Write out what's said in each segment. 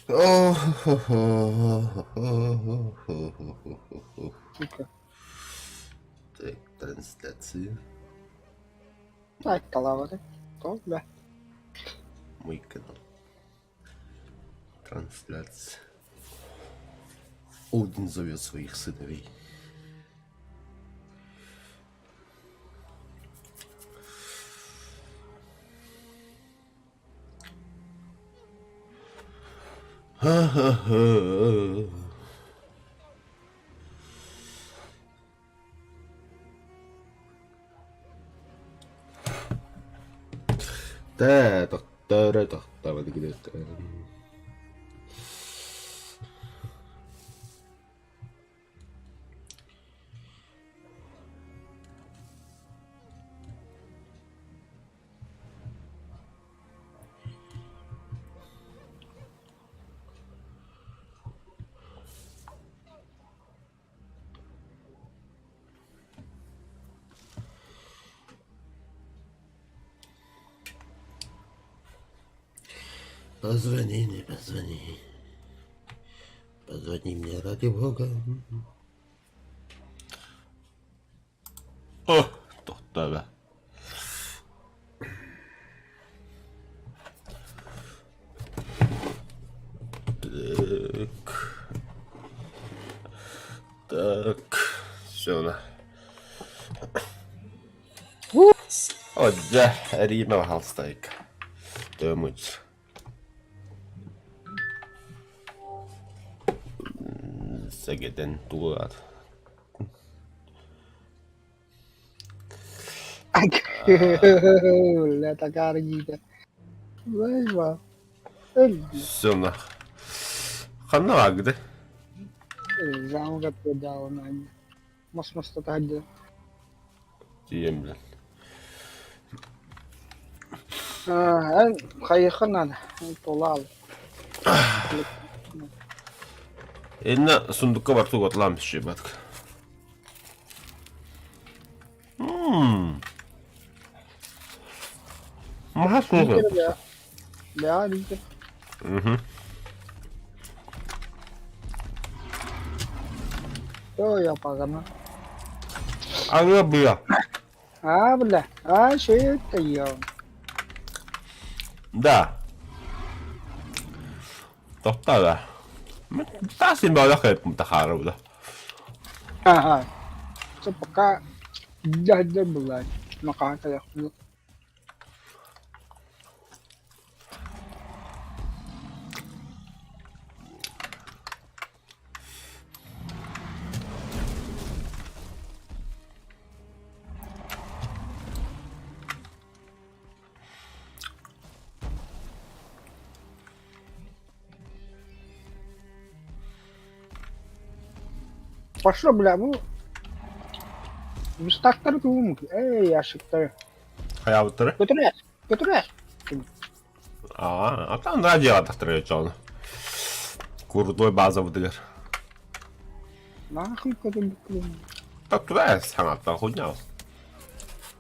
Так, трансляция. Айталаабата. Тоҕо бля. Мой канал. Трансляция. Один зовет своих сыновей. Ха-ха-ха. Позвони мне, позвони. Позвони мне ради бога. О, тохтоо. Так. Так. Все. О, дьэ, эриимэ баһаалыстайык. Төмүч. Сэгэтэн тугу аат Бля, такая гида. Лайва. Все Ханна баагыды? Замка дал Мас маста таһырдьа. Тиийэн билэн. Эн хайыхха наада? Толаал. Инна сундукка бартуг отлаам түшүбатк. Мм. Маха суох. Бля, лидер. Мгм. Ой, я пагана. Ага, бля. А, бля. А, что это я? Да. Тохтоо да. Таасын баҕа тахаарабыта. Ага. Все пока дядя была. Макаата Пошло, бля, бу Мустактары тугум, эй, ящиктары. Хайаабыттары? Көтүрээс, көтүрээс. Аа, атан да дьиэҕэ тахтары Курдой базабытыгар. Нахуй көтүрбүккүн. Так туда саҥаттан хуйня.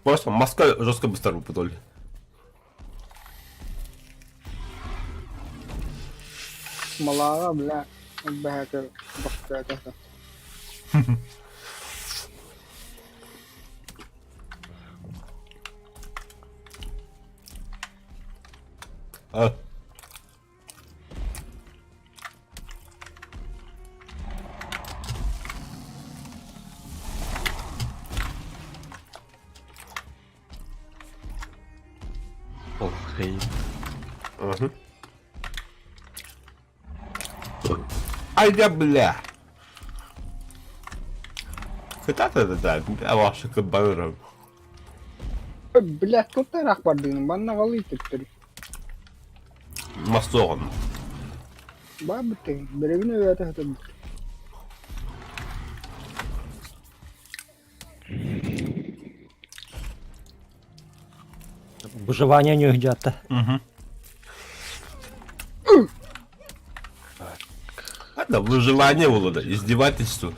Просто маска жестко быстро выпадали. Малааҕа, бля, бэһэкэ бахтаата. А. Окей. Угу. Ай да бля. Кытата да да, кыбарырым. Бля, тут тараах бардыгын, манна галый төттөрү. Мастоҕун. Баабыттыгын, бэребин өйөөтө сытырбыт. Выживание не где-то. Угу. Это выживание было, да, издевательство.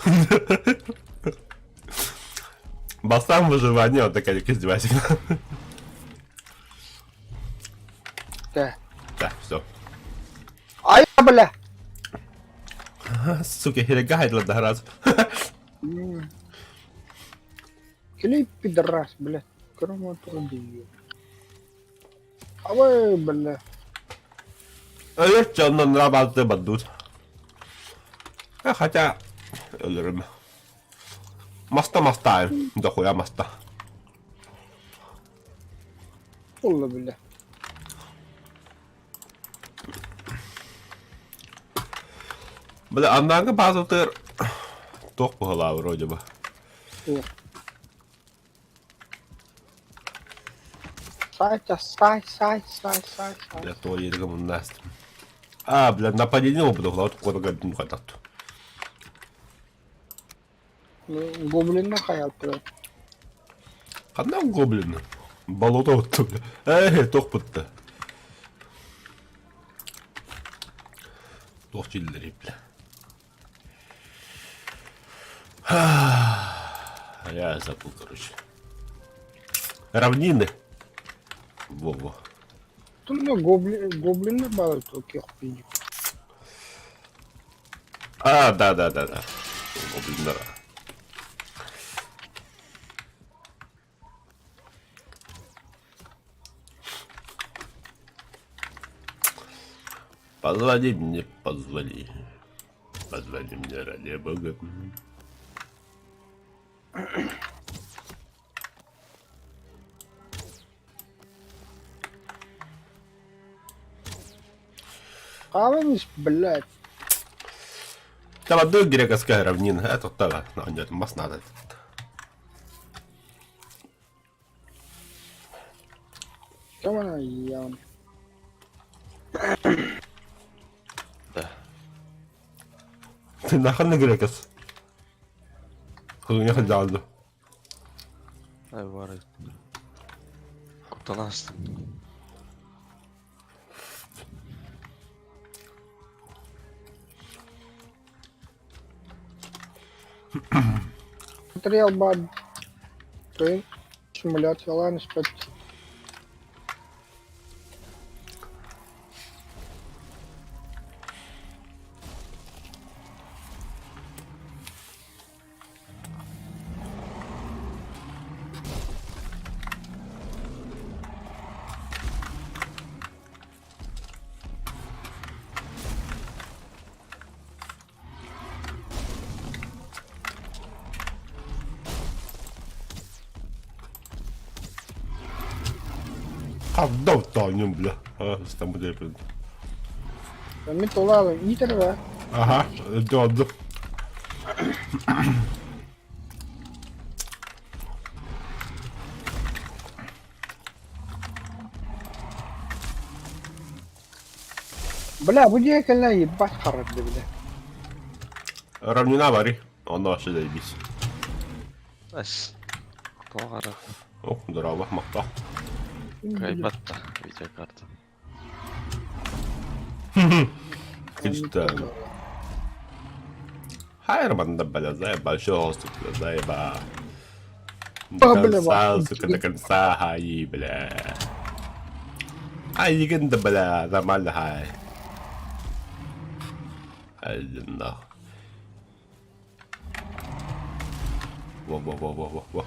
Бастан выживание, вот такая издевательство. Да. Так, все. Ай, бля! Сука, херega хайдылар раз. Клей пидорас, блядь. Кроме трудию. Абай, бля. Өлөр дьоннон рабазды баддут. Хотя өлөрүм. Маста мастаайым. Дохуя маста. Олла бля. Бля, аннааҥҥы баазатыгар туох быһылаа вроде бы. Сай, сай, сай, сай, сай, сай. Бля, то ерге муннаастым. А, бля, нападение буду, вот куда гадну хотят. Гоблинна хайалтырар. Ханна гоблин? Болото отту. Эй, туох бутта. Туох чиллери, бля. Я забыл, короче. Равнины. Во-во. Тунна гоблин, гоблиннар баар киохпиги. А, да, да, да, да. Гоблиннар. Позвони мне, позвони. Позвони мне, ради бога. Хаалан блядь. Tämä грекоская равнина. Это тогда. Нет, мас надо. Кем явно. Да. Ты нахрен грекос? Хуйня ходалду. Ай, бары. Куттанастым. Материал баар. Симуляциялаан испэт. Хавдав таанньым бля. А, там буде. Мин толаалын иитэр ээ. Ага, дьонду. Бля, бу дьиэ кэллэ ебать харарды бля. Равнина вари. Онно вообще заебись. Ас. Тоҕара. О, здорово, махта. Кайбатта видеокарта. Кристалл. Хайр, бля, заеба, всё, сука, заеба. До конца, сука, до конца, хай, бля. Ай, легенда, бля, нормально, хай. Ай, нахуй. Во-во-во-во-во-во.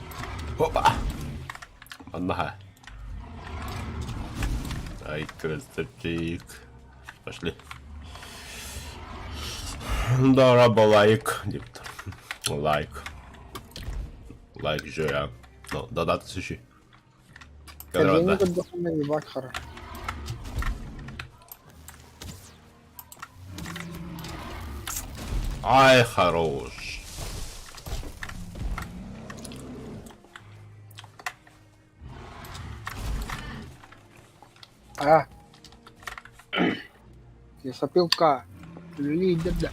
Опа! Манна. Ай, красавчик. Пошли. Да, лайк. Лайк. Лайк же я. Ну, да, да, ты Кэлиини көрдөххүнэ ебать хара. Ай, хорош. А. Лесопилка. Лидер, да.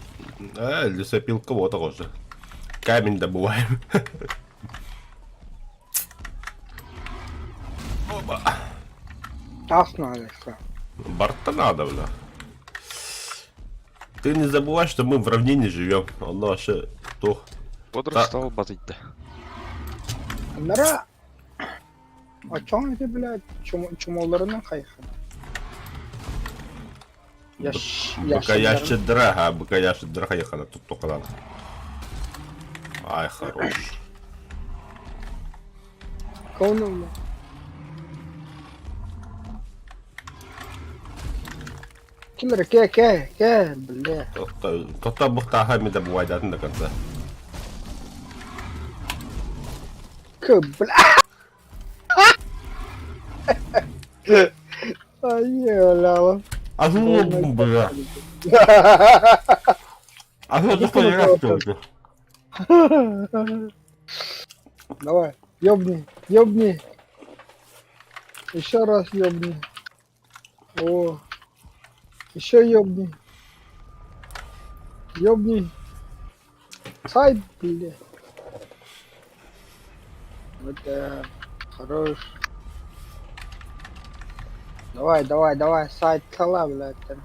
А, лесопилка вот тоже. Камень добываем. Опа. Тас надо, что. Борта надо, бля. Ты не забывай, что мы в равнине живем. Он вообще то. Бодрый стал батыйда. Нара. А чё это, блядь, чумоларынан хайхан? Быка ящедра, а быка ящедра хайахана туттукалан. Ай, хорош. Кого Ким эрэ кэ кэ кэ бля. Тота бухтааха ми да бувайдатын до конца. К бля. Ай, А ну бля. А что такое раз Давай, ёбни, ёбни. Еще раз ёбни. О, еще ёбни. Ёбни. Сайт, бля. Вот это хорош. Давай, давай, давай, сайт сала, блядь. Там.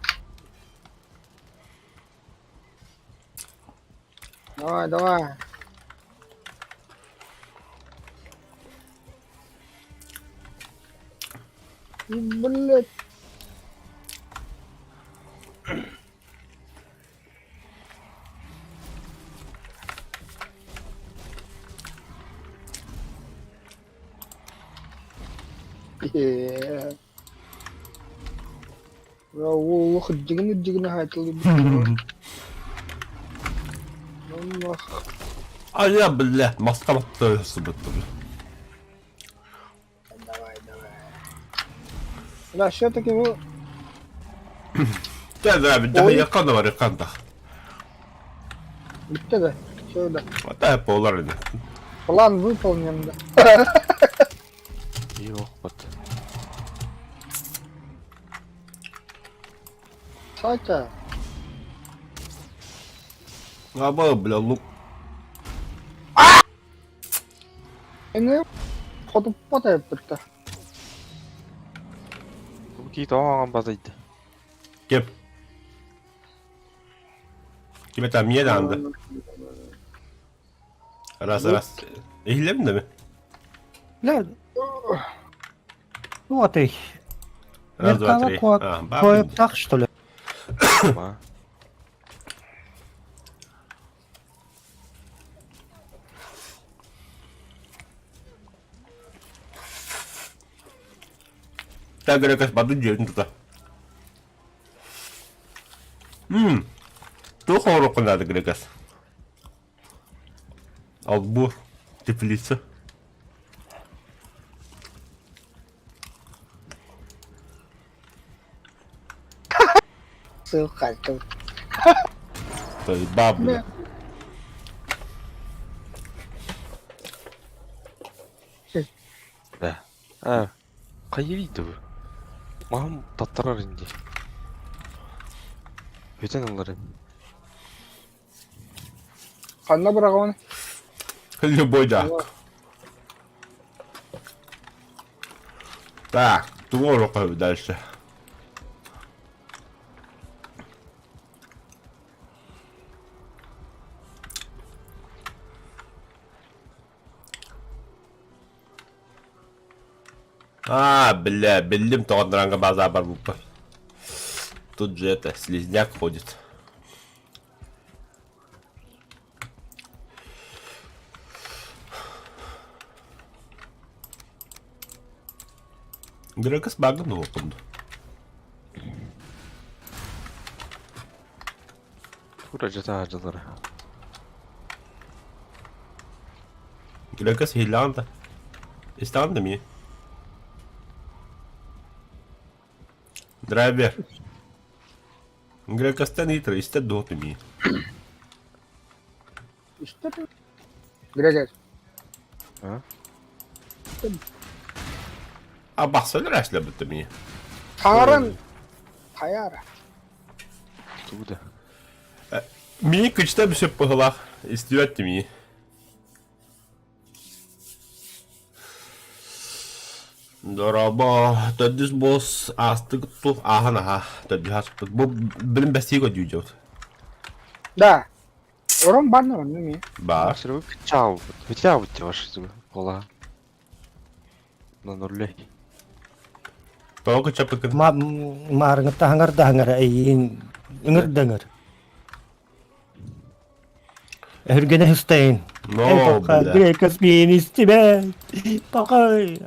Давай, давай. И, блядь. Олох дьигини-дьигини хаайтылыы А я, бля, маска баттырсыбыттым. Давай, давай. Бля, все-таки вы... Да, да, да, я канда бар, канда. Бүттэ да, все да. Хватает полар ини. План выполнен, да. Йох, Сатя. Аба, бля, лук. Эне хотуппат эппиттэ. Киит оҥоон батыйда. Кеп. Ким это мне данды? Раз, раз. Иһиллэбин да ми? Бля, ну а ты. Раз, два, три. Меркава кое-так, что ли? Ма. Так, говорю, баду дьиэтин тута. Мм. Туох оҥоруоххун наада Грекас? Албур, теплица. Ссылка. Бабля. Да. А, хайыы бу? Маһым таттарар инди. Бүтэн ылларым. Ханна быраҕабын? Любой да. Так, тугу дальше? А, бля, биллим тоҕо дранга база барбыппын. Тут же это, слизняк ходит. Грекас багын окунду. Тура жата дьылара. Грекас хиллаанда. Истаанда ми? Драйвер. Грекастан итра истэ дуоту ми. Истэ Грекас. А? А бахсалар ашлабыта ми. Саҥаран хайара. Тугу да. Ми күчтэ бүсөп быһылаах истибэт ми. Дорообо, төрдүс босс аастык ту ааһан аһа, төрдүс ааспыт. Бу билим бэстии көрдүү Да. Орон бар онно эмиэ. Баар. Серега кыччаабыт. Бүтээбит ваш кола. На нуле. Тоҕо кыччаппыккын? Маарыҥҥыттан хаҥар да хаҥар эйиин ыҥыр да ыҥыр. Өһүргэнэ сыстайын. Эй, Но, пока бля. грекос миин истибэт. Пока.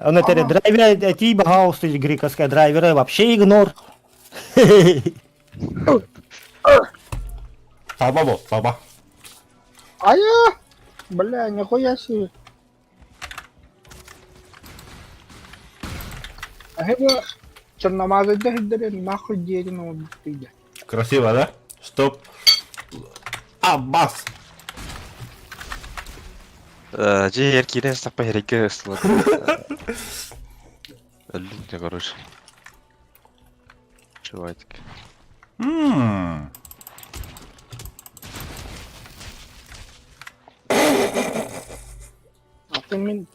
Он это драйвер, эти пожалуйста, грековская драйвера вообще игнор. Таба бол, таба. Ая! Бля, нихуя себе. Эһиги черномазыйда сирдэрин нахуй диэтин оҥорбуттуй Красиво, да? Стоп. Аббас! Дьиэ эр киирэн истэхпэ эрэйгэ ыстылар. Өллүм дьэ короче. Чувачик. Ммм. Атын мин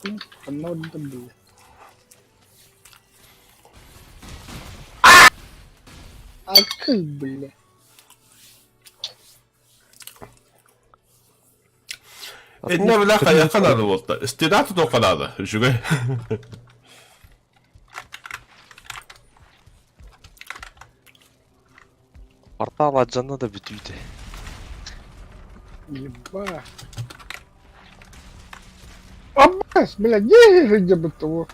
ханна ордум бile. Акыл бile. Иннэ бile хайахха наада буолта. Стена тутуохха наада. Үчүгэй. Портал алдьанна да бүтүүтэ. Еба. Аббас, бля, где же бы того?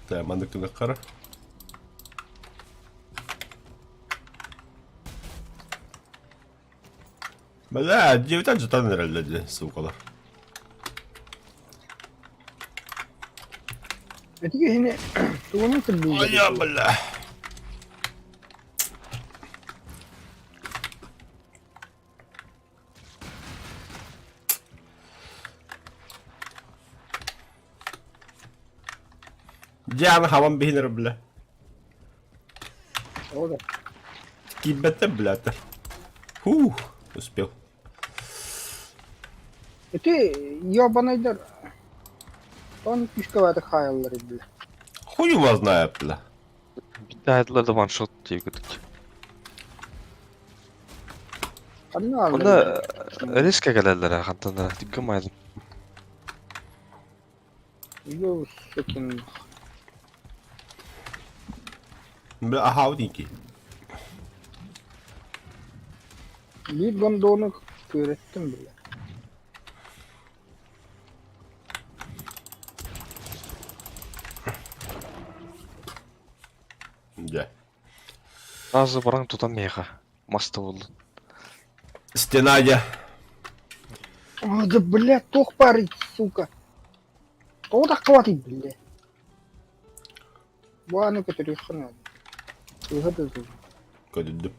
Да, маннык гынаххара. Бля, дьиэбитэн сытан эрэллэр дии, суукалар. Эти киһини тугунан сырдыыллар? Айа, бля. Дьэ, хабан биһинэр, бля. Ол да. Киирбэттэр, блядь. Фух, успел. Ити ебаныйдар он күүскэ хаайаллар бля. Хуй его знает, бля. Биттэ да ваншот диэкутук. Ханна Онно резко кэлэллэрэ хантан түггөм айдым. Йоу, сукин. Бля, аһауденький. Биир гондону күөрэттим бля. Дьэ. Сразу баран тутан миэхэ маста буоллун. Стена дьэ. О, да бля, туох баарый, сука. Тоҕо да хватит, бля. Бу аны көтөрүөххэ наада. Ыһа да сыл. Көтүрдүм.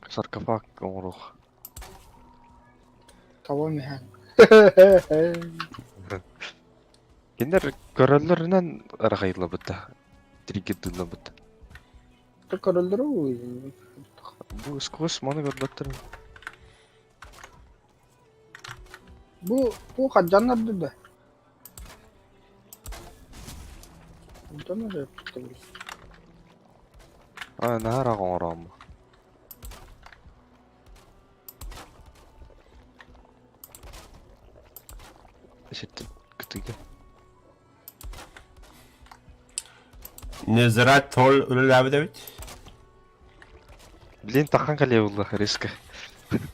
Саркофаг оҥоруох. Табам иһэн. Кинилэр көрөллөрүнэн арахайыллыбыт да. Триггердыллыбыт. Көрөллөрө Бу сквозь маны көрбөттөр. Бу бу хадьаннарды да. Онтон эрэ А, наһаа ыраах оҥороомму. Ситтин кытыыга. Не зря тол үлэлээбит эбит. Блин, тахан кэлиэ булла резко.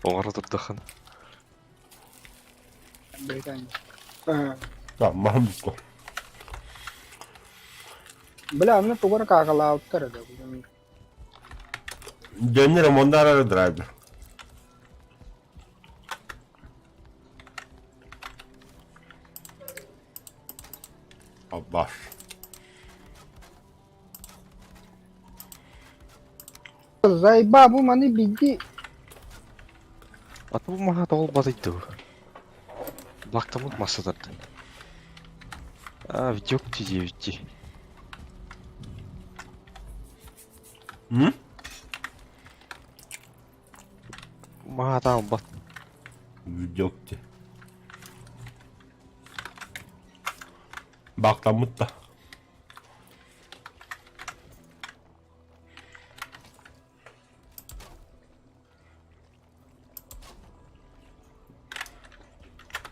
Оҥоро турдахын. Британия. Да, маһым букка. Бля, аны тугу эрэ каакалаабыттар этэ. Дьоннор омоннар драйвер. Аббас. Заеба, бу маны биди. Аты бу маһа тоҕо батыйды бу. Бактамыт массатарды. А, видеок диэбитти. М? Маһа таалбат. Видеокти. Бактаммыт да.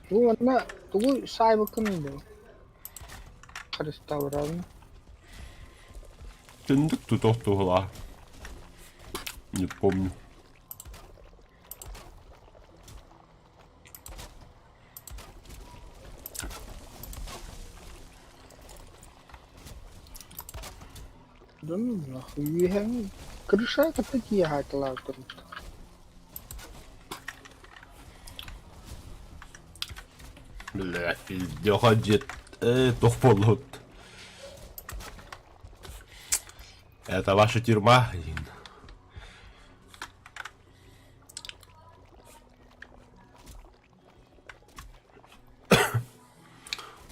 Бу уонна тугу саайбыккыный дуо? Реставраны. Түндүк тутуох туһулаа. Не помню. Да ну нахуй, үөһэҥ крыша кытта тиэхаатылаабыт Бля, пиздеха дед. Туох буоллут? Это ваша тюрьма?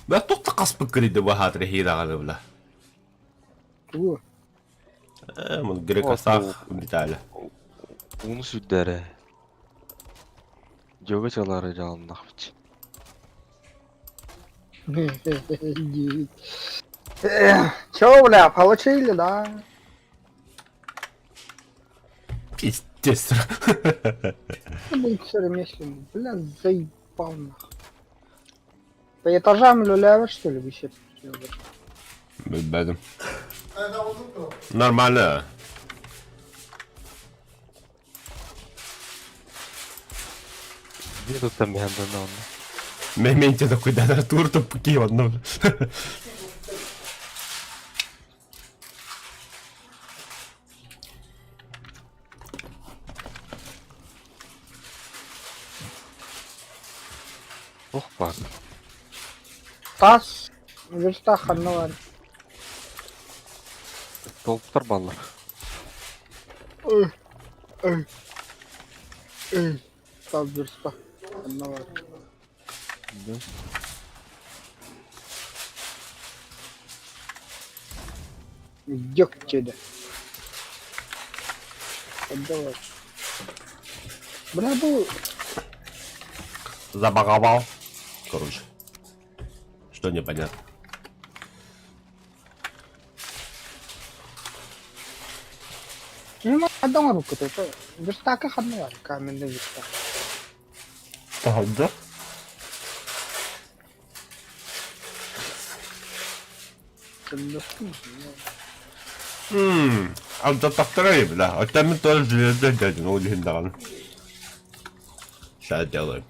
Бля, туох да хаспыт кырыйды баһаатыр эһиил аҕаны бля. Тугу? Грекосах Виталя. Ууну сүүрдээрэ. Дьиэгэ чалаары дьаалыннахпыт. Чё, бля, получили, да? Пиздец. Будет все ремесленный. Бля, заебал нахуй. По этажам люлявер, что ли, висит? Билбэтим. Нормально. Биир туттан биһэн да онно. Мементе такой да тур тупки одно. Туох баар? Тас верстак ханна бар? Толуктар бааллар. Ой, ой, ой. Тас верстак ханна бар? Да. Дёгть Отдавай. Бля, был Забаговал. Короче. Что непонятно. Ну, одна рука это верстак их одна, каменный верстак. Да? Алдаттахтарай, бля. Оттамын тоже железный дядя, ну, легендарный. Сейчас делаем.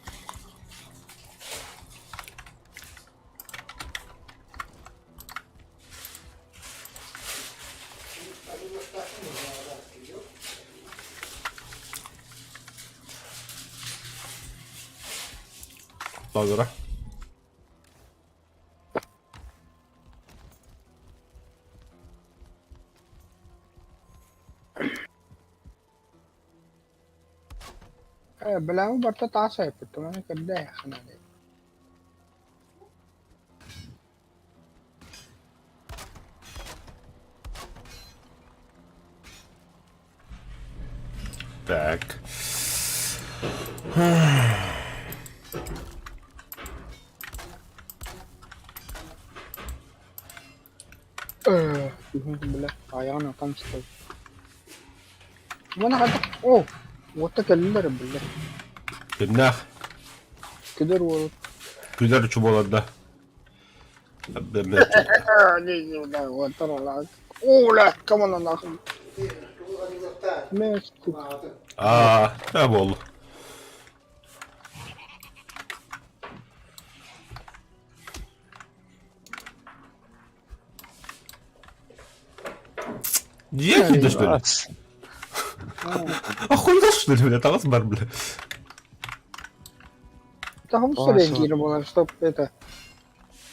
Добре. Бля, барта таас айпыт, маны көрдөө ханаа. Так. Бля, айаҕын атан сытар. Уонна хайдах оо, уотта кэллилэр бля. Кимнээх? Күдэр уол. Күдэр чубуолар да. Оо, бля, кому нахуй. Аа, да буолла. Дьиэ киирдэ что ли? Охуел что ли, бля, таҕыс бар, бля. Там среагировала, чтоб это...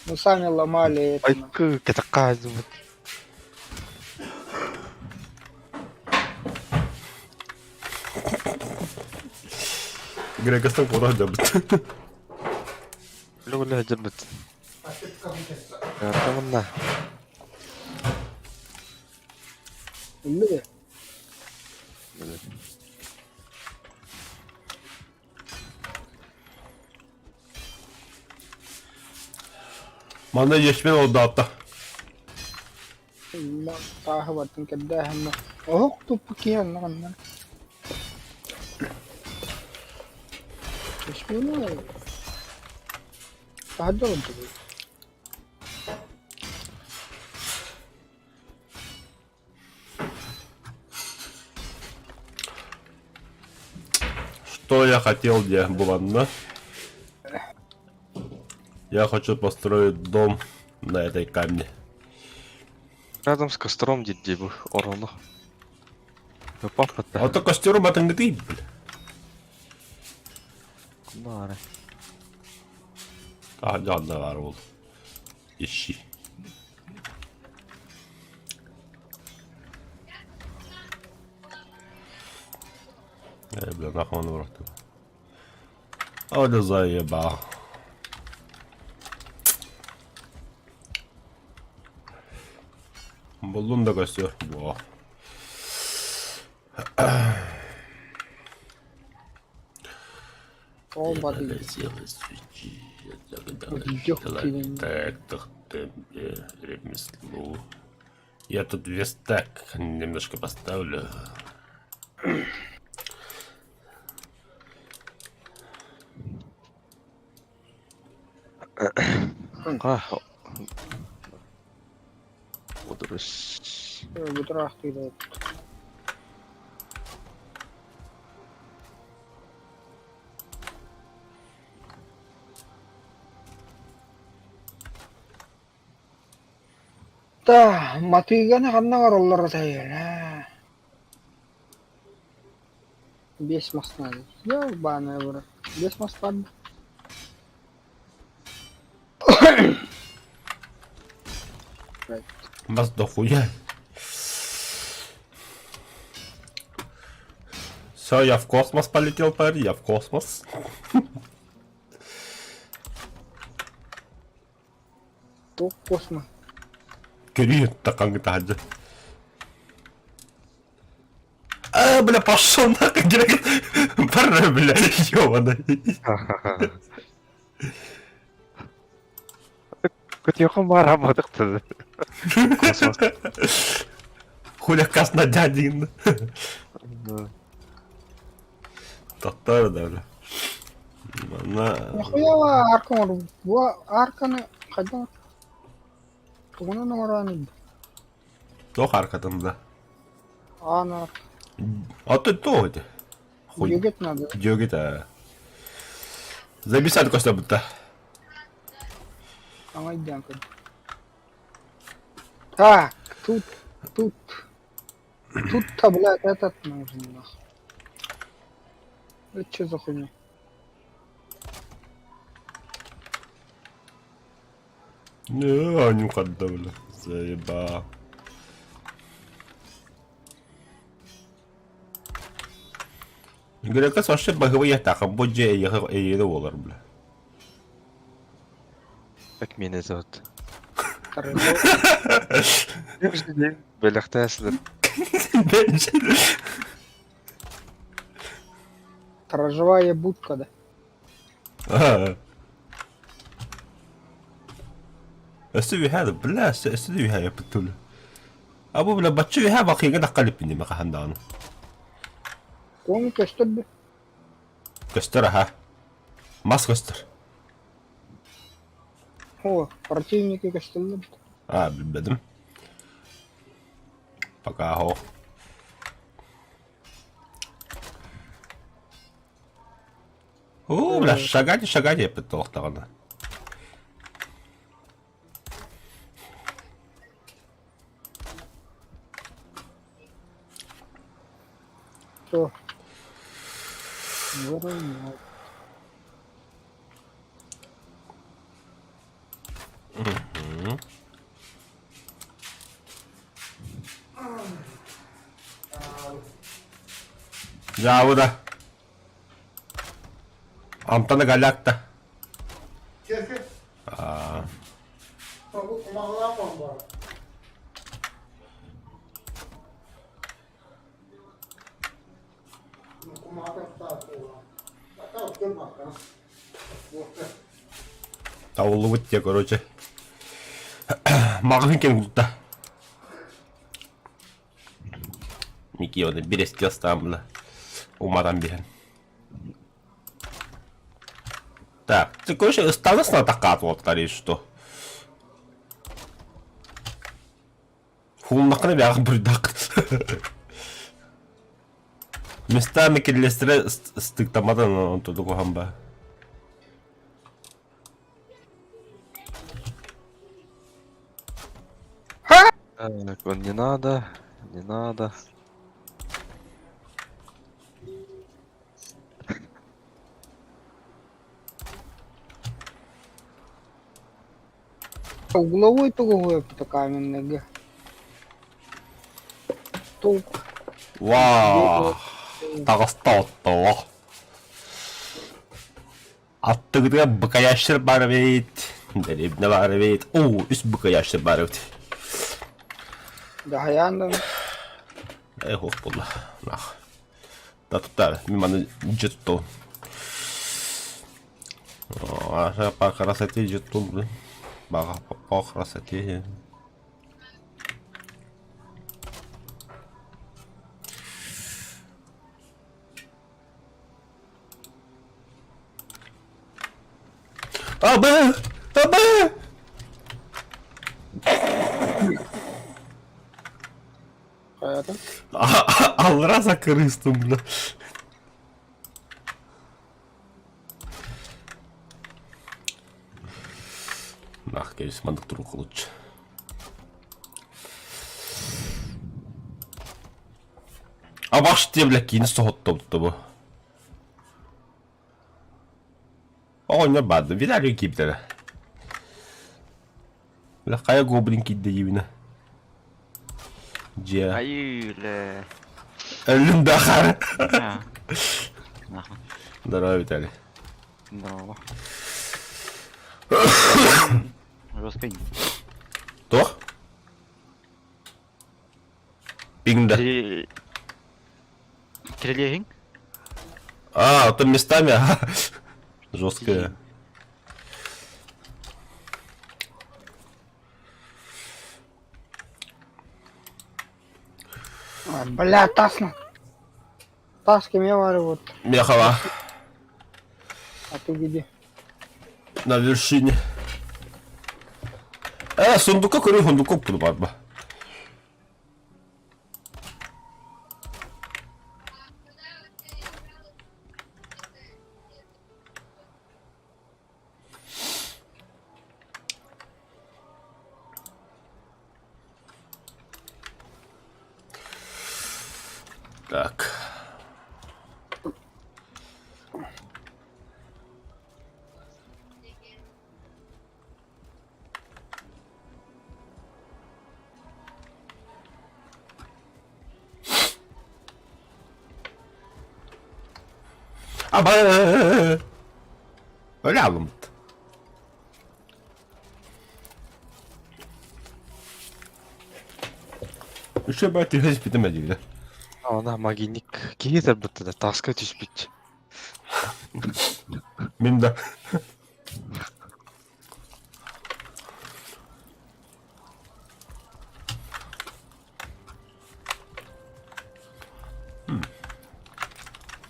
Мы сами ломали это. Айкы, кэтакка Грекостан кура дьабыт. Үлэ дьабыт. Артаманна. Үлэ. Манна ешмен олдаатта. Тааһы бартын кэрдээһиннэ. Оһох туппу киһи онно ханна. Таһырдьа олордубут. Что я хотел, где буланна? Я хочу построить дом на этой камне. Рядом с костром дии бу орону. Папа А то костеру батынгытый, бля. Баары. А, да, да, ол. Ищи. Э, бля, нахуй он в рот. О, да заебал. Буллум да костер. Во. Ол бады. Ремеслу. Я тут верстак немножко поставлю. А, Одурус. Бутыраахтыыр Да, матыыганы ханна оҥороллоро таһыйар ээ Биэс мас наада. Ёбаная в рот. Биэс мас баар Вас дохуя. Все, я в космос полетел, парень, я в космос. Туох космо? Кирилл, таканг таһырдьа. А, бля, пошел нахуй, директ. Пора, бля, ёбаный. Көтүөхүн баара бадыктыр. Космос. Хуля на дядин. Тохтоор да, бля. Манна... Нахуя арка оҥорбут? Бу арканы хайдах тугунан оҥороон Туох аркатын да? Аан арка. А ты то это? Хуй. Дьүгэт надо. Дьүөгүт аа. Записать көстө бутта. Саҥа өйдөөн көрдүм. Так, тут, тут, тут-то, блядь, этот нужен, нахуй. Это что за хуйня? Не, нюхать да, бля. Заеба. Грекас вообще боговые атака, будь же эйе олар, бля. Как меня зовут? Бэлэхтээсилэр. Сторожевая будка, да. Өссө үһэ бля, өссө үһэ япыттылы. Абы бля баччы үһэ бакыйга да калиппини макахандааны. Оны көстөр бі. Көстөр аха. Мас көстөр. О, противники көстөллөр. А, билбедим. Пока хо. О, бля, шагать, шагать эппит туохтаҕына. Что? Выровнял. Дьаабы да. Амтана галякта. Аа. Табыллыбыт дьэ, короче. Маҕаһыын кэм кутта. Микки оны бирэстии астаан була. Уматан биһэн. Так, Короче, ыстаанасына такаат уолаттар что. Хууннаххына бэҕэх буруйдаах. Местами киллэстэрэ ыстыктамматан онтуду куһан ба. Так, он не надо, не надо. Угловой тугуһуйа каменныйга. Тук. Вау! Таҕыста оттоо. Аттыгытыгар быкайааччылар баар эбит, дэриэбинэ баар эбит. Оо, үс быкайааччылар баар эбит. Дьаһайаан да Э, суох буолла. Нах. Да туттаар, мин маны дьэ туттабын. Аша по красоте дьэ туттум. Баҕа по красоте. Абы! Абы! Хайата? Алра закрыстым, бля. Нах, кэбис, маннык турук лучше. Абаш диэ бля киини соһоттобут бу. Оҕонньор баарды, Виталий киирдэрэ. Бля, хайа гоблин киирдэ диибинэ. Дьиэ. Айыы, лэ. Өллүм да хара. А. Нахуй. Здорово, Виталий. Здорово. Жестко. Туох? Пиҥда. Трелеһиҥ? А, оттон местами, жесткая. Бля, тасно. Тас кимиэ бары вот. Мехова. А ты где? На вершине. Сундука көрүү сундука укпут барба. Так. Аба! Öyle alındı. Үчүгэй түһэспитим дииллэр. Ана могильник киһи тарбыта да таска түспүт. Мин да.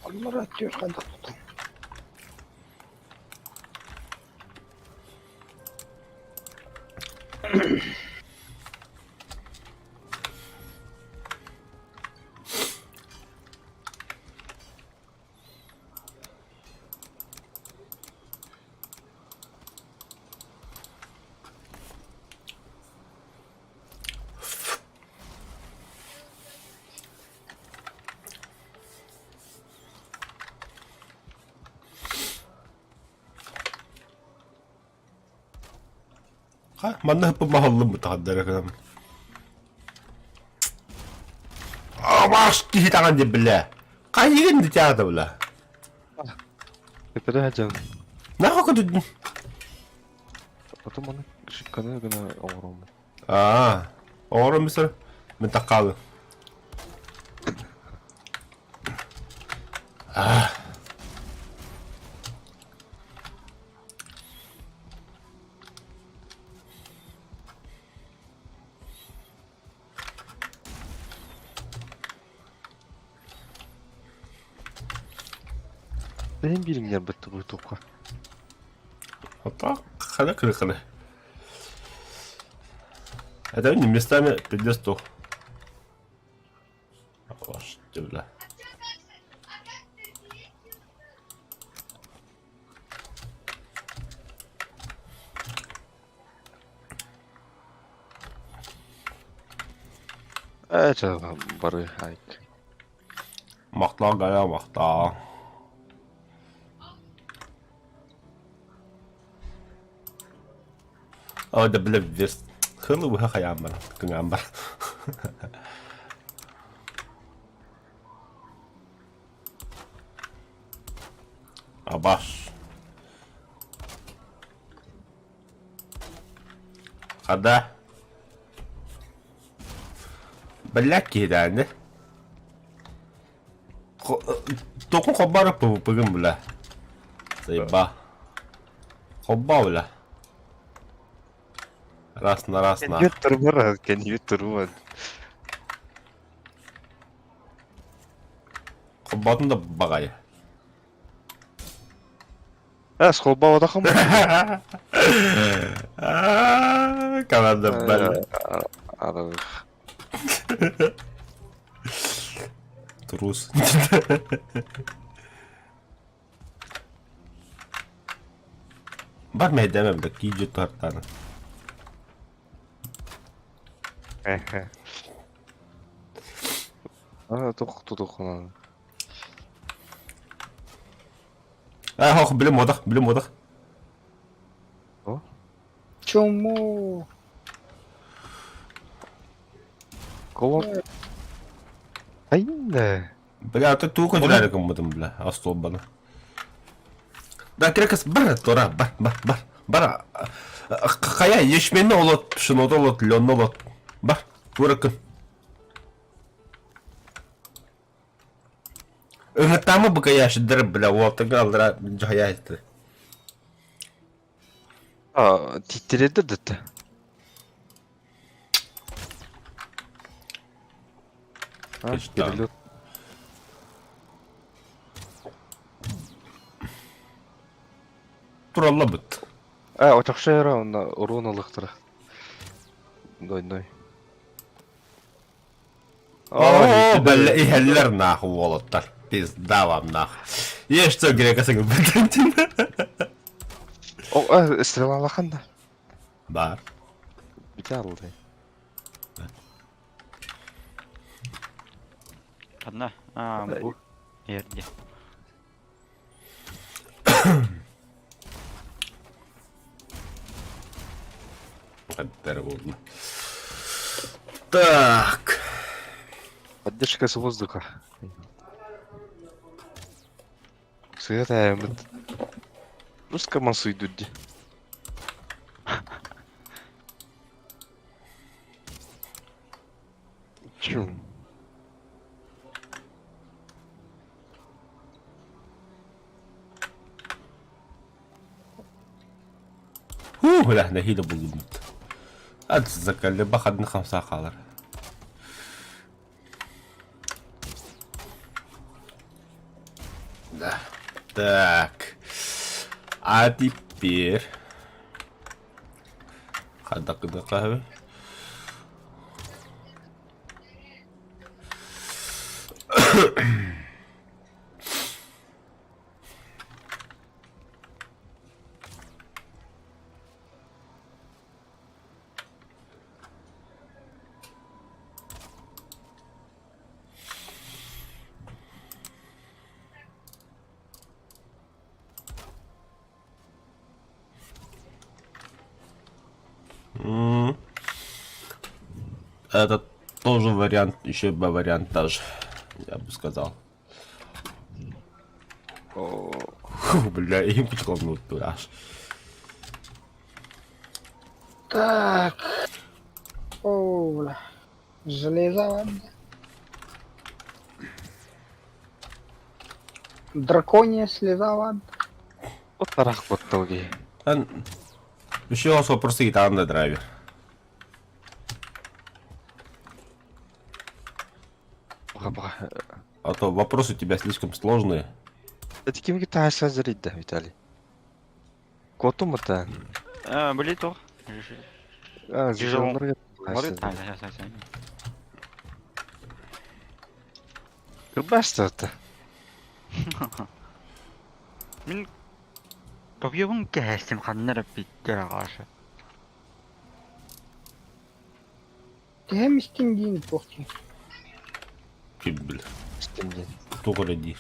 Аллара түөр хайдах тутан. Манна ыппын бытаҕардара гынан. Абаш киһи таҥан диэн билэ. Хайыгын дитяата била. Көтөрө сылдьан. Наха көтүдүн. Потом аны шикканы гына оҥороммун. Аа, оҥорон мисер мин таккаалы. Аа. Бэйэм биириҥ ньарбытты бу тупка. А так, хана крыханы. Это не местами пиздец тух. Бля. Ээ, чэ, бары айк. Махтал, Галя, махтал. О, да бля, вес. Хылы быһа хайаан бар, кыҥаан бар. Абаш. Хада. Бля киһи Току хоббара пвпгын бля. Заеба. Хобба бля. Раз на раз на. Кэньют турбара, кэньют турбан. Хоббатын да багай. Эс холбаабатахым. Команда бля. Арах. Трус. Бар мэйдэмэ бля, киджи тартана. Аа, тух тутухунан. А, хох, билим одах, билим одах. Чому? Колон. Айна. Бля, ты туку дьүлэрэ гыммытым, бля, остуолбаны. Да, кирекас бар, тора, бар, бар, бар, бар. Хайа, ешмени олот, пшеноду олот, ленну олот. Бар, тура кын. Ыҥыртаама быкайаашыддар, бля, уолтарга аллара дьаһайаайты. А, титтиреді дытты. А, перелет. Тураллабыт. А, очохшо эра онно уруун ылыктыра. Дойной. О, бля, иһэллэр нахуй уолаттар. Пизда вам нахуй. Ешь что, грека сыгылбытын. О, э, стрелалахан да. Бар. Бите арылды. Одна. А, бу. Ерде. Так. Поддержка с воздуха. Сыгытаемыт. Русскому суйдудди. Чум. Хуу, бля, нэһиилэ буллубут. Атзакалли бахадны хамсаа хаалар. Да. Так. А теперь... Хадакыдакаһы. Это тоже вариант, еще бы вариант даже, я бы сказал. Фу, бля, им аж. Так. О, бля. Железо, ладно. Драконья слеза, ладно. Вот тарах ботталги. Еще раз вопросы и там на драйвер. Пока-пока. А то вопросы у тебя слишком сложные. Это кем гитара да, Виталий? Куотум это. А, были то. А, Тяжело. зажигал. Кырбаста это. Мин копьебун кэһэстим ханна эрэ бүттэ аҕаша. Киһим истиҥ диин туох дии. Ким билэр. Истим диэн. Туох эрэ диир.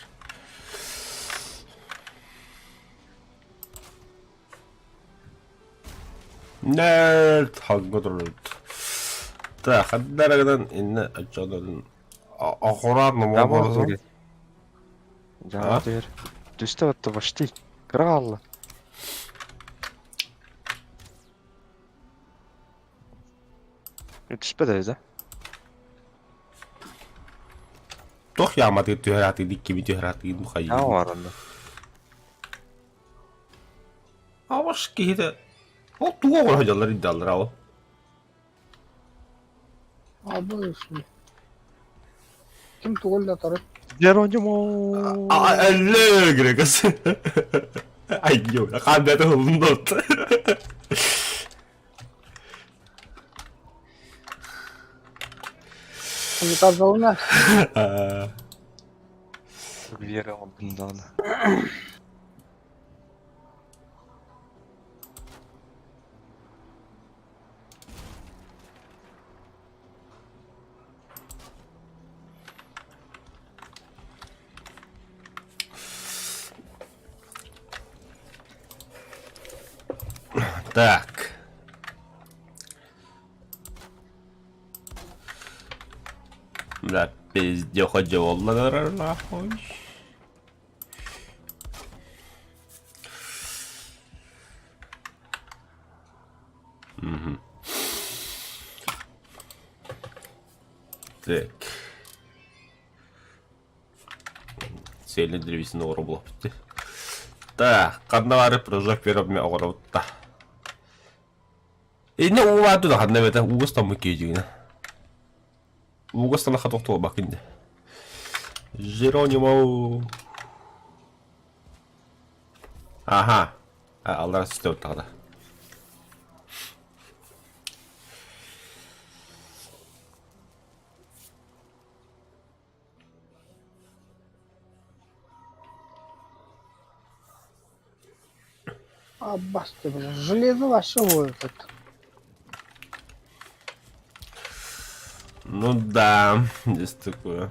Нет, ханга турар. Так, ханна эрэ гынан иннэ оччонон аккуратно Жаман буолбарысын. Жаман А? түһэр. Түстэ батта почти. Кыра хаалла. Түспэт эбит да? Туох яаматыгар түһэр аатыгын иккими түһэр аатыгын хайыы. Жаман бар онно. Абаш киһитэ ол тугу оҥоро сылдьаллар илдьаллар ол. Абы Ким тугу ыллатарый? Geronimo! Аллегри кыз. Ай, қандай ұлынды. Камикадзе Вера Бендана. Так. Бля, пизде ходил нахуй. Угу. Так. Сиэлин древесина оҥоро Так, ханна баары прыжок первыми оҥоробутта. Инне уу баар дуо ханна эбэтэ ууга ыстаммыт киһи дьиҥинэ. Ууга ыстанахха тохтуолбаккын дии. Джеронимо. Аха. Аллара түстэ буттаҕына. Аббас ты, бля, железо вообще этот. Ну да, есть такое.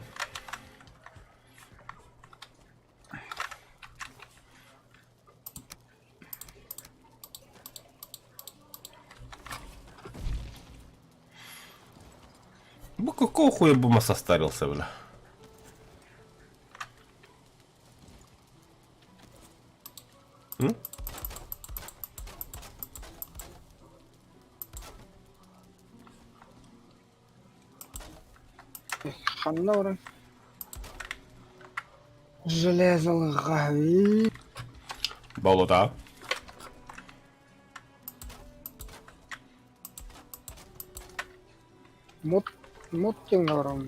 Бу какого хуя Бума состарился, бля? М? Ханна баран. Железо лҕаһыы. Болота. Мут мут диэҥҥэ баран.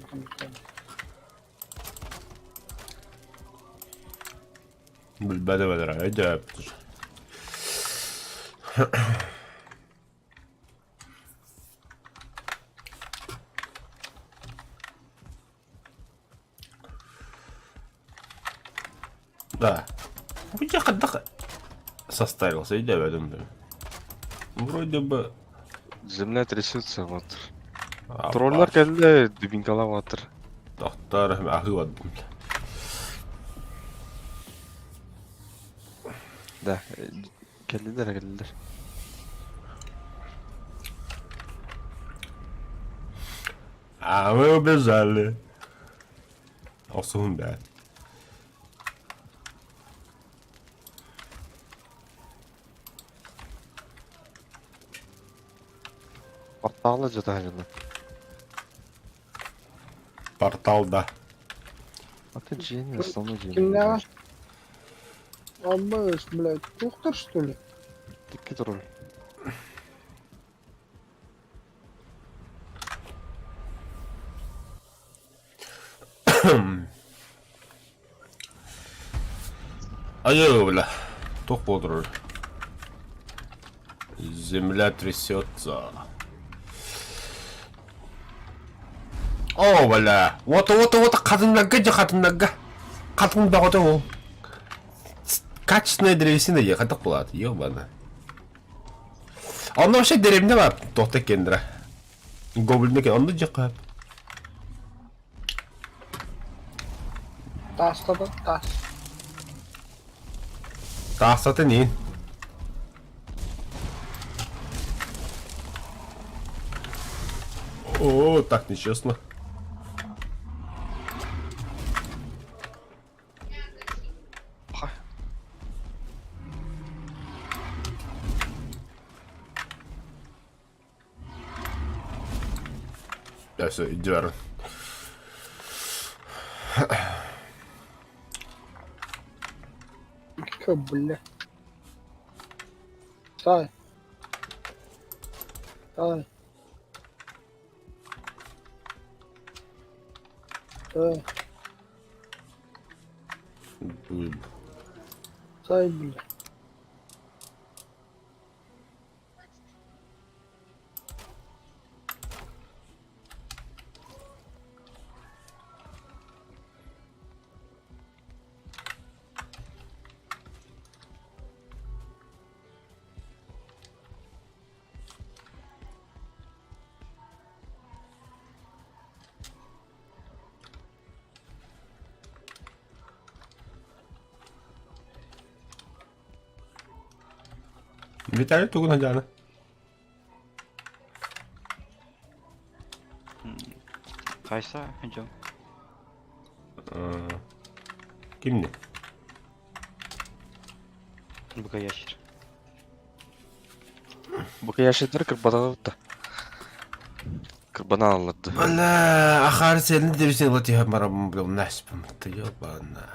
Билбэтэ бэлэрэ өйдөөбүт. Да. Я хайдах состарился, өйдөөбөтүм Вроде бы Земля трясется, вот. Троллар кэллэ, дубинкалаах атыр. Тохтоор аһыы бардым. Да, кэллилэр кэллилэр. А мы убежали. Охсуһун бээ. Порталы дьатаһыгына. Портал да. А ты дьиэни основной дьиэни. Кимнээҕэр? Аббас, блядь, тухтар что ли? Икки тролль. Айыы бля. Туох буолар? Земля трясется. О, бля. Вот, вот, вот, хатыннарга дьэ хатыннарга. Хатын бөҕөтө ол. Качественная древесина дьэ хатык булаат, ёбана. Онно вообще деревня бар, тоқта кендра. Гоблин онно дьэ көп. Таастата таас. Таастата niin. О, так нечестно. Да, все, иди баар. Чё, бля. Стой. Стой. Стой. Стой, бля. Виталий тугун сылдьаана? Хайса идем. Кимни? Бука ящер. Бука ящердер кырбанан да. Кырбанан алларды. Бля, ахаар сэлин дебисен ыла түһэн бараммын бля умнаспым ёбана.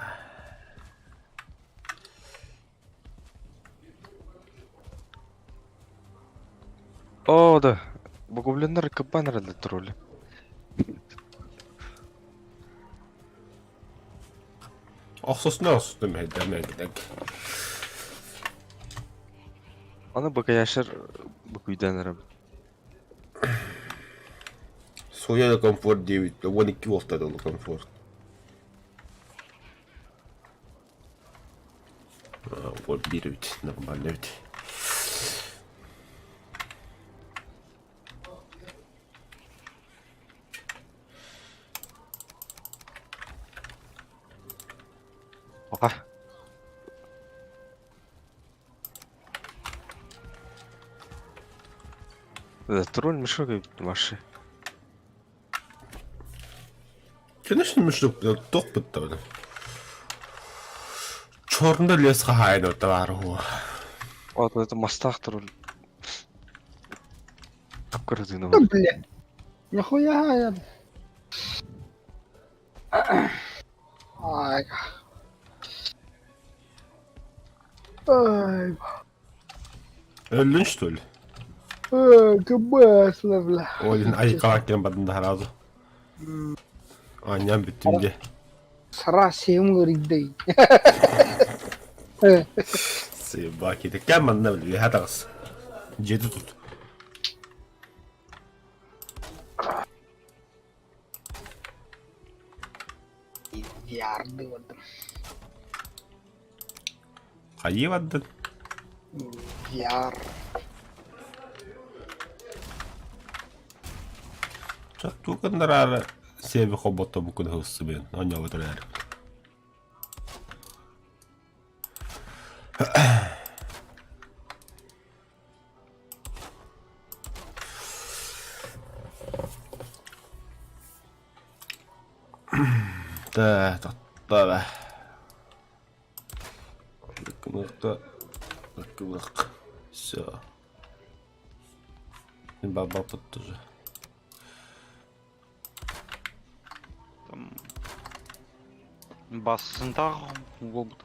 О, да. Бу гоблиннар кырбан эрэллэр тролли. Охсосуна охсустум мэһэйдэмэйдик. Аны бука ящер бу күйдэн эрэбит. Суя да комфорт диэбит, 12 уолта дылы комфорт. Вот биир эбит, нормально эбит. Пока. Да, тролль мешок маши. Конечно, мешок, тох бытта. Чорнда лес хаайын ота бар. Вот это мастах тролль. Тапкырдыны Да, бля. Нихуя я... Ай. Ай, Өллүн что ли? кыбасла, бля. Олин айқалақ кем бадында сразу. Аням бүттүм де. Сара сем көрейдей. Сыба кетек кем манна біле хатағыз. Жеті тут. Ярды вот. Хайы баддын. Яр. Чак тууканнараар сиэби хобботто букун хылсыбын. Оньобутурар. Да, тоттоо. Лыкмыкта. Все. Баба тоже. Там... Басынтах болбут.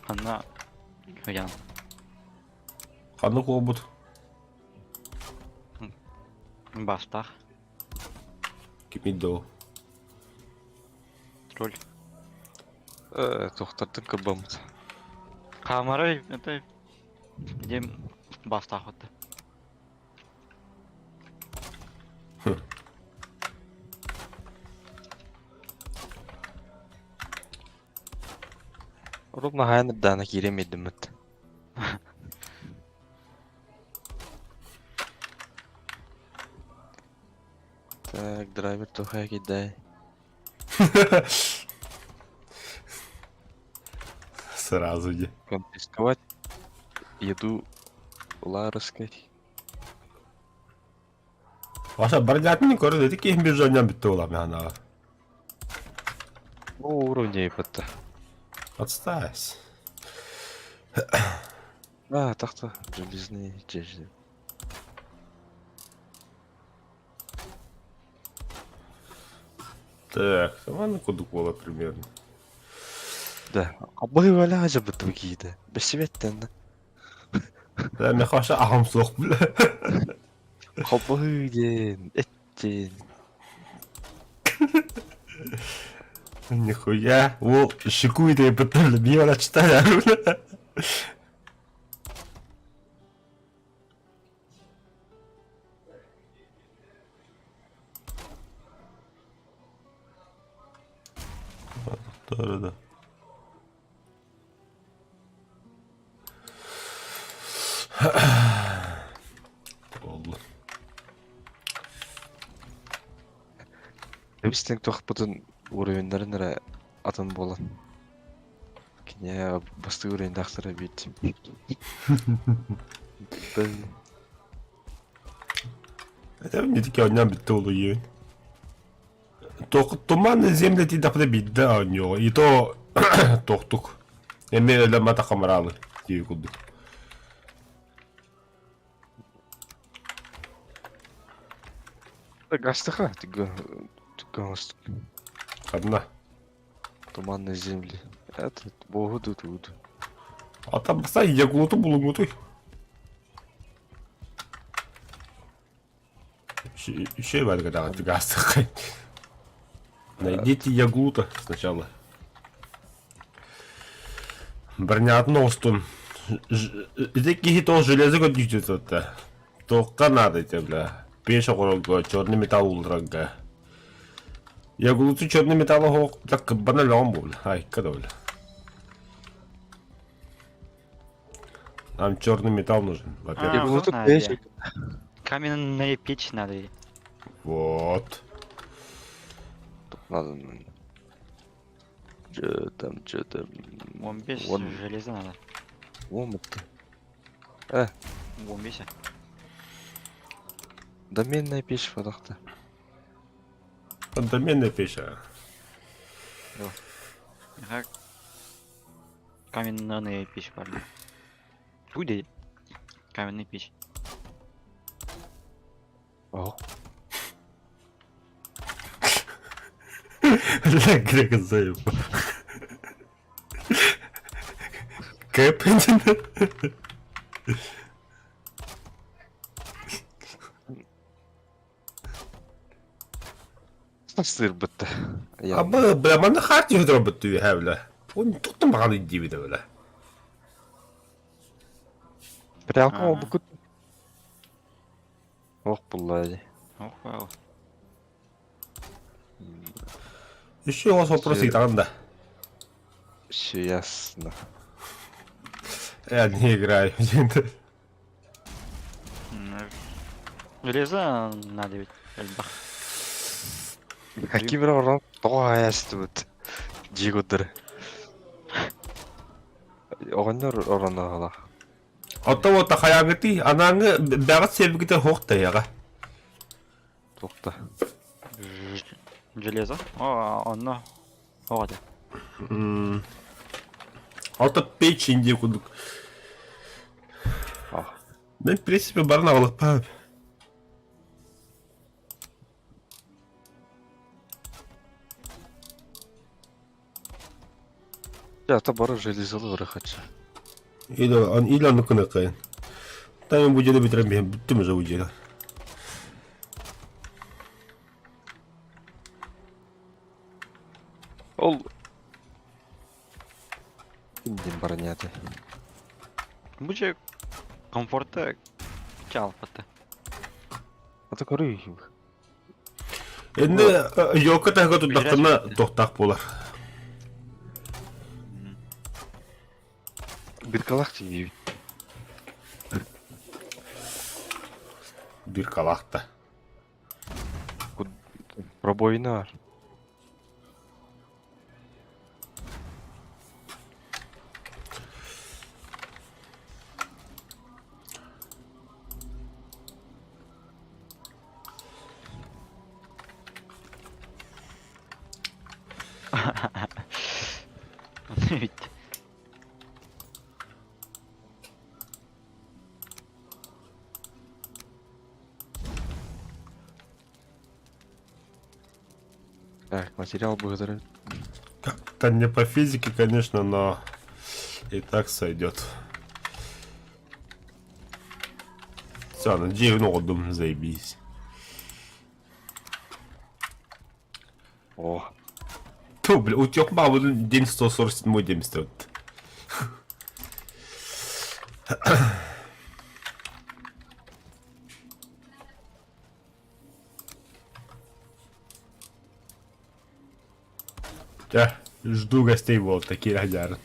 Ханна... Ян. Ханнык буолбут? Бастах. Кимий доо? Тролль. Тохтартын кырбаммыт. Хаамара это... Дем бастаах отты. Ровно хаан даана киирэн биэрдиммит. Так, драйвер тухай кидай. Сразу же. Конфисковать еду Ларской. Ваша бардятни көрө деди ки bir жоннан битти ола мана. Ну, уровней бітті. Отстайся. А, тахта, железный чеши. Так, сама кудукола примерно. Да, абы валя жабыт кииде. Бесибеттен. Да, мен хаша ахам соқ бля. Хабы ден, эттен. Нихуя. Ол шикует я бітті, бля, бля, читаю, бля. Да, да. Oldu. Эбистен тохпутун уровеньдарын эрэ атын буолан. Киниэ бастыгы уровеньдаахтара бит. Бэл Это не такие одна битте oldu yiyin. Туманные земли ти дапта бидде аньо. И то тохтук. Эме эле мата камаралы тии кудук. Гастыха, ты Одна. Туманные земли. Это богу тут. Ата баса ягулуту булуңутуй. Еще бар когда ты гастыха. Найдите ягулута сначала. Бронятно остун. Ити то железо көтүчү Тоққа надо тебе, бля. Пеш оғырға, черный металл улдырға. Ягулуту черный металл хоқ, так кыббана лон бул. Ай, када бля. Нам черный металл нужен, во-первых. Ягулуту вот пеш. надо. Каменная печь надо. Вот. Надо. Че там, че там. 15 Вон. железа надо. Вон это. 15. Доменная печь фадахта. Доменная печь. а. Ага. Каменная печь, парни. Будет. Каменная печь. О, Бля, Грека заебал. Кэп. сыр бітті. Аба, бля, маны харти өтірі бітті ха, бля. Он тоқтың маған идея бля. Прялка Ага. обукут. Ох, булла. Ох, вау. Еще у вас вопрос Все. и да. Все ясно. Я не играю. Железо надо ведь. Эльбах. Какие орон тоға аясты Жигудыр. Оғаннар орона ала. Ата вот хаянгыты, анаңы бәгат себігіте хоқта яға. Тоқта. Железо. О, оно. О, да. Ата печь инде кудук. А. Мен, в принципе, барна алып пап. Ата бары железалы бары хатшы. Или он или он кыныкын. Там бу жерде биtirем мен бүттүм уже бу жерде. Ол Кимден бары неды? Бу же Комфорта чаалпата. Ата көрүй. Энне ёлка таһыга турдахтарына туохтаах буолар. Биркалах тиийбит. Биркалах да. Пробоина бар. Бүттэ. Так, материал благодарю. Как-то не по физике, конечно, но и так сойдет. Все, надеюсь, ну, дум, заебись. О, Ту, бля, утек маму, день 147 день стоит. Да, жду гостей вот такие радяры.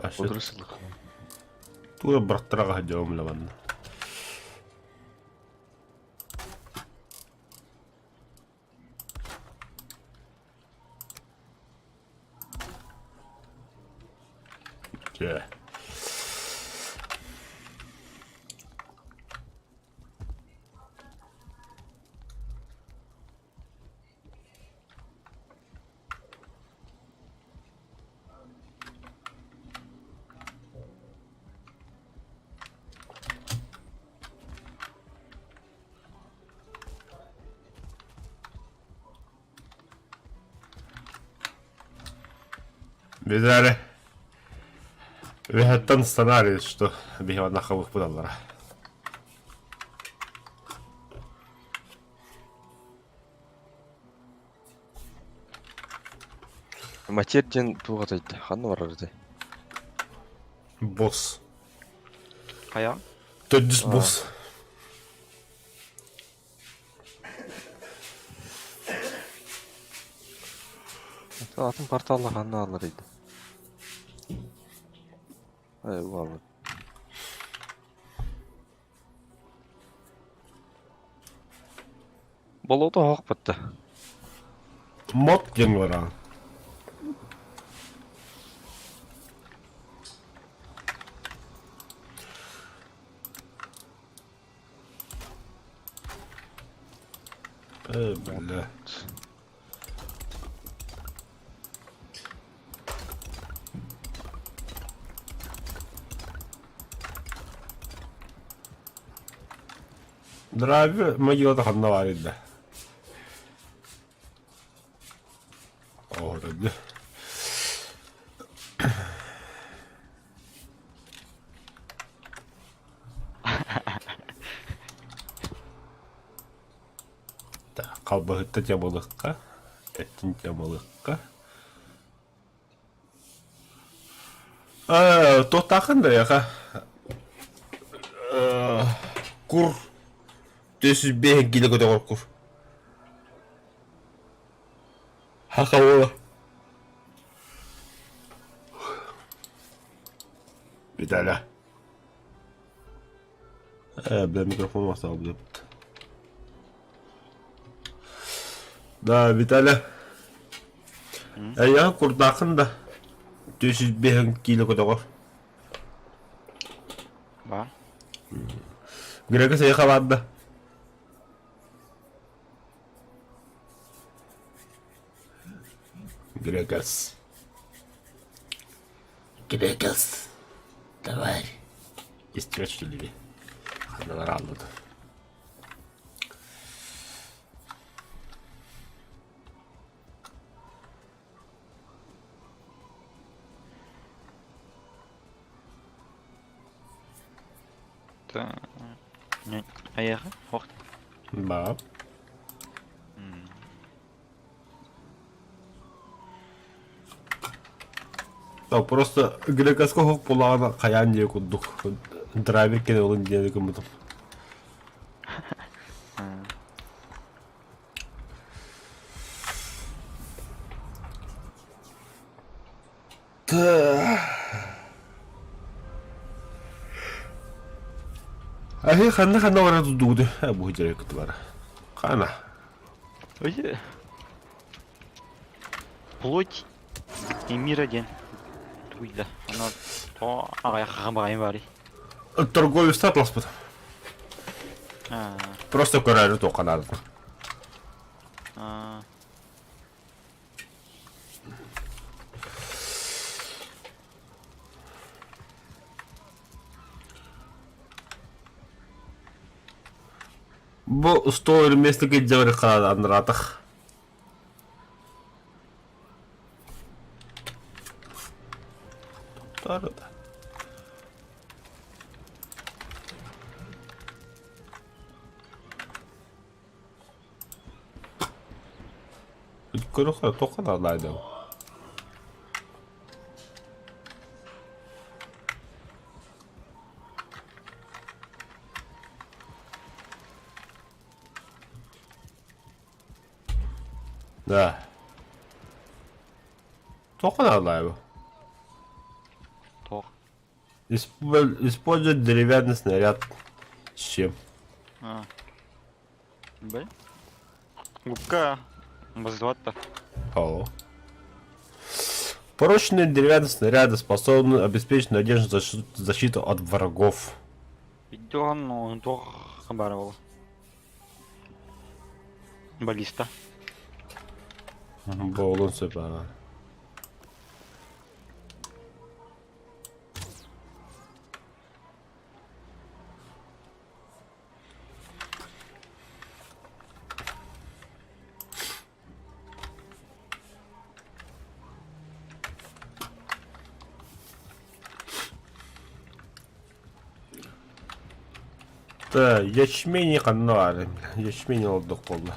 Вообще, Бодрысылык. тура бырахтараҕа сылдьабын манна. Дьэ. Бизаре. Үһэттэн сценарий, что биһи нахабых будаллара. Матерь диэн туох этэй? Ханна барар этэй? Босс. Хайа? Төрдүс босс. Атын порталла ханна алар edi. Ай, бу Болото оһох бытта. Мод диэн бараҕын. Э, бля. Драйвер могилата ханна баар да. Оһордо. Халбаһытта дьабылыкка, эттин дьабылыкка. Туохтааххын да яха кур 405 кило көтөҕөр кур. Хаха уола. Виталя. Э, бля, микрофон остал, Да, Виталя. Эйиэхэ курдааххын да 405 киилэ көтөҕөр. Баар. Грека эйиэхэ баар да? Грекас. Грекос, давай. Истибэт что ли? Ханналар ааллыт. Айаҕа ох. Баа. Просто грекоска хоп булаҕына хайаан диэ курдук драйвер кэлэ олун диэни гыммытым. Аһыы ханна-ханна барар дууду бу дьарык бар. Хана. Ой. Плоть и мир один. Туйда. Ана то аҕай хахан баҕайым баарый. Торговец атласпыт. Просто көрөөрү туохханаадым. Бу стол вместо кыдьабар анратах. Тарда. Көрөхө тоққан алайды. Да. Тоққан алайды. Тоқ. Использовать деревянный снаряд. С чем? А. Б. Губка. Баздуатта. Алло. Прочные деревянные снаряды способны обеспечить надежную защиту от врагов. Видеоны туох баар буолла. Баллиста. Буолуон сөп аа. Да, ячмень ханна баар ячмень олордох буолла.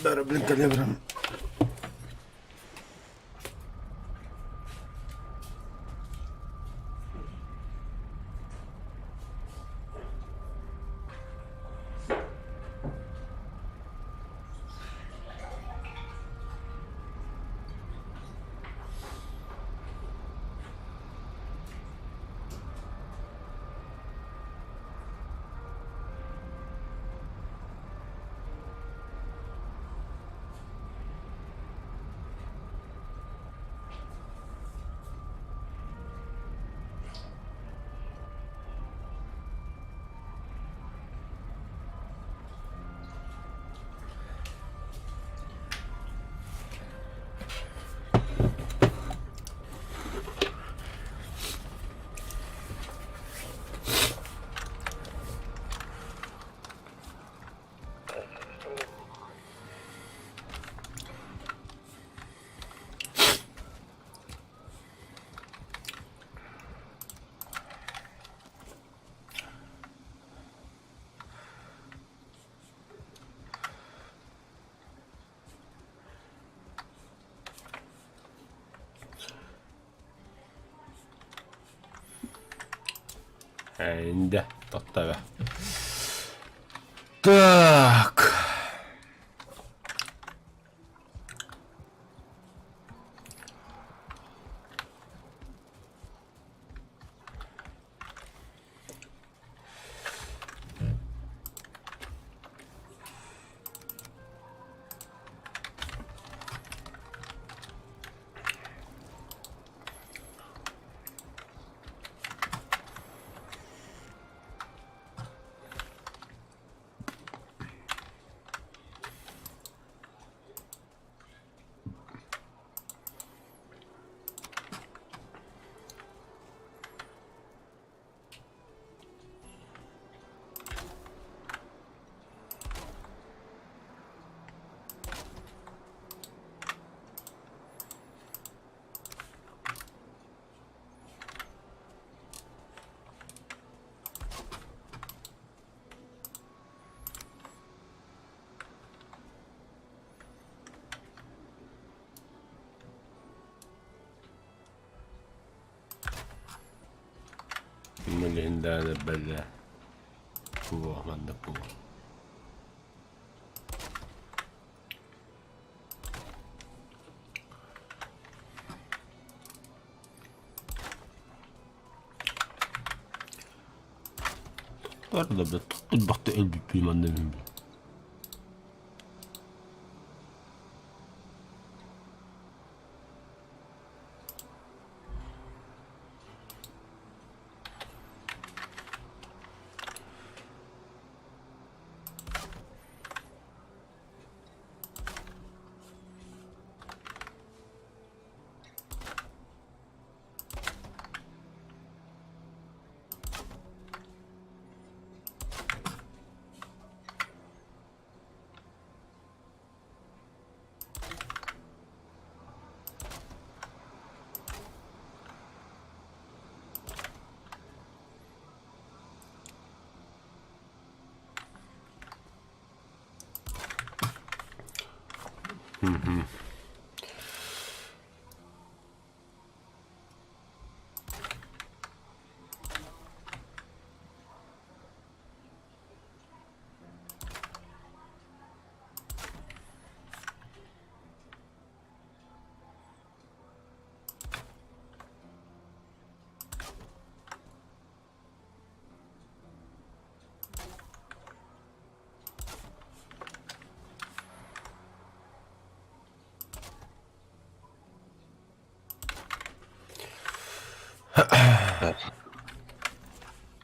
Бары блин калибром. Эндэ, тоттове. Так. Мин иһин даҕаны бэлэ буо маннык буо. Элбэхтэ өлбүппүн манна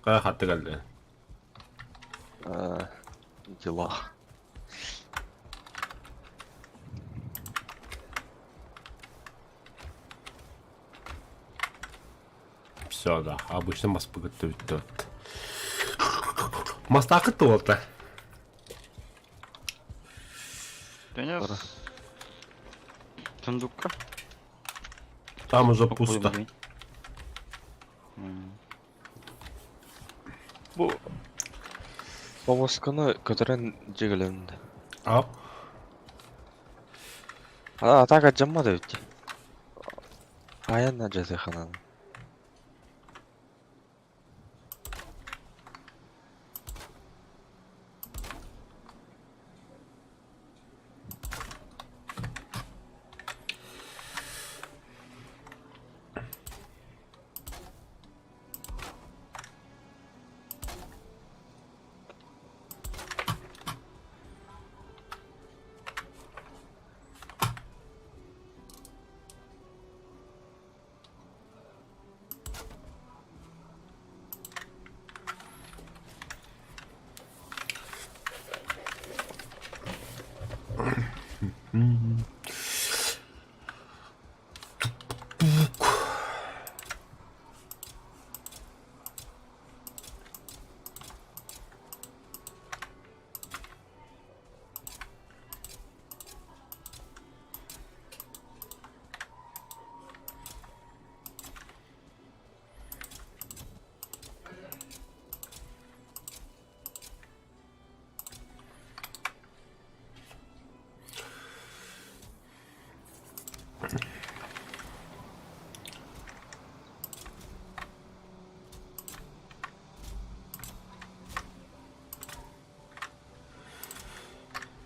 Хатты кэллэ. Дела. Все, да. Обычно мас бүттү. Мастаакыт буолта. Да Сундукка. Там уже пусто. Бу повозканы көтөрөн дьигэлэннэ. А? А атака дьаммада ведь. Айан жазыханан.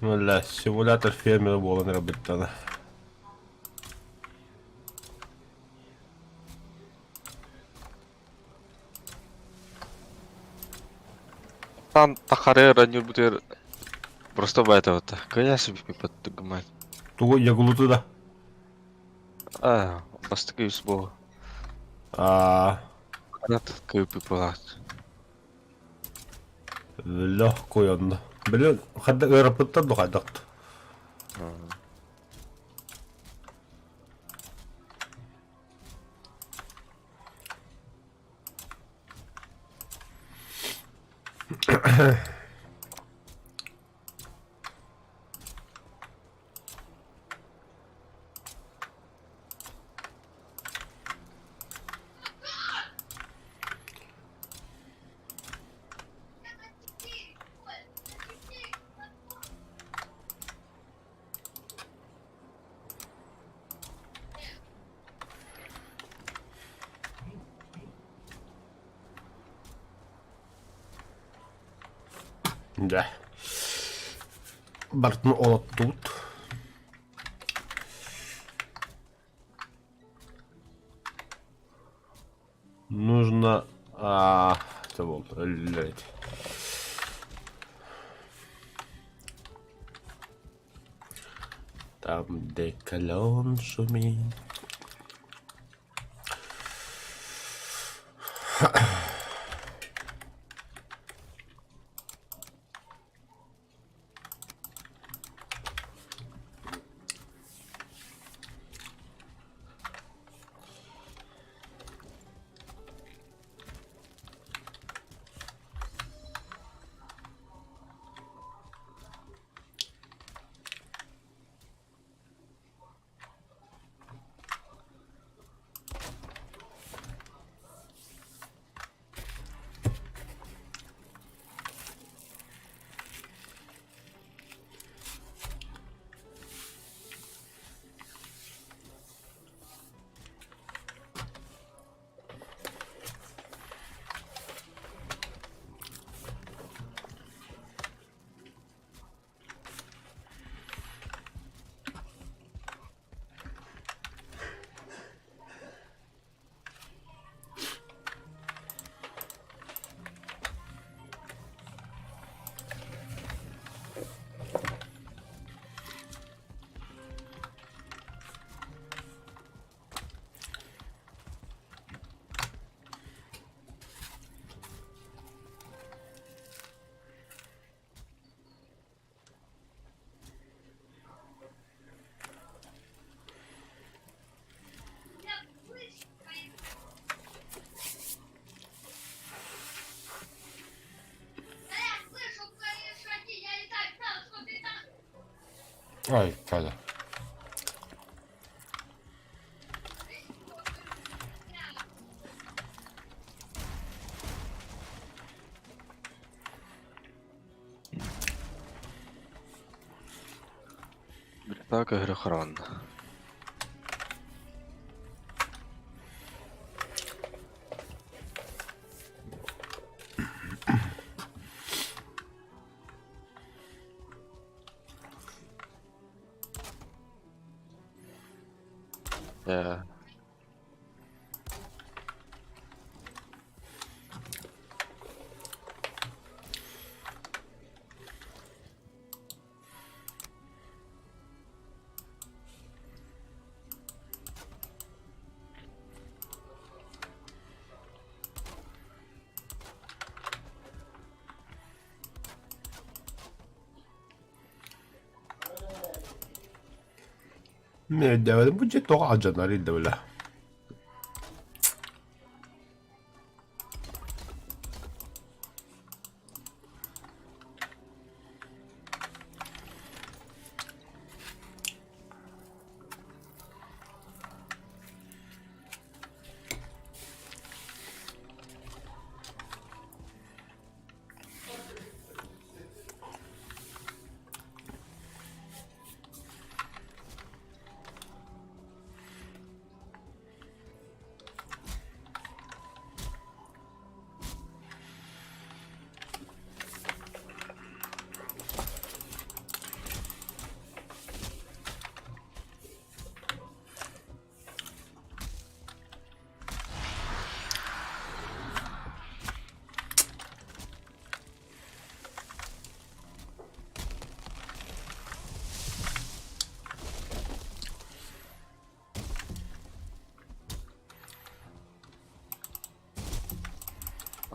Бля, симулятор фермера буолан эрэ Там тахары ранюр просто байтабыта. Кыйа себе подтыгмать. Тугу ягулуту да. А, бастыкы үс бу. А, Канат кыйпы болат. легко онно. Блин, хадда ыараппыттар духайдакт. Да. Барытын олоттубут. Нужно а, это вот, блядь. Там, где клен шумит. Ай, Каля. Так, Грехран. Yeah. Бу дьиэ тоҕо алдьанарый да бля.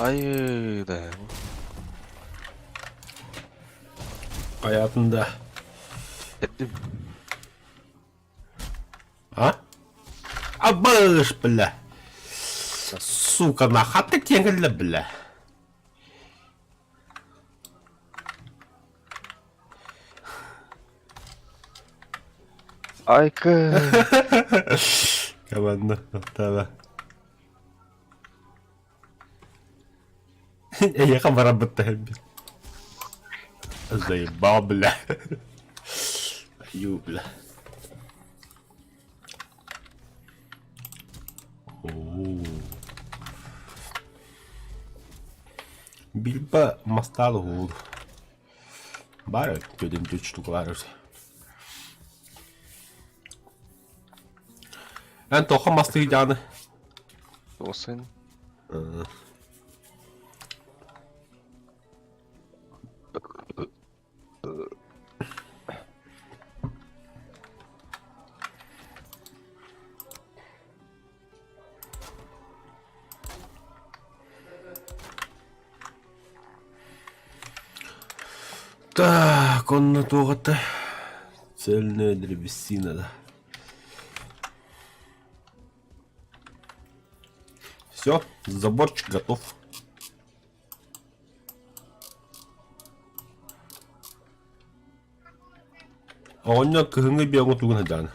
Айыы да. Hayatında. Этим. А? Абыш, бля. Сука, нахаты теңгілі, бля. Айка. Команда, давай. Эйиэхэ барарбыт таһырбыт. Заебал, бля. Ю, бля. Оо. Билба мастаал уһуур. Баар эбит, 4 штука баар эбит. Эн тоха мастыы дьааны? Тосын. Так, онно туох этэ? Цельная древесина, да. Все, заборчик готов. Оҕонньор кыһыҥҥы биоҥҥа тугун сылдьаҕын?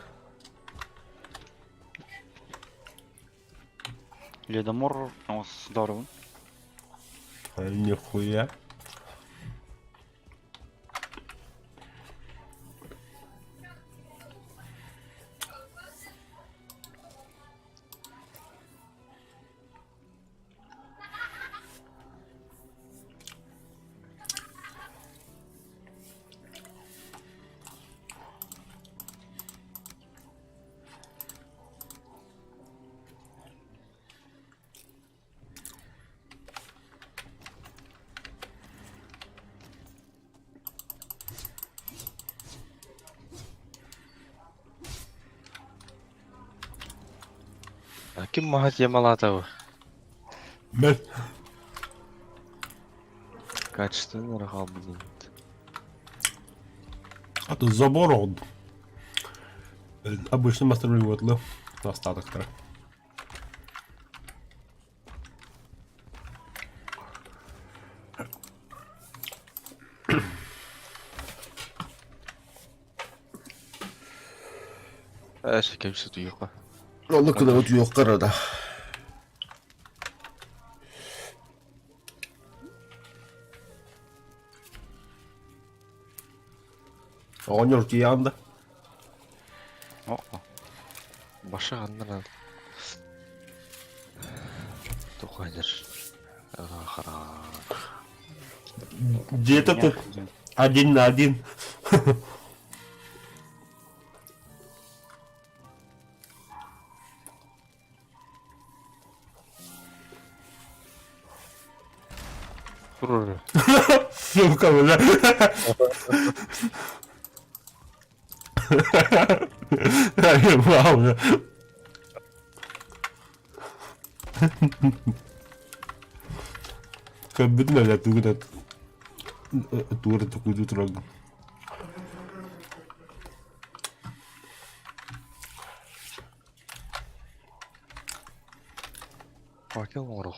Ледомор здорово. Нихуя. А ким маһа темалаата бу? Бэл. Качественно эрэ хаалбыт диэн. А то забор он. Обычно мастер остаток Ээ, кэпсэ утуйуохха. Онно кына утуйуохха да. Оҕонньор утуйаҕын да? О, Баша ханна Тухайдыр. Хара. Где-то тут один на один. Тур. Сука, бля. Ебал, бля. Көрбүтүн бля тугу да туора токуйду тураргын. Факел оҥоро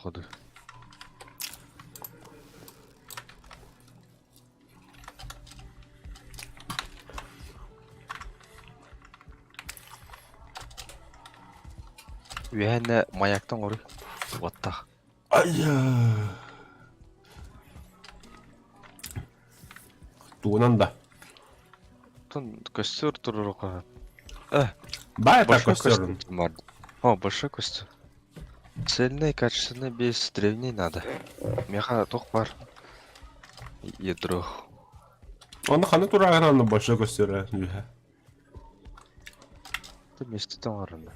Үөһэннэ маяктан оҥоруй. Уоттаах. Айа. Тугунан да. Тон костер турурука. Э, Бай так большой костер. костер бар. О, большой костер. Цельный, качественный, без древней надо. Меха туох бар. Ядро. Оны ханы турагын большой костер. Ты вместе там арына.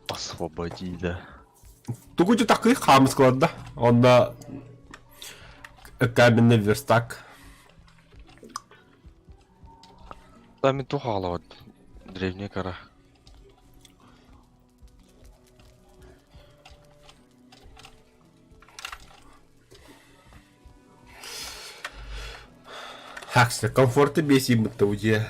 Освободи, да. Тугу такый хаамыс да. Онда каменный верстак. Да, мен туох аҕалабыт. Древняя кора. Хакса, комфорты бесимытта удье.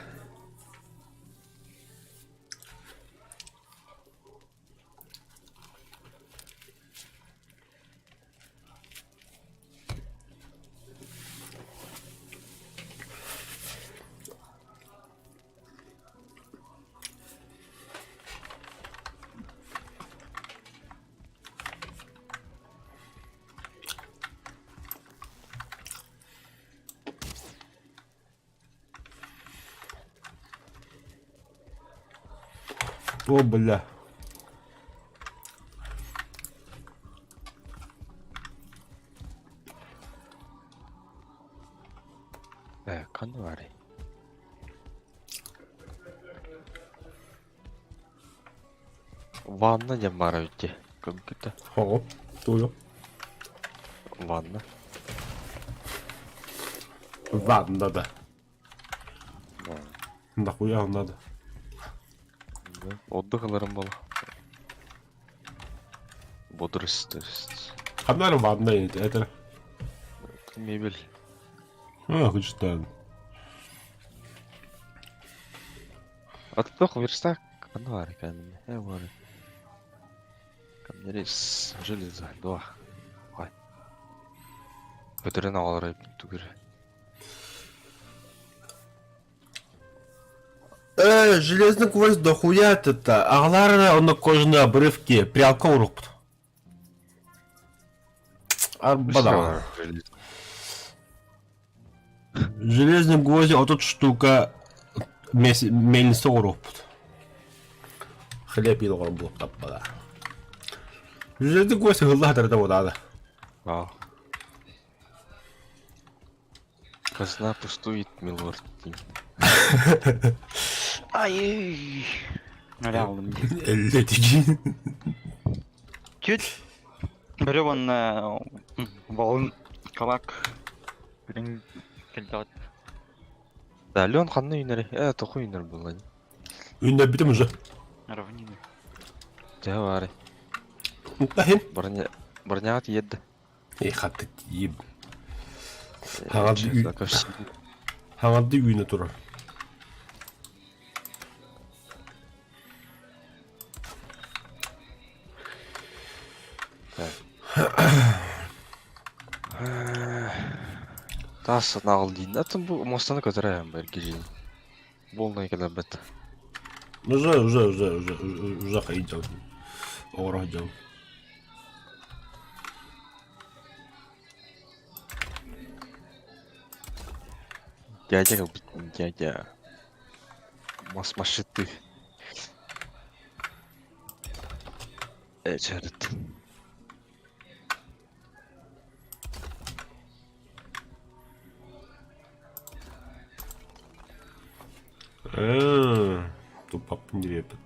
О, бля. Э, ханна баарый? Ванна диэн баар эбит дии. Көмпүтэ. Хоҕо. Туйу. Ванна. Ванна да. Нахуя надо? Отдых ыларым буолла. Бодрость, то есть. Ханна ванна это? Мебель. А, хочет Аттох верстак ханна баар камень. Э, бар. Камнерез железо, два. Хай. Көтөрөн аҕалар түгүр. Железный гвоздь дохуя это. Аҕалар онно кожаные обрывки прялка урукпут. Арбада. Железный гвоздь отут штука мельница урукпут. Хлеб илоҕор буолуп таппада. Железный гвоздь ыһылла сатар да Вау. Казна пустует, милорд. Ай! Нөрэ алдым дии. Эллетигин. Чуть. Бөрө уонна балын калак үрүҥ кэлбэҕит. Да, Лен ханна үүнэр? Э, току үүнэр буолла. Үүннэрбитим уже. Равнины. Дьэ баары. Тахин. Броня... Броняҕа тиийэрдэ. Эй, хатты тиийим. Хаҥарды үүнэ турар. Таас наҕыл диин. Атын бу муостаны көтөрө айан кижин. Буолнай кэлэрбэт. Уже, уже, уже, уже, уже хайдал. Оҕоро дьон. Дядя кэлбит, дядя. Мас машиты. Э, чарыт. Э, тупап диэбит.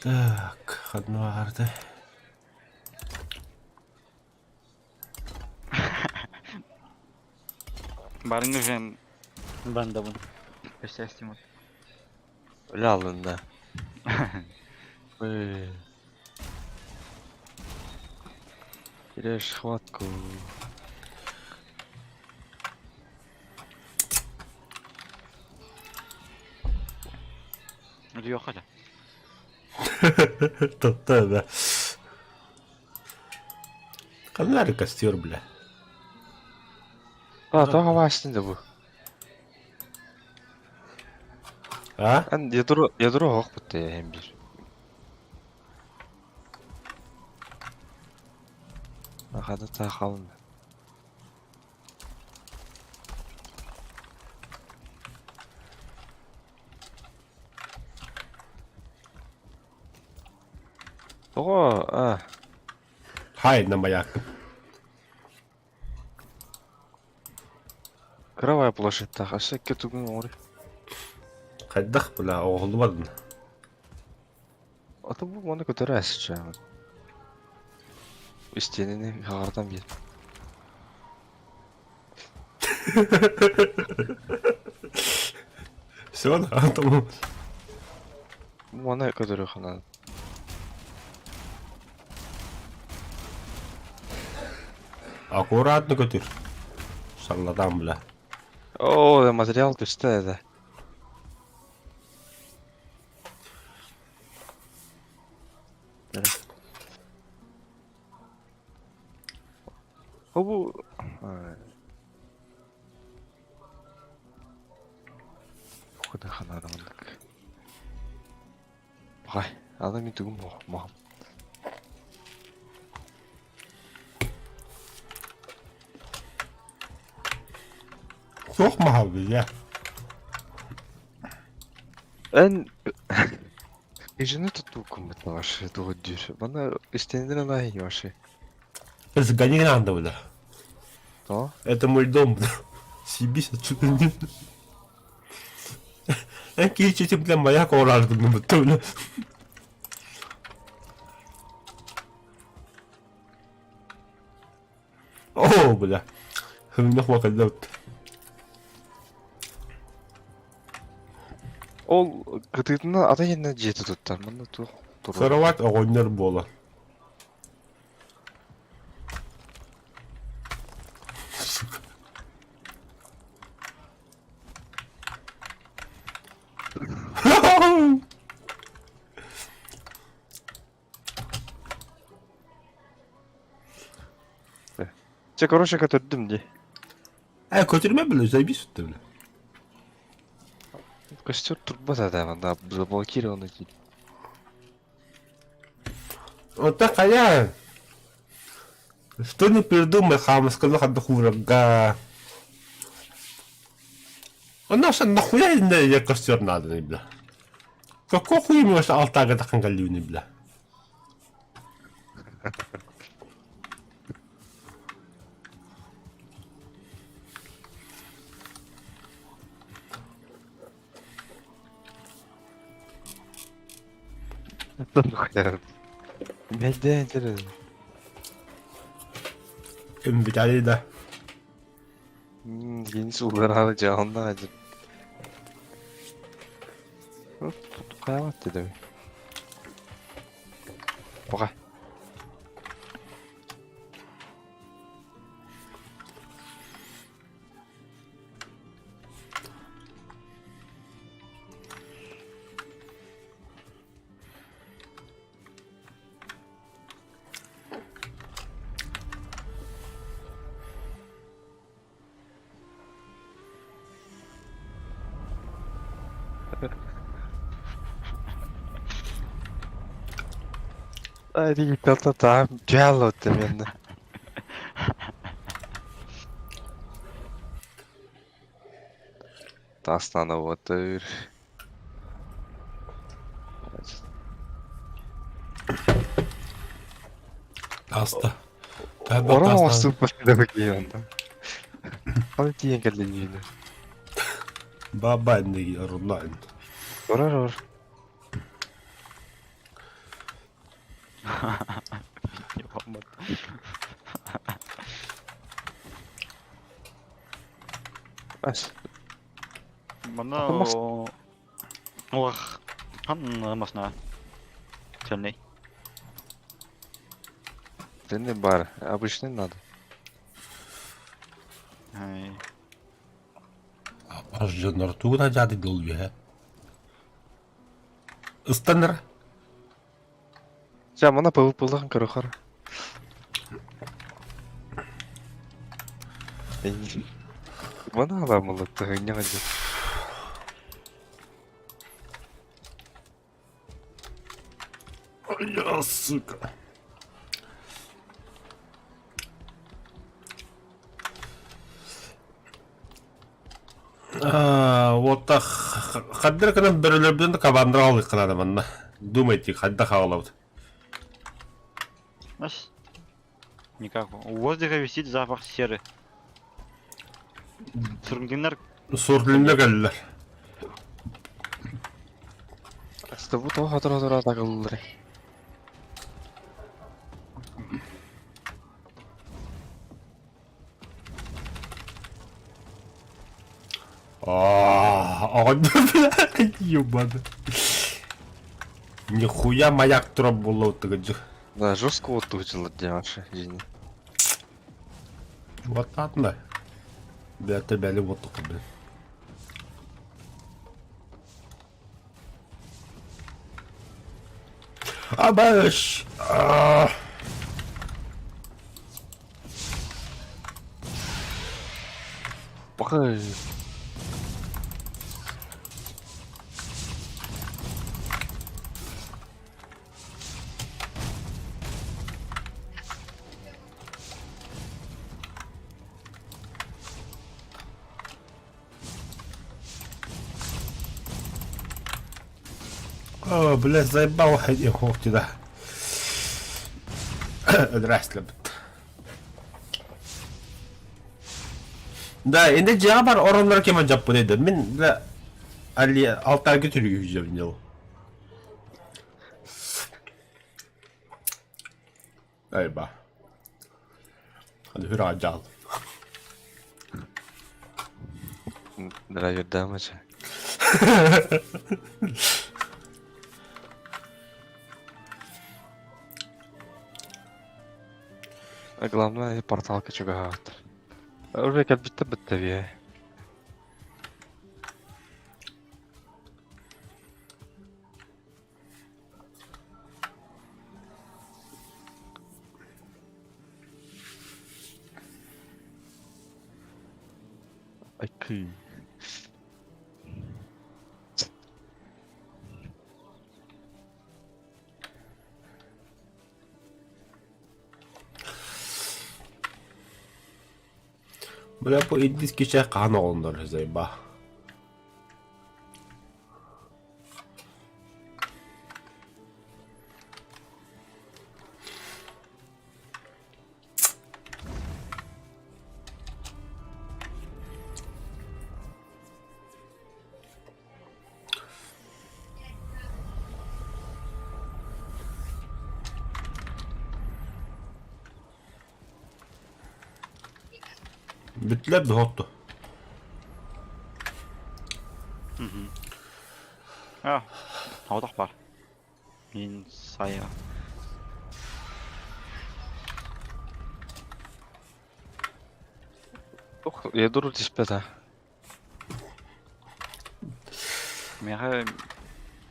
Так, одно арты. Барыҥ уже бандабын. Өстөөстүм. Үлэ алынна. Эй. Теряешь хватку. Үлүйүөххэ да. Тотта да. Ханна эрэ костер, бля. А, тоҕо баастын да бу? А? Эн ядро ядро оһох бутта эһэм биир. Хата таахалын. Тоҕо а Хай на маяк. Кровая площадьтаах өссө икки тугун оҥоруй. Хайдах бля оҕоллубадын. Ата бу маны көтөрө эсчээҕин. Истиэнини хаҕардан биэр. Все, Антон. Маны көтөрүөххэ наада. Аккуратно көтөр. Шарлатан, бля. О, материал түстэ это. Бу Куда ханада маннык. Бай, аны мин тугум махам. Суох маһал бия. Эн Ижини тутууккуммут ваши тугу дүүр. Бана истэннер анай ваши. Сгони надо, бля. То? Это мой дом, бля. Съебись отсюда. Эн киһи бля моя коорардым бля. Оо, бля. Хымнах вакаллабыт. Ол кытыытынан ата иһинэн дьиэтэ туттар. Манна туох туруор. Сыроват оҕонньор буолар. Сука. Чэ, короче, көтөрдүм дии. Э, көтүрмэ бile, заебись өттө бile. Костер турбат да, да, заблокировано дии. Ота хайа. Что не придумай, хаамысканы ханна хуурарга. Онно нахуя я костер надо, бля. Какой хуй может алтага тахан галлюни, бля. Бэйдэ интересно. Ким Виталий да. Yeni suları canlı acı. Кайбат дедим. Пока. Та дьяло мене. Тастанып отыр. Таста. Орон оҥостубут киһи Хал тиийэн кэллин дьиэни. Баба инниги орунна. Орор ор. Ас. Манна Ох. Хан масна. Цельный. Цельный бар. Обычный надо. Ай. Ас дьоннор тугуна дьаады долбиһэ. Ыстанар. Ча, мана пылы-пылыхан көрөхөр. Мана аламылык тыгынньаҕа Я, сука. Вот так хаддыр кынан бөрөлөрбүтүн кабандыра алык манна. Думайте, хадда хаалабыт. Ас. Никак. У воздуха висит запах серы. Сургиннар Сургиннар кэллэр. Аста бу тоҕо хотор-хотор атакыллар. А, блядь, ебаный. Нихуя маяк троп було тыгыджы. Да, жестко вот тут дьявша, дьини. Вот ладно. Бля, тебя ли вот только, блин. Абаш! Пахай. О, бля, заебал ходить да. Здрасте, Да, инде дьиэҕэ бар ороннор кем дьаппын эдэ. Мин бля али алтарга түрүгү Айба. Hadi hür al. Драйвердаамача. А главное порталка чугаһаат. Уже кэлбиттэ бытта бие. Айкы. Бля, бу индийский чай хаһан оҕолоннор заеба. Бүттүлэр доһотту. А, аудах бар. Мин сайа. Ох, я дуру түспэт а. Миэхэ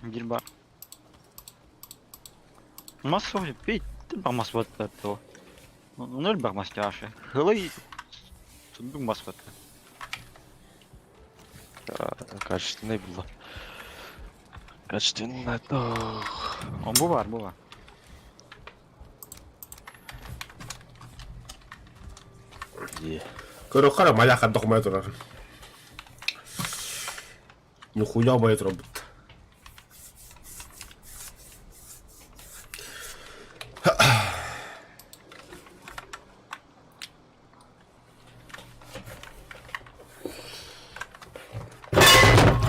биир бар. Мас суох бит мас баттаа. Ону элбэх мас чаша. Хылый сундук мас баттаа. Качественный было. Качественный то. Бу бар, бу бар. Көрөххө маля документ турар. Нихуя бай турабыт.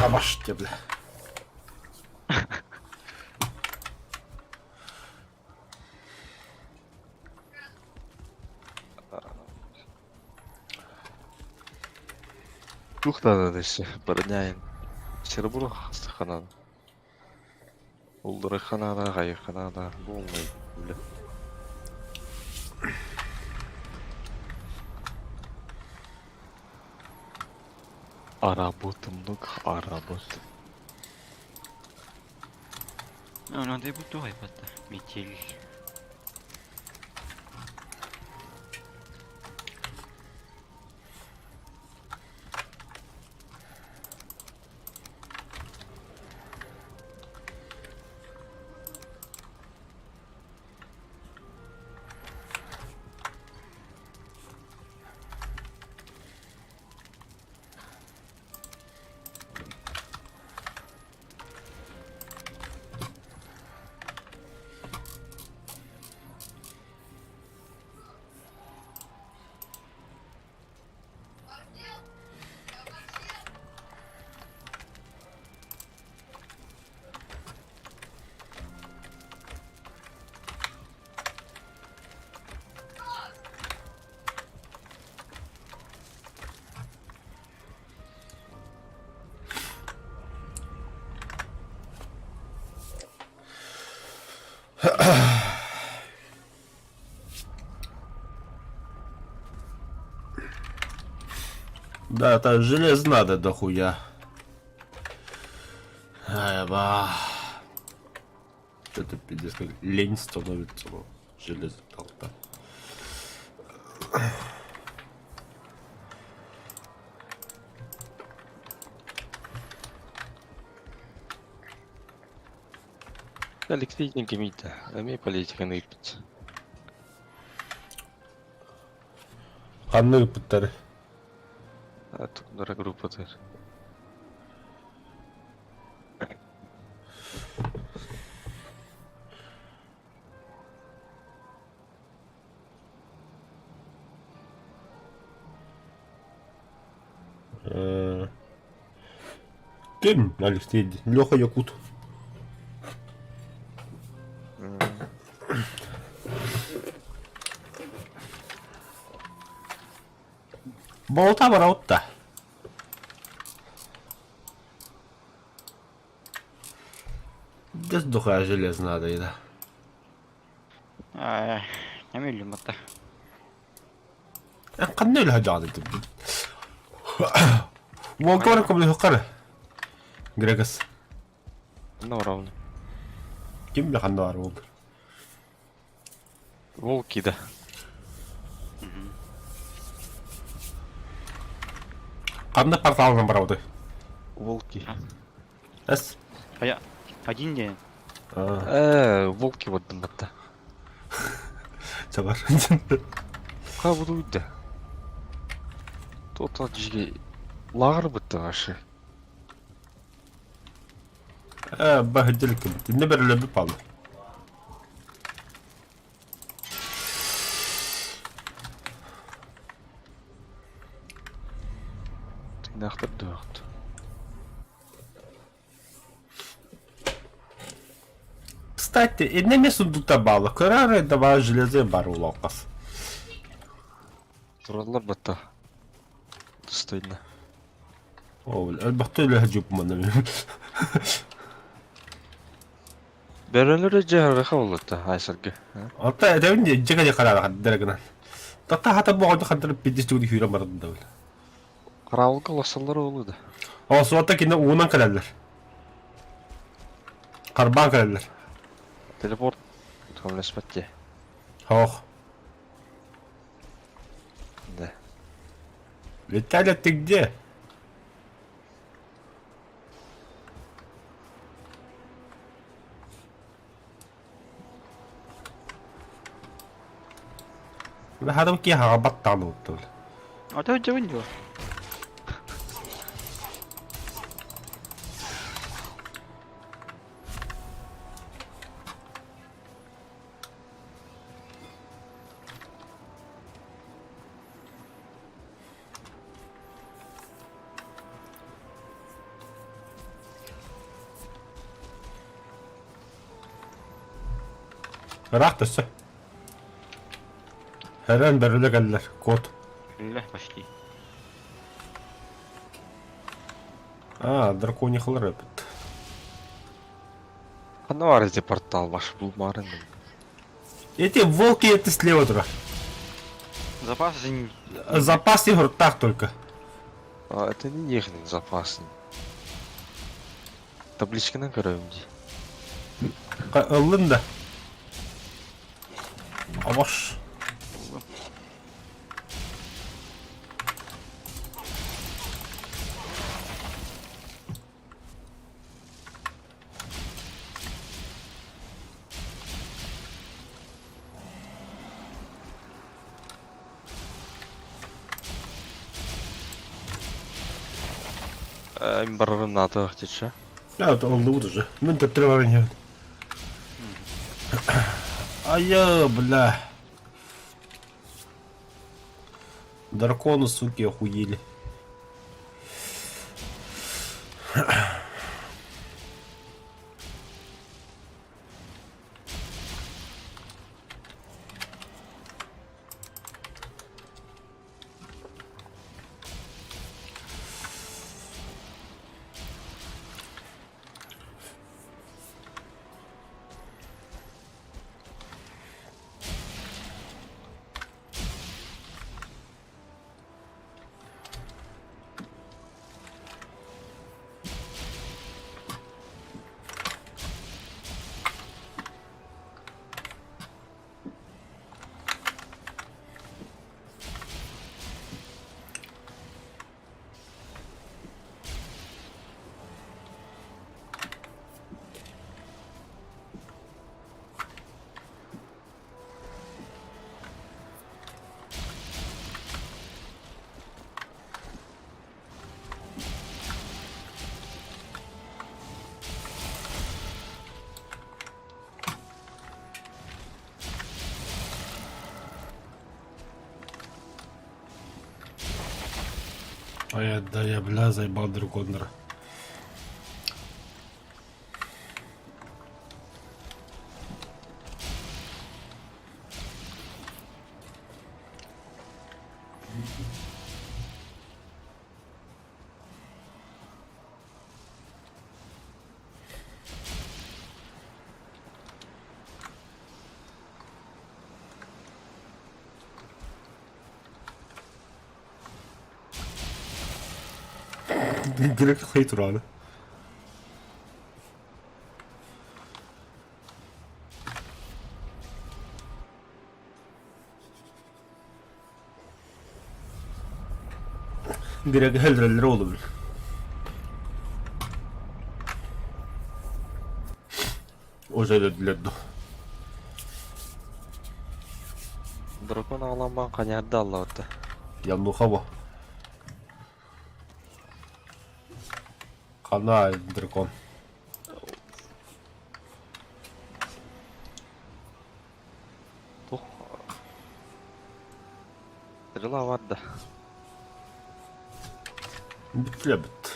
Абаште, бля. Тух надо десе, барняйын. Сербур хастаханада. Улдураханада, гайханада, болмай, бля. А работы много, а работы. Надо и буду айбата. Метель. Да, это железо надо дохуя. Ай, ба. Это пиздец, как лень становится. ну, Железо толпа. Алексей диэн кимий да? Эмиэ политиканы ыыппыт. Ханна ыыппыттары? Тундра группатыгар. Ким Алексей Леха Якут. Болта бараутта. Дес духа железно надо, да. Ээ, эмиэ батта. Ханна үлэһэ дьаҕаны Уолга көмөлөһүөххэ Грекас. Ханна барабын? Ким да ханна бар уол? Волки да. Ханна порталынан барабыты? Волки. Эс. А один день. Волки вот батта. Чабар. Ха буду да. Тот жиге лагыр бытты вообще. Баһыдьылыкым. Тинне бэрэлэби палы. Тыйнаахтар дуохт. Кстати, инне сундукта баалы. Көрөр да железе бар улалкас. Тураллар батта. Достойно. О, элбэхтэ үлэһэ жупманы. Бөрөлөр жаһарыха боллутта айсаргы. Ота этэбин дьэгэ дьэ дэрэгынан. Тата хата боҕойду хантырып пидис тугу хүүрэн баран да. Караулга лосаллар олу да. О, суота кине уунан кэлэллэр. Карбаан кэлэллэр. Телепорт көмөлөспөт Хоох. Да. Виталий, ты где? Хадам ки хаҕабаттаан уттул. А то дьабын дьо. Ыраах төссө. Хэрэн бөрөлө кэллэр, кот. Кэллэ почти. А, драконихалар эпит. Ханна бар эти портал баш булмарын. Эти волки это слева тура. Запас Запас так только. А, это не их запас. Табличканы көрөм ди. Ыллын да. Абаш. Мен барарым надо тече. Ja, это он уже. Мен төттөрө баран Ая, бля. Драконы, суки, охуели. Ай, да я, бля, заебал драконнар. Грек хейт ураны. Грек хелреллер олубул. Уже өлөдүлэр ду. Дракон аҕаламман ханьаарда аллабыта. Ямнуха бу. Хана дракон. Тух. Стрела барда. Бүттүлэ бүт.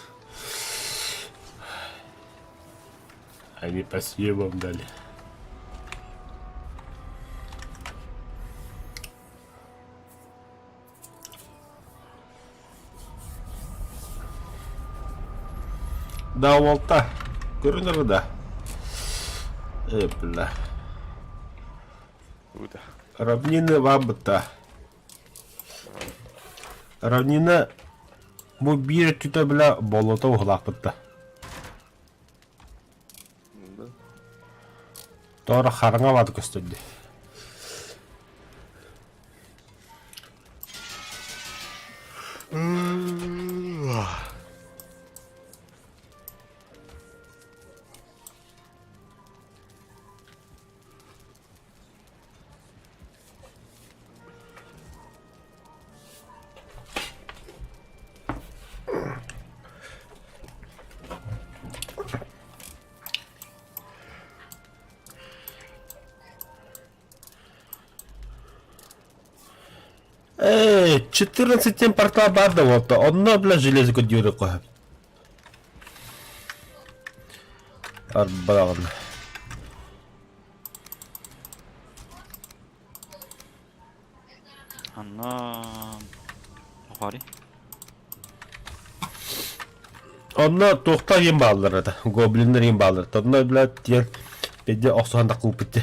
Они по съебам дали. Да, уолта. Көрүнэр да. Э, бля. Уда. Равнины бабыта. Равнина бу биир өттүтэ бля болото уһулаахпытта. Торо хараҥа бааты көстөрдө. Эй, 14 портал бар да вот, онно, бля, железо көдүөрү коһ. Арбаҕын. Анна... Тухари. Онно туохтар иин бааллар это, гоблиннар иин бааллар. Онно, блядь, диэн биде охсуһан таххыппыт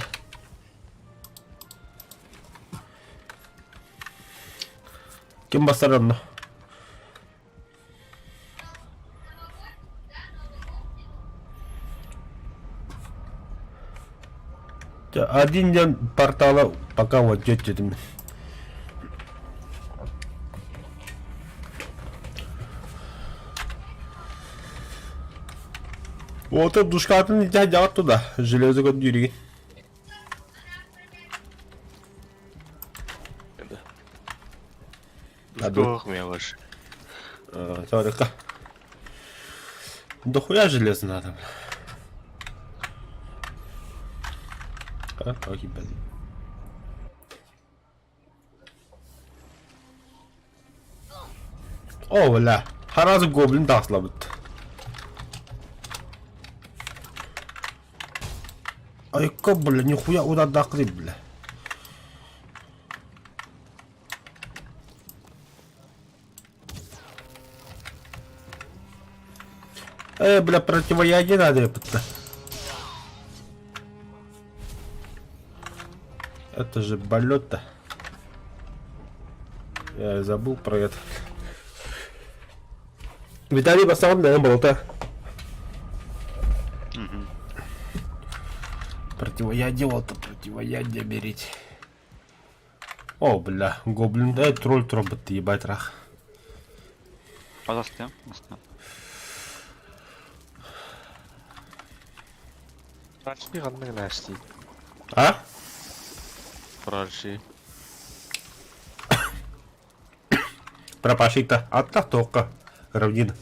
Ким басар онно? Один день портала пока вот дедим. Вот это душкатын дядя туда, железо көндүрүгүн. Ох, мелочь. Сорика. Дохуя железо надо, бля. А, окей, блин. О, бля. Харазы гоблин тахслабыт. Айка, бля, нихуя удардаклы, бля. Бля, противоядие надо, ёпта. Это же болото. Я забыл про это. Виталий Басан, да, болото. Угу. Противоядие, вот противоядие берите. О, бля, гоблин, тролль тробот, ебать, рах. Пожалуйста, астым. Праши ханнык нэсти. А? Праши. Пропаши-то. Атта тока. Равнина.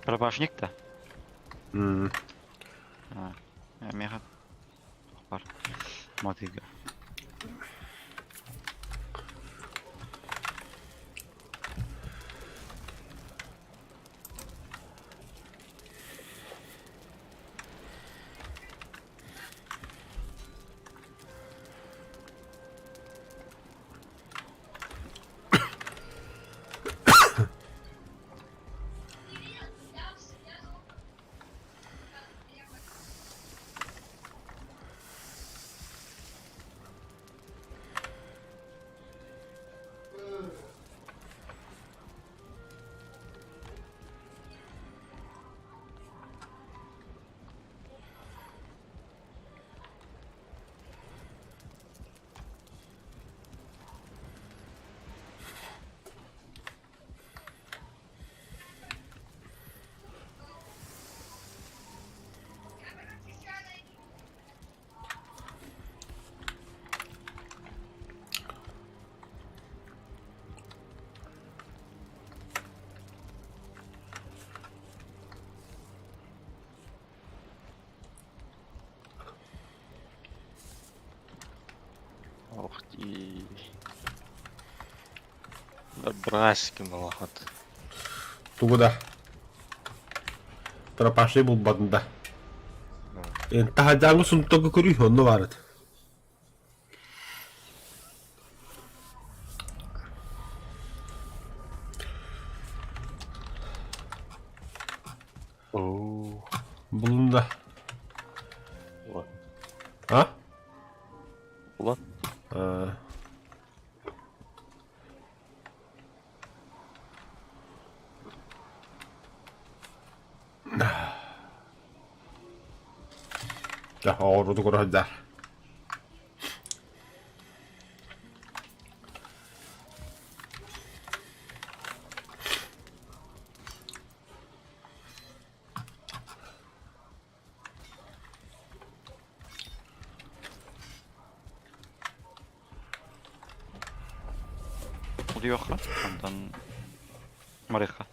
Пропашник да? М. А, миэхэ бар. Матыга. Ох дии. Браски малахат. Тугу да. Пропаши булбатын да. Таһадьааҥҥы сунтугу көрүй, онно баар этэ. Оо. Булун да. Улан. А? Улан. А. Дьэ, оҕуруоту көрө сылдьар. Утуйуохха, онтон барыахха.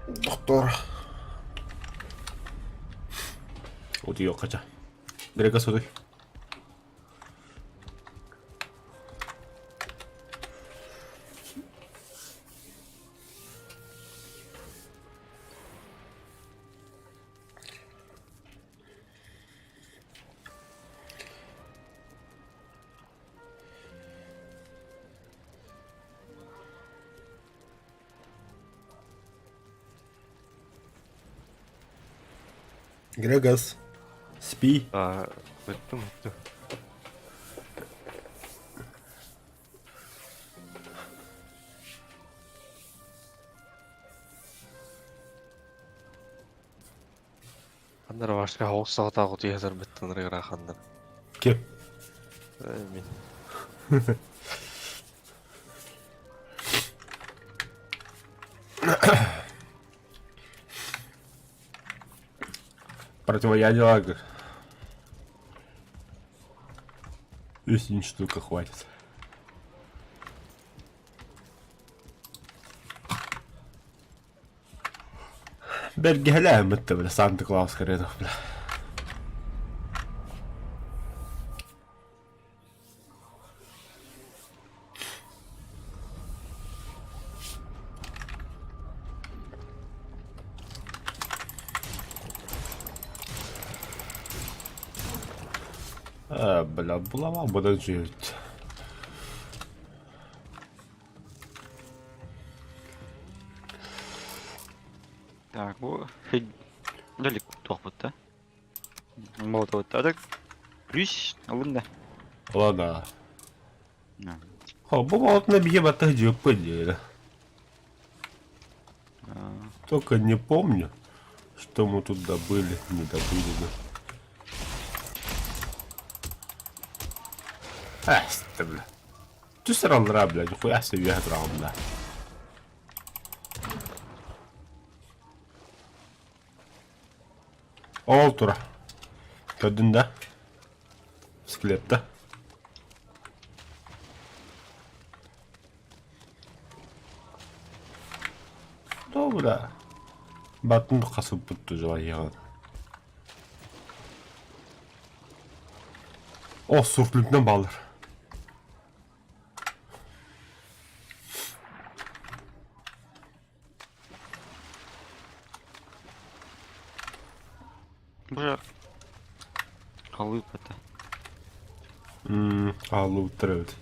Доктор. Утуйуохха ча. Грека суруй. Грегас, спи. А, бүттүм, бүттүм. Ханнар башка хоҕус саҕатааҕы утуйа сарбыттан ырааханнар. Ким? Мин. Противоядие лагерь. Если штука хватит. Бэргэһэлээммит да бля Санта Клаус хренов бля. Э, бля, булава будан жить. Так, бу далек туохпут да? Молотовут так. Плюс ылын да. Ладно. Хо, бу молот на бье батах дьыппы Только не помню, что мы тут добыли, не добыли. Да. Эх, ты, бля. Түсір бля, нихуя себе бля. Ол тура. Көрдүн да? Склепте. бля. Батын хасыппыт тужалайыгын. О, суртлүтүнэн бааллар. Бу халыып это. Хааллыбыттар эбит.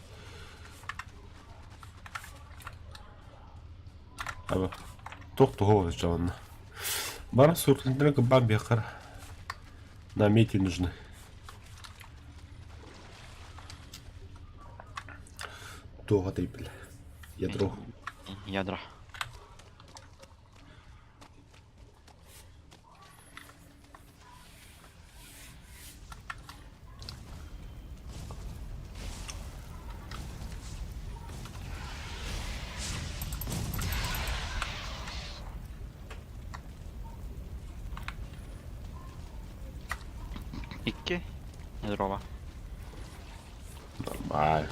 Аба. Туох туһу дьонно. Бара суртлүтүнэн кыбаан биэххэр. Нам эти нужны. Туох атай бile. Ядро. Ядра. Икки ядроба. Нормально.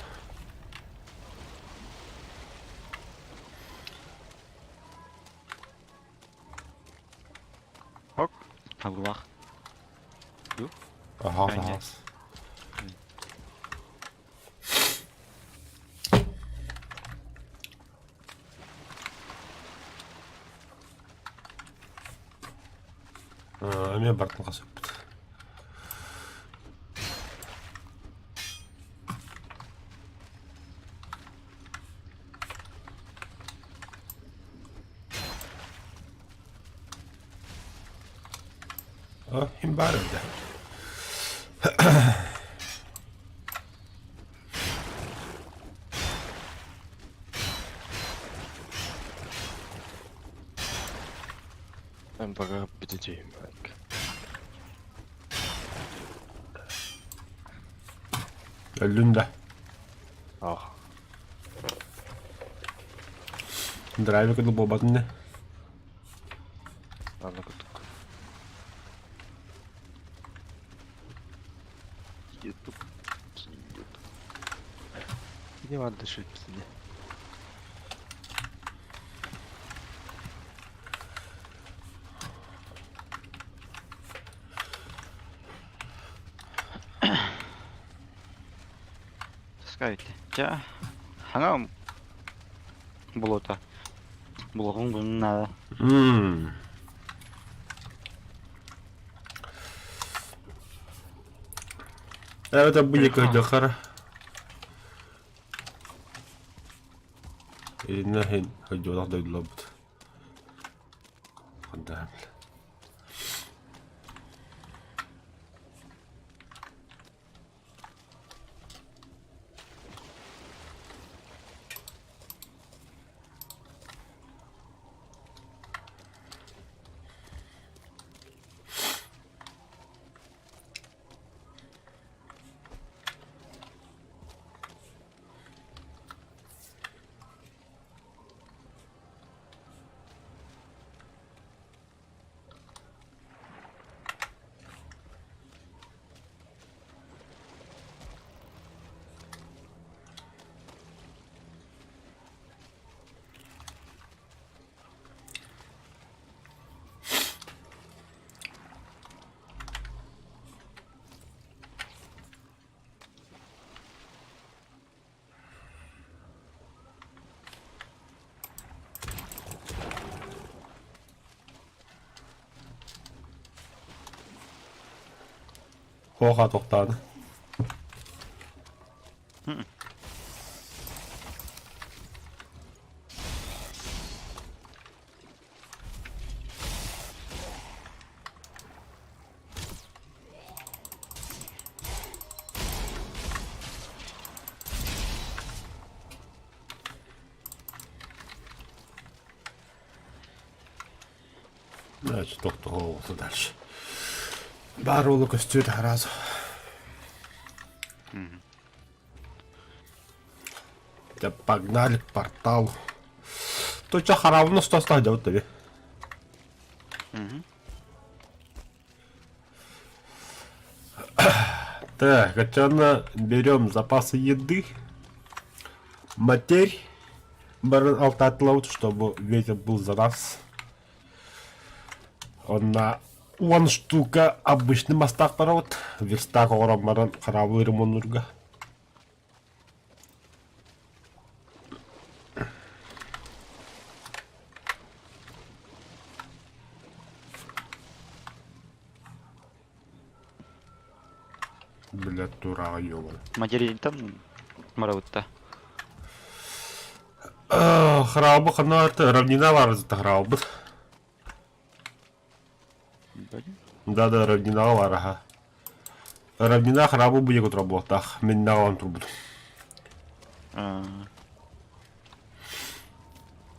Ок. Халлах. Аһаас Конечно. аһаас. Эмиэ бартын хасыппыт. А, им баар эбит. Эн пока бүтүтүйүм. Өллүн да. Ах. Драйвер кыдыл буолбатын не. Аны кутук. Ютуб. Ютуб. Не надо шутить. Таскайте. Ча. Хаңа болота. Булугуң буну надо. Ммм. Это будет как Инна хин дойдулабыт. Хандаам. Хоха тохтааны. Значит, тохтоҕо дальше. Баар уолу көстүө сразу. Да погнали к порталу. То что харавно что делать тебе? Так, хотя берем запасы еды. Матерь. Баран алтатлаут, чтобы ветер был за нас. Онно уон штука обычный мастаах барабыт. Верстак оҥорон баран хараабыл ремоннуурга. Блядь, тураҕа ёбана. Материалтан барабытта. Хараабы ханна равнина бар хараабыт. Да-да, равнинаҕа баар аха. Равнина хараабы бу диэки турар буолуохтаах. Миннаҕа турбут.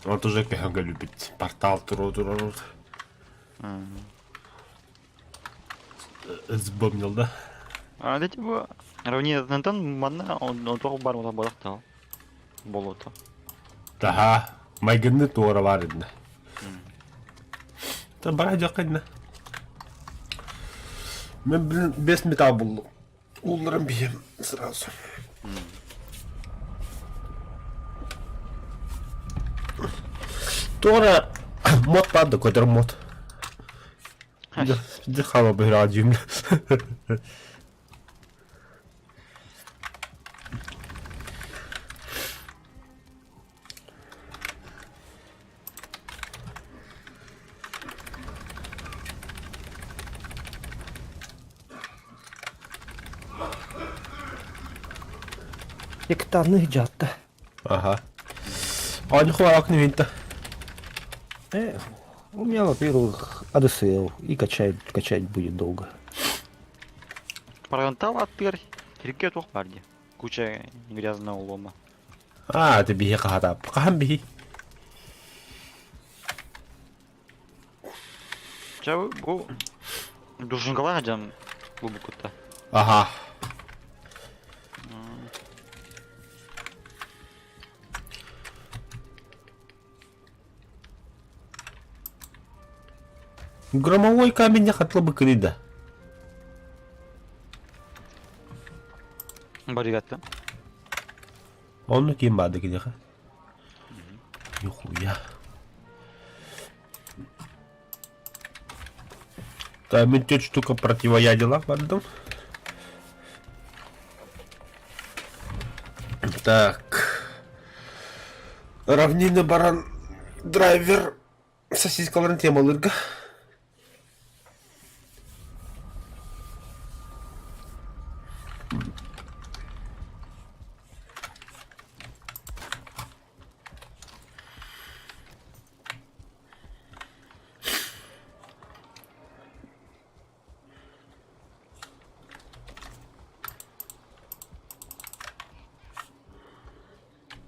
Вот уже көһөн кэлбиппит. Портал туру турар. Вспомнил, да? А, да типа, равнинатан манна он тоҕо бар буолбатах болото. Таһаа, майгынны туора баар иннэ. Та бара дьахха иннэ. Мен блин без металл буллум. Улларым биһиэм сразу. Туора мод баар да көтөр мод. Дьэ хаала быһыраҕа дьиим. Гектарны дьаатта. Ага. Оонньуу винта. У меня, во-первых, ADSL, и качать, качать будет долго. Паргантал аттыгар кирге туох бар дии. Куча грязного лома. А, ты биһи хаһатап. Хаһан биһи? Ча бу душинкалаах дьон бу кутта. Ага. Громовой камень не хотел бы да. Баригатта. Онно ким баады киниэхэ? Нихуя. Так, мен төрт штука противоядила бардым. Так. Равнина баран драйвер сосискаларын темалырга.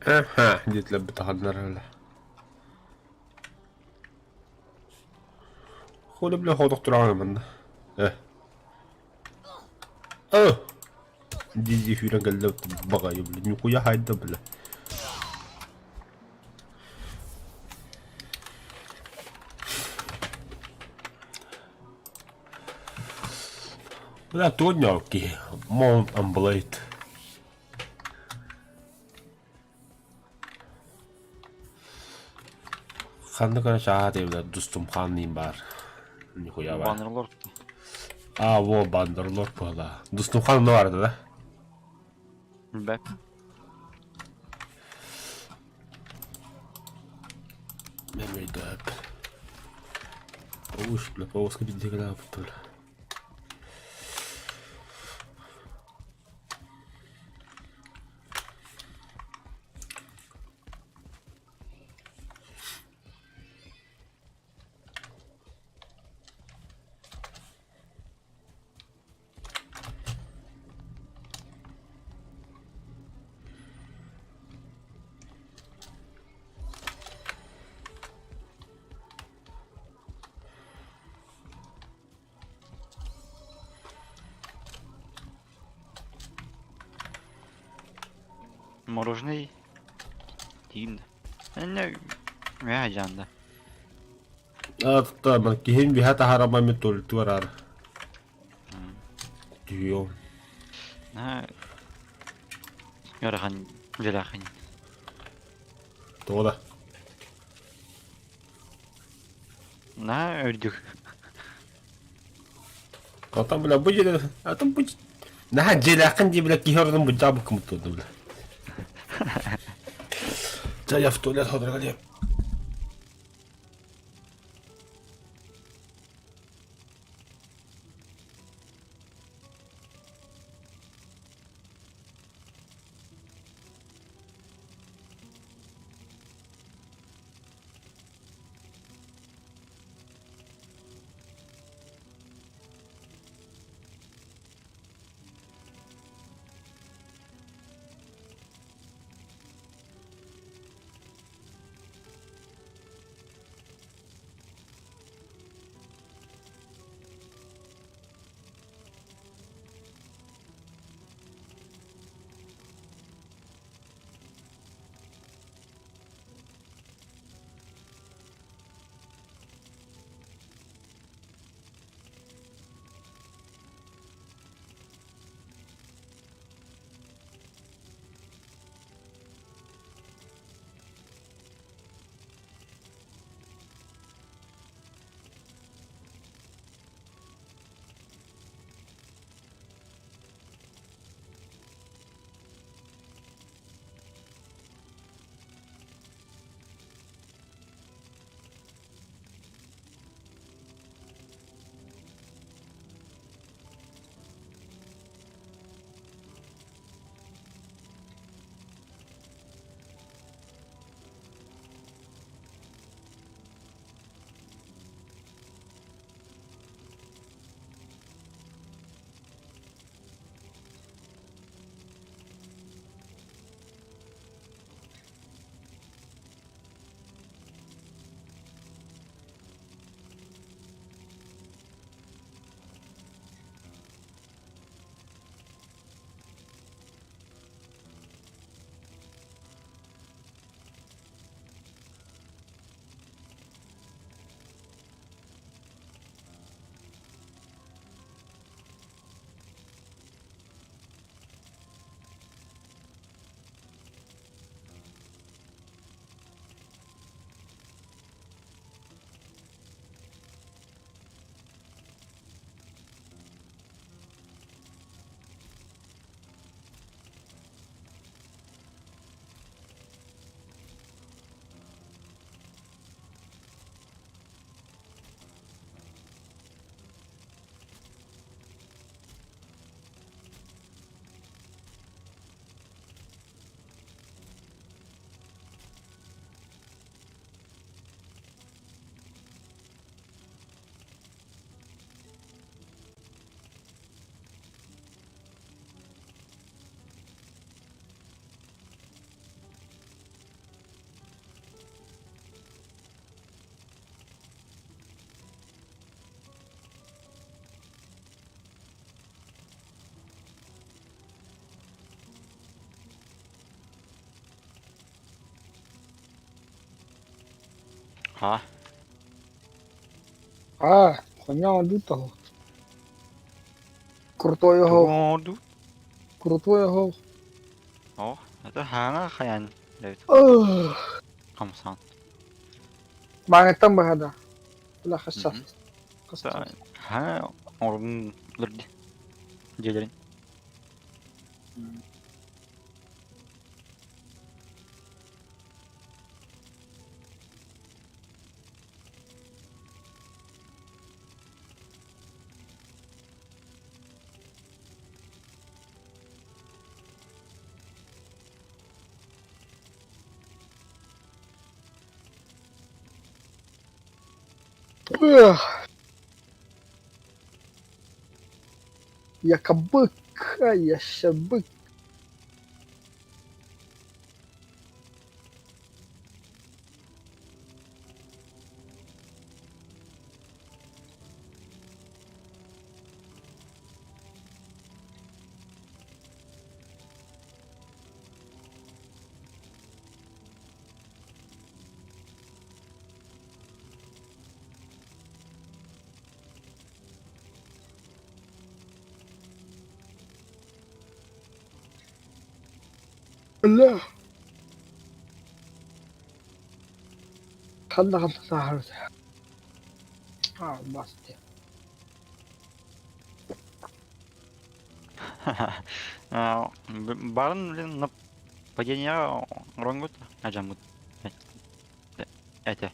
Аха, диэт лэббит Холи бля ходох тураҕын манна. Э. О! Дии сүүрэн кэллэ баҕайы бля ньукуйа хайда бля. Бля туонньоох киһи Mount and Blade. Ханнык эрэ чааһа диэбилэр Дустумхаан баар. Нихуя баар. Баннерлорд. А, во, Бандерлорд буолла. Дустумхаан онно баар да? Бэп. Мемейдап. Уж, бля, повозка бидегла, бля. Мороженый. Тиин. Не, я жанда. А, киһин биһа таһарама мен туолтуарар. Түйө. На. Ярахан жалахан. Тоҕо да? На үрдүк. Оттон, бля, бу дьиэ, атын бу наһаа дьиэлээххин дии, бля, киһи ордун быдьаабыккын буттуурду, бля. Чэ, я в туалет хоторго А? А, хуйня лютого. Крутой гол. Тугу Крутой гол. О, это хана хаян. Давид. Ох. Хамсан. Маҥаттан быһада. Бля, хасса. Хасса. Хана орун лырди. Дьиэлэрин. Эх. Яка бык, а я ща бык. Бля. Ханна ханна саһарбыт. А, басты. Барын, блин, на падение ронгут, ажаммыт. Этэ.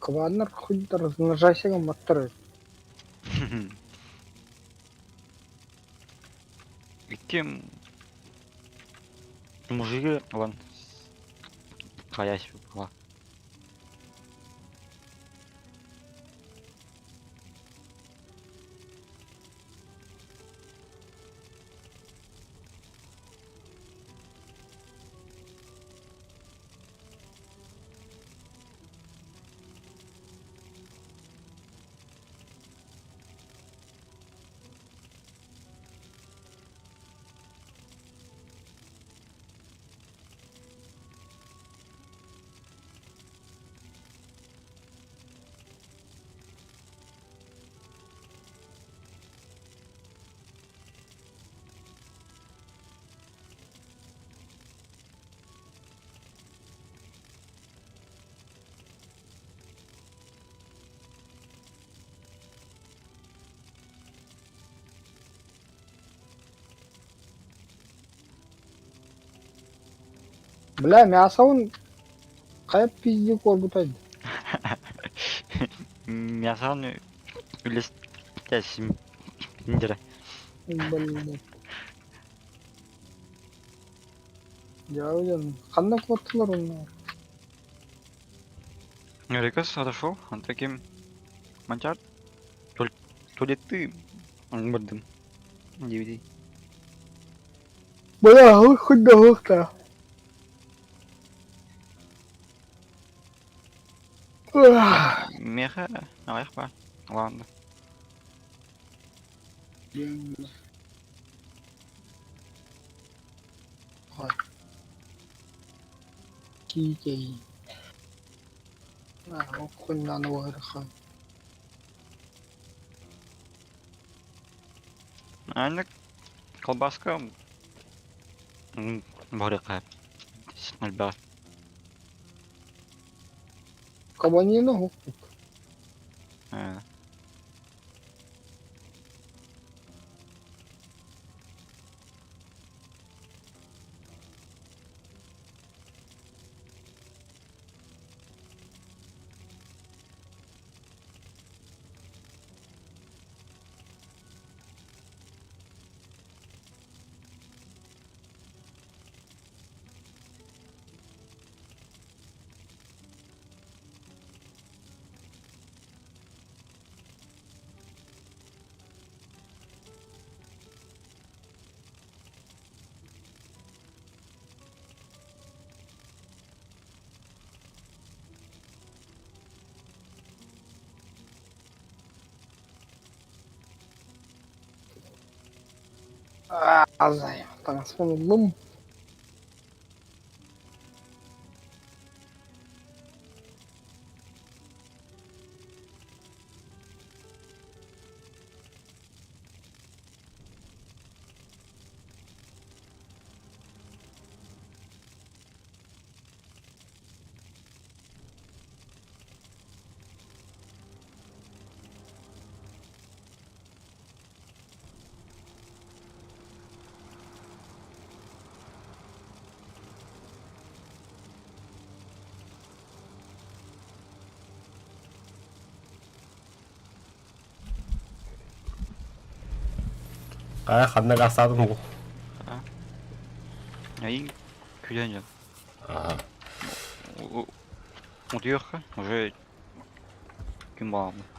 Кабаннар хоть да размножайся гамматтар. Икки мужиги ылан хайа була. Бля, мясо он... Хайа пизди корбутай. Мясаны үлэстэсим индere. Блин. Я уйден. Ханна кварталар онна. Рикос отошел, он таким монтяр. То ли ты бардым. DVD. Бля, ой, хоть да хохта. Меха, аяқ бар. Ладно. Китей. А, хоть на новый. Аны колбаска барыка. Сигнал Кабанина гукнут. Азай, трансформ. Хайа ханна гаастаатыҥ бу? Айын күлэн дьон. Аха. Утуйуохха уже күн баламмыт.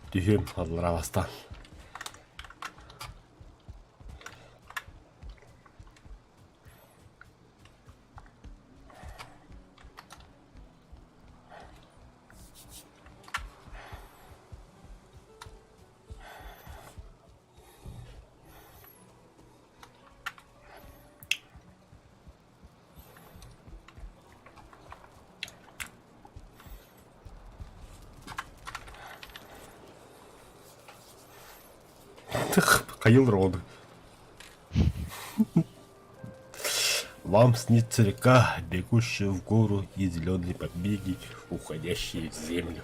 Түһүөм аллараа бастаан. Хайыл роды. Вам снится река, бегущая в гору, и зеленые побеги, уходящие в землю.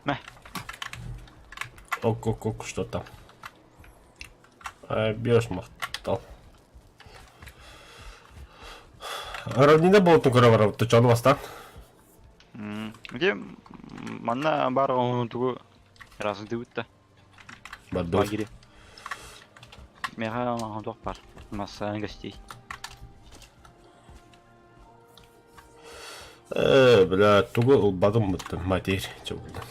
Мэ. Ок, ок, ок, что там? А, бьешь, махтал. Равнина буолтун көрө барабыт чону бастаан. Ити манна баар оҥоһуутугу ыраастыыбыт да. Бардыбыт. Лагере. Миэхэ оҥоһуутуох баар. Масса гостей. Э, бля, тугу ылбатым быттым, матерь, чабылдан.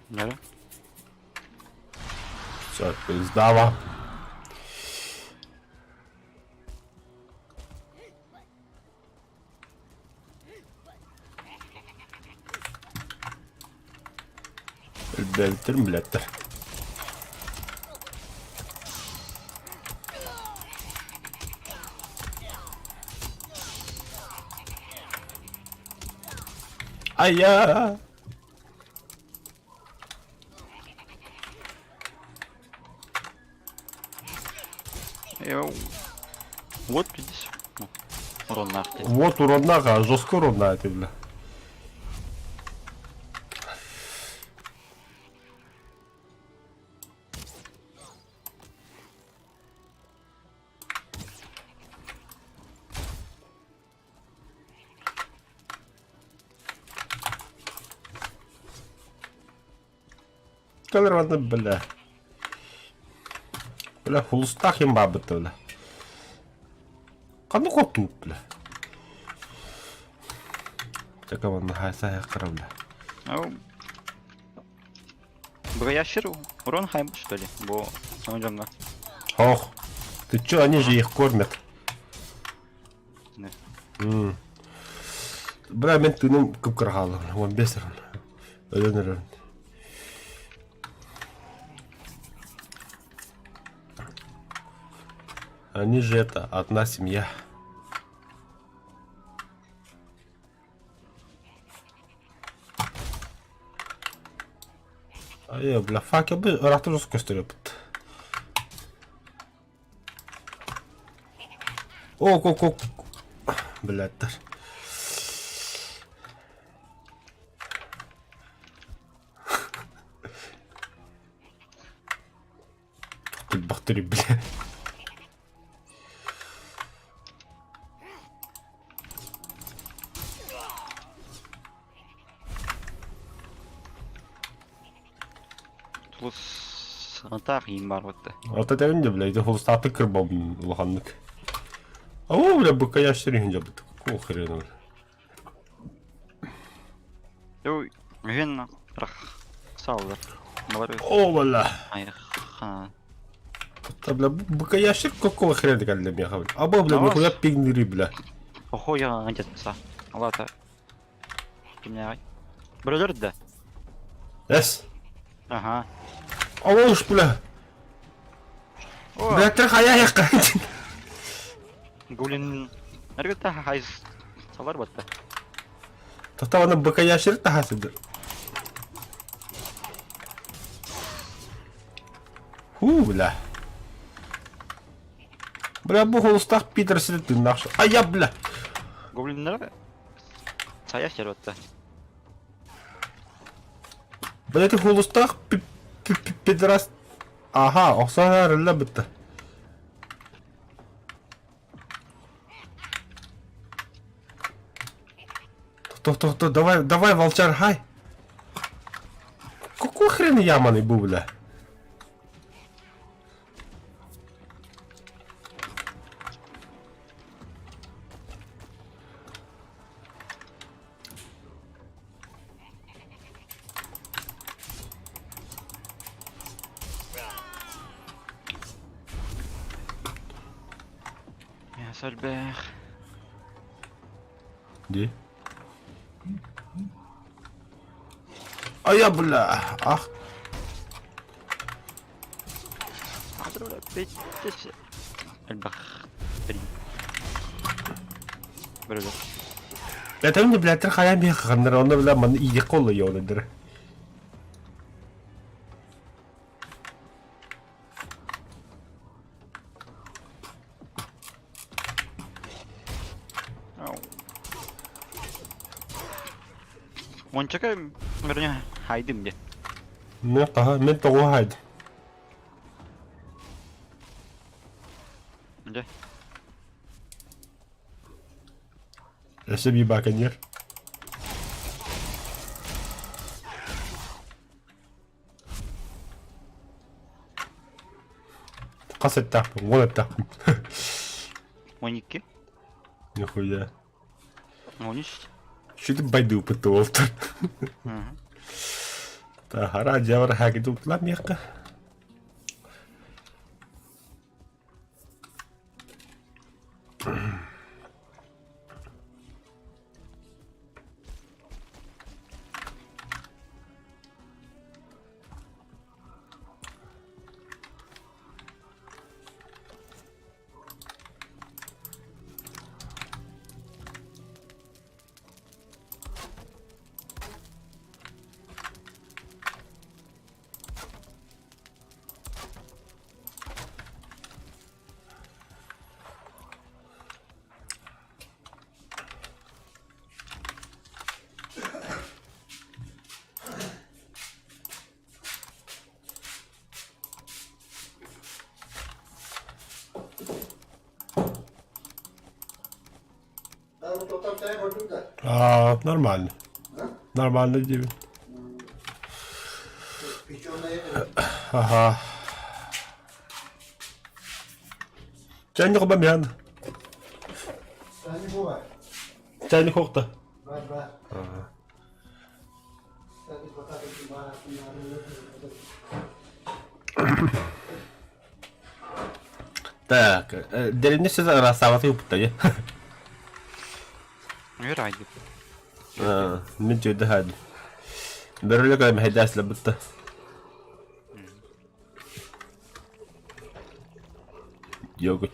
Да? Все, пиздава. Өлбөбүттэрин билэттэр. Айа! Вот видишь. Уроннаах диэн. Вот уроннаах, а жестко уроннаах этэ бля. Кэлэр бля. Бля, хулустаах им баабыт бля. Ханнык хотууп бля. Чака манна хайса кара бля. Бу ящер урон хайм что ли? Бу соң дьоҥҥо. Ох, ты чё, они же их кормят. Не. Бля, мен тыным кып-кыра хааллым. 15 рын. Өлөн өрөбүн. Они же это, одна семья. Айа, бля, факел ыраахтан көстөрөпүт. Ок, ок, ок. Блядь. Бахтыри, бля. Тулус антах иин баар буолта. Вот это не, бля, это холстаты кырбам улаханнык. А о, бля, быка ящер иһин дьабыт. Какого хрена, бля? Ой, үһүн рах сааллар. Балар О, бля. айха. Да, бля, быка ящер какого хрена кэллэ миэхэ, бля? Аба, бля, нихуя пингнери, бля. Охо яҕа дьатса. Алата. Кимнээҕий? Бөрөлөр да. Эс. Аха. Аба уж, бля. Бля, ты хая яққа. Гулин. Эргитта хайс. Салар батта. Тоқтап ана быка ящер тахасыды. Хуу, бля. Бля, бу холустаах Питер сити тыыннаах шу. Ая, бля! Гоблиннары сайа серватта. Бля, ити холустаах пидорас... Аха, охсон арылла бытта. Тохто, давай, давай, волчар, хай! Какой хрен яманый был, бля? Сальбер. Где? А я, бля, ах. Элбэх. Бөрөлөр. Бэтэмни блядь, хайа миэх ханнар, онно бля маны иди колла йоладыр. Ончака мөрүнэ хайдым де. Мен таха, мен тоҕу хайдым. Дьэ. Өссө биир баканьер. Хас эттээхпин, уон эттээхпин. 12. Нихуя. 13. Что байдыыппыт уолтар. Тахара дьявар хакидуктла миэхэ. Аа, нормально. Нормально диибин. Аха. Чайник обамян. Чайник хохта. Так, деревня все рассаваты упта, Үөр айдып. Мин түйді хады. Бөрөлөк ай мэхэдээс лабытта. Йогут.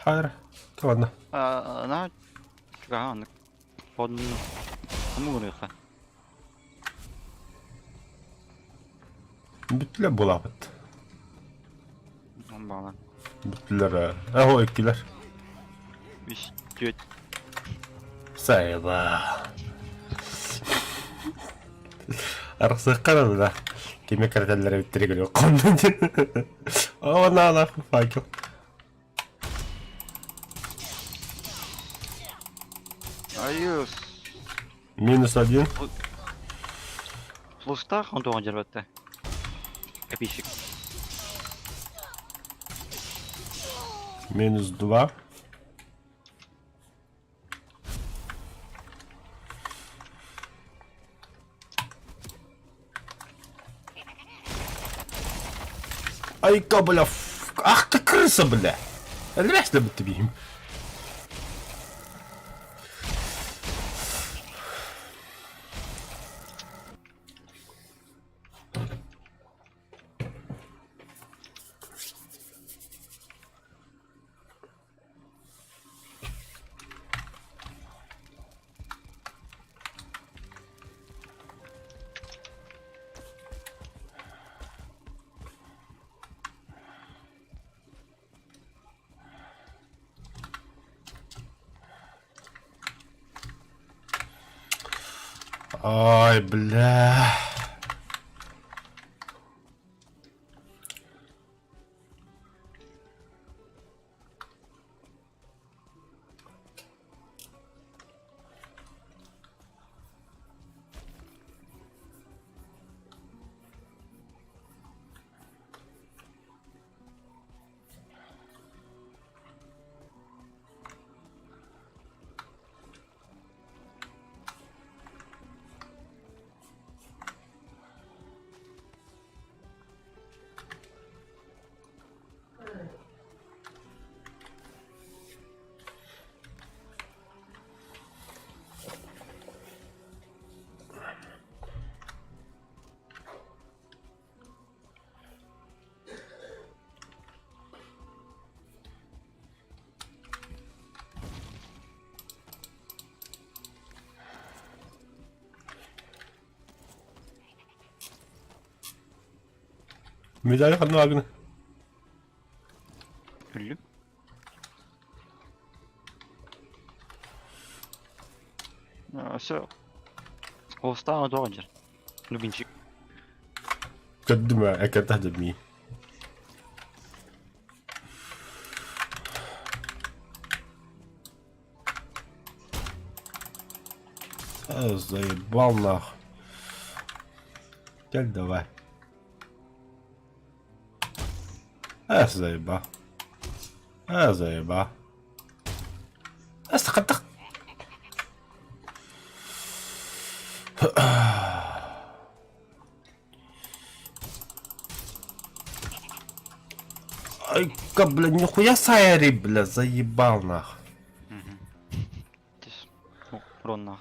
Хайр. Ладно. На чугаан под мугуруха. Бүттүлэр булаабыт. Баҕана. Бүттүлэр. Аһо иккилэр. Үс, түөрт. Сайба. Арахсыахха да кими кэрэтэллэрэ бүттэрэ көрүөх хонно О, на нахуй факел. Айыс. Минус один. Плустах он тоҕо дьарбатта. Копейщик. Минус два. Айка, бля, ах ты крыса, бля! Өлөрөөс бит бихим. Ай, бля. Медаль ханна Күллүм. Все. Холстаан отоҕун дьэр. Нубинчик. Көрдүм ээ, эккиртэ Заебал нах. Кел давай. Э, заебал. Э, заебал. Астахаттах. Айка, бля, нихуя сайри, бля, заебал нах. Ронна.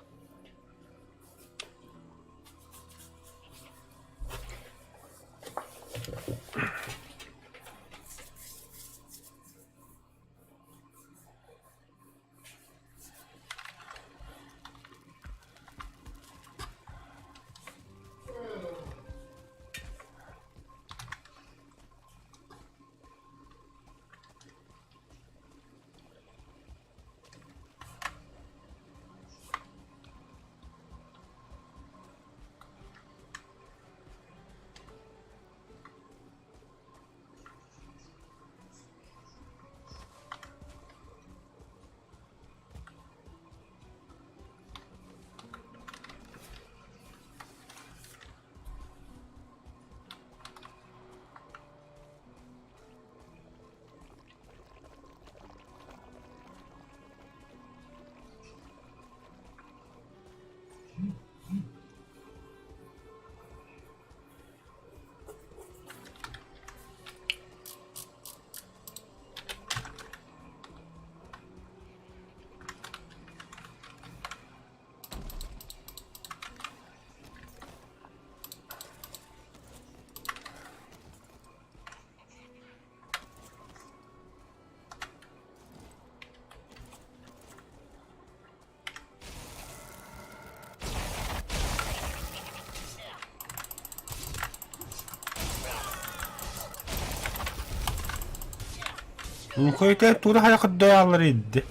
Нухуйка тура хайакыддаялар идди.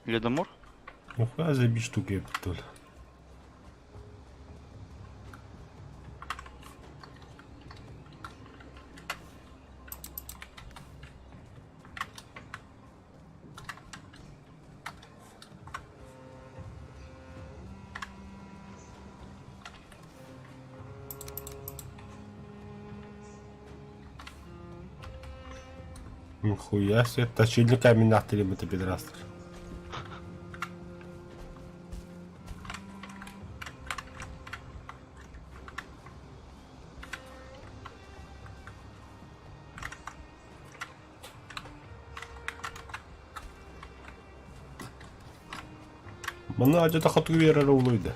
Ледомор? Нухуя заби штуки птул. Нихуя себе, точильный камень нахтели мы это пидорастер. Манна адьата хотугу биэрэр улуйда.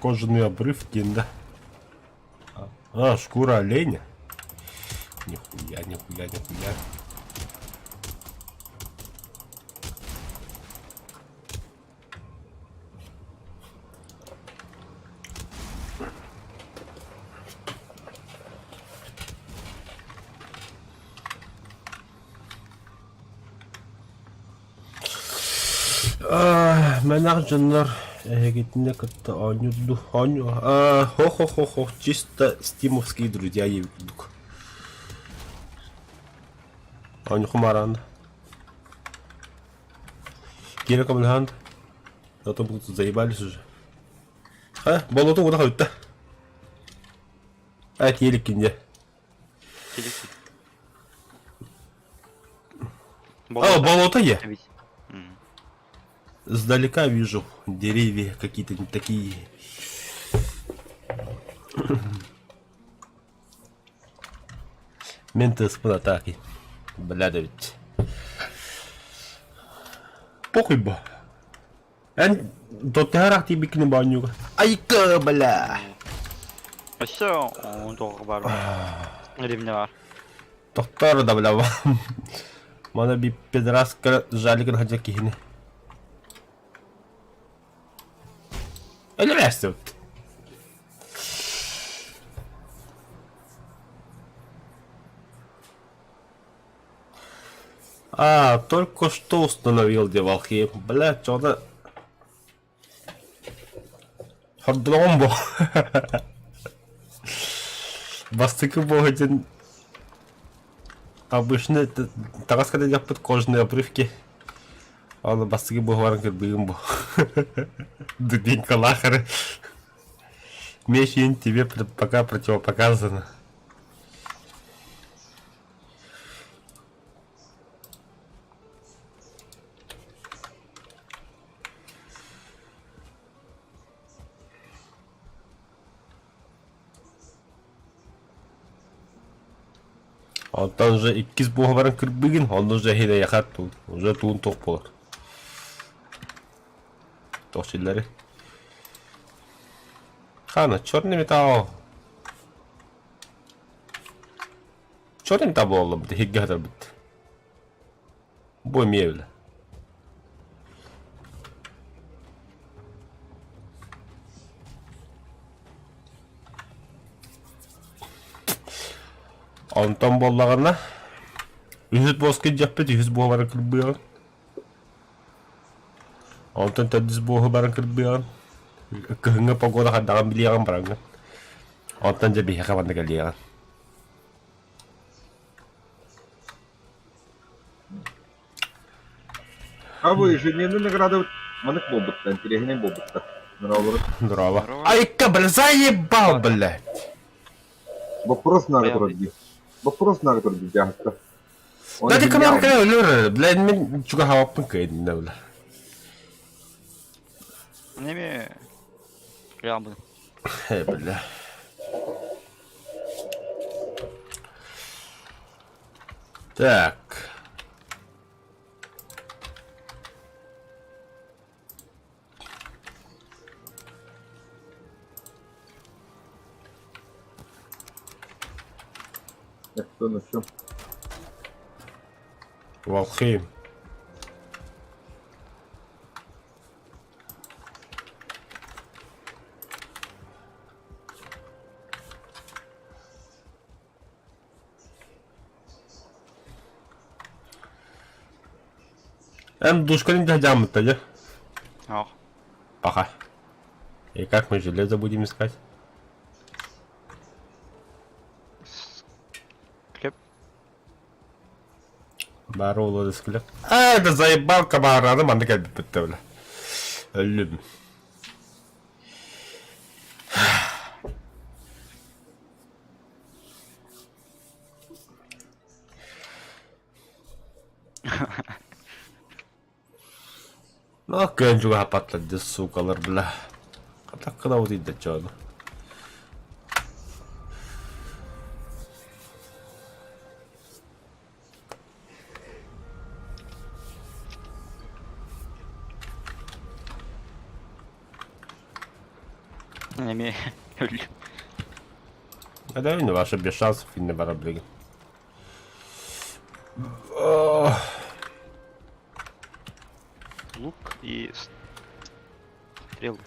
Кожаный обрыв диэн да. А, шкура оленя. Нихуя, нихуя, нихуя. Мэнэх дьоннор эһигитинэ кытта оонньуурду оонньуу хо-хо-хо-хо чисто стимовские друзья курдук оонньухум араанда Киирэ көмөлөһөн а то будут заебались уже. А, болоту куда хойутта? А, тиэликкин дьэ. А, болото я. Сдалека вижу деревья какие-то не такие. Мин тыаспын атаки. Бля да ведь. Похуй бо. Эн дотыһарах тиийбиккини боонньууга. Айка, бля! Өссө тоҕо бар. Римне бар. Тохтоор да бля. Мана би педраска жалигын хадьа киһини. Өлөрөөстүбүт. А, только что установил девалхи. Бля, что-то... Хордоҕум бу. Бастакы буоһутун обычно таҥас кэтэ кожаные обрывки. Ол бастакы буоһу кырбыгым бу. Дубинкалаах эрэ. Меч тебе пока противопоказано. Онтон уже иккис буоһа баран кырбыгын, онно уже иһирэйэхэр туун, уже туун туох буолар. Туох силлэри. Хана, черный металл. Черный металл буолла бит, иһиргэ хатарбыт. Бу эмиэ бile. Онтон буоллаҕына үһүс буоска дьэппит үһүс буолары кырбыаҕын. Онтон төрдүс буоһу баран кырбыаҕын. Кыһыҥҥы погода хайдаҕын билиэҕин бараҥҥын. Онтон дьэ биһиэхэ манна кэлиэҕин. А вы ежедневный награды маннык буолбуттар, интэриэһинэй буолбуттар. Здорово. Здорово. Айка, бля, заебал, блядь! Вопрос надо турар Вопрос надо турар дьаһалта. Да ты команда өлөр, блядь, мен чугаһаабаппын кыайдым бля. Неме Прям Э, бля. Так. Кто на чем? Валхейм. Эм душканы дьааммыта дьэ. Ох. Пока. И как мы железо будем искать? Склеп. Бары олору склеп. А, это заебал комараны манна кэлбиппит бля. Өллүм. Ну, күн чугаһаппаттар сукалар, бля. Хатаккына утуйда чону. Эмиэ өллүм. Да, ваша без шансов инне бара билигин. Лук и стрелы.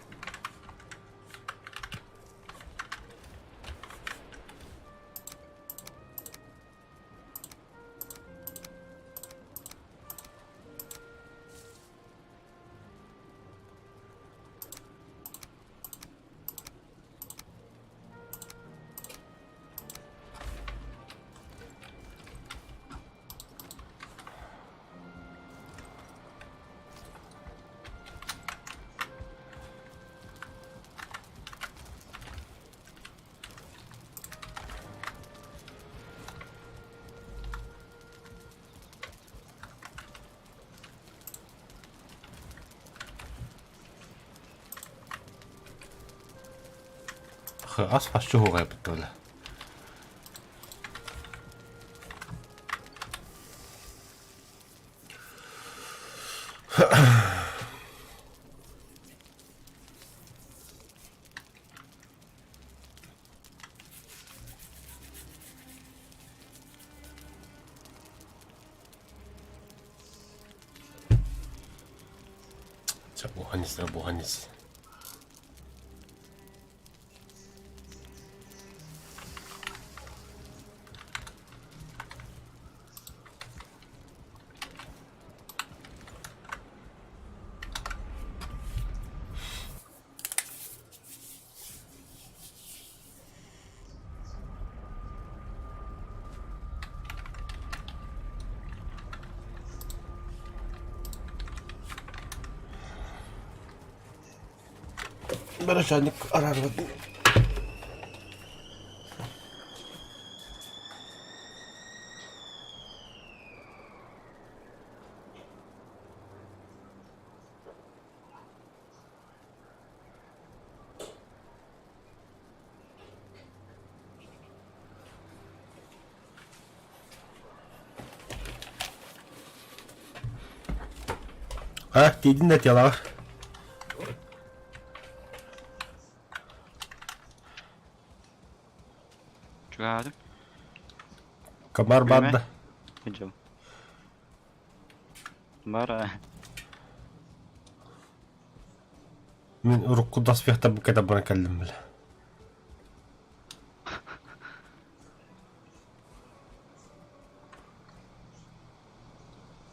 Ас фашчуһуҕай буттула. Чэ, буһан ис, буһан ис. Бырачаанньык араарбат. А, тиийдин да телаҕар. Чугаһаатым. Комар Күлүмэ. барда. Күндьэл. Бар Мин урукку доспехтарбын кэтэ баран кэллим бile.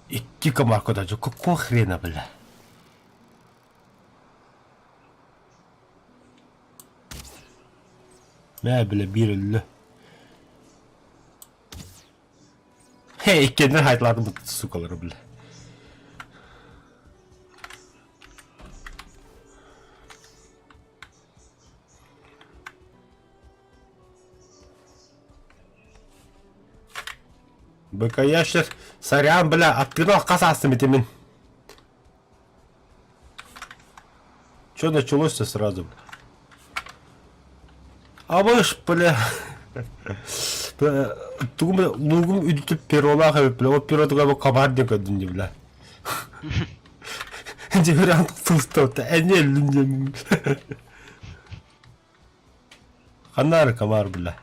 Икки комарка даже какого хрена, бля? Мэ, бля, биир өллө. Хей, иккиэннэр хайтлаатым сукалары, бля. Быкаящер, сорян, бля, аттыгын хас аастым ити мин. Чё началось-то сразу, бля? А вы ж, бля, бля, тугум, бля, лугум үдүтүп перолаах эбит, бля, ол перотуга бу кабар диэн көрдүм дии, бля. Дьэ, сыстыбыта, эмиэ өллүм диэн. Ханна эрэ комар, бля.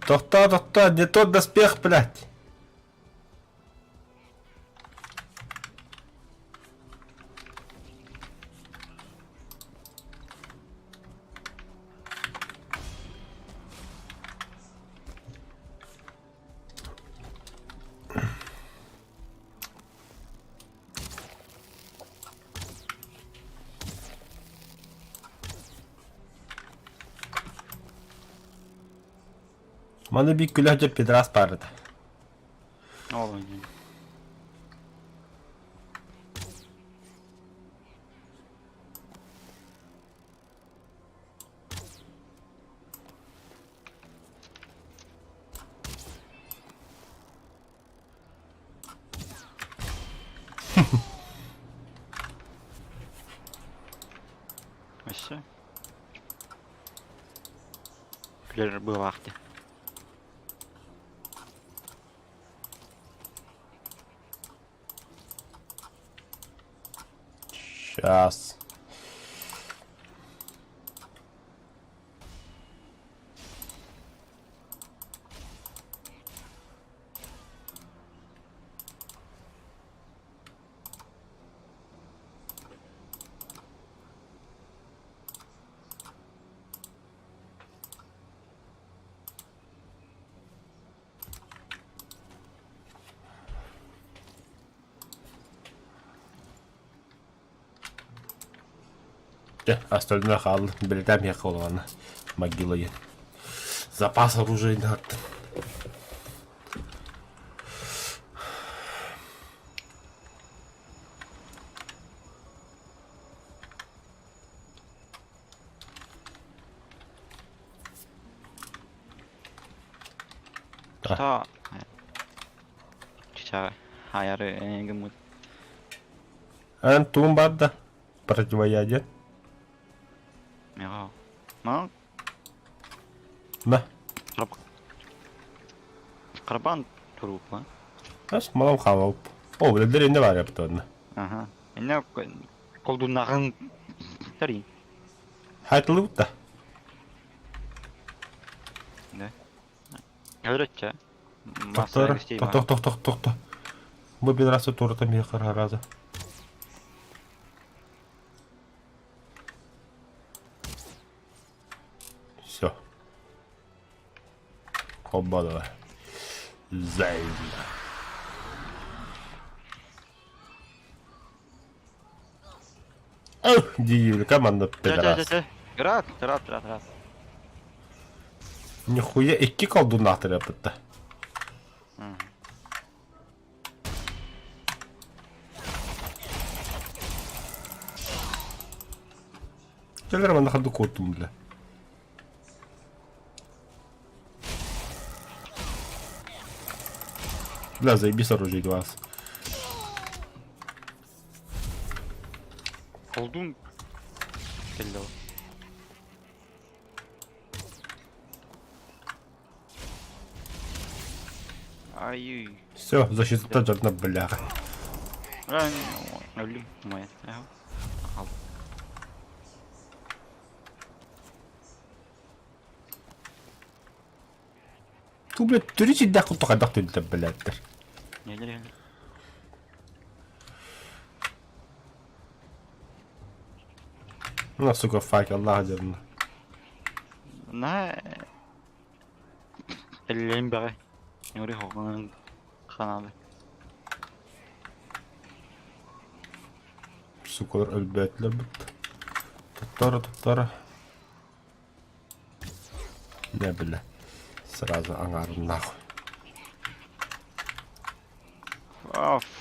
Тохтоо, тохтоо, не тот доспех, блядь. Маны биир күлэх дьэ педрас паарата. Ол иннин. Өссө. Күлэр быылаахты. Сейчас. Дьэ, остальное хаалла. Бэлэтэм миэхэ олоҕуна могила диэн. Запас оружейный аттын. Та. Чича хаяры гыммыт. Эн туун бар да противоядие. Мега. Ма? На. Карбан туруп ма? Ас малам хаалып. О, билдер инде бар яптыны. Ага. Инне колдуннагын тарин. Хайтылыбыт да. Да. Өлөччө. Тохтор, тохто, тохто, тохто. Бу пидорасы турата миэхэ харааза. Все. Хобба давай. Зайна. Диили команда пидорас. Рад, рад, рад, рад. Нихуя икки колдунаатыр эппитта. Кэлэр манна ханнык куоттум бля. Бля, заебись оружие глаз. Колдун кэллэ ол. Ай. Все, защита дьонно бляха. Өлүм моя. Ал. Ту, блядь, түрү сирдээх курдук хайдах түнтэ блядтар. Нелер На, сука, факел, лазерный. На Эллен бәҕэ. Ньури хоҕунан ханаалы. Сукалар өлбөөтүлэр бут. Туттара, туттара. Не бля. Сразу аҥаарын нахуй.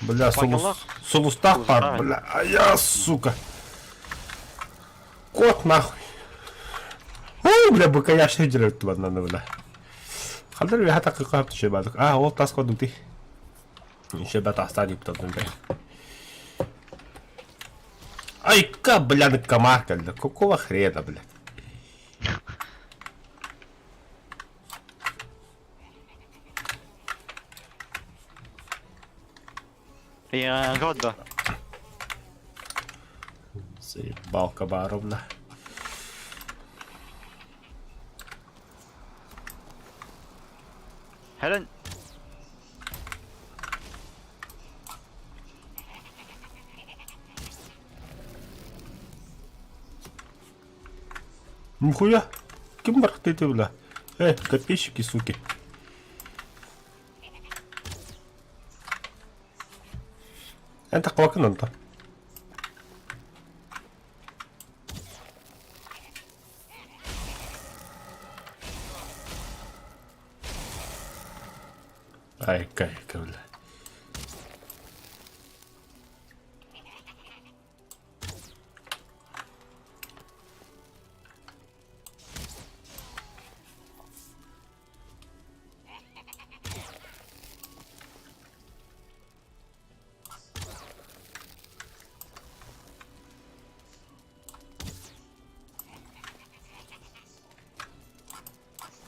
Бля, сулус, сулустаах пар, бля. А я, сука. Кот нахуй. О, бля, быкаяшный деревья ладно, бля. Хандар бля, так как ты бадык. А, ол тас кодук ты. Еще бата астани птадын, бля. Айка, бля, на комар, бля. Какого хрена, бля? Годо. Заебал Кабаровна. Хелен. Нихуя! Ким барахтый ты, бля? Копейщики, суки. Эн таххыбаккын онтон. Айка, айка, бля.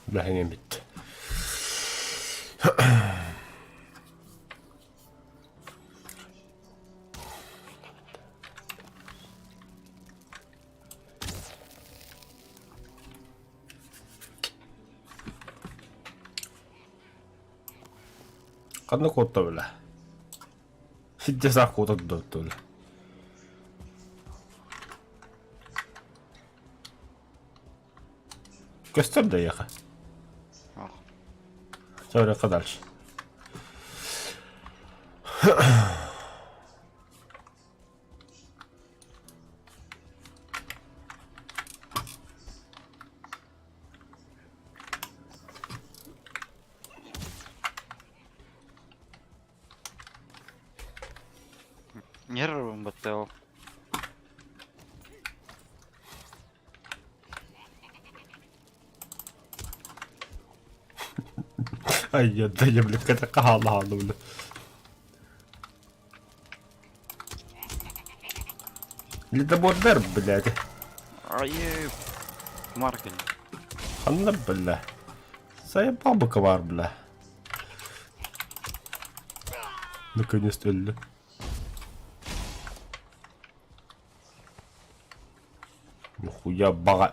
Бэһэҥ эбит. Ханна куотта бля? Сидде саах куота тутта бля. Көстөр да эйиэхэ. Сөөрөккө дальше. Нервым баттал. Ай, я да я, бля, какая-то хаала бля. Ледобордер, блядь. Ай, Маркин. Ханна, бля. Заебал бы ковар, бля. Наконец-то өллө. Нихуя бага...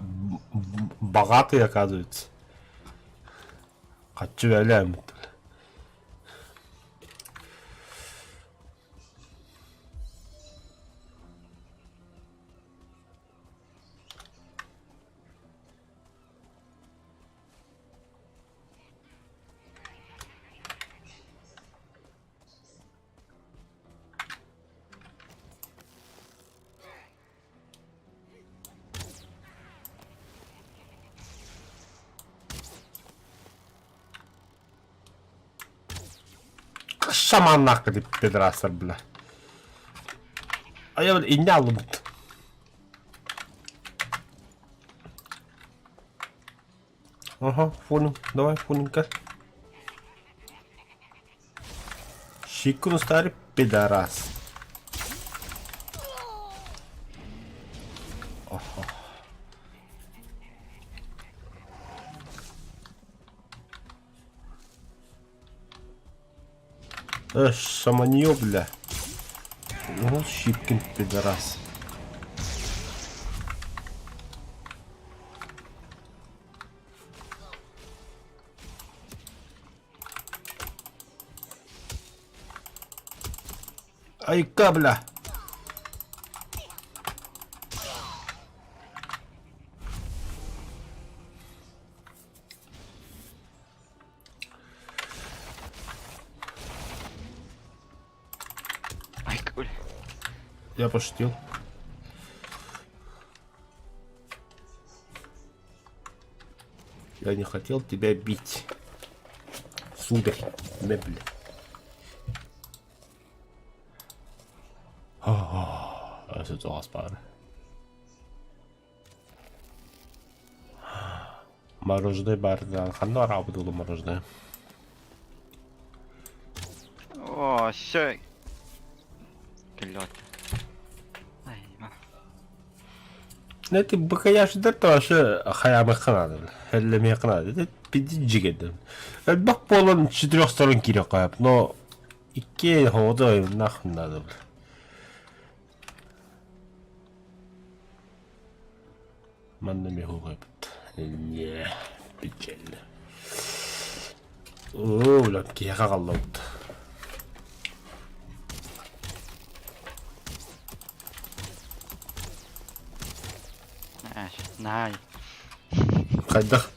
богатый, оказывается. Хаччы бэлээммит. Шаманнаах пидорастар бля. А я инньэ аллыбыт. Ага, понял. Давай, понял-ка. Щикун старый пидорас. Ага. Э, шаманье, бля. Ну, Щипкин пидорас. Ай, кабля! Ай, бля. Я пошутил. Я не хотел тебя бить. Сударь, мебель. Это баар. Мороженое баар, ханна араабыт улу мороженое. О, все. Блядь. Ай, ма. Это бакаяшдар тоже хаямы надо. Хеллемиэх надо. Это пиздец Элбэх буолан с четырех сторон киириэххэ но икки хоҕото нахуй надо. Манна эмиэ хоҕойбут. Не, печально. Оо, бля, киһиэхэ хааллыбыт. Най. Хайдах?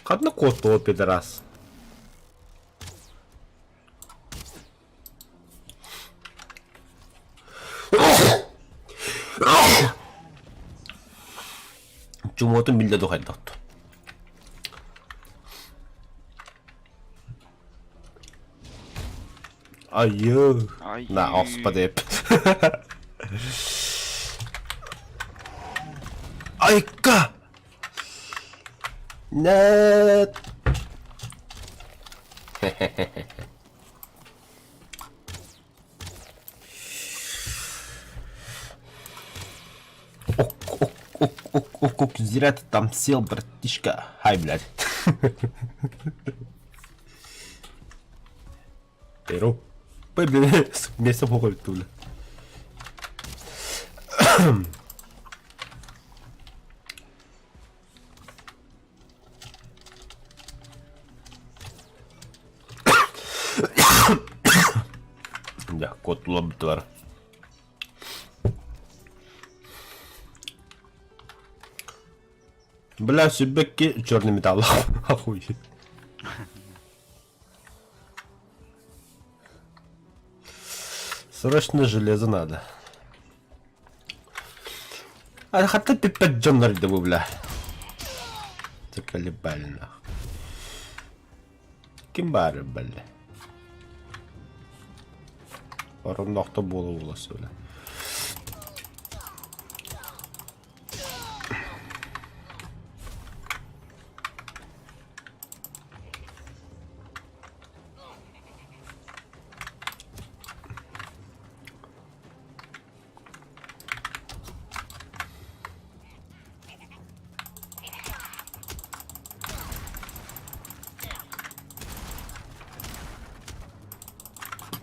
Ханна куоттуо пидорас. Чумуотун биллэ дуу хайдах Айыы. На, господи. Айка! Нет! Ок, ок, ок, ок, ок, ок, зря ты там сел, братишка. Хай, блядь. Перу. Бля, вместо бога бля. Дьэ, куоттулар Бля, сүбэкки черный металл. Охуеть. Срочно железо надо. А хата пиппет дьоннор дыбы, бля. Заколебали нах. Ким баары, бля. Ороннохто буола буоласы, бля.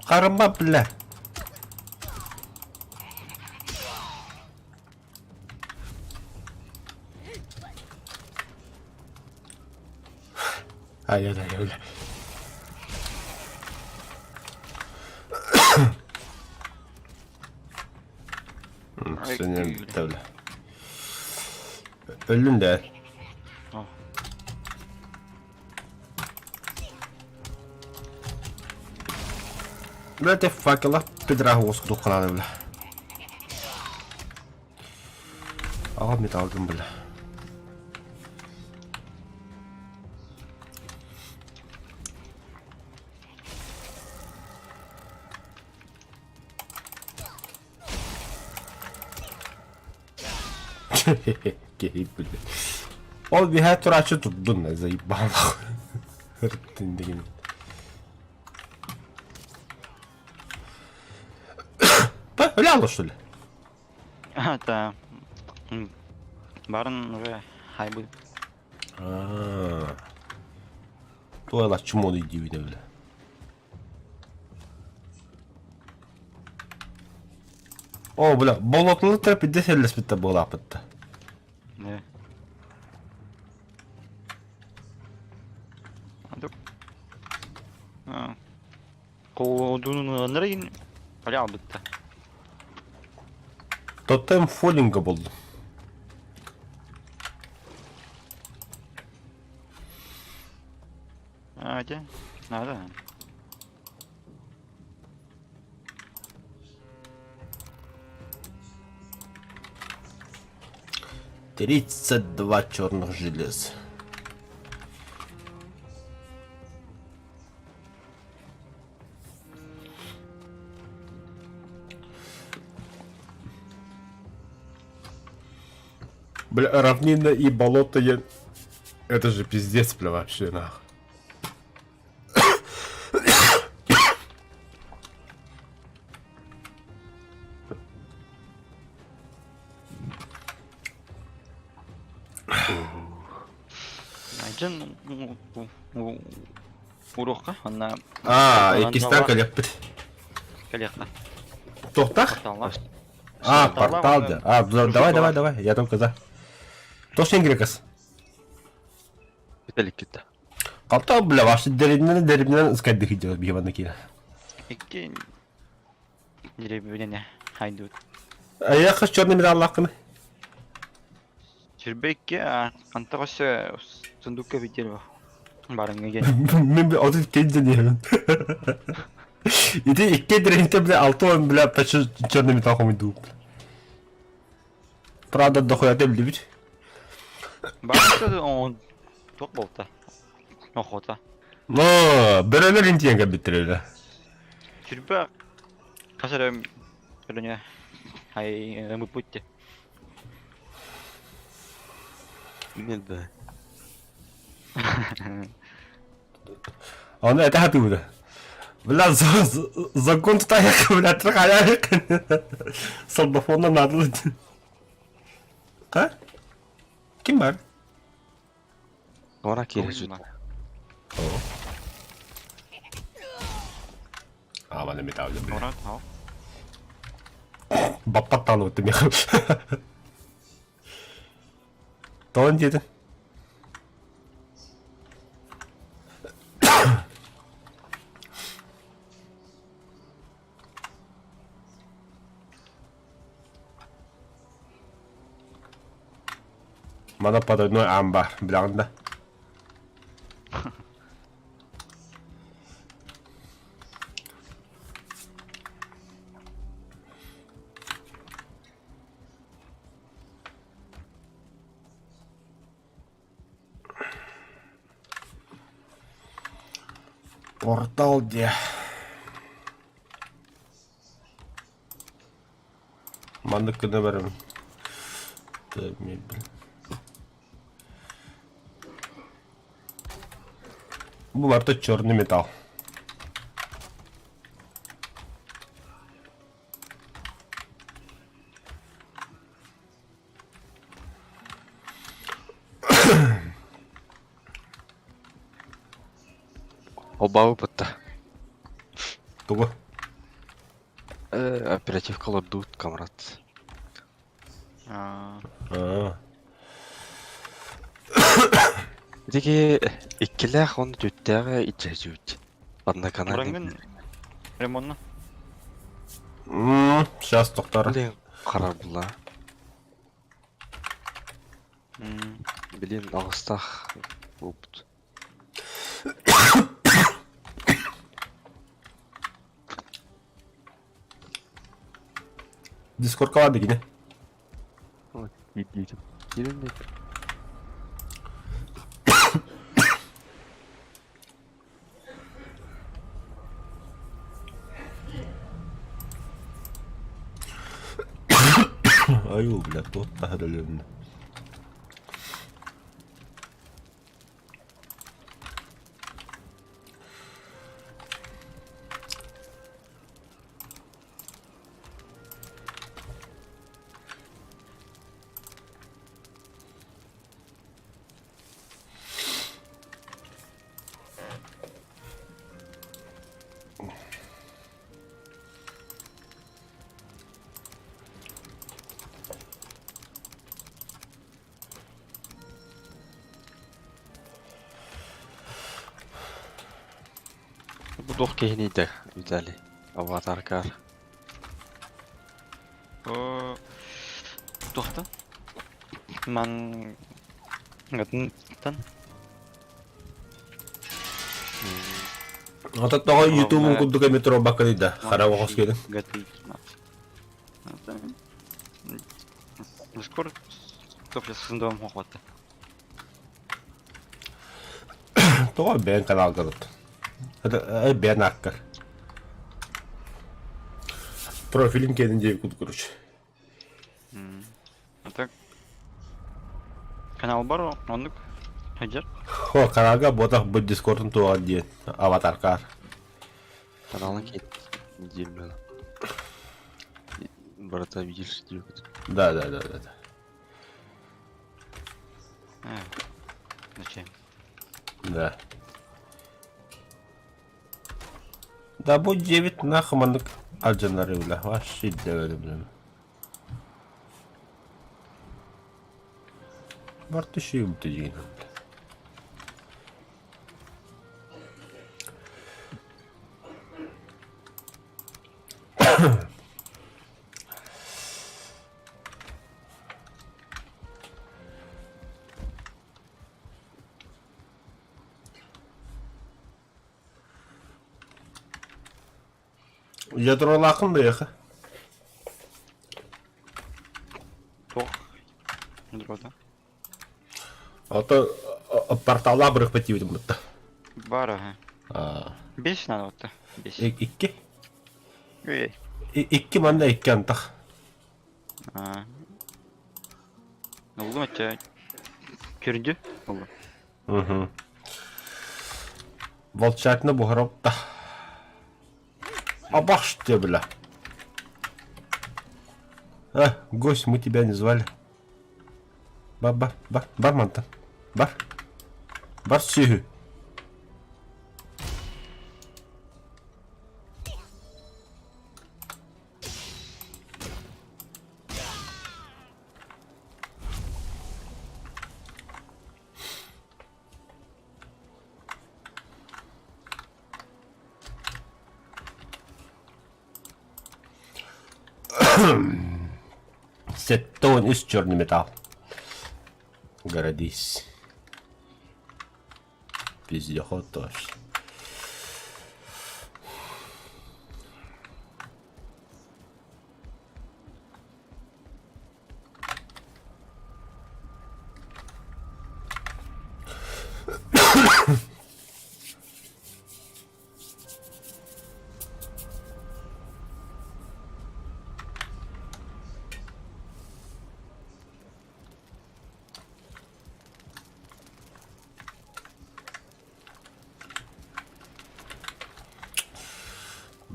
Харыма, бля. Ай-яй-яй, бля. Сенен бля. Өллүн да. Бля, те факела пидраха уоскутук канады, бля. Аҕам металлгын бля. Киһи бля. Ол биһэ турааччы турдун заебал Ырыттын деген. Өлө что ли? Это... Барын уже хайбы. Туала чмо диибитэ бile. О, бля, болотуну терпидде сэллэспиттэ буолааппытта. Не. Колдунун Алябытта. Тотем фолинга булдум. А, где? Надо. 32 черных желез. Бля, равнина и болото я... Это же пиздец, бля, вообще, нахуй. Айдын уруохха онна А, иккистээн кэлиэхпит. Кэлиэххэ. Туохтаах? Порталлар. А, портал да. А, давай, давай, давай, я только за. Тош грекас. Виталик китта. Қалта, бля, ваши деревнен деревнен искать делать бьеван такие. Икки деревня хайдут. А я хочу черный металл лаками. Сүрбэкке антагасы сундукка видел барыңа ген. Мен отыз кенде не. Иди икки деревнте, бля, алты он, бля, почти черный металл хомиду. Правда, дохуя ты любить. Барысы он ток болта. Охота. Но, бөрөлөр интиенге биттиреле. Сүрбэ касарым бөрөнө ай мы путте. Нет, да. Оны это хатыбыда. Бля, закон тутаяк, бля, трахаяк. Солдафона надо. Ка? Ким бар? Ора кире жүт. Авана металл бля. Урат, ал. Баппат таалыбыт миэхэ. Тоҕон диэтин? Мана потайной аан баар, билэҕин да? Портал диэ. Маннык гына барабын. Мебель. Бу барыта черный металл. Обабы бытта. Тугу? Оперативка олордубут, камрад. Аа. Аа. Итики иккилээх уонна түттээҕи иччэчүүт. Одноканальный. Ураҥҥын ремонна. Сейчас тохтор. Блин, харабыла. Блин, аҕыстаах буолбут. Дискордка баар дигини. Киирин Айуу, бля, туох таһырылынна. Бу туох киһиний да, Виталий? Аватаркар. Оо, туохтан? Ман гатынтан. Ата тоҕо ютубун курдук эми туруорбаккыный да, хара оҕус киирин. Гатый. Скоро топ хохватты. Тоҕо бэйэн каналгар бэйэн ааккар. Профилин киэнин диэби курдук короче. А так канал бар оннук хадьар. О, каналга ботах бу дискордун туоҕа диэн аватаркаар. Каналын киэт неделю. Брата видишь диэбит. Да, да, да, да. Э, зачем? Да. Да бу дьиэбит нах маннык алдьанары бля, вообще дэбэри Бар түшүгүм тыйыгын Ядролаахын быйаха. Туох ядрота? Ото порталлаах бырыхпыт диэбитим бытта. Бар аһа. Бес надо вот Бес. Икки. Эй. Икки манна икки антах. Аа. Уллум өттө көрдү уллум. Угу. Волчатина буһарапта. Абаш тебе, бля. А, гость, мы тебя не звали. Бар, бар, бар, бар мантан. Бар. Бар сүһү. 73 черный металл. Городись. Вездеход тоже.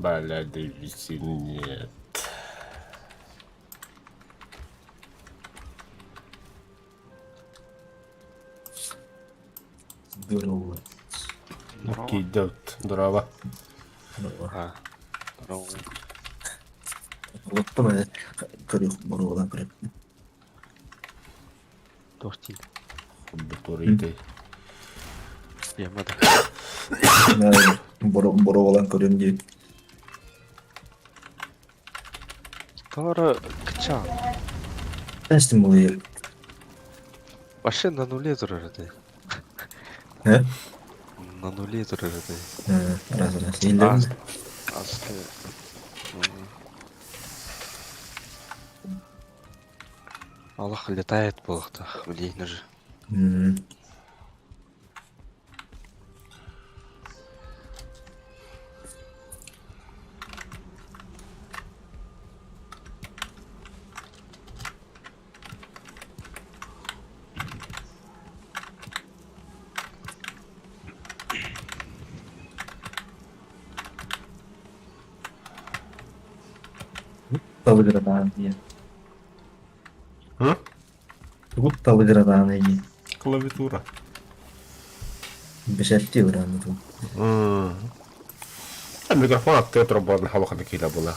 Бля, нет. Здорово. Окей, идет. Здорово. Здорово. А, здорово. Олохтон эрэ көрүөх боруобалаан көрөбүн. Тортин. Бутурыйды. Ямада. Боруобалаан көрүөм диэбит. Тора кыча. Эстим буолуйар. Вообще на нуле турар этэ. Э? На нуле турар этэ. Раз раз. Иһиллэрин Аска. Аллах летает буолуохтаах, блин уже. Табыгыратаан диэн. М? Тугут табыгыратаан диэн. Клавиатура. Бэшэрти ырыаны ту. Микрофон аттыга турар хабахана киилэ була.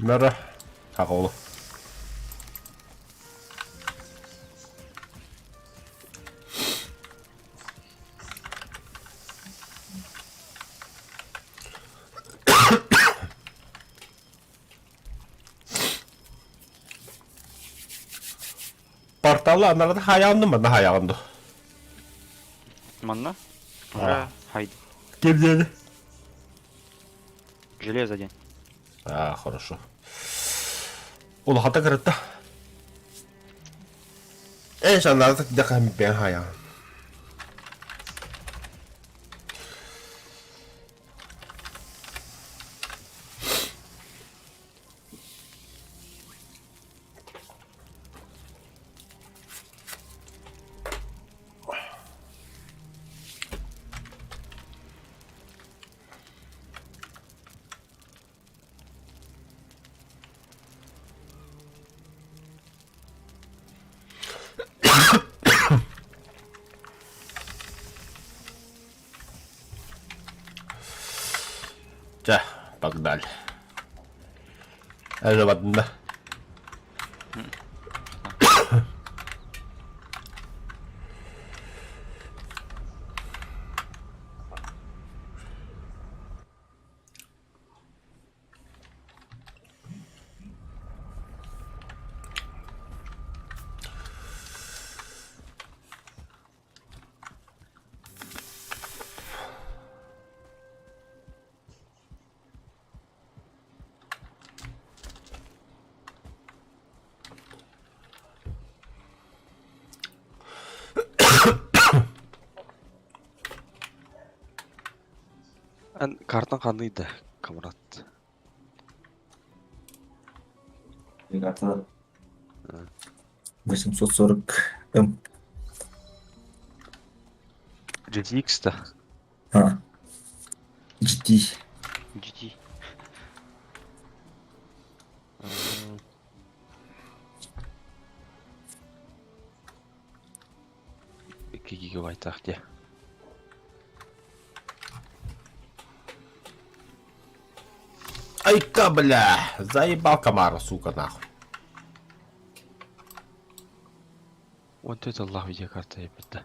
Мара хаҕолу. Порталы анарада хайаанды манна хайаанды. Манна? Уже хайд. Ким диэни? Железо день. А, хорошо. Улахата кырытта. Э, санаата тидэ бен хайаан. Чэ, погнали. Эн Эн картан ханныйда, камрад. Карта 840 М. GTX да. А. GT. GT. 2 гигабайтах де. Айка, бля! Заебал комара, сука, нахуй. Вот это Аллах видеокарта ебать, да.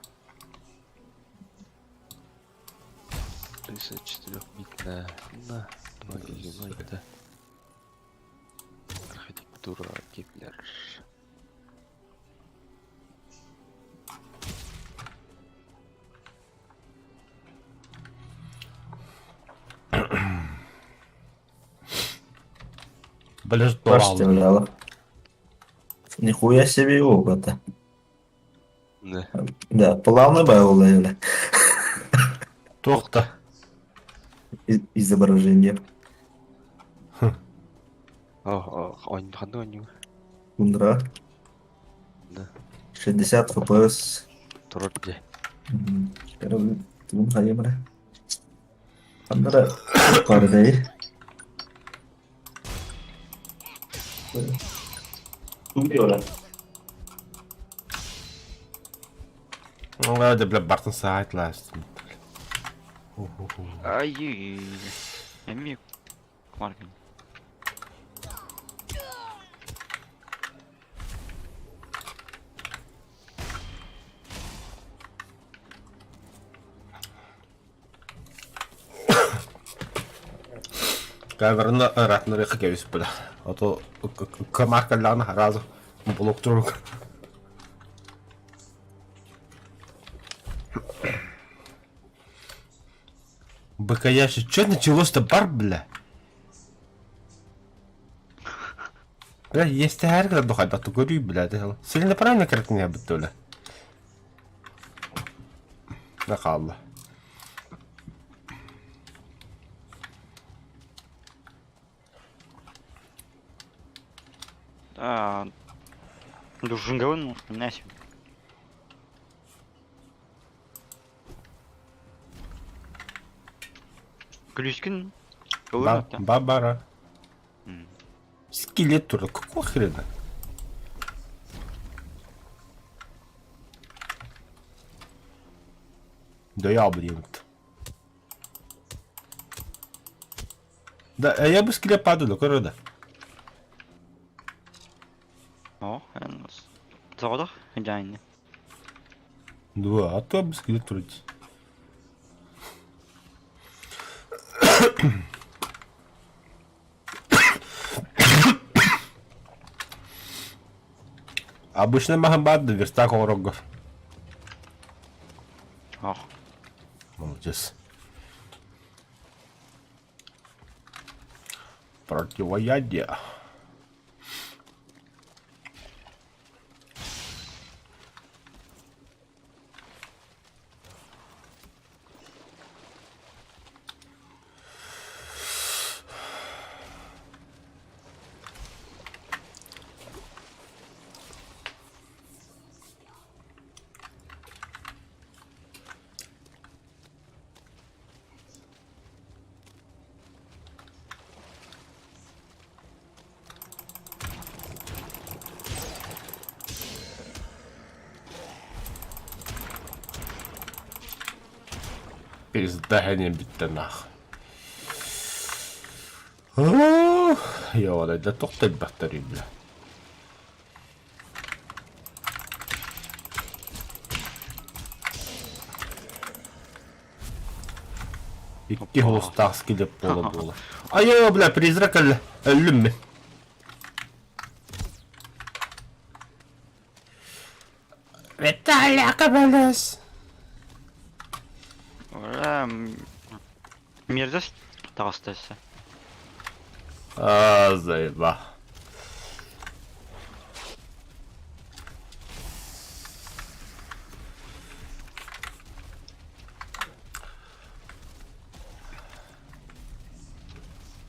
34-битная на 2 гигабайта. Архитектура Кеплер. Бля, Поставляла. Нихуя себе его это. Да. Да, плавно было, бля. Туох-то. Изображение. О, он ханны оонньуу. Тундра. Да. 60 FPS. Турар дьэ. Тугун хайымра. Ханнара Кордей. Тугура. Оо, бля, бартын саайт лаастым. Ай, эмиэ кумаргын. Камераны ыраатынарыахха кэбис бля. А то комар кэллэҕинэ сразу блоктуурук. Быкаяши, чё началось-то бар, бля? Бля, есть гына духайда көрүй, бля, Сильно правильно картина бітті, бля. Да хаалла. Да, Дужинговын нәсим. Күлүскүн Ба Бабара. Скелет тур, какого хрена? Да я, блин. Да, а я бы скелет падал, короче. О, Соҕотох дьаайны. Да, а то бы скелет вроде. Обычно Махамбад верстак орогов. Ох. Молодец. Противоядие. Пизда не бүттэ нах. Йоо, да тохтой батарея, бля. Икки холустаах скелет буола буола. Айоо, бля, призрак өллүм мин. Виталий Кабалес. Мерзость таҕыста өссө. Аа, заеба.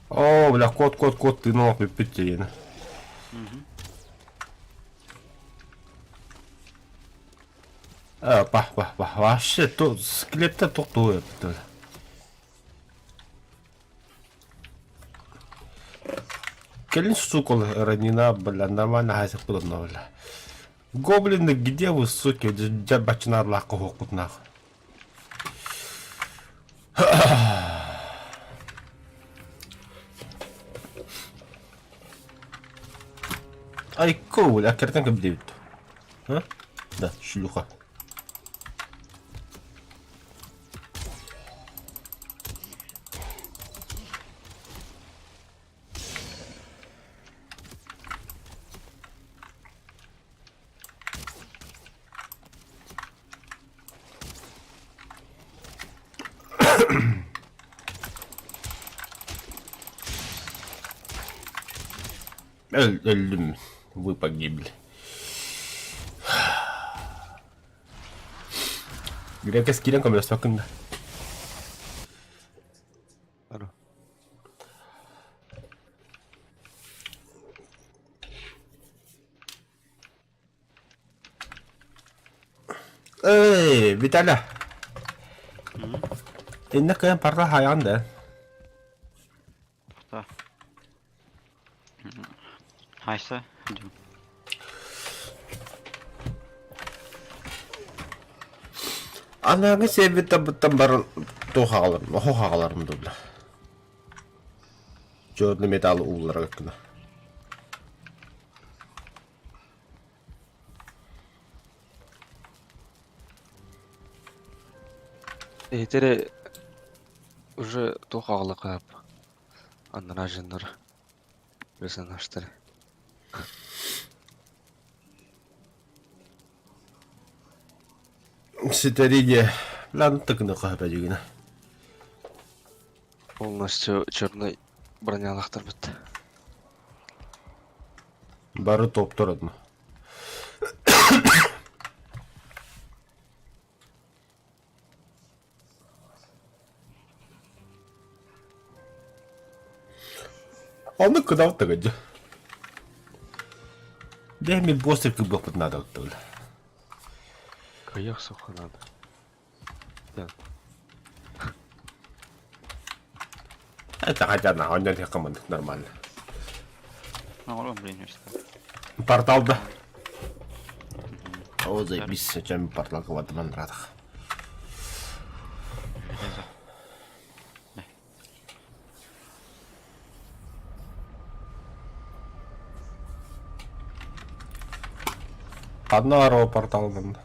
Оо, бля, кот, кот, кот, тыын бүппүт диэн. Па, па, па, вообще, то скелеттер тохтуу эбит. Кэлин сука ранена, бля, нормально хайсах подобно, бля. Гоблины, где вы, суки, дьэ бачынарлаахха уһуккут нах. Айко, бля, картинка диэбит. А? Да, шлюха. Өллүм. Вы погибли. Грекес киирэн көмөлөспөккүн да. Эй, Виталя. Инна кыайан парла хаайаҕын да. Та. Хайса. Анаҥы сиэбит табыттан баран туох аҕаларым, оһох аҕаларым дубла. Черный металлы ууллара гына. Эһитери уже туох аҕалыкаап анараа дьоннор персонажтары. Ситэри диэ. Лан тыкыны хаһа Полностью черный бронялахтарбыт. Бары топтор одно. Оннук кыдабыт дьэ. Дэ ми босс кыбыахпыт надо бля. Кыйах суха надо. Это хотя на он не команд нормально. Ну, блин, Портал да. О, заебись, чем портал кого-то радах. Одна аро порталынан.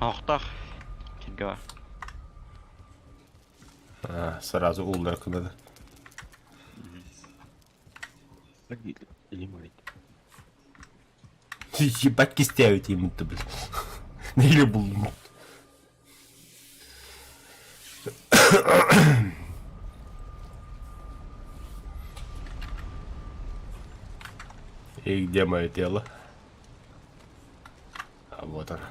Охтах. Кирге А, сразу уллар кынады. Ебать кистяют ему-то, блин. Или был. И где мое тело? А вот оно.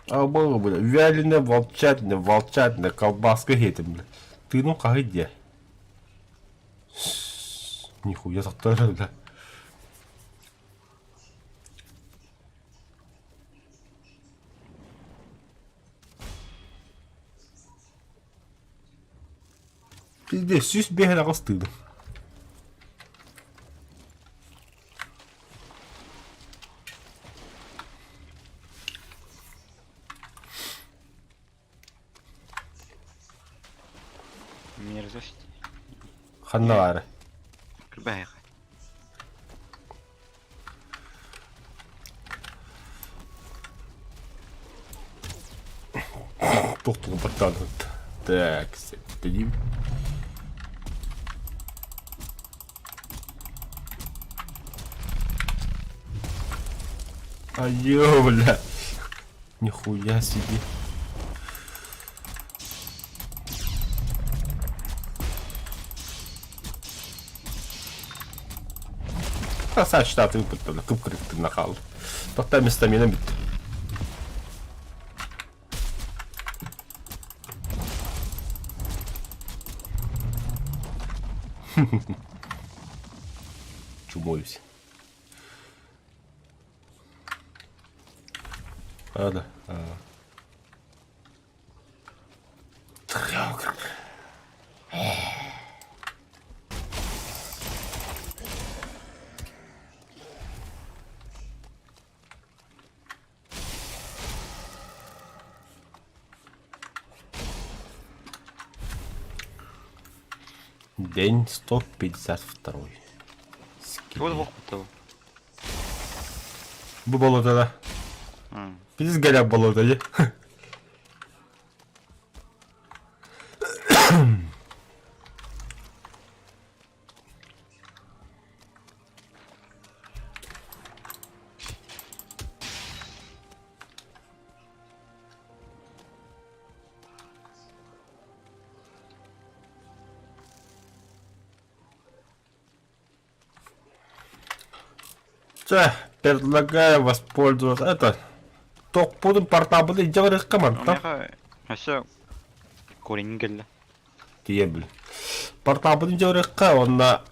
А было, бля, вяленая волчатина, волчатина, колбаска этим, бля. Ты ну как где? Нихуя сахтар, бля. Пиздец, сүүс биэһин аҕыс тыыным. Мерзость. Ханна баара? Кырбайга. Туох баттаан Так, сэттэниим. Айё, бля. Нихуя себе. Красавчик штаты выпытты, кып-кырык нахал. Тоқта местамина бит. Чумоюсь. А, да. А. День 152. Тугу да буолбут Бу болотада. Пиздец горят болото, не? Чэ, предлагаю воспользоваться. Это, тохпутун порталбытын илдьэ барыахха мантан. Миэхэ өссө корень кэллэ. Тиийэбил. Порталбытын илдьэ барыахха уонна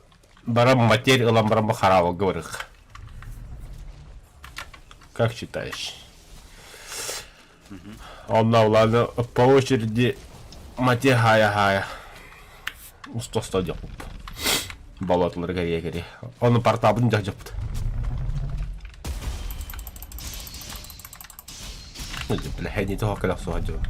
баран матерь ылан баран бу хараабылга барыахха. Как считаешь? Онно ладно, по очереди матерь хая-хая. Уста-уста диэхпит. Болотуларга кэрийэ Ону порталбытын дьаһдьаппыт. Бля, не того кэлэх суох дьон.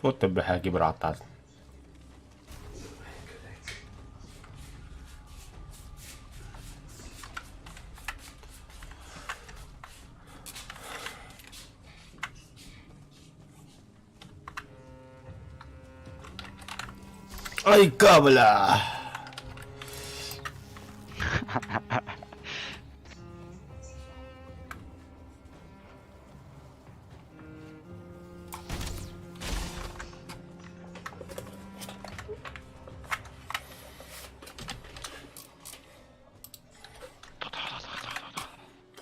Туох да бырааттаатын. Айка, бля!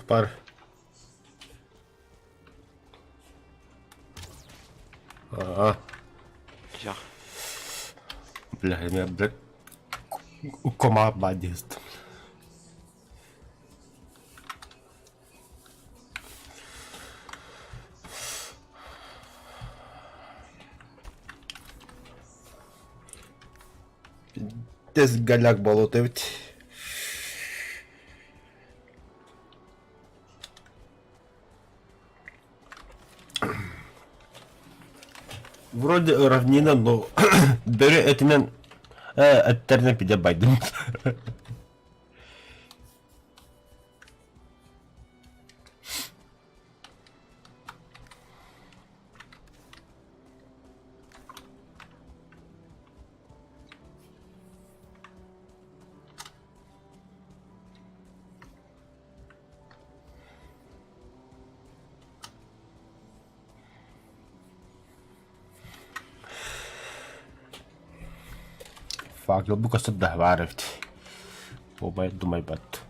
Пар. Аа. Бля, я, бля, кома бадист. Пиздец голяк болот эбит. Вроде равнина, но бөрө этинэн эттэринэн пидэ байдым. Факел бука сырда баар эбит. Убай думайбат.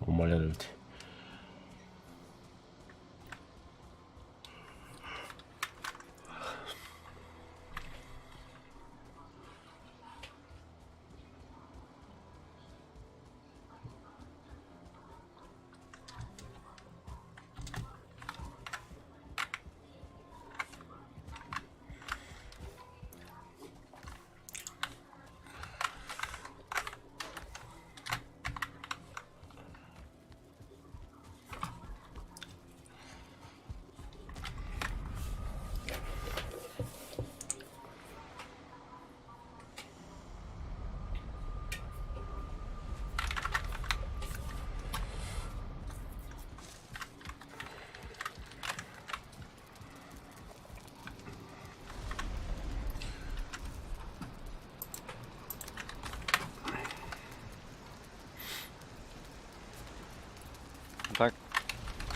Умалар эбит.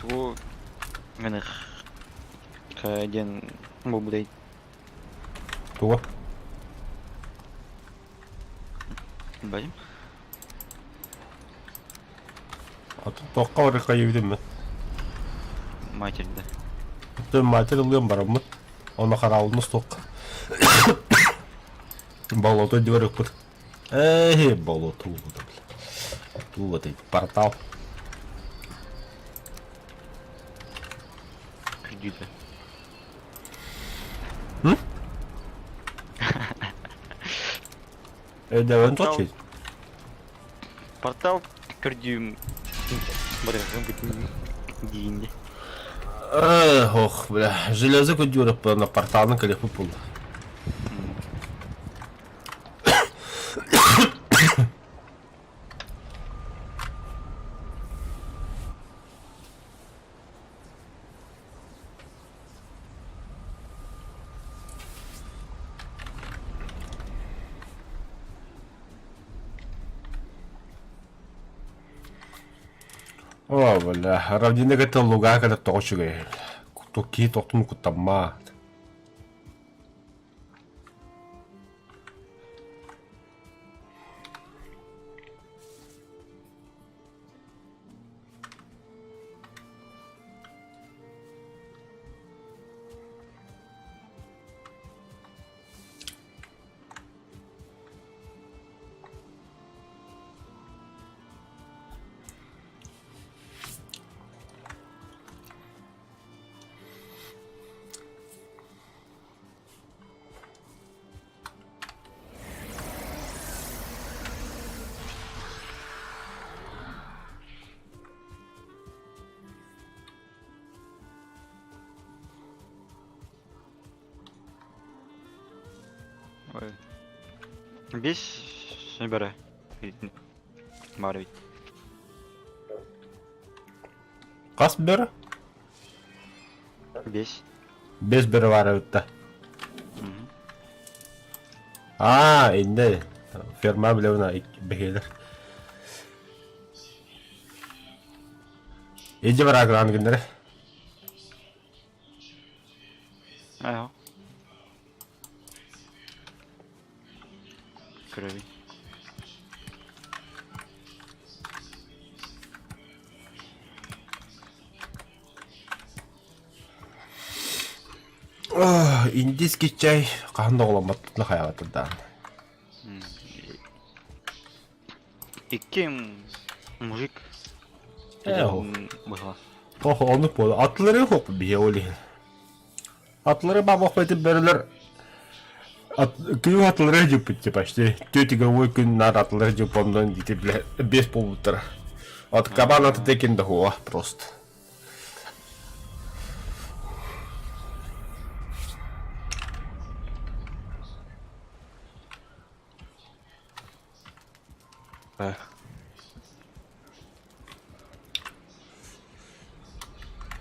Тугу гыныах диэн буолбутай? Тугу? Билбэтим. Атын туохха барыахха диэбитим мин. Матерь да. Оттон матерь ылыам бараммыт. Ону хараалын устуохха. Болото диэбит. Эй, болото Туу, это портал. Кредиты. М? Э, он точит. Портал көрдүүм диинде. Эх, ох, бля, железо көдүөрөп на порталын кэлэппит буолла. О, бля, равнина кытта луга кытта тоҕо үчүгэй. Киһи тохтун куттаммаат. Ой. Бес бәрі. Бар бит. Хас бөрө? Бес. Бес бөрө баар эбит да. Аа, инде ферма билэбин бэһиэлэр. Иди бараагылаан гыннары. Ага. Крови. Индийский чай хаһан да оҕоломмоттун хайаҕатырдаан. Икки мужик. Быһа. Ох, оннук буолла. Атлары хоп биһи ол иһин. Атлары бабах бэтин бөрөлөр Күн атлары дьуппут почти. Түөтүгө күн нар атлары дьуппомнон дити бile бес болбуттара. От кабан аты текин да хуа просто.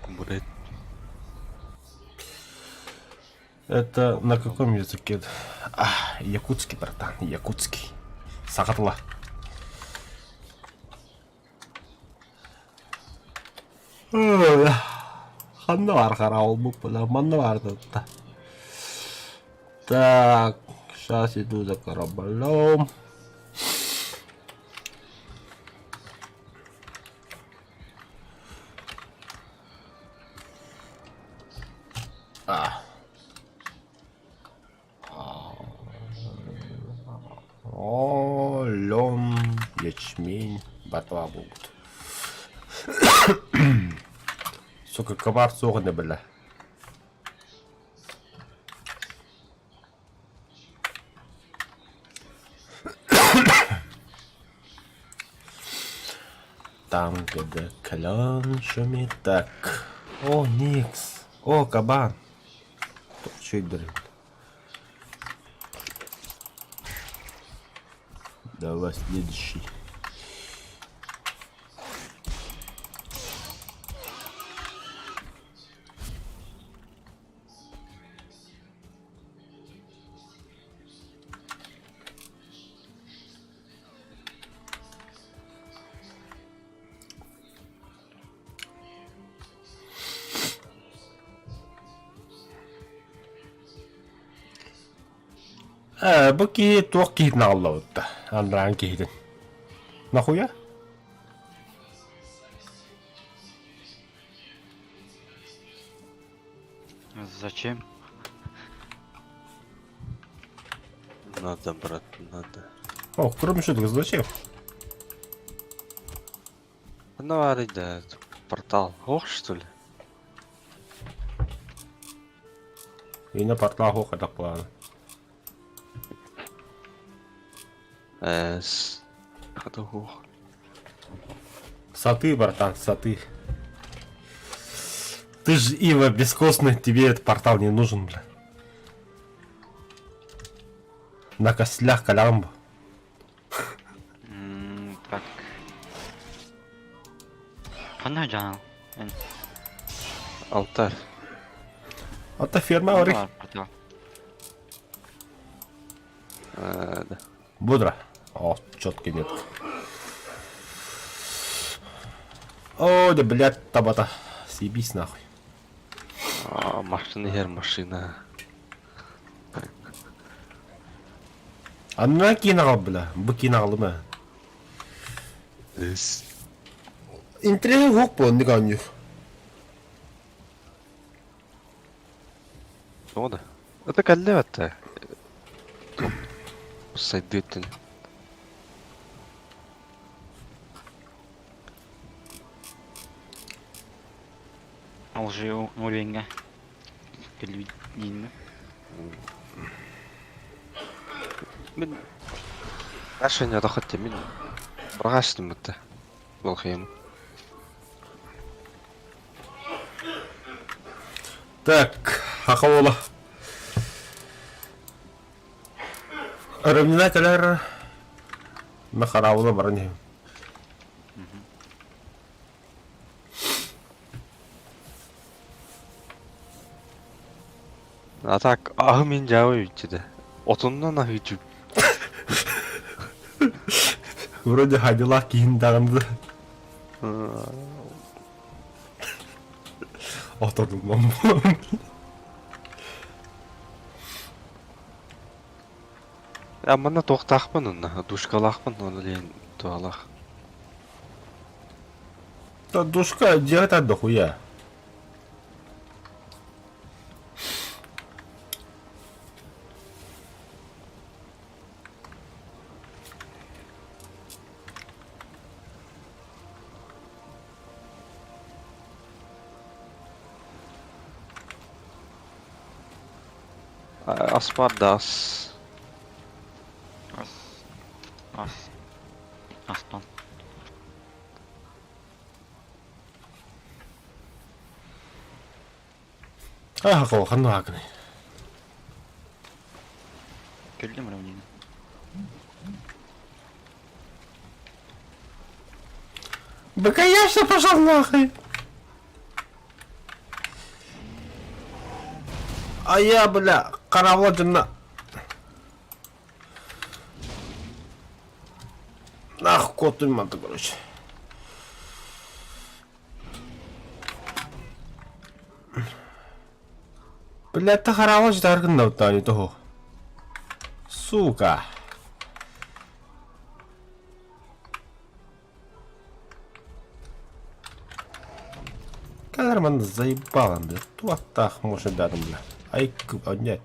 Блять. Это на каком языке? А, якутский, братан, якутский. Саха тыла. Ханна бар караул бу манна бар Так, сейчас иду за кораблем. А. О, лен, ячмень, ботва будут. Сука, комар суғаны, бля. Там, где клен шумит. Так. О, Никс. О, кабан. Чуть дрын. Давай следующий. Э, бу киһи туох киһитин аҕаллабыт да? Андараан киһитин. Нахуя? Зачем? Надо, брат, надо. О, кроме шуток, зачем? Ну, арый да, портал. Ох, что ли? И на портал хоха так плана. С... Хата ох. Саты, братан, саты. Ты ж Ива бескостный, тебе этот портал не нужен, бля. На костлях калямб. Так. Ханна жан. Алтарь. Это ферма ори. Портал. Да. Бодро. О, четкий метка. О, да, блядь, табата. Съебись нахуй. А, машина, хер, машина. А на кино, бля. Бу кино ма. Эс. Интрига хок по не каню. Ода. Это каллеватта. Сайдыттын. Ол же уровеньга. Кэлбит Мин Ашыня дохотте мин Баргастым бутта. Болхайым. Так, хахаула. Равнина калар. На хараула барни. А так, ахы мин жабы бүтчү Отуннан ахы үчүп. Вроде хадила киин дагынды. Отурдум. А манна тоқтақпын онна, душкалақпын, оны лен туалақ. Да душка делать дохуя. Аспардас. Ас. Ас. Астон. А, ханна акны. Кэллим равнина. Да конечно, пошел нахуй. А я, бля, каравла жена. Нахуй кот манты, короче. Бля, та харава ждаргын на того. Сука. Каларман заебала, бля. Туаттах, может, даром, бля. Ай, однять,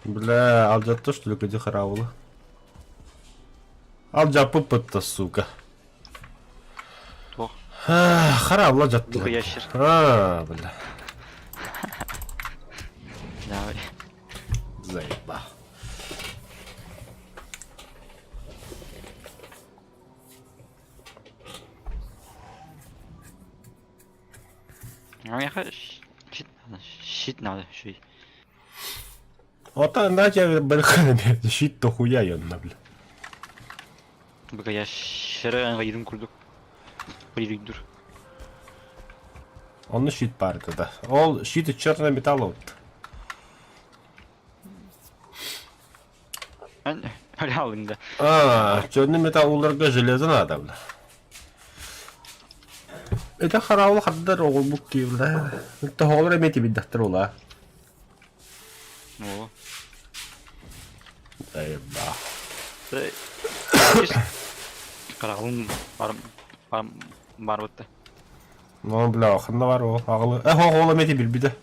Бля, алдьятта что ли где хараула? Алдьяппыт-то, сука. Туох. Хараула жатты. Духа ящер. А, бля. Давай. Заеба. А я щит надо, щит надо, шуй. Ота иначе бырхын щит то хуя ённа, бля. Быка я шерен гайдым курдук. Пририддур. Онно щит баар да. Ол щит черный металл вот. Алында. А, черный металл уларга железо надо, бля. Это хараулы хаддар оҕолбук кии, бля. Тоһоҕолор эмиэ тибиддахтар ула. О. Заеба. Караҕын бар бар бар бутта. Ну, бля, ханна бар о, аҕылы. Э, оҕол эмиэ тибилбитэ.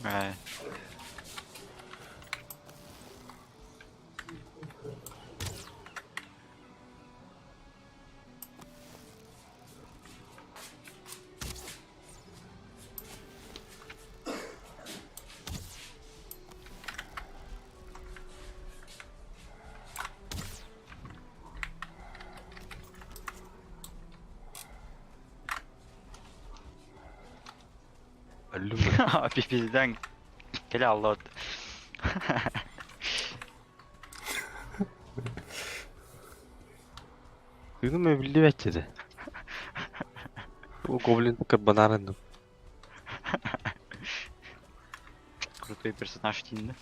Э. Пизден. Кэлэ аллот. Тыыным эбиллибэт этэ. Бу гоблин кырбанарын Крутой персонаж тинна.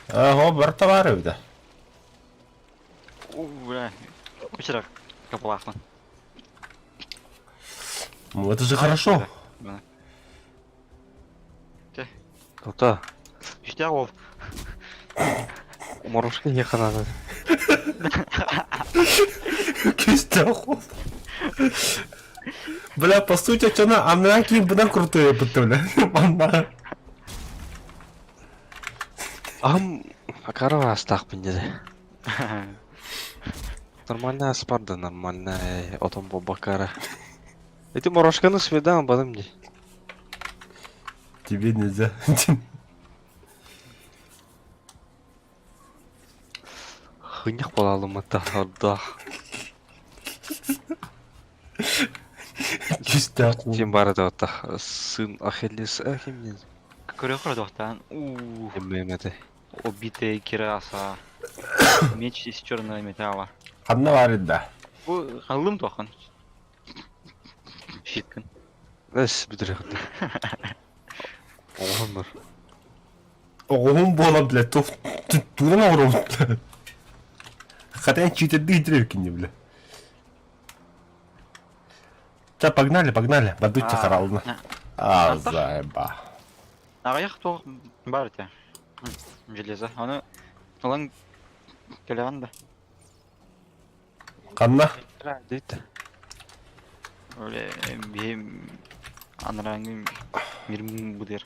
Ого, барта бар эбитэ. О, бля. Вчера капалахтан. Ну это же хорошо. Тота. Үстэх ол. Морошка не надо. Кистях ол. Бля, по сути, чона, она ким бына крутые бля. Манна. Ам, акара астахпын деді. Нормальная спарда, нормальная. Отом бабакара. Эти морошканы сведан бадым не. Тебе нельзя. Хынях балалым это ордах. Кистях ол. Тем бары да ота. Сын Ахиллес Ахимнин. Көрө дохтан. У, Эммеде. убитая кираса. Меч из черного металла. Ханна бар да. Бу халым тохан. Щиткин. Эс бүтүрэ Оğlum бар. Оҕуһум буола, бля, тух тугун оҥоробут, бля. Хотя читерди итеребикин бля. Ча, погнали, погнали, бадучча харална. А, заеба. Аҕыйах туох баар этэ. Железо. Аны ылан кэлэҕин да. Ханна? Дейт. Öyle биһи анарааҥҥы мирм быдыр.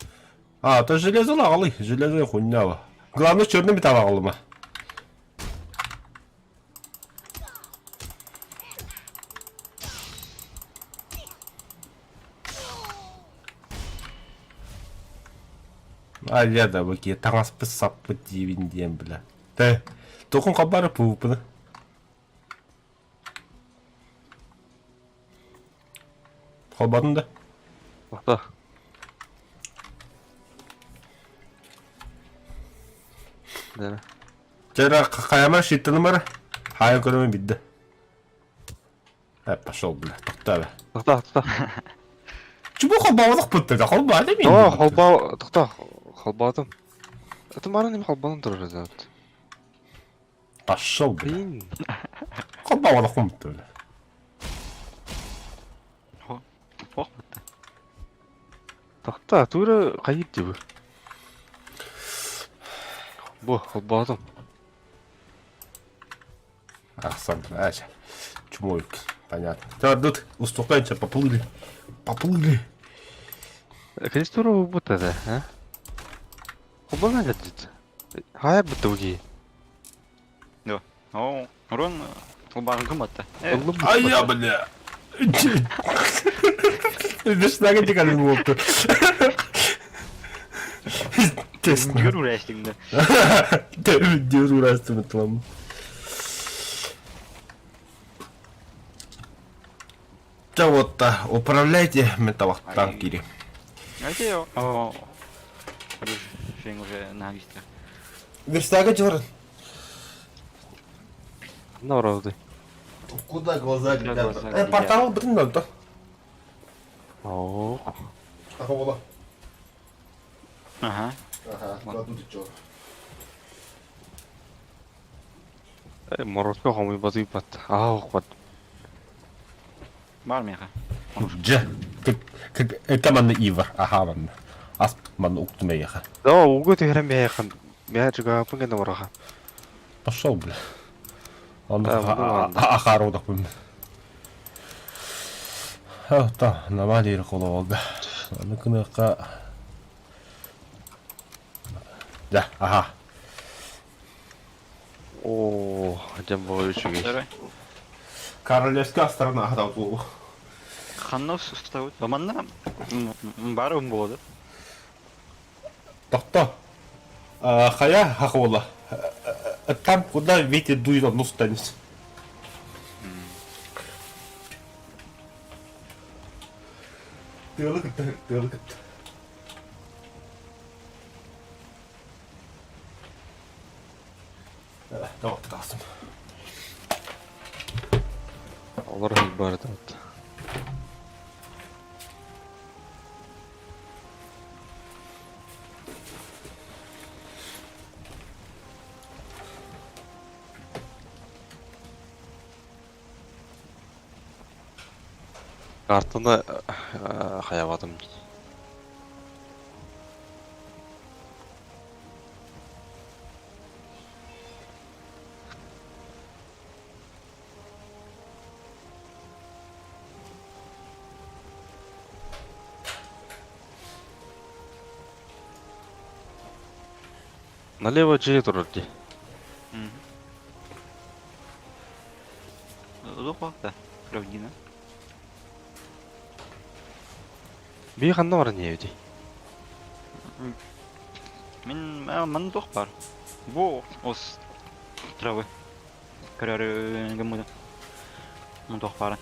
А, то железо аҕалый, железо хуйня. Главное, черный металл аҕалыма. А, да, баки, таҥаспыт саппыт диибин диэн, бля. Тэ, тохун хабары пуупуна. Холбатын да? Тоқта. Да. Чара хайама шиттаны Хайа көрөмө бидде. Э, пошел, бля, тоқта бе. Тоқта, тоқта. Чубу холбавалык бутты да, холба да О, холба, тоқта, холбадым. Это марын им холбанын турар зат. Пошел, бля. Блин. Холбавалык бутты, бля. Ох, Тоқта, тура кайып диби. Бу, холбадым. Ахсан, ася. Чумойк, понятно. Так, тут уступаемся, поплыли. Поплыли. Кайсы тура бутты да, а? Холбана летит. Хая бутты уги. О, урон улбарын кыматты. А я, бля. Вишнага дикалин болыпты. Тесно. Жүр урастыңды. Дер урастым тлам. Да вот, управляйте металлохтан кири. Эти о уже на вистах. Верстага дёрн. Народы. Куда глаза Куда глядят? глаза Э, глядят? портал бүтүн да. О, Аха була. Ага. Аха, куда тут чё? Морозко хомуй базый бат. Аа, бат. Бар меха. Дже. Как это манна Ивар. Аха манна. Ас манна уктумеяха. Да, угу ты храм яхан. Я чуга пунга на вараха. Пошел, бля. Он Да, ну ладно. ахарудах бум. Та, намалир холога. Ну кыныка. Да, ага. О, дем бой үчүгэй. Давай. Королевская сторона хатау. Ханнос уставут. Манна бары ум болады. Тохто. Хая хахула. Там, куда ветер дует, он станет. Тылык, тылык. Tamam, kalsın. Олар бар да. Картаны хаябадым. Налево жээ турар ди. Лук да. Равнина. Би ханна бар не ди. Мен ман тух бар. Бу ос травы. Көрөр гымыды. Мын тух бар.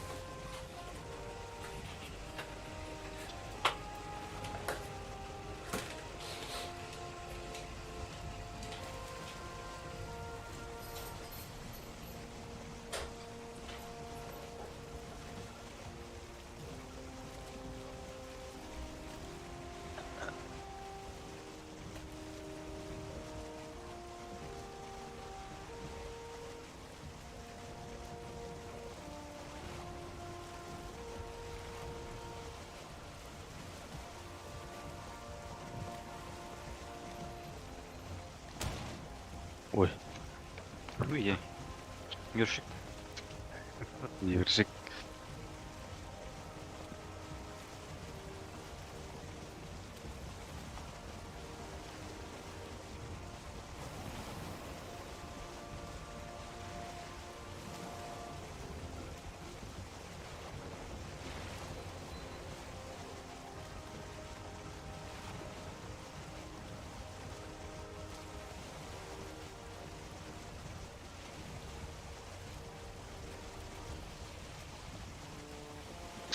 Ой, Уй, Юршик. Юршик.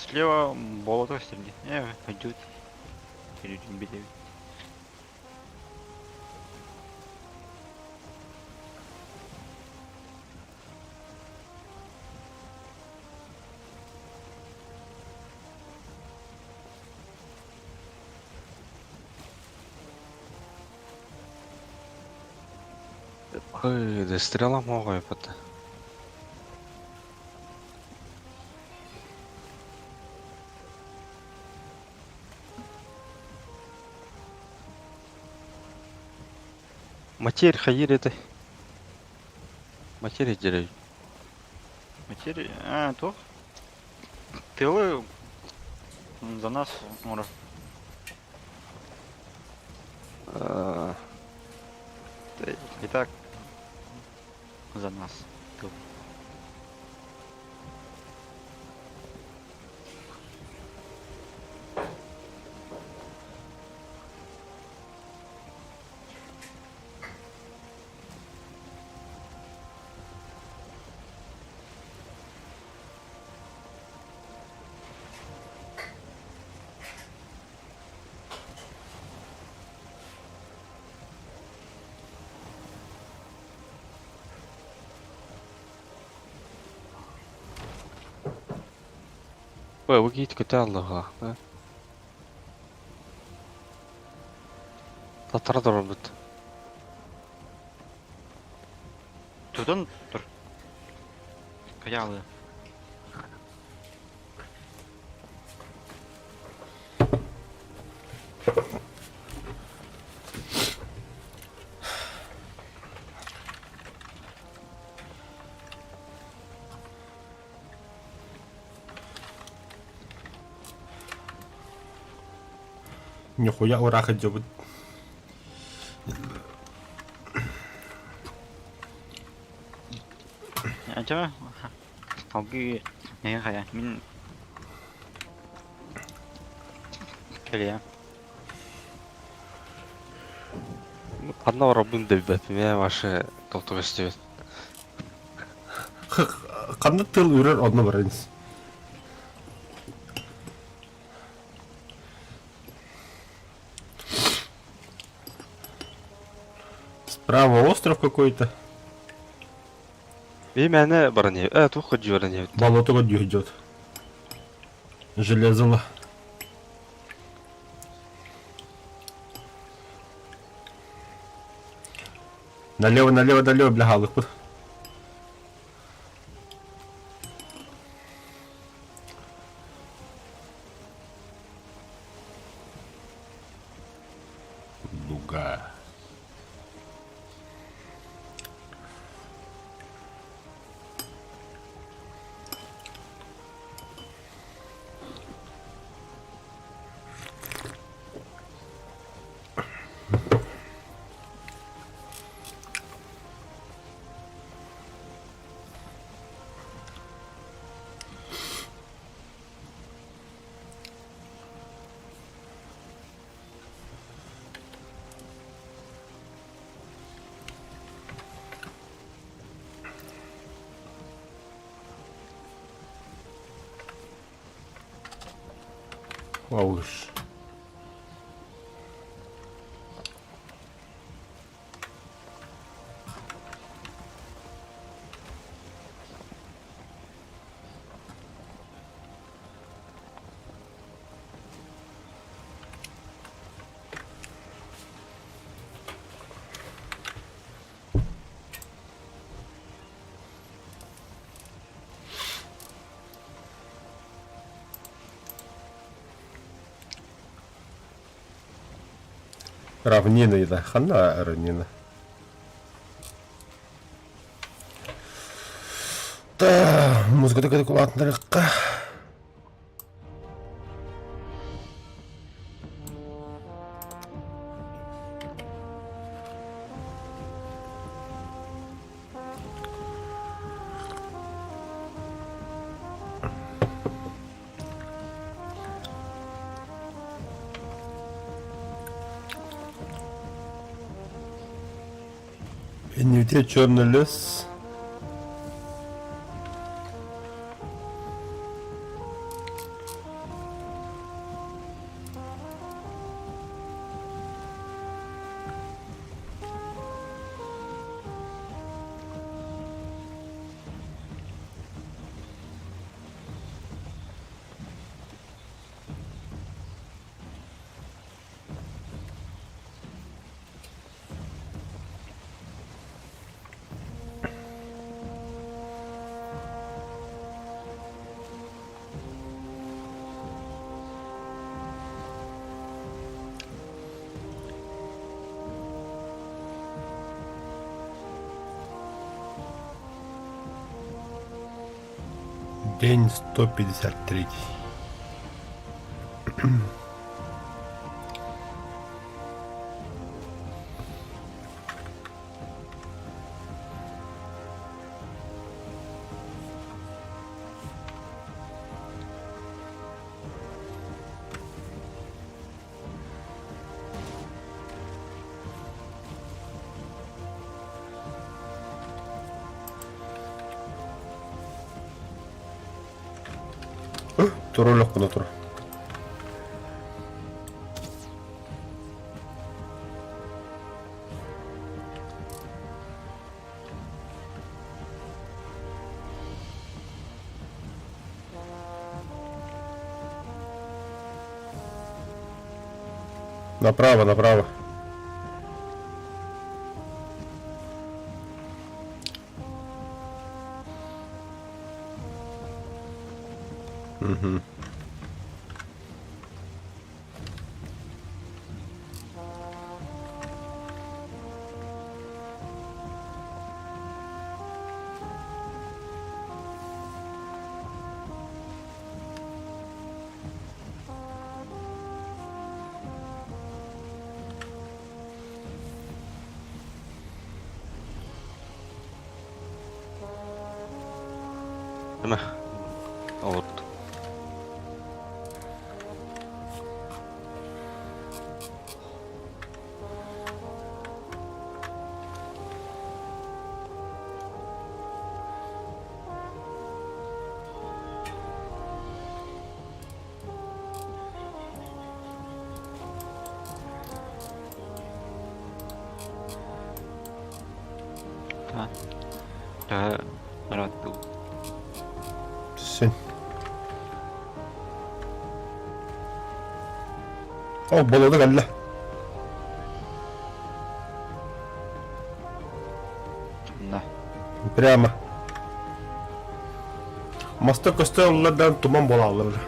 Слева болото среди. Пойдет. Или беде. Ой, да стрела могу пата. Матерь хаир это. Материя деревья. Материя. А, то. Тылы за нас ура. И так за нас. Тыл. Ой, бу киит көтө аллаһа, да? Татара турарбыт. Тутан тур. Каялы. Нихуя ураха дьобут. Ача Салгыы эһи хайа мин кэлиэ. Ханна барарбын да билбэппин ээ ваше толтук истибит. Ханна тыл үрэр онно баран ис. Справа остров какой-то. Би мээнэ баран иһэ э туох көрдүү баран иһэбит. Болото көрдүү идет. Железола. Налево, налево, налево, бля, халыкпыт. Дуга. Ауш. Равнина еда. Хана равнина. Да, музыка такая кулатнырыкка. Где черный лес? День 153. Тур олохпуна тур. Направо, направо. Угу. Değil mi? Olurdu. Төһө ырааттыбыт? Син. Ол болоду кэллэ. Да. Прямо. Маста көстө оллардан туман буолаллар.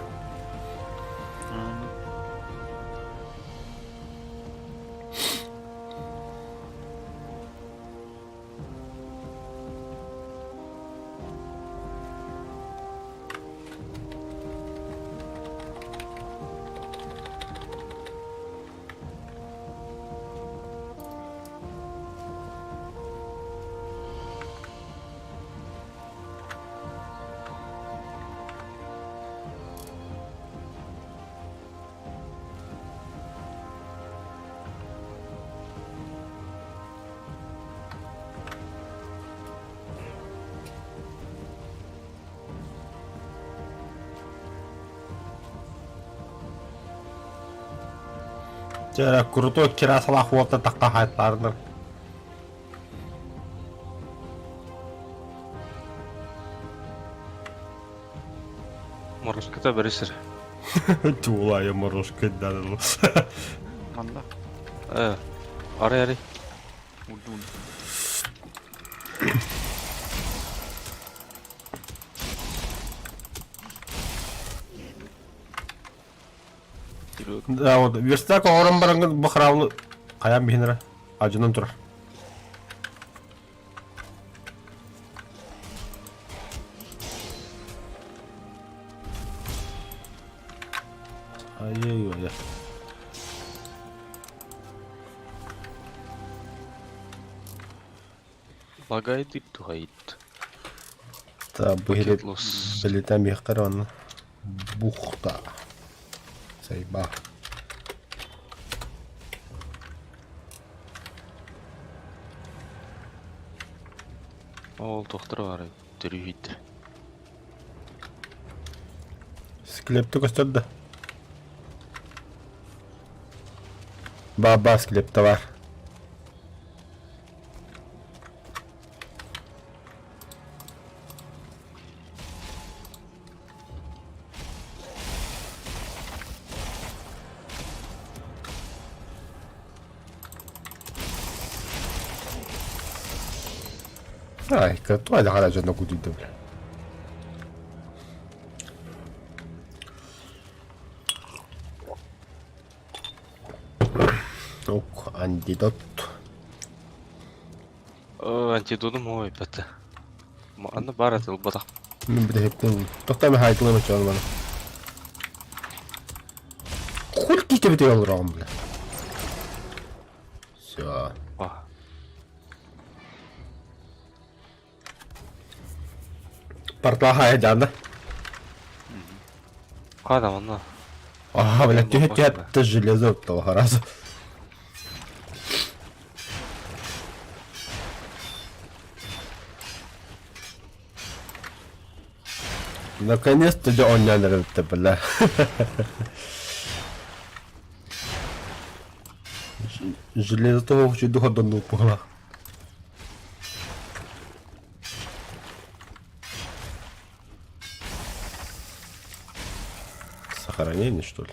Чэ, крутой кирасалаах уолта тахха хаайтардар. Морозката бэрисэр. Туулайа морозка дадыл. Манна. Э, арай арай. Урдун. Да, вот верстак оҥорон бараҥҥын бу хараабылы хайаан биһинэрэ адьынан турар. Ай-яй-яй. Лагайды туһайыт. Та бу Пакет лос. билитэ миэхтэр онно бухта. Сайба. Ол тохтор бар төрүһүйдэр. Склепті көстөр да. Ба-ба склепте бар. Ай, туох хара дьоно кутуйда бля. Ок, антидот. Антидотум ой бата. Аны бар ылбатах. Мин бүтэһиктэн тохтомо хаайтылым очоон маны. Хуль ките бите олором бля. Все. Портал да? Када онно. Ага, бля, түһэ түһэ железо того раза. Наконец-то дьэ оонньоон эрэбиттэр бля. Железо того чуду ходоннук буолла. Сохранение, что ли?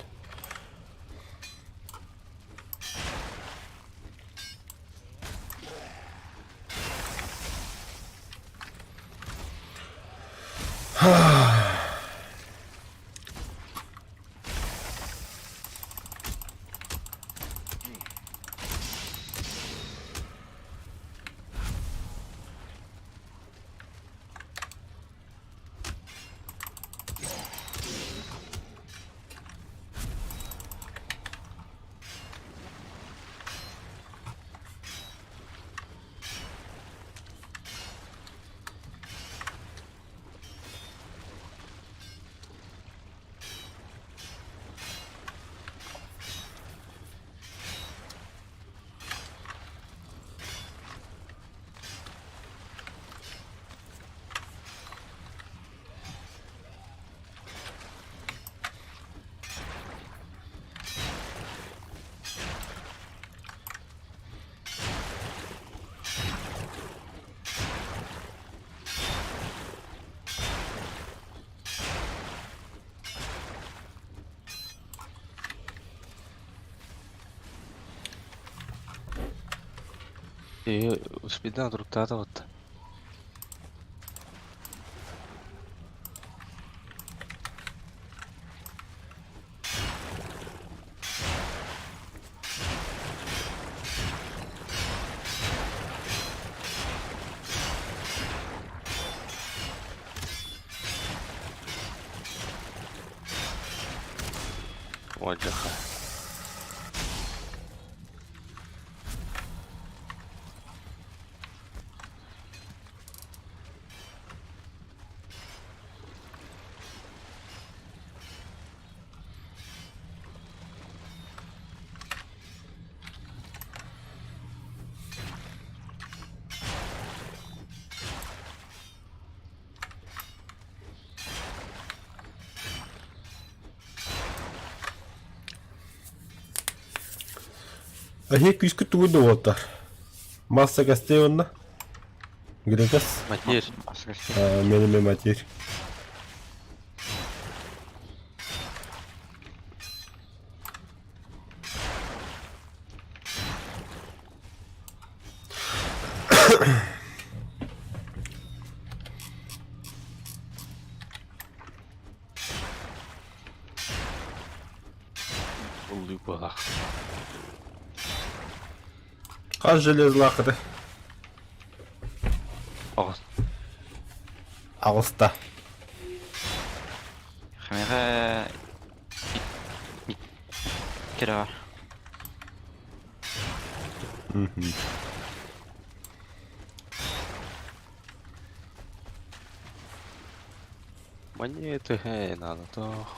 И успеда туруктаата вот. Уодьаха. Эһиги күүскүт тугу да уолаттар? Масса гостей онно? Грекас? Матерь. Менеме матерь. Уллуй буолах. Хас железлаахыты? Оҕус. Аҕыста. Хэмэҕэ кэрэҕэ. Монеты, эй, надо то.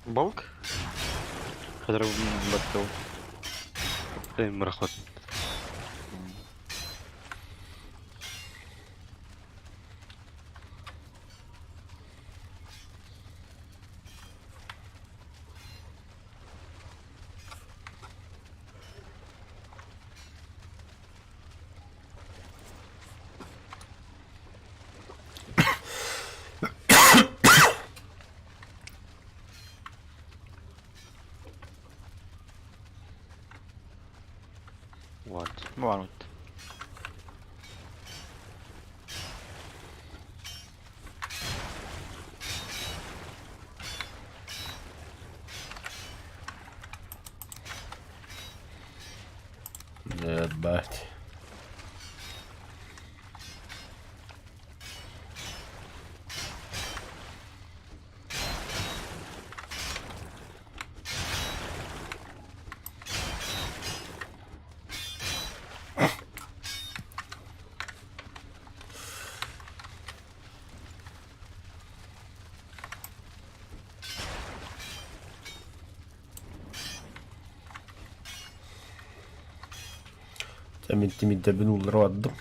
Болк? Который баттыл. Эй, мрахот. Вот. Вот. Ебать. Тэмин улларбаттым.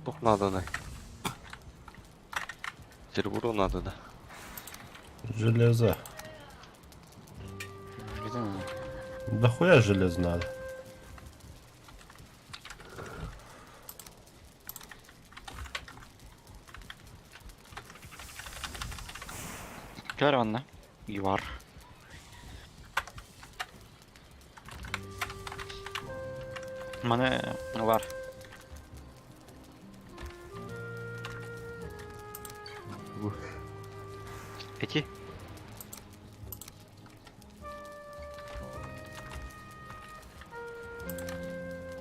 Тух надо на. Серебро надо, да. Железо. Да хуя железо надо. Көр онно. Юар. Маны бар. Эти.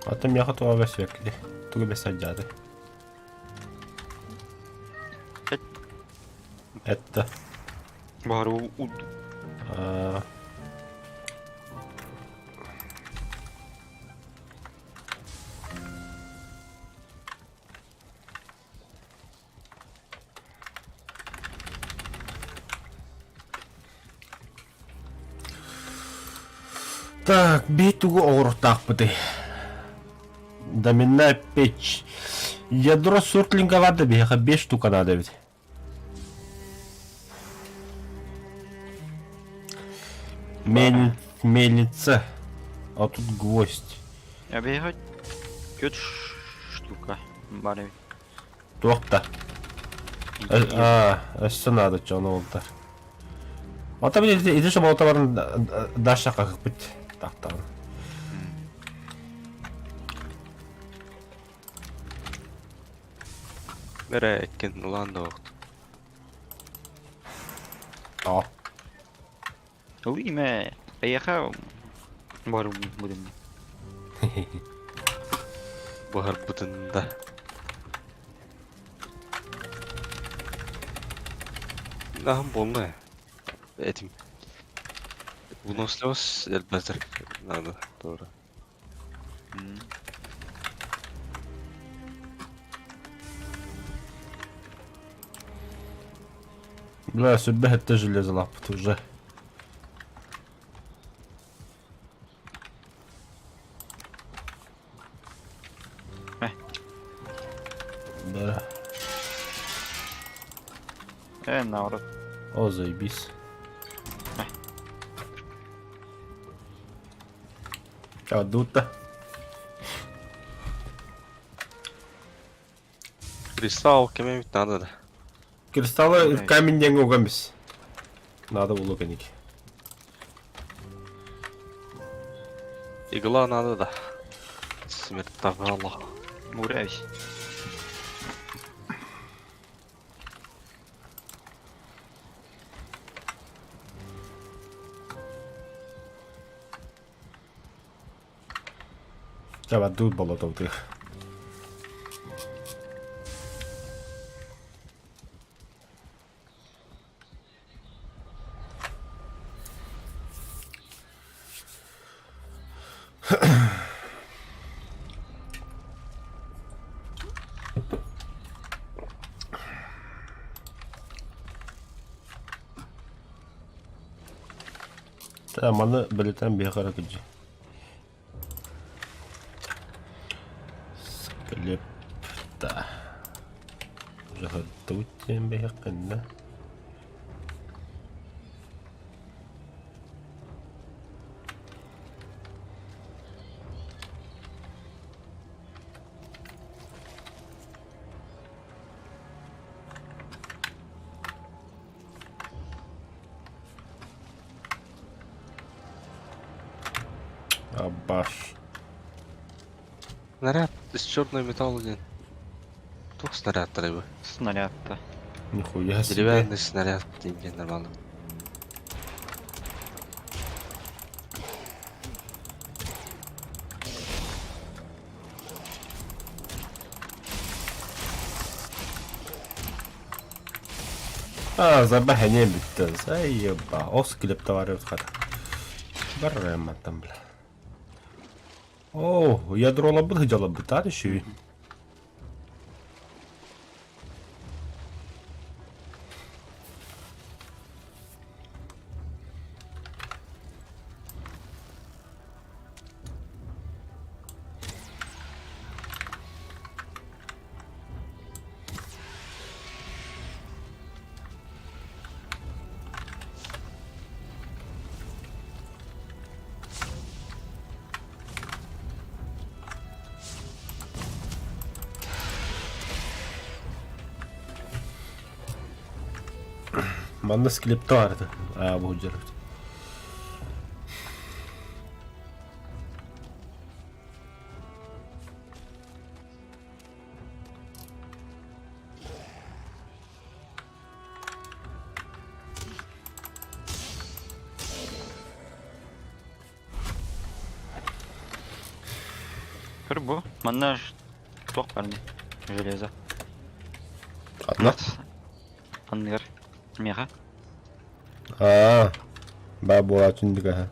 Атын миэхэ туга бэсиэкли. Тугу бэсэрдьааты. Это. Бары уд. Так, биир тугу оҕуруктаахпытый? Доменная печь. Ядро суртлинга баар да биһиэхэ 5 штука надо эбит. Мельница. А тут гвоздь. Я биһиэхэ түөрт штука баар эбит. Туох да. А, өссө надо чону олтар. Ата били ити шоболото баран Даша какыппыт тахтаҕын. Бэрэ эккин улаан да оҕут. О. Ылыы мэ, эйиэхэ бары будем. Буһарбытын да. Наһым буолла. Этим. Выносливость элбэтэр надо тоже. Бля, сүрбэ хэттэ железолаппыт уже. Да. Наоборот. О, заебись. Чао, дута. Кристалл кеме ведь надо да. Кристаллы в камень не угамис. Надо було каники. Игла надо да. Смертовала. Муряюсь. Давай, тут болото ты. Та маны билетен бихара күджи. Склепта. Жахаттаутен бихакында. Абаш. Снаряд из черного металла один. Тух снаряд рыбы. Снаряд-то. Нихуя себе. Деревянный снаряд, деньги нормально. А, забаха не битті. Заеба. О, склеп товары хата. Баррема там, бля. О, ядро лабыт хотела бы, та еще. Манна склеп товары. А, бұл жер. Көр бу, манна туох барный? Железо. Ханна? Анныгар. Миэхэ. Аа, баа буолааччын дикаһа.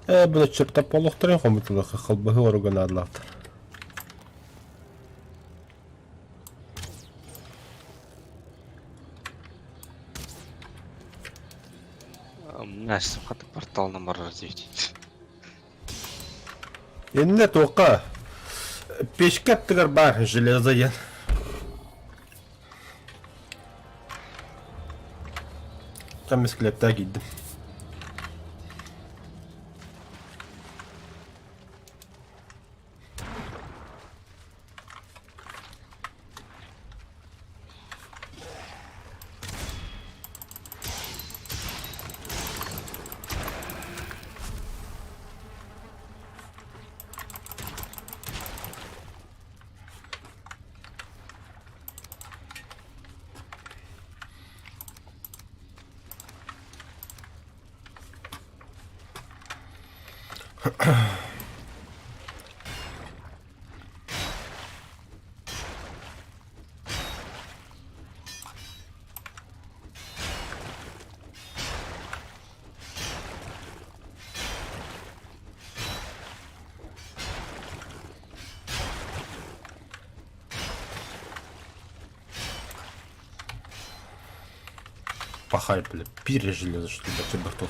Э, бу чертап олохторун хомутулах халбаһы оруганаарлаахтар. Настя, хата портал номер развить. Иннэ туохха печка аттыгар баар железо диэн. Там скелеттää киирдим. Пахай, бля, пережили, за что ли, бля,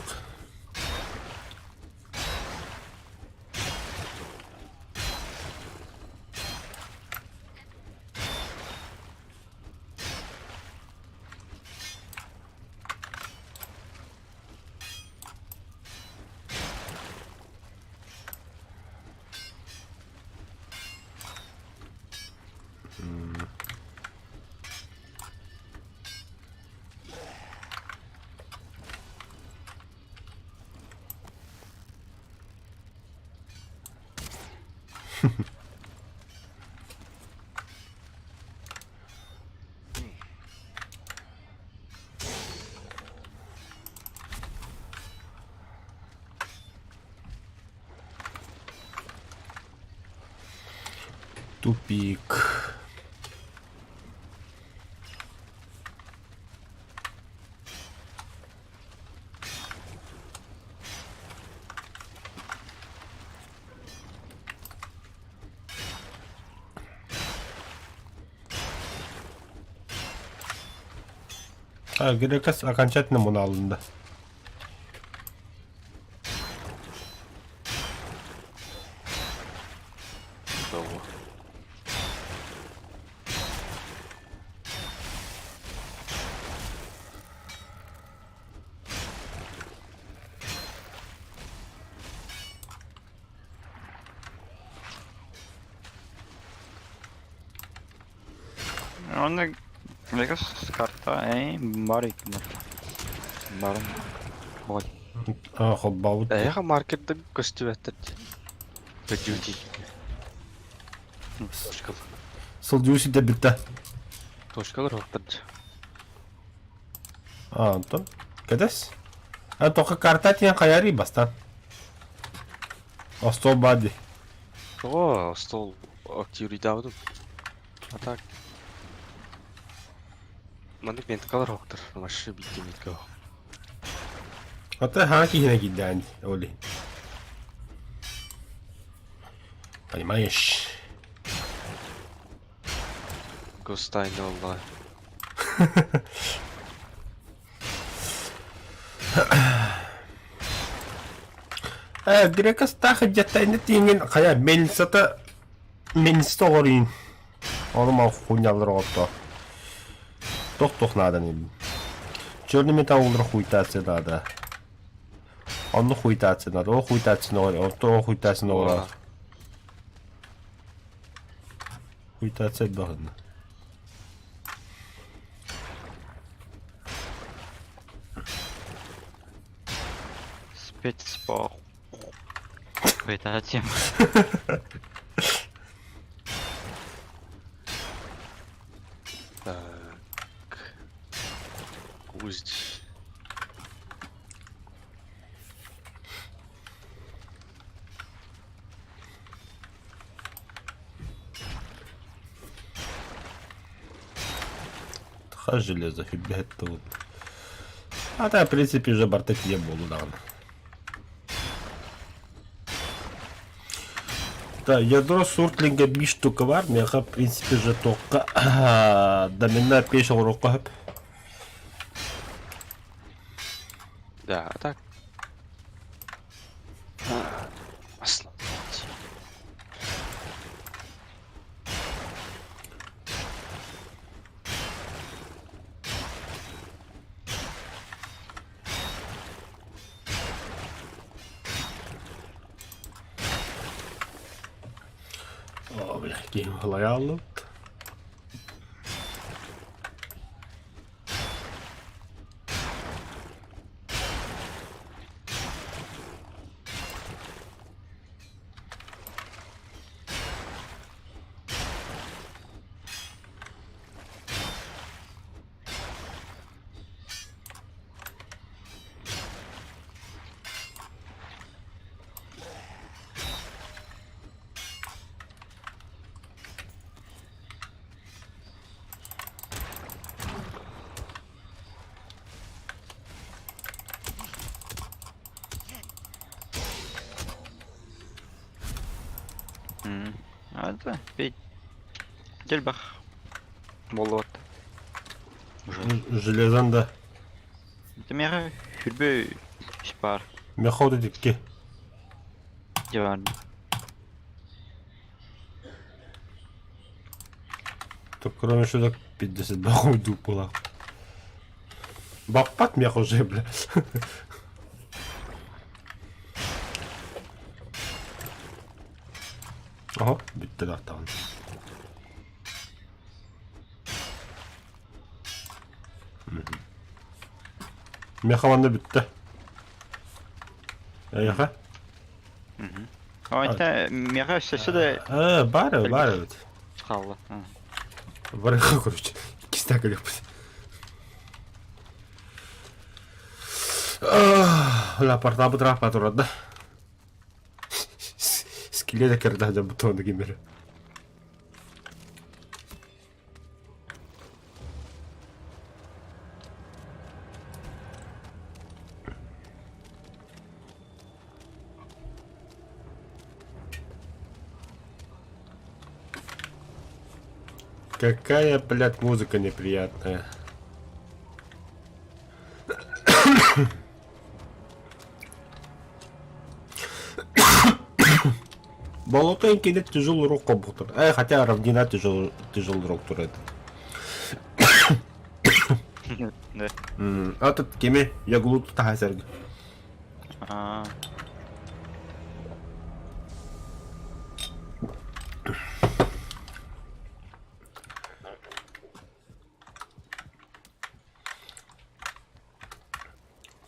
Тупик. А, Грекас окончательно муна алынды. Того. Онно Vegas карта э бар екен Барым. Вот. А, холбаут. Эйха маркетта көстүбэттэр дии. Duty. Точкалар. Сылдьыы да бүтэ. Точкалар хоттар. А, Антон. Кэтэс? А, тоха карта тиэн хайари бастан. Остол бади. О, стол активридаабытым. А так. Маннык менткалар хоттар. Вообще битти метка. Ата хаан киһинэ киирдээн оли. Понимаешь? Гостайны олла. Э, Грекас таах дьаттайны тииҥин хайа мельницата мельница оҕоруйун. Ону мал хуйнялар оҕотто. Тох-тох наадан Черный металл улар хуйтация надо. Онну хуйтация надо. О хуйтация оҕор. Онто хуйтация оҕор. Хуйтация баҕына. Спецпо. Это тема. Так. Гвоздь. Хас железо хүббэһэт тылын. А та, в принципе, уже барта тиийэ буолу даҕаны. Да, ядро суртлинга биир штука бар, миэхэ, в принципе, же тоққа домина пеш оҥоруохха сөп. Да, а так. Аслан. О, бля, киһим халайааллыбыт. Это пей. Дельбах. Болот. Уже. Железан да. Это мера хүрбө бар. Меходу дикки. Диван. То кроме что так 52 уйду была. Баппат мех уже, бля. Aha, bittiler tamam. Меха манна бүттэ. Эйиэхэ? Ата меха өссө да Э, баар, баар эбит. хаалла. Барыха, короче. Иккистээх кэлиэхпит. Лапортабыт рахпа турар да. Скелет кэрдэ дьон бутуонна киммери. Какая, блядь, музыка неприятная. Болото кини тяжелый рок хомбуктар. Э, хотя равнина тяжелый, тяжелый рок тур этот. Да. А тут кими ягулут таха сэргэ. Аа.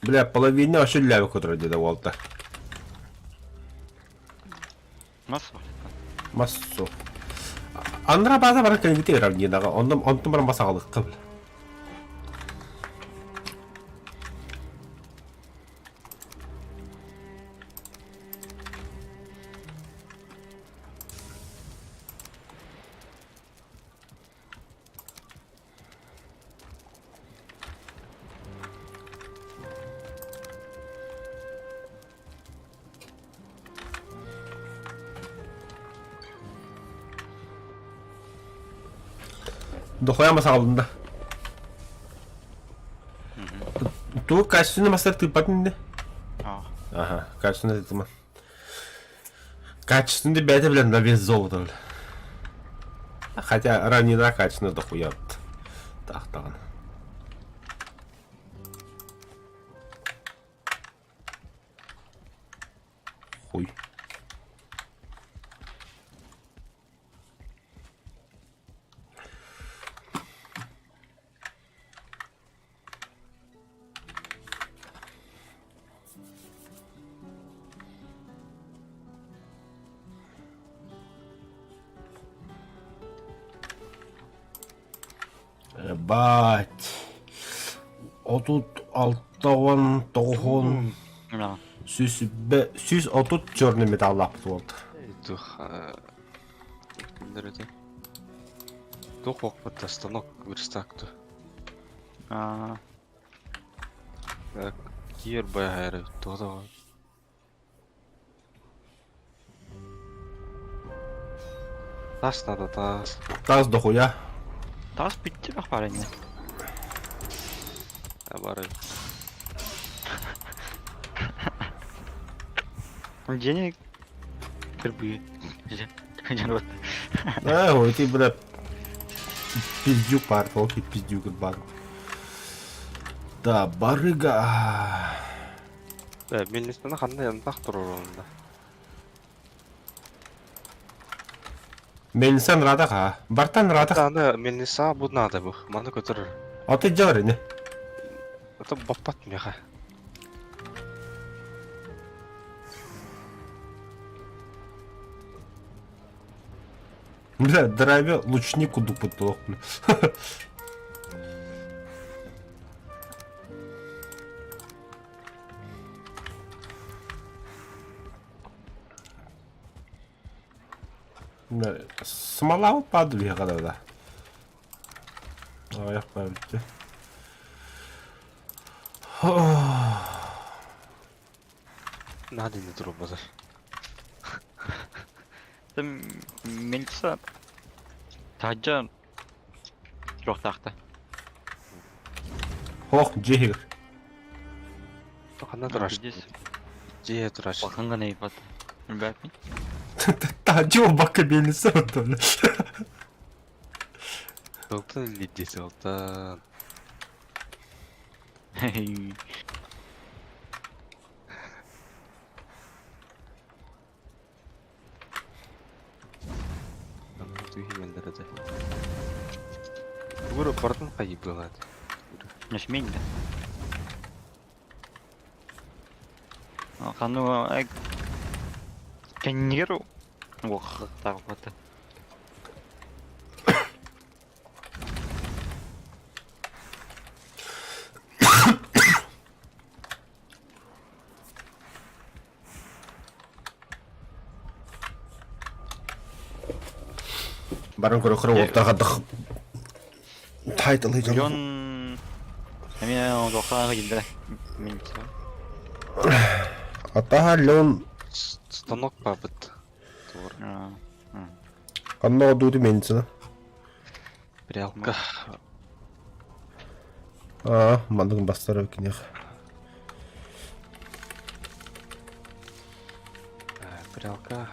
Бля, половина вообще ляви которая где уолта. Массу. Массу. Андра база бар кэлбити равнинаҕа, онно онтун баран басаҕалыкка бля. Дохуя масаҕалында. Туу качественный мастер тыыппатын ини. Ага, качественный тыытыма. Качественный бэйэтэ билэн на вес золота бля. Хотя равнина качественная дохуя. Таахтаҕын. Хуй. Ебать. 36 тоҕуһун 130 черный металлаахпыт буолта. Тух кимдер это? Тух уоппут станок верстак ту. Аа. Киэр байа туох Тас надо, тас. Тас дохуя. Тас бүттэ бах бар инде. Бары. Денег кырбы. Жарбат. Э, ой, ты, бля, пиздюк бар, окей, пиздюк бар. Да, барыга. Э, мельницаны ханна янтах турар онда. Мельницан радах, а? Бартан радах. Аны мельница бу надо бу. Маны көтөр. А ты делай, не? Это баппат меха. Бля, драйвер лучнику дупут плох, бля. Смола падали да. Аяқ бітті. Надо не турбазар. Там мельница таджа трохтахта. Хох, жехир. Ханна тураш. Здесь Же тураш. баханган ейбат. Ребят, Та, бака мельница вот, бля. Толтан лидди толтан. Бүгүр бардын кайыбылат. Нешмейді. Хану кеннигер ох тагы Баран көрө көрө оттарға дық. Тайтл Миллион Эми дохаа килде. Мельница. Атаха леон Станок бабыт. Тур. Анна дуду мельница. Прялка. А, мандыгын бастар өкінех. Прялка.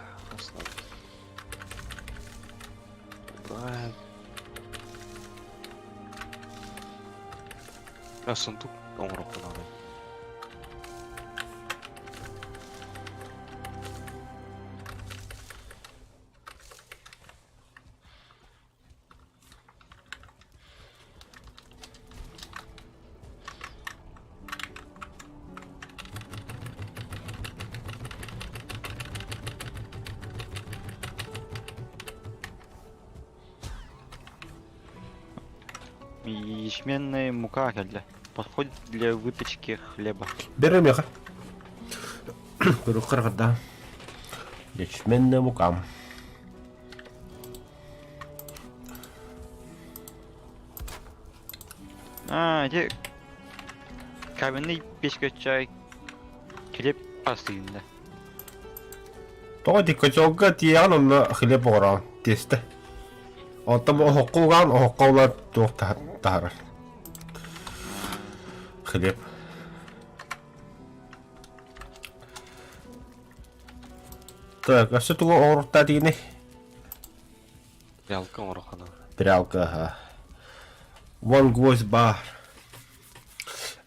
А сундук оңроккун Ячменная мука келді. Подходит для выпечки хлеба. Бери меха. Көрө кыргыда. Ячменная мука. А, эти каменный печка чай хлеб постыйында. Тоҕо ди котелга тиэҕин онно хлеб оҕороон тиэстэ. Онтон оһоххо угаан оһоххо улар туох таһарар. Хлеб. Так, өссө тугу оҕоруктаа тигини? Прялка оңроккун. Прялка, ага. Вон гвоздь бар.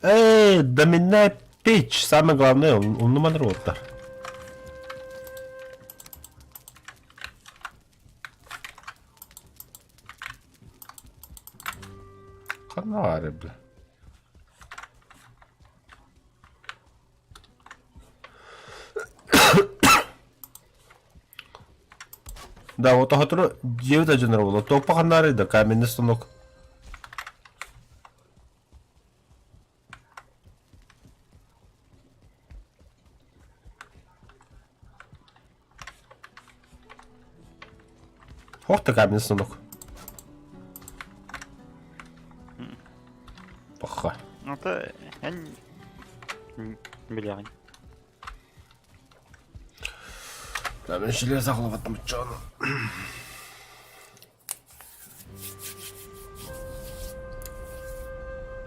Эй, доменная печь, самое главное, он маныр оттар. Канары, бля. Да, вот охотро 9 один было. То поханары, да каменный станок. Ох ты каменный станок. Мен железо қылып жону.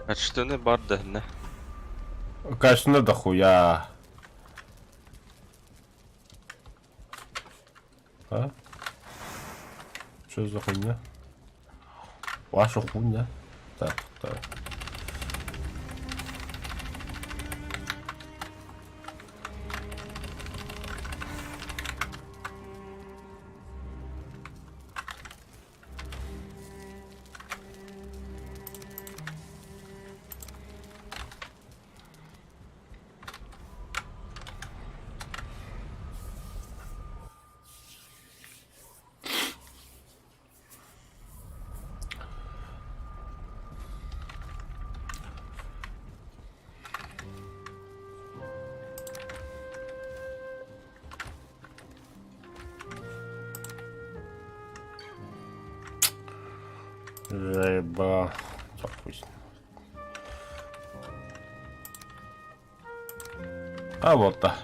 Качественный бар да, не? Качественно дохуя. А? Что за хуйня? Ваша хуйня. Так, так. Заеба. Хуй с ним. А вот да.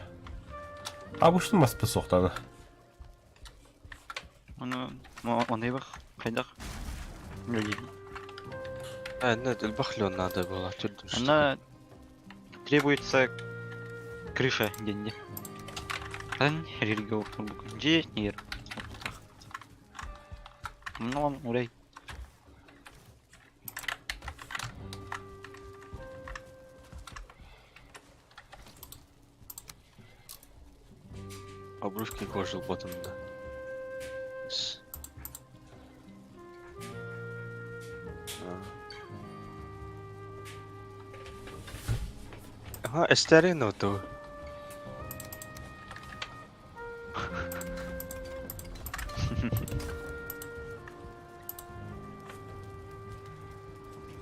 Обычно маспы соқтаны. Оны оны хайдах үлэлиир. А, нет, элбэх надо было. Она требуется крыша деньги. Ан рельгов Где нет. Ну он урей. Обрывки кожи потом, да. С. А. Ага, эстерин то.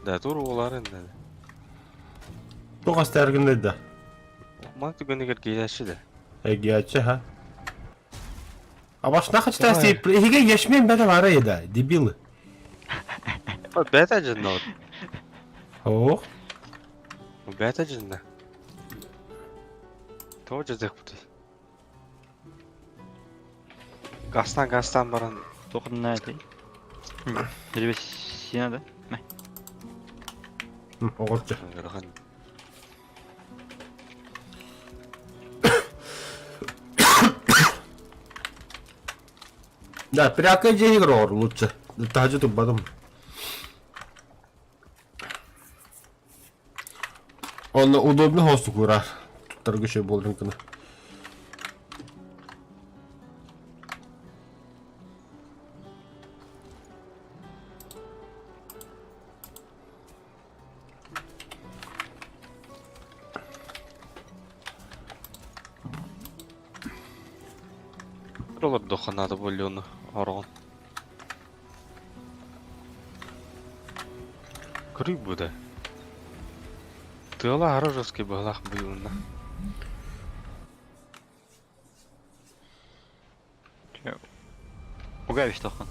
Да, тур оларын да. Тоқ астәргінде да. Ма түгенігер кейдәші да. Эгиячы ха. А башна хачта стейп. Эге ешмен бәді бары еді, дебилы. Бәтә жынна. Ох. Бәтә жынна. Тоже жадық бұты. Гастан гастан баран. Тоқын этой. Древесина, да? Мә. Оғырчы. Гырхан. Да, пряка же игрор лучше. Тажы тубадым. Он удобно хосту курар. Туттаргы болрынкына. Ролар доханады бөліні орғын. Көрүй бұда. Тыла арожовский балах буюна. Угавиш тоқын.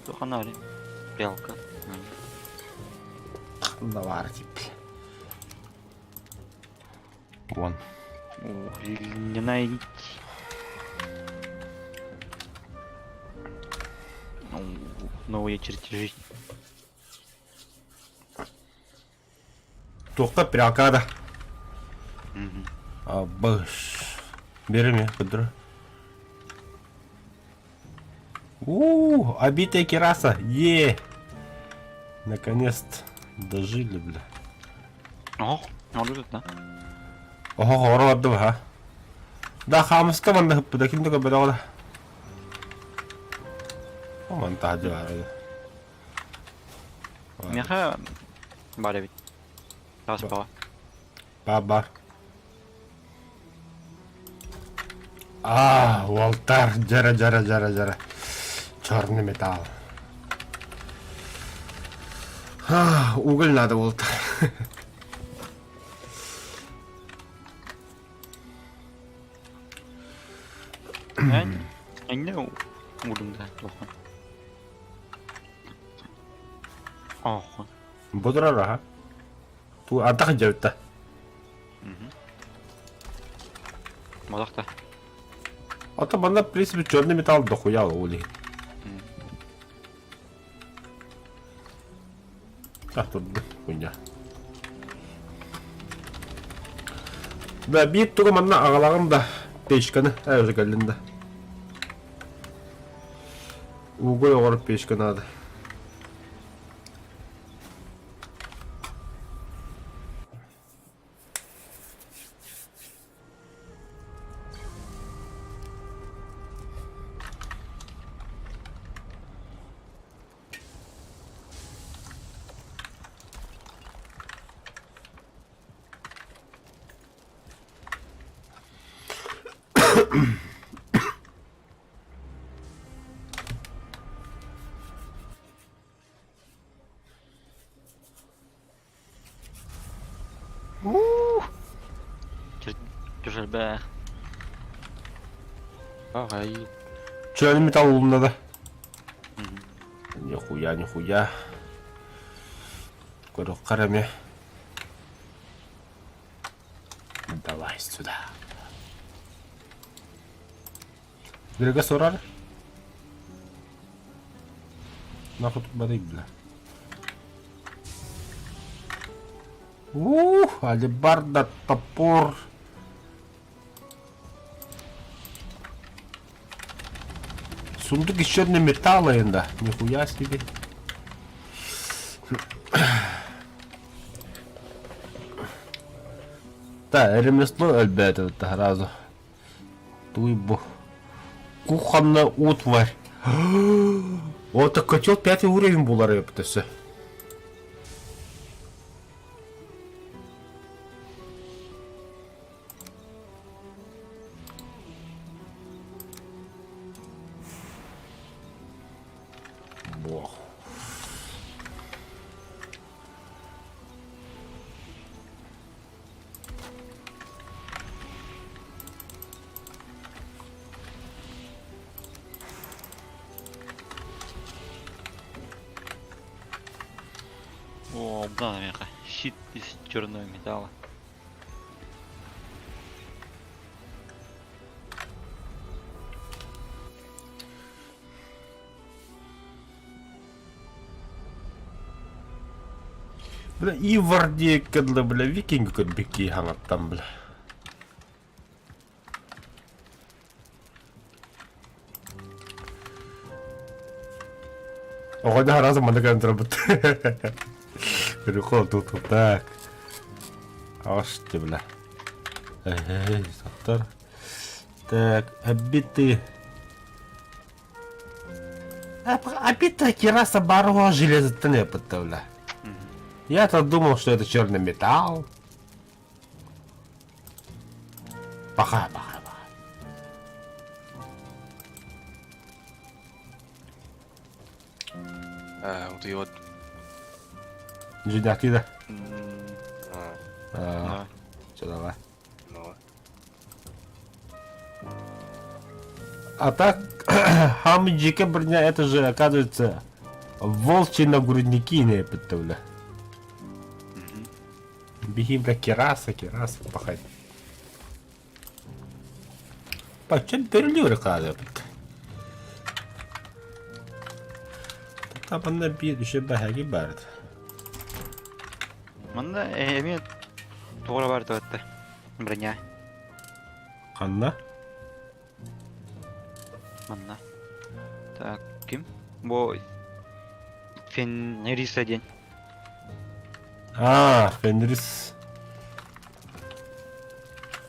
Тоқын ари. Прялка. Давар тип. Вон. Ух, льняная нить. Ну, Новые чертежи. Тоқта прякада. Мгм. Абыш. Береме, кыдыр. У, обитая кераса. Е. Наконец-то дожили, бля. О, он тут, да? Ого, орладым, ха. Да, хамыска манна хыппыда ким да бөдө Аман тахды бар. Меха бар эбит. Тас баҕа. Бар бар. А, Уолтар, жара жара жара жара. Черный металл. А, уголь надо, Уолтар. Эн энне уурдум да туоххун. Ооххун. Бу турар аха. Ту антах дьабытта. Молохта. А то манна, в принципе, черный металл дохуя ол иһин. А тут хуйня. Да, биир тугу манна аҕалаҕын да печканы ээ уже кэллин да. Угой оҕор печка надо. Түһэрбээх. Ағай. Чөөнү металл улунна да. Нихуя, нихуя. Көрүөххэ эмиэ. Давай сюда. Грига сурар. Нахуй тут барый, бля. Ух, алебарда, топор. Сундук из черного металла энда. Нихуя себе. Да, ремесло өлбөтө сразу. Туй бу. Кухонная утварь. Вот так котел пятый уровень булар өптөсө. Бог. О, да, меха. Щит из черного металла. Бля, Ивар диэккэ дылы, бля, викинг көрбүккии хаҥаттан, бля. Оҕонньор араас манна кэлэн турабыт. Прикол тут вот так. Аш ты, бля. Эй, саттар. Так, обиты. Обита кераса баруга железоттан эппиттэ, Я-то думал, что это черный металл. Паха, паха, паха. Э, вот и вот. Жидяки, да? А, А, Все, давай. ну. А так, хамджика броня, это же, оказывается, волчьи нагрудники не представляю. Беги, бля, кераса, кераса, пахать. Почем перелюры кады? Табанна биир үчү бэһэги бард. Манна эмиэ туора бар туотта. Броня. Ханна? Манна. Так, ким? Бу Фенриса диэн. А, Фенрис.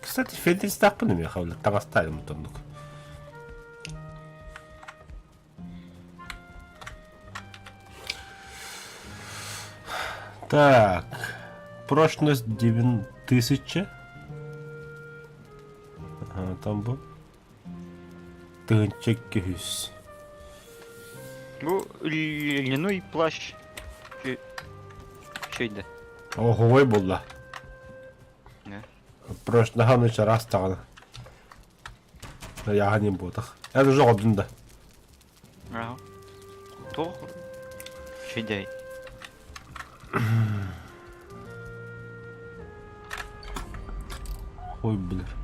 Кстати, Фенрис таахпын эмиэ хабыллар таҥастаайым оннук. Так, прочность 9000. Ага, там был. Тыһынча үс. Бу льняной плащ. Үчүгэй Оһуой буолла. Не. Прочноһа чараас даҕаны. Ыйааһын диэн буотах. Эн уже оҕордун да. Аха. Туох үчүгэй. Ой, билэр.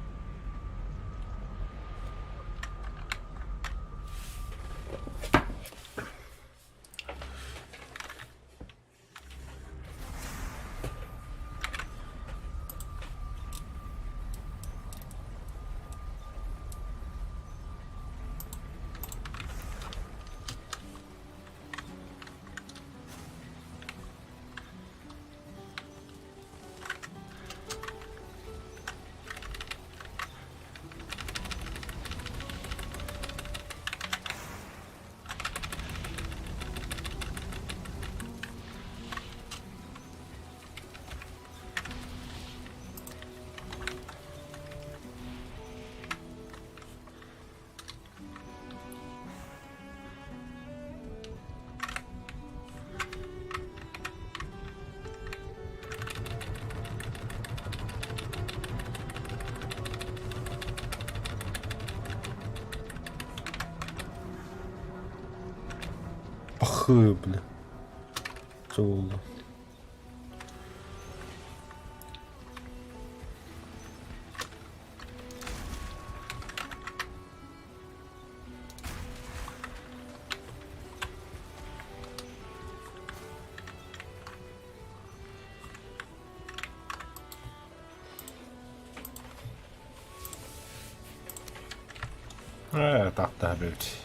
Пахы, бля. Чулла. Ээ, тахта эбит.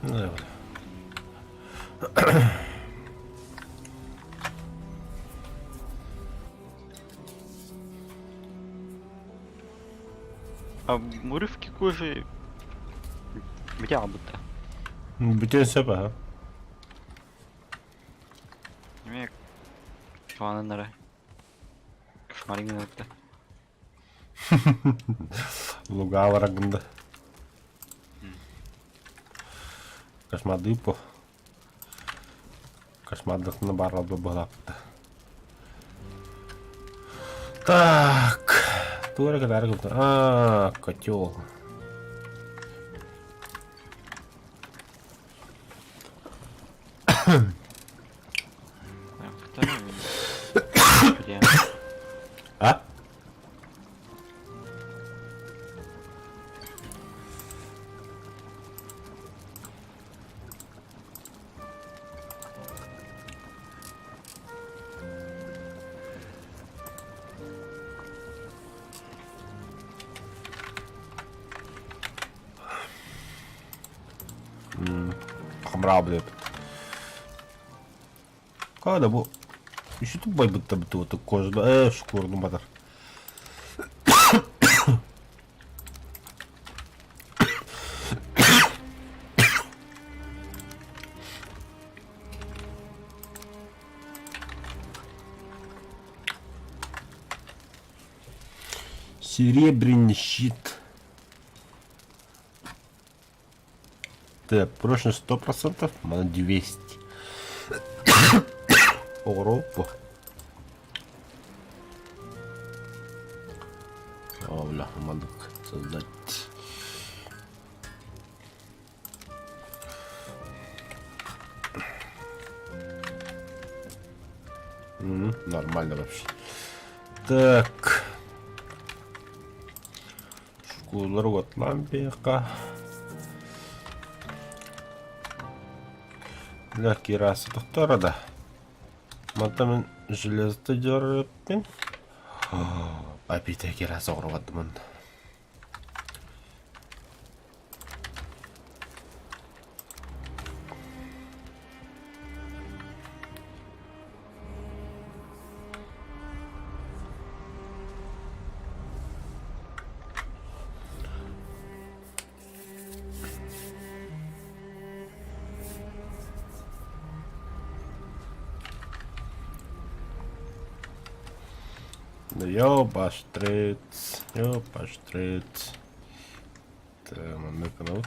Ну, А урывки кожи бля будто. Бүтүн сөп аха. Неме чуананнара. Кошмаринг Луга барагында. Кошмардыы по. Кошмардыкны баралба быһалапты. Так. Туора кэлээр гыбыта. Аа, котел. А? Хамраа Когда бу Үшүтүп байбытта бутуоту кожда э шкурну батар. Серебряный щит. Так, прочность 100%, мана 200. Оҕоро О, бля, маннык создать. Нормально вообще. Так. Школалар уотлаан биэхэ. Бля, кирасы тохтора да. Мантан мин железо дьөрөппүн. Апите кирасы оҕуругардымын. Ёбаштриц, ёбаштриц. Маннык гынабыт.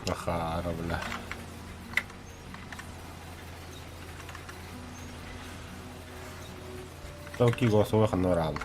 Ахаара, бля. Токи голосовой ханна бараалла.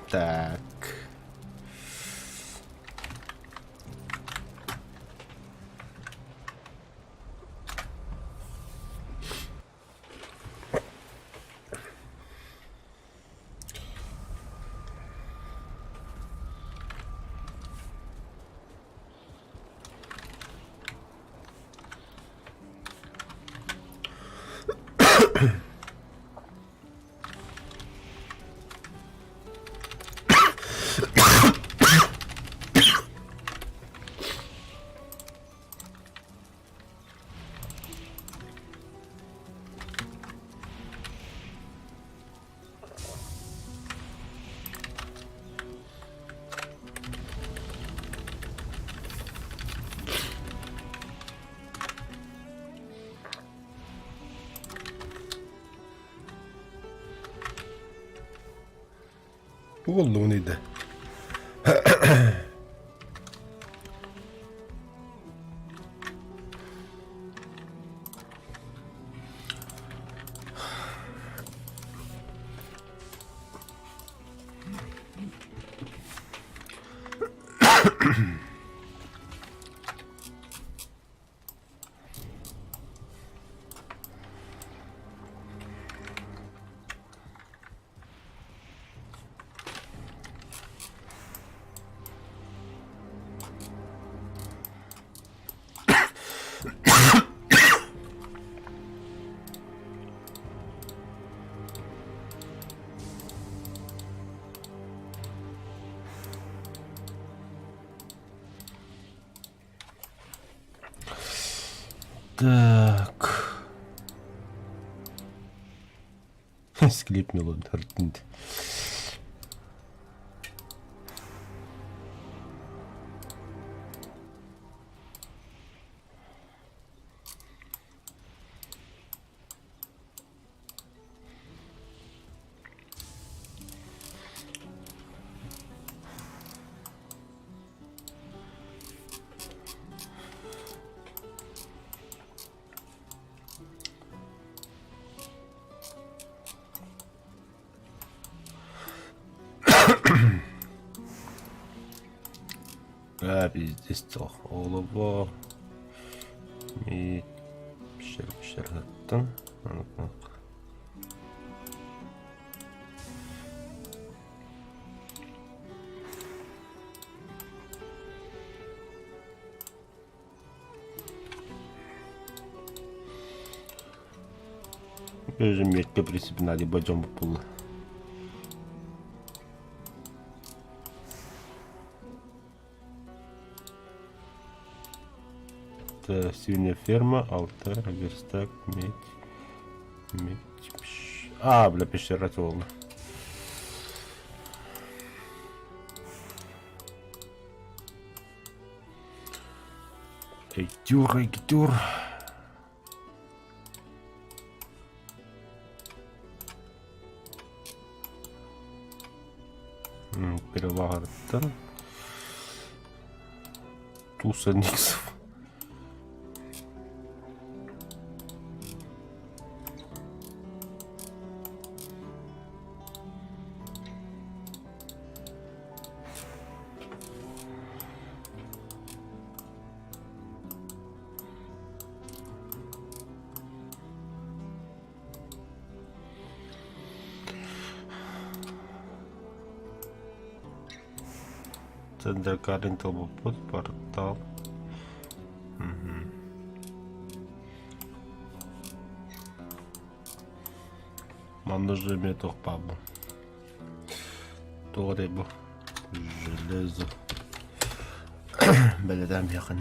Так. Уоллуун ыйда. Так. Склип мелодия. А, пиздец, олобо. Пещер, Өзүм метке принципе надо божом булла. Это свиная ферма, алтарь, верстак, медь, медь, пш... А, бля, пещера волна. Эйтюр, эйтюр. Переваҕарыттан Туса Никсов. Центр Карин портал. Угу. Манна же эмиэ туох баар бу? Туох этэй бу? Железо. Бэлэдэм якын.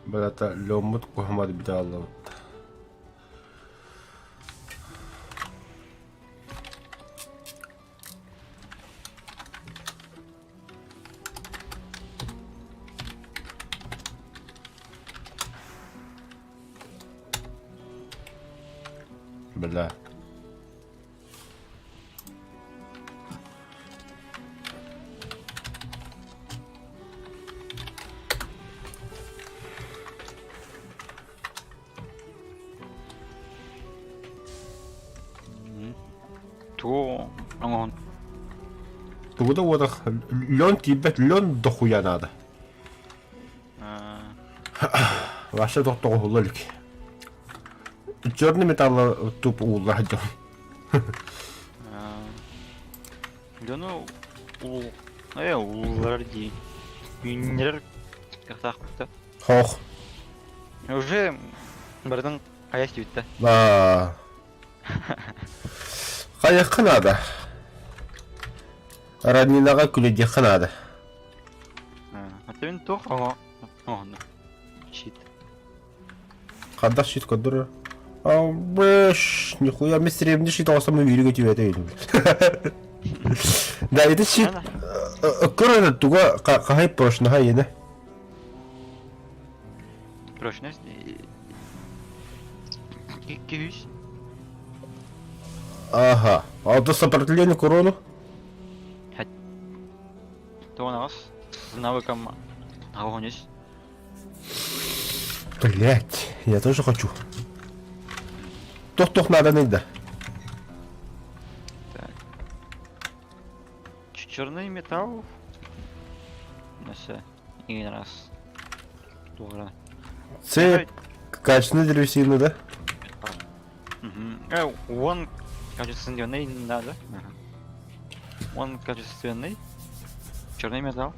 Бырата ломмут куһамар бүтэ Бля. Тугу оҥоһун Тугу да уотах лен тиийбэт лен дохуя надо. Вообще тохтоҕоһулла илик. Черный металл туп уулла дьон. Дьону уу э уулларар дии. Үүннэрэр кыахтаахпыт да. Хох. Уже барытын хайа сибиттэ. Да. Хайыахха наада. Роднинаҕа күлэдиэххэ наада. А мин туох оҥо оҥоһуннум. Щит. Хардах щит көрдөрөр. Бэш, нихуя мы сребни щит оосам үйрүгө түбэтэ үйдүм. Да, это щит. Көрөр туга кахай прочноха иене. Прочность. Күйүс. Ага. А то сопротивление к урону? Тоҕо с навыком огонь Блять, я тоже хочу. Тох-тох надо да. Так. Черный металл. Все. И раз. Тура. Цепь. Качественная древесина, да? Угу. Он качественный надо. Ага. Он качественный. Черный металл.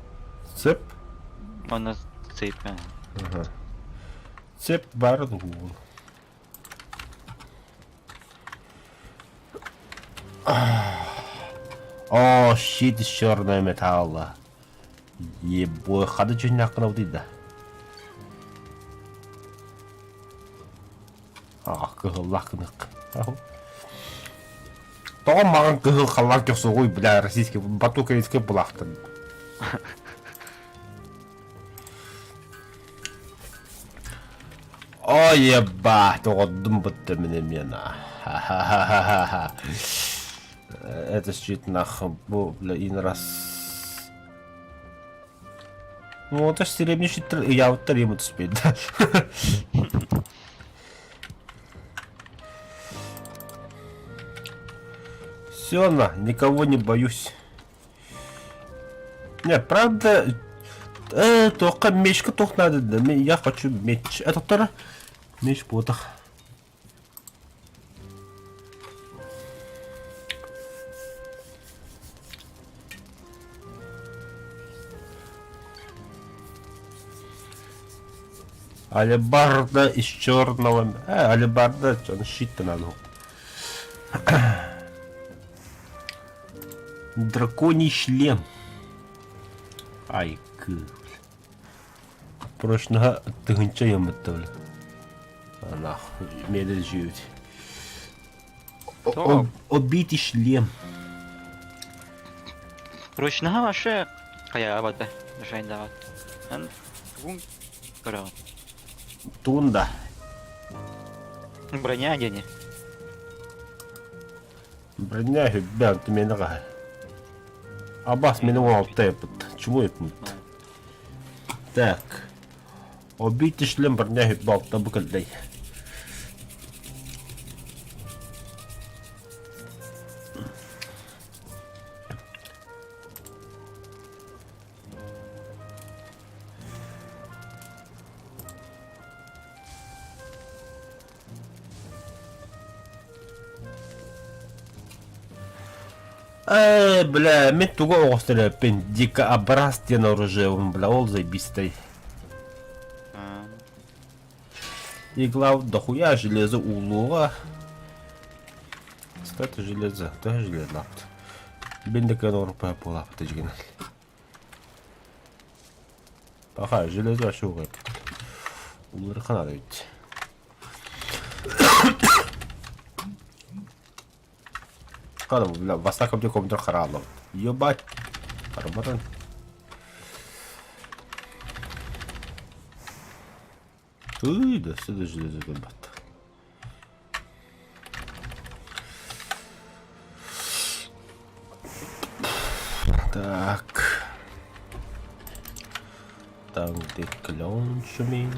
Цепь. Он на цепь. Ага. Цепь бар О, щит из черного металла. Ебой, хады чуть да. Ах, кыһыллах кынык. Тоҕо маҕан кыһыл халлаан көхсөҕүй, бля, российский, бату украинский булаахтан. Ой, ебать, оҕордум бытта мин эмиэ на. Ха-ха-ха-ха-ха. Это щит нахуй, бу, бля, ин раз. Ну, это ж серебряный щит, я вот ему успеть, да. Все, на, никого не боюсь. Не, правда, только мечка только надо, да, я хочу меч. Это второй меч ботах. Алебарда из черного... алебарда, он щит-то надо. Драконий шлем. Ай, к. Прочного тыгынча емытты, бля. Нахуй, медаль жить. Обитый шлем. Ручного вообще хайаабата, жайндават. Эн тугун көрөҕүн? Тунда. Броня диэни. Броня хүббээн түмэни хаһа. Абас мени 16 yapыт. Чему yapыт? Так. Обитый шлем броня хүббэ алта бу кэллэй. Э, бля, мен тугу оҕустар эппин дикобраз диэн оружиебын, бля, ол заебистай. Игла дохуя железо уулуоҕа. Кстати, железо, төһө железо Бин да кыан оҥорбуппа буолаабыт дьигинэн. Паха, железо вообще Уларыхан надо ведь. Хара, бля, восток мне компьютер харалов. Ебать. Работан. Ый, да сюда железо бат. Так. Там, где клен шумит.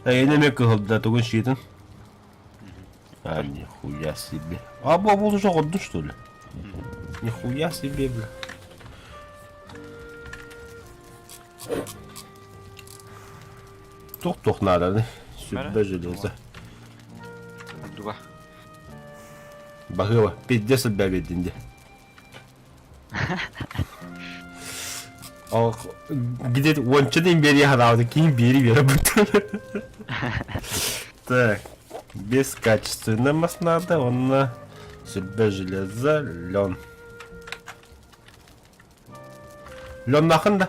Эйине эмиэ кыһылда тугун сиэтин? А, нихуя себе. А, бу уже одну, что ли? Нихуя себе, бля. Тух-тух надо, сүрбэ железо. Дуга. Баһыыба, пиздец элбээбит дии. Ол где-то уонча империя хараабыт киин биэри биэрэ бут. Так, без качественной мас надо, онно сүрбэ железо, лен. Лен да?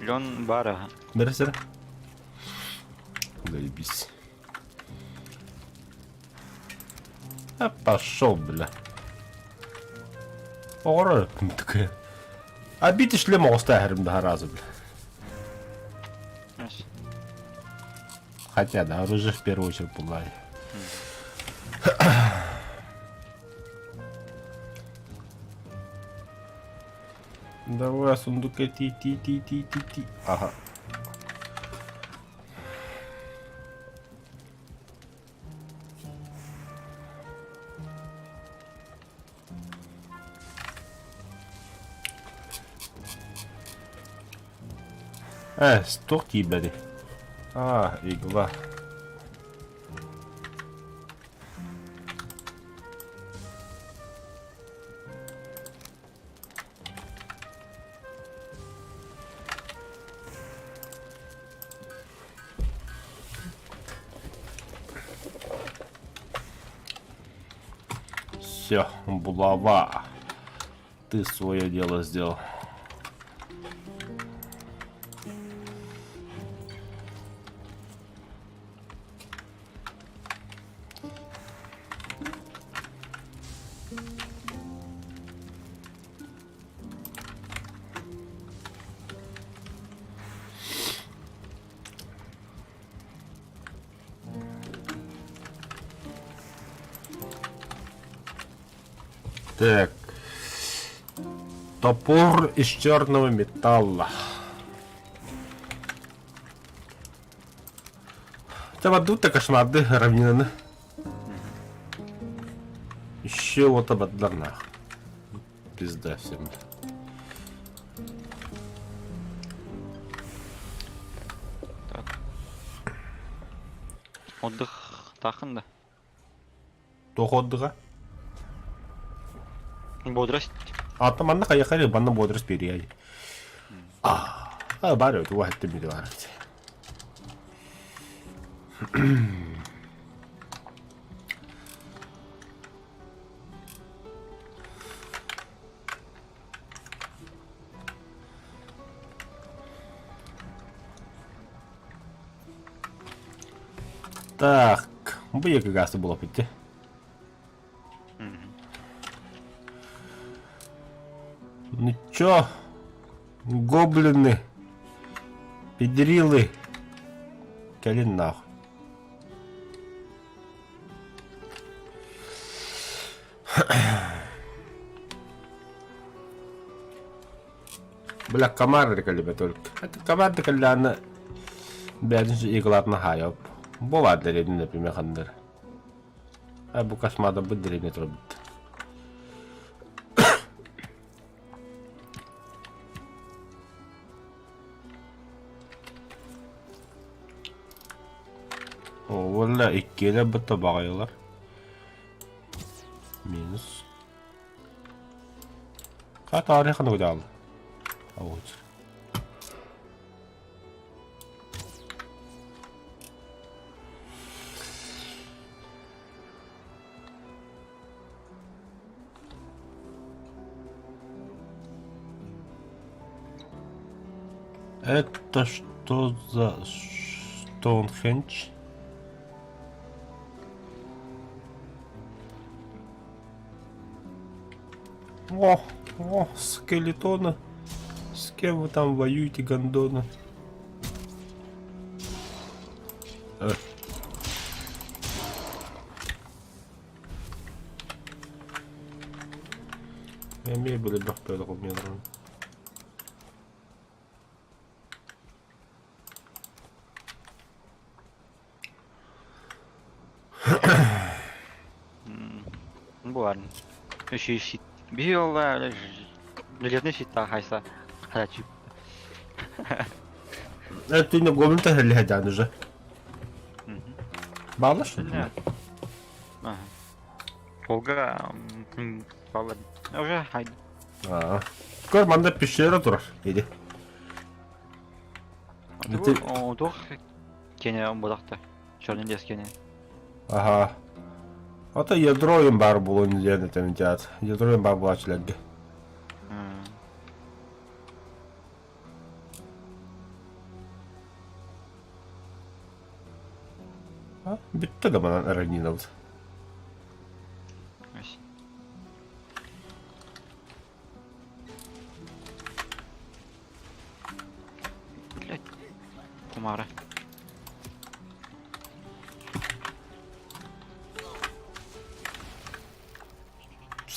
Лен бар аха. Бери сэрэ. Заебись. А пошел, бля. Оҕоро такая. А бити шлем оҕуста да разу, бля. Хотя, да, оружие в первую очередь была. Давай, сундук ти ти ти ти ти ти. Ага. Э, туох тиийбэтий? А, игла. Все, булава. Ты свое дело сделал. Так. Топор из черного металла. Табадута кошмарды равнины. Еще вот ободдарнах. Пизда всем. Так. Отдых тахын да. Туох отдыха? Бодрость. Ата манна хайахари банна бодрость перияй. А, бар өтү вахетте бири бар. Так, бу екі гасы болып итти. Ну чё, гоблины, педрилы, кэлин нахуй. Бля, комар кэлибэ только. Это комар кэллэҕинэ бэйэтин иглатына хаайап. Бу баар дэриэбинэ например ханнар. А бу космада бу дэриэбинэ турбут. О, иккиэлэр бытта баҕайылар. Минус. Ха тарихын уйдаалы. Ауыр. Это что за Стоунхендж? О, о, скелетоны. С кем вы там воюете, гондоны? Э. Эмиэ билбэхпэр метром. Бу баар. Үчүй щит. Биһи ол железный щиттаах хайса хаачы. Это не гоблин то уже. Баалар что ли? Ага. Полга баалар. Уже хайда. Аа. Көр манда пещера турар. Иди. Туох кене бодахта. Черный лес кене. Ага. Ата ядро им бар булун диэн этэн теат. Ядро им бар булаачыларга. А, бүттэ да манан равнинабыт. Блять. Кумара.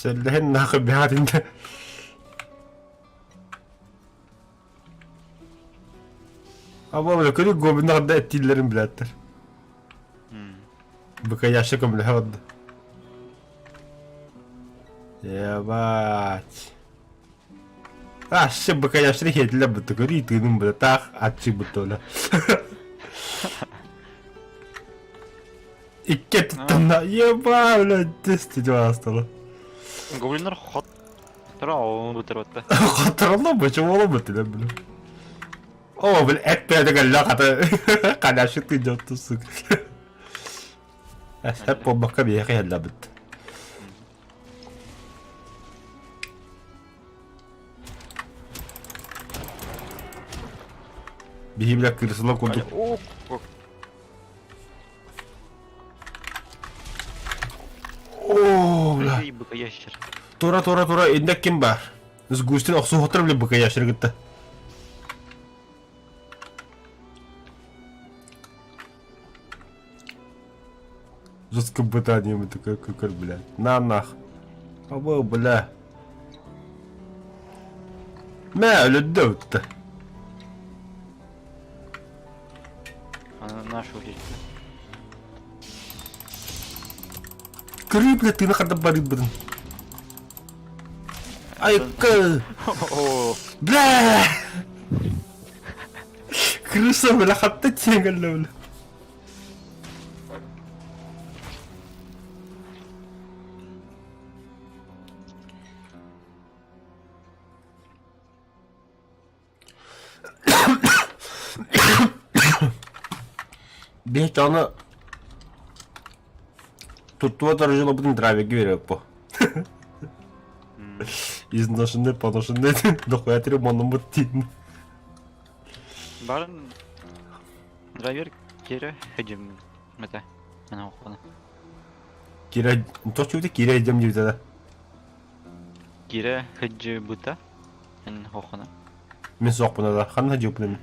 Сэллэһин нахуй бэҕэтинде. Аба бля, көрү гоблиннарда эттииллэрин билээттэр. Быкаяшы көмөлөһө барда. Ебать. А, ще быкаяшны хетилер бутты көрүй тыыным бля, таах аччы бутты бля. Икки туттанна, еба, бля, 10 астала. Гоблиннар хот. Тура ону бутыр батта. Хотырылла почему ол бутты бля. О, бля, эт бэдэ лаката. Канашы тыйдётту, сука. Эп болбакка биэхэ хеллабыт. Биһи бля кырсыла курдук. О, бля. Тура, тура, тура, инде ким бар? Сгустин охсуһуттар бля быка ящер кытта. Жесткое пытание мы такой кукар, бля. На нах. Абы, бля. Мә, өлөддө утта. Нашу очередь. Көрүү, бля, тыына хардап барыйбытын. Айыкка! Бля! Крыса, бля, хатта тиэҥэллэ, бля. Биһи аны туттуба дорожолобутун драйверге берип Изношенный, поношенный, дохуя маныммыт диин. Барын драйвер кире хедим мете. Ана охуна. Кире, то чуйда кире идем диде да. Кире хеджи бута. Эн хохуна. Мин суохпуна да, ханна жыппын.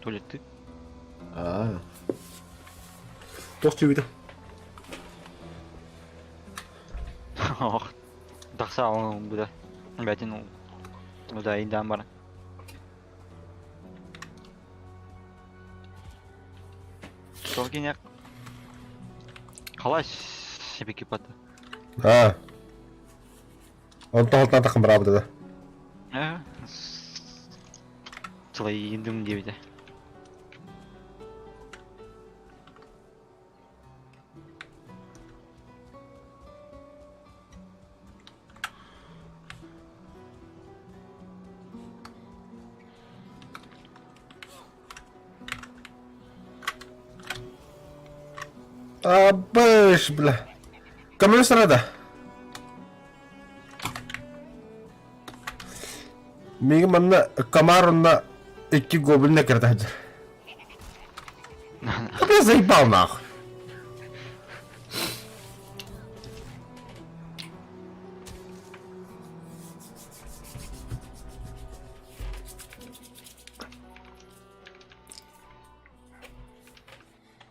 Туалетты. Аа. Туох чуйда? Ох. Тахса буда. Бәтин уда индан бар. Толкин Қалай себеки бата? Аа. Онтон алтан быраабыта да. Э? Сылайдым диэбитэ. Абыш, бля. Көмөлө сарада. Миигин манна комар онно икки гоблин эккирэтэ сылдьар. Бля, заебал нахуй.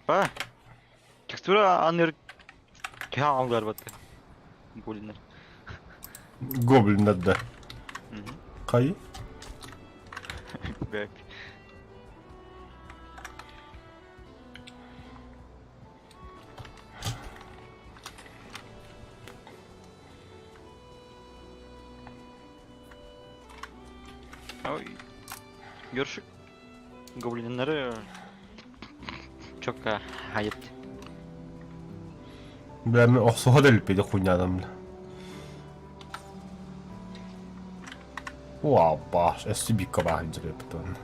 Па. Текстура аныр кя алгарбатты. Гоблиннер. Гоблиннар да. Кай? Бэк. Ой. Görüşük. Гоблиннары чокка хайыт. Бля, мен охсуһа да илпиди хуйнядым бля. Уа, баш, SCB кабаһын дьирэптэн.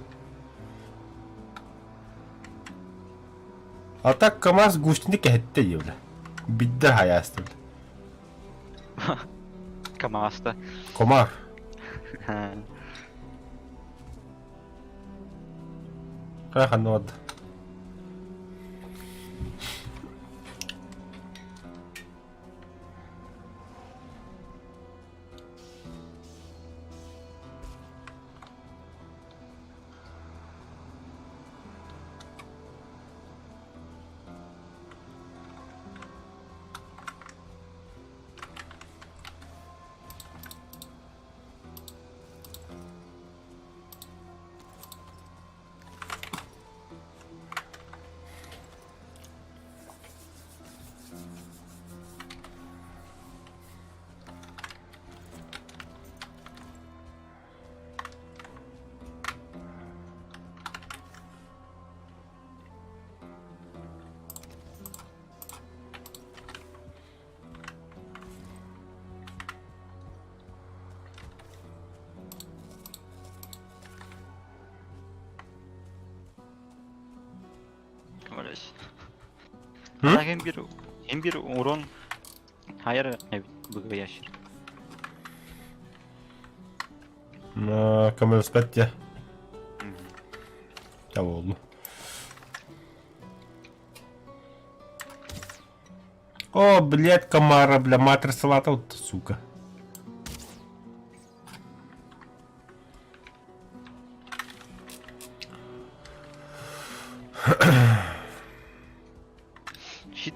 А так КамАЗ густини кэһэттэ дии бля. Бидде хайаасты бля. КамАЗта. Комар. Хайа ханна барда? Көмөлөс. Ана ким бир ким бир урон хайыр быгы ящер. Көмөлөспөт дьэ. Буоллу. О, блядь, комара, бля, матрица вот, сука. Щит.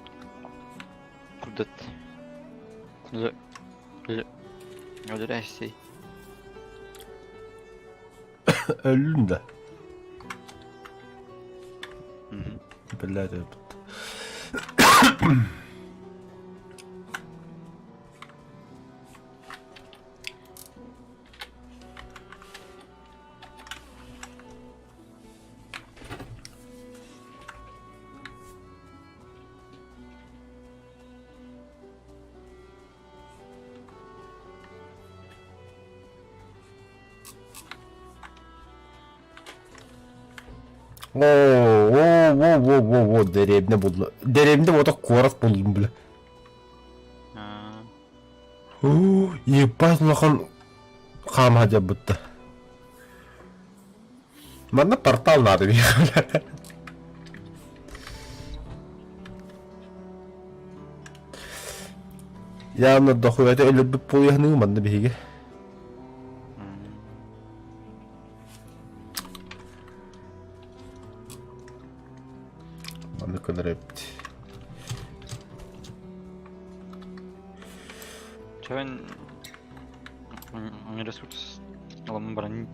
Куда ты? Куда? Өлөрөөссүй. Өллүн да. Блядь, этот. Оо, оо, оо, оо, оо, оо, дэриэбинэ булла. Дэриэбинэ буота куорат буллум, бля. Оо, ебать улахан хаама дьаббытта. Манна портал надо бля. Явно дохуята өлөрбүт буолуохнуу манна биһиги. Манна көнөр эбит. Чавен ресурс аламын баран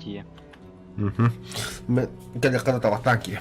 тиийэ. Мен кэлэххэ табахтаан киһи.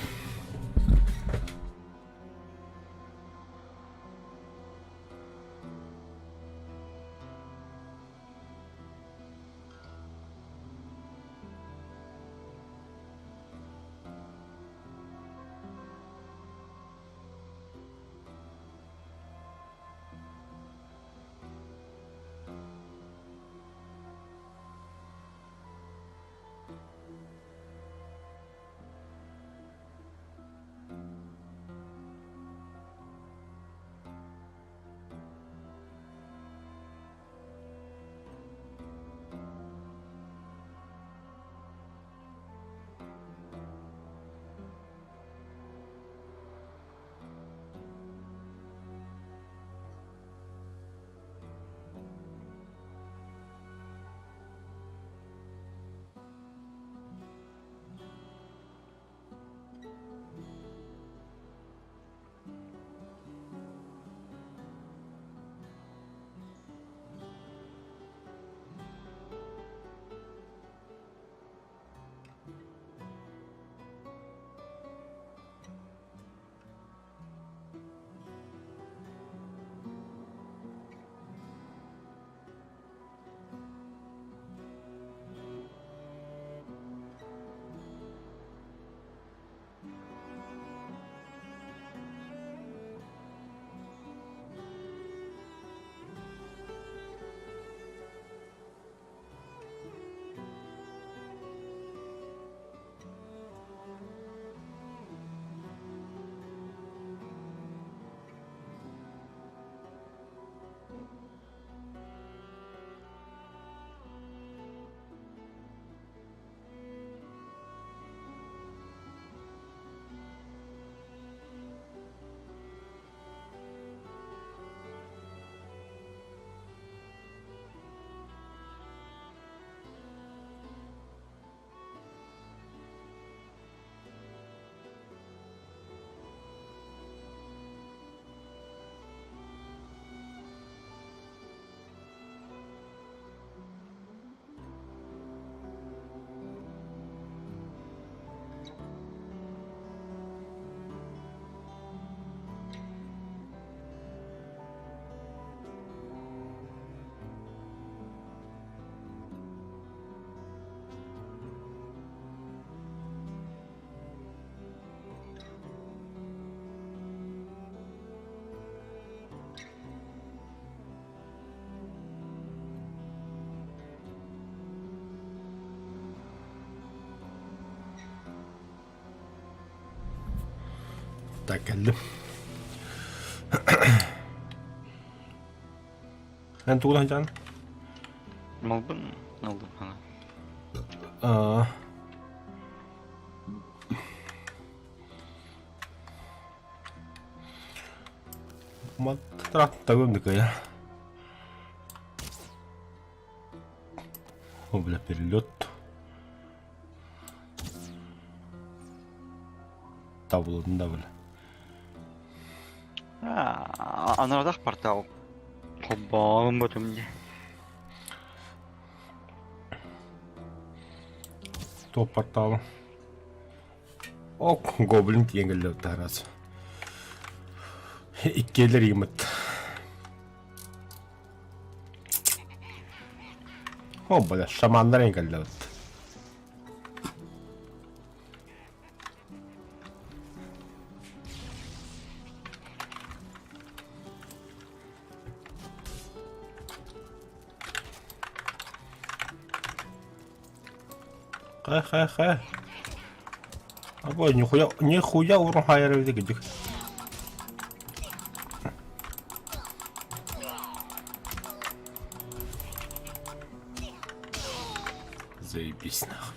Так кэллим. Эн тугунан дьан? Малбын алдым ана. Аа. Трактагын дыкая. О, бля, перелет. Табылын да, бля. Анарадах портал. Хоббаҕым ботум дии. Топ порталы. Ок, гоблин тиийэн кэллэ таһараас. Иккиэлэр ииммит. О, бля, шаманнар эҥ кэллэбит. Хэ хэ хэ. Або нихуя нихуя урон хайар эбит кидик. Заебись нахуй.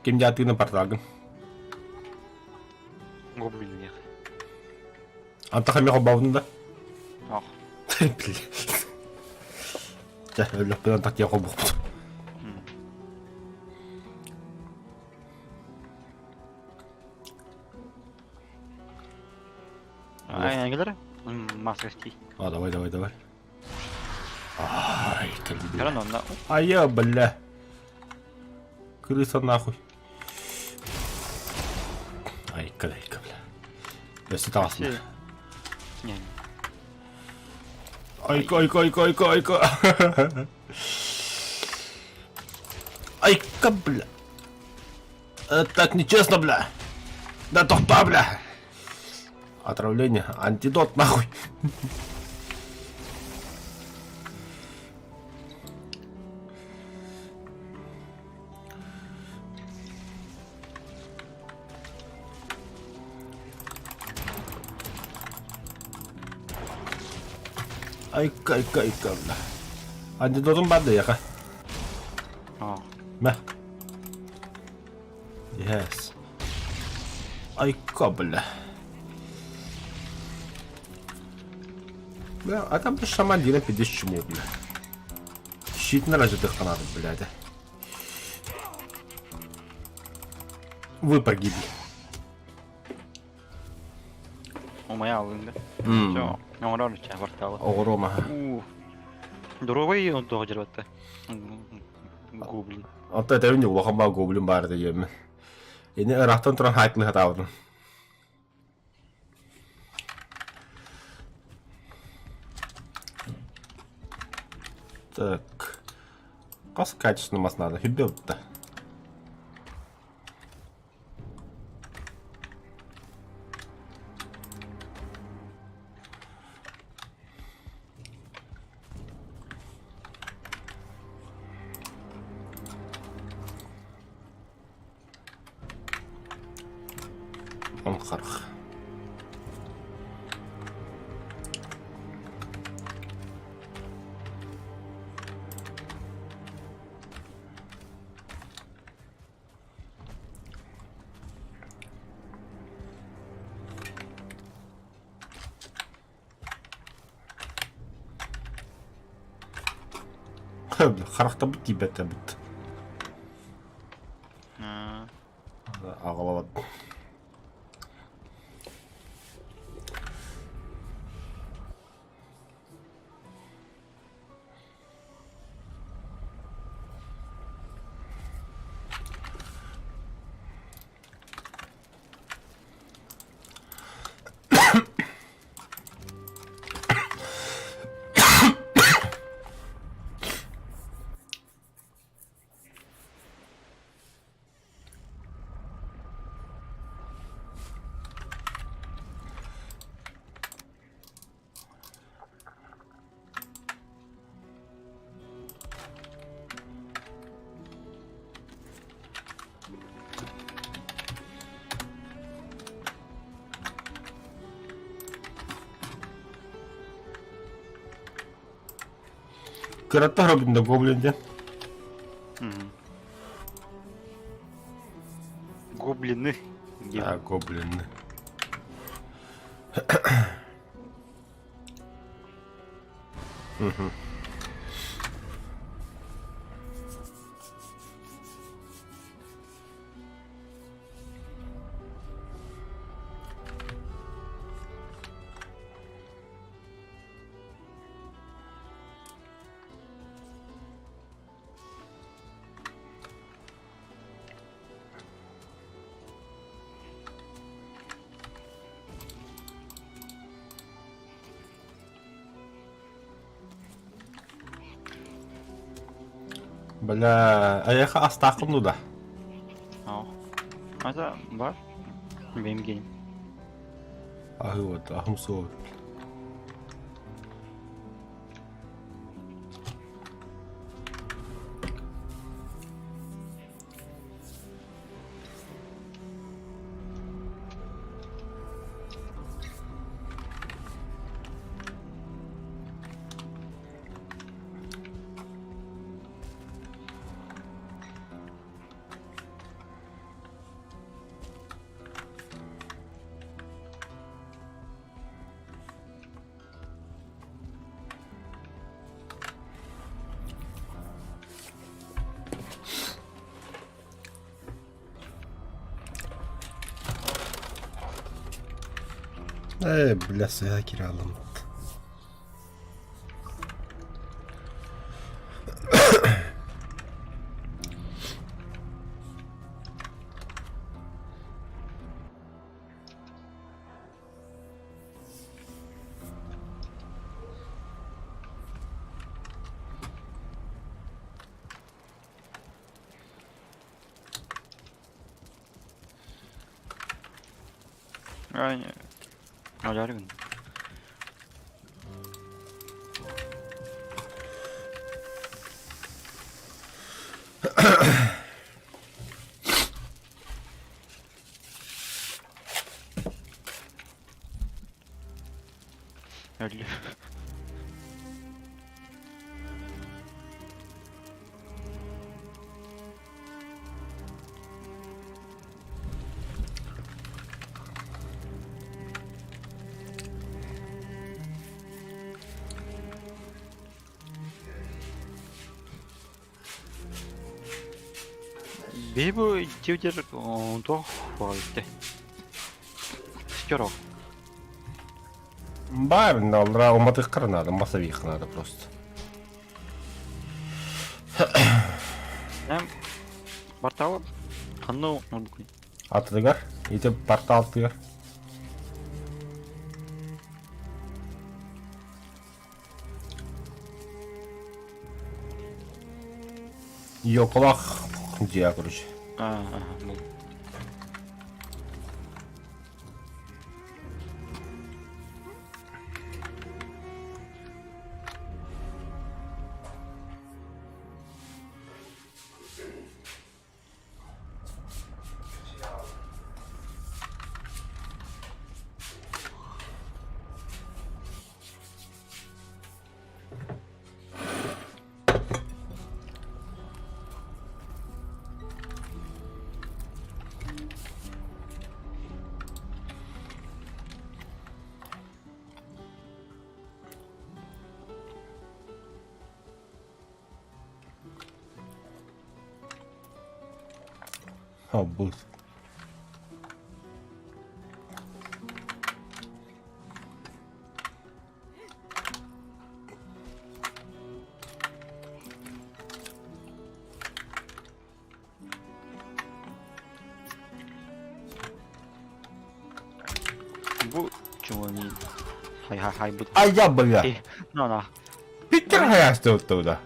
Ким дьаатыына порталгын? Гоблин Антаха меха баунда да? Ах. Чэ, өлөхпүн антах тиэ холбухпут. Ай, келер. Маска сти. А, давай, давай, давай. Ай, Все равно, на... А я, бля. Крыса нахуй. Ай, калейка, бля. Өссө таҕасна. Не, Айка, айка, айка, айка, айка. Айка, бля. Это так нечестно, бля. Да тохта, бля. Отравление. Антидот, нахуй. Айка, айка, айка, бля. Антидотум бар да яха. Мэ. Yes. Айка, бля. Бля, а там шаман диэн пиздец чмо, бля. Щит на разжитых надо, блядь. Вы погибли. Умая алынды. Все, оҥорор чэ порталы. Оҕуруом аһа. У. Здоровый он тоҕо дьарбатта. Гоблин. Онто этэбин улахан баа гоблин баар диэммин. Ини ыраахтан туран хаайтлыы сатаабытым. Так. Хас качественный мас надо? Хиббе Он харах. Харахтабыт тиийбэтэбит. Аҕалабат. Кыратта Робин да гоблин диэн. Гоблины. А, гоблины. Бля, айаха астааххын дуу да? Ау. Это бар. Бэйм геним. Аһы вот, аһым суох. Ээ, бля, сыа кираламмыт. Ай, Аляргын. Öldü. Биһи бу дьиэбитигэр туох баҕайытай? Стерок. Баар аллара уматыахха надо, массовиха надо просто. Эм портал ханна оҥорбуккун? Атыгар, ити портал тыгар. Йоколах дьиэ, короче. Аа, бул. Обуз. Бу чумани хай хай хай бут. А я, бля! На на. Питер хайасты оттуда.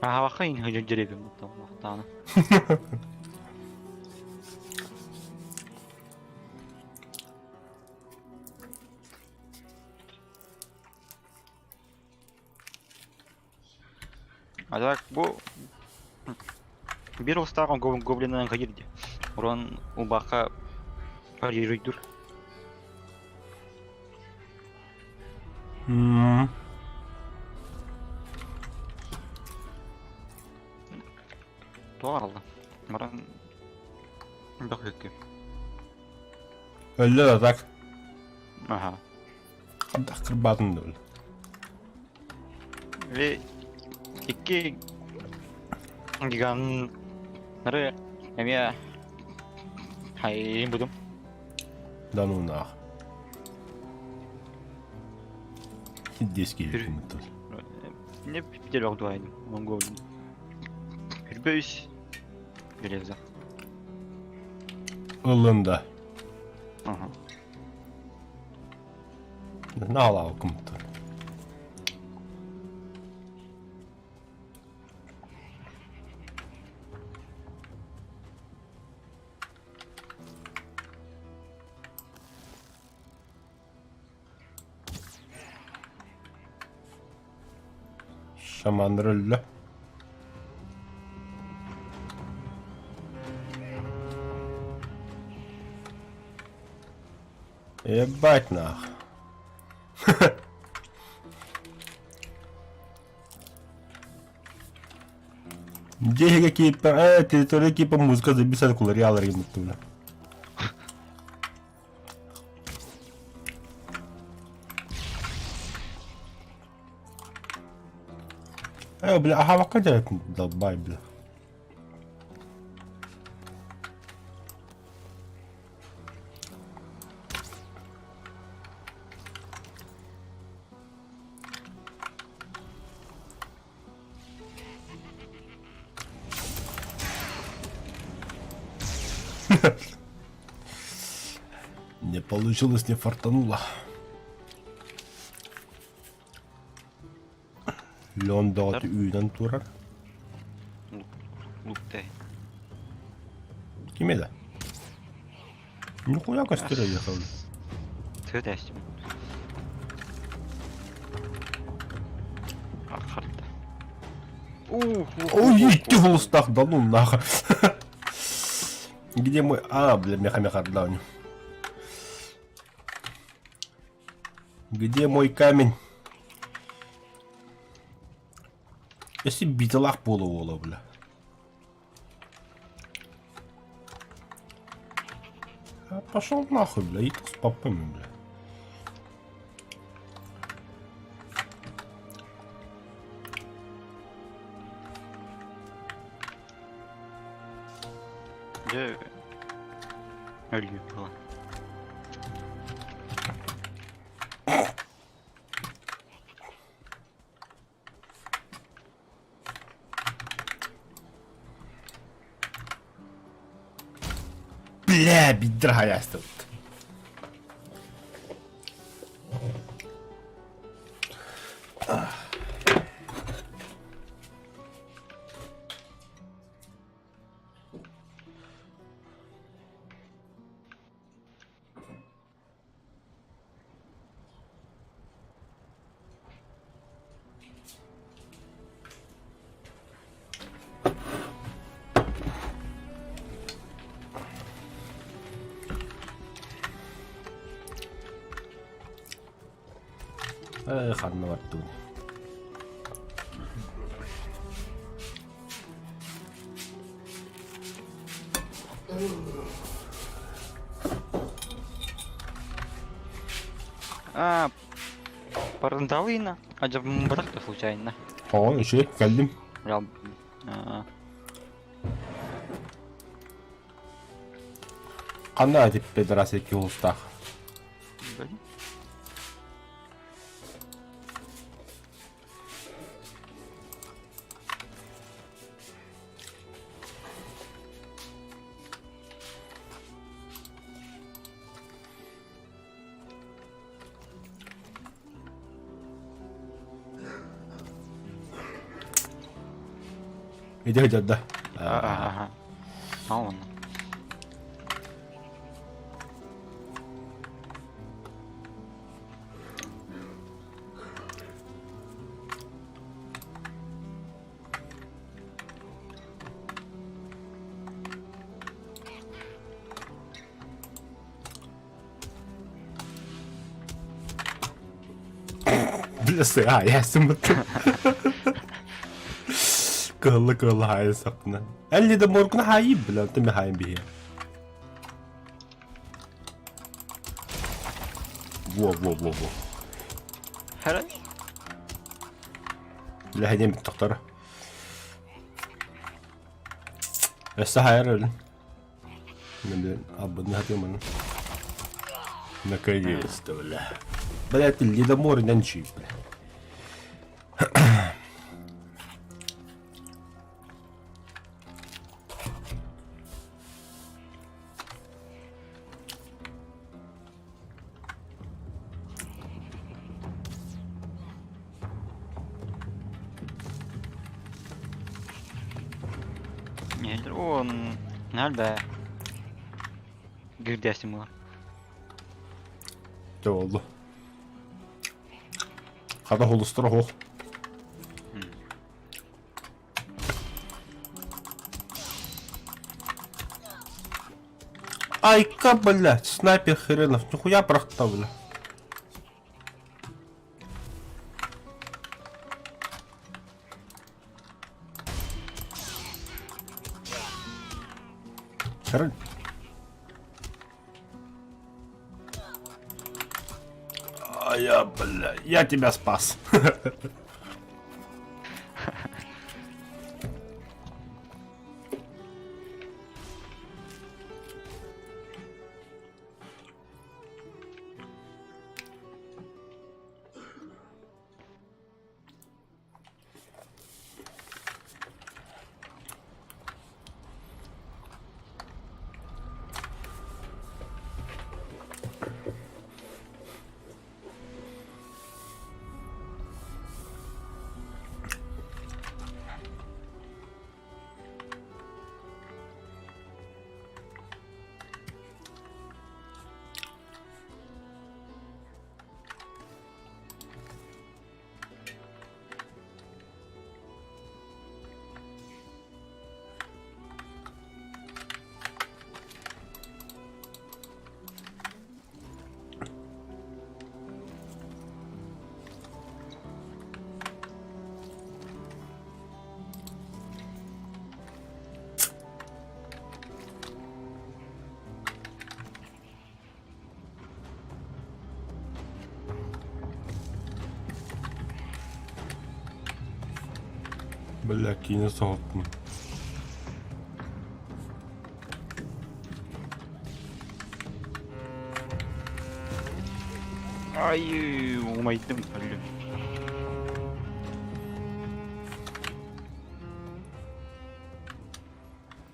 Аха хыжы деревьям там махтана. А так бу бир устаган гоблиннан кайырды. Уран убака парируйдур. Туаралды. Маран бак өккө. Өллө да так. Аха. Хайдах кырбаатын да били. Или икки гиганнары эмиэ хайын будум. Да ну нах. Хиддески киммит Не пителек дуайдым, монголин. Хүрбөйс железо. Ыллын да. Ага. Наалаа кымтын. Шаман өллө. Ебать нах. Дьиэһигэ кииппэ, э, территория кииппэ музыка записать кулариалар гиммиттуна. Э, бля, ага, делать долбай, бля. Не получилось, не фартануло. Лондоҕа үүнэн турар. Луктай. Ким это? Нихуя костер ехал. Төөдөөс. Ахарда. Ой, ты холостах, да ну нахуй. Где мой... А, бля, меха-меха, да, Где мой камень? Если биталах полуола, бля. А пошел нахуй, бля, и с папами, бля. Дьэ өлүү буолан. Бля, биддрахаястыбыт. Э, ханна бардыбын. А, Парандалина. А братак случайно. О, еще кэллим. Я, а, Ханна ити педерас икки улустаах. блин. Иди хотят, да. Ага. А он. Бля, сыа, Кыһыллы кыһыллы хаайын саппына. Әлли да моркуна хаайы бля, ты хаайын биһи. Во, во, во, во. Хара. Лэһэниэм тохтор. Өссө хайар өлүн. Мен албынны хатыам аны. Наконец-то, бля. Бля, ты ледомор нанчи, бля. О, nerede? Girdesim var. Дьэ буолла. Хата холустара оһох. Айка, блядь, снайпер хренов, нихуя прохта, бля. Хрен. А я, бля, я тебя спас. Бля, киинэ соһуттум. Ай, умайдым өллүм.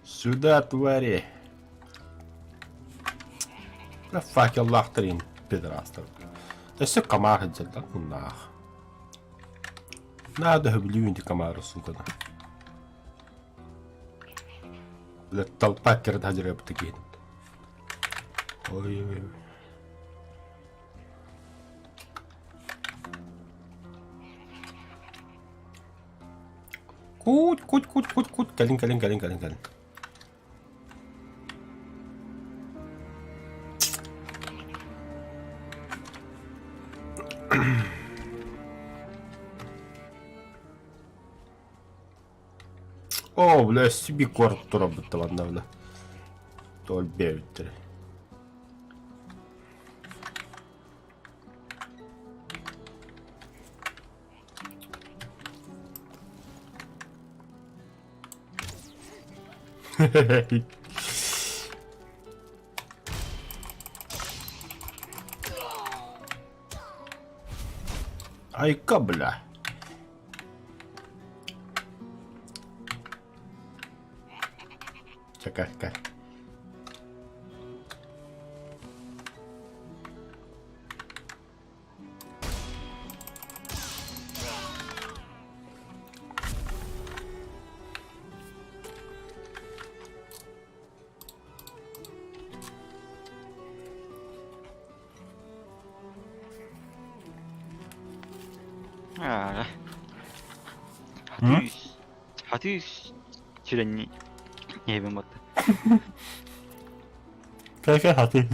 Сюда, твари! Да факеллаахтар пидорастар. Өссө камаар сылдьаллар муннаах. Надо хөбүлүүн ити камаары суканы. Бля, толпа кирдэ дьарыйбыта киһин. Ой-ой-ой. Кут, кут, кут, кут, кут. Кэлин, кэлин, кэлин, кэлин, кэлин. Оо, бля, себе корт турабыт манна, бля. Толь бэбиттэр. Айка, бля. Чакай, кай. Аа. Хатыы хатыы сирэнни небин батта. Кай-кай хатыы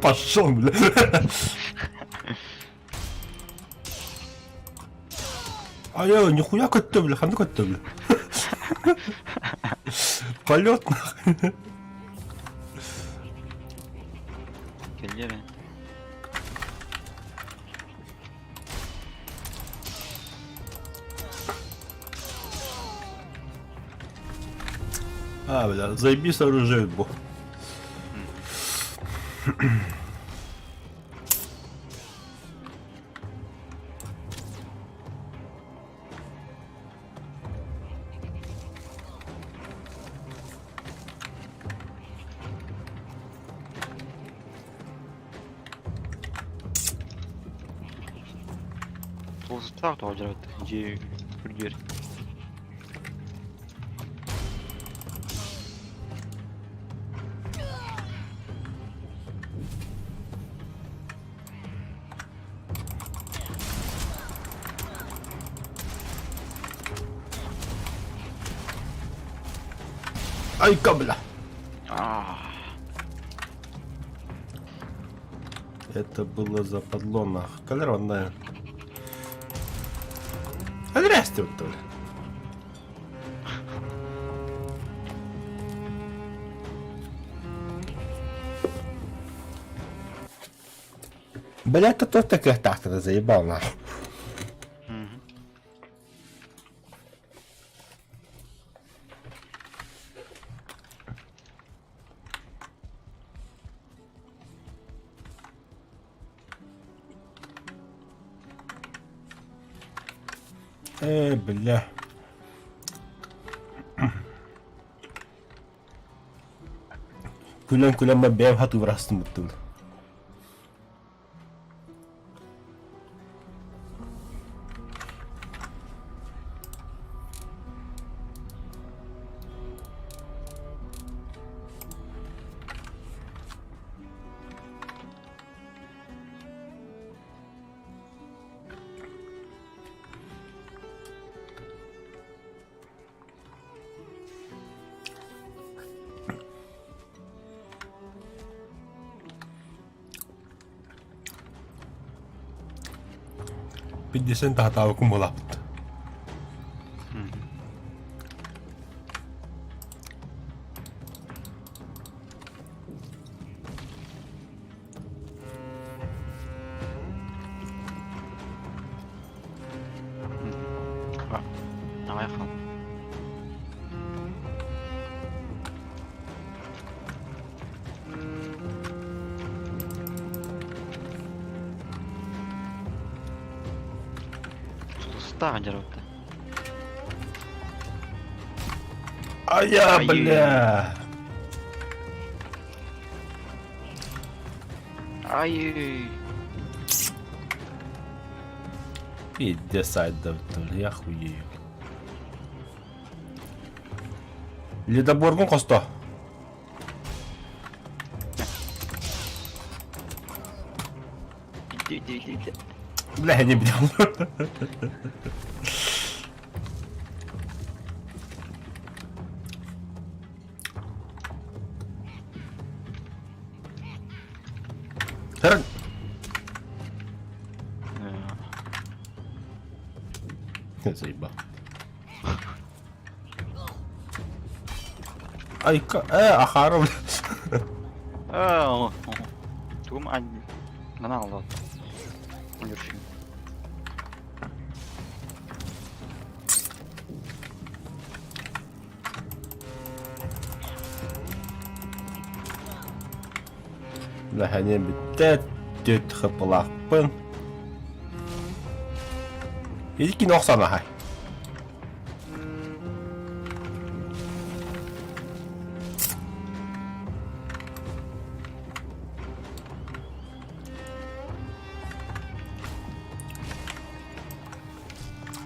Пошел, бля. Алло, нихуя көттө, бля, ханна көттө, бля. Полет, нахуй. Кэллиэ А, бля, заебись оружие, бу. Туолсуттаах тоҕо дьарыктар дьиэ үрдүөр. Айка, бля. Это было западло нах. Калер онна. Здрасте, вот бля. Бля, это тот таких так-то заебал нах. Э, бля. Күлэн-күлэн бэйэм хатыыбар астыммыттым. Пятьдесят таатаабыккын буолааппыт. Давай хал. Сустаҕа дьарыта. А я, бля! Ай! Пиздец, я хуею. Ледоборгун хосто. Иди, иди, иди, иди. Бля, я не видел. Хэр. Заебал. Ай, Ахаров. Тугум нана алла. Görüşürüz. Лэхэнэ бүттэ, түт хыпылаахпын. Иккини охсон аһай.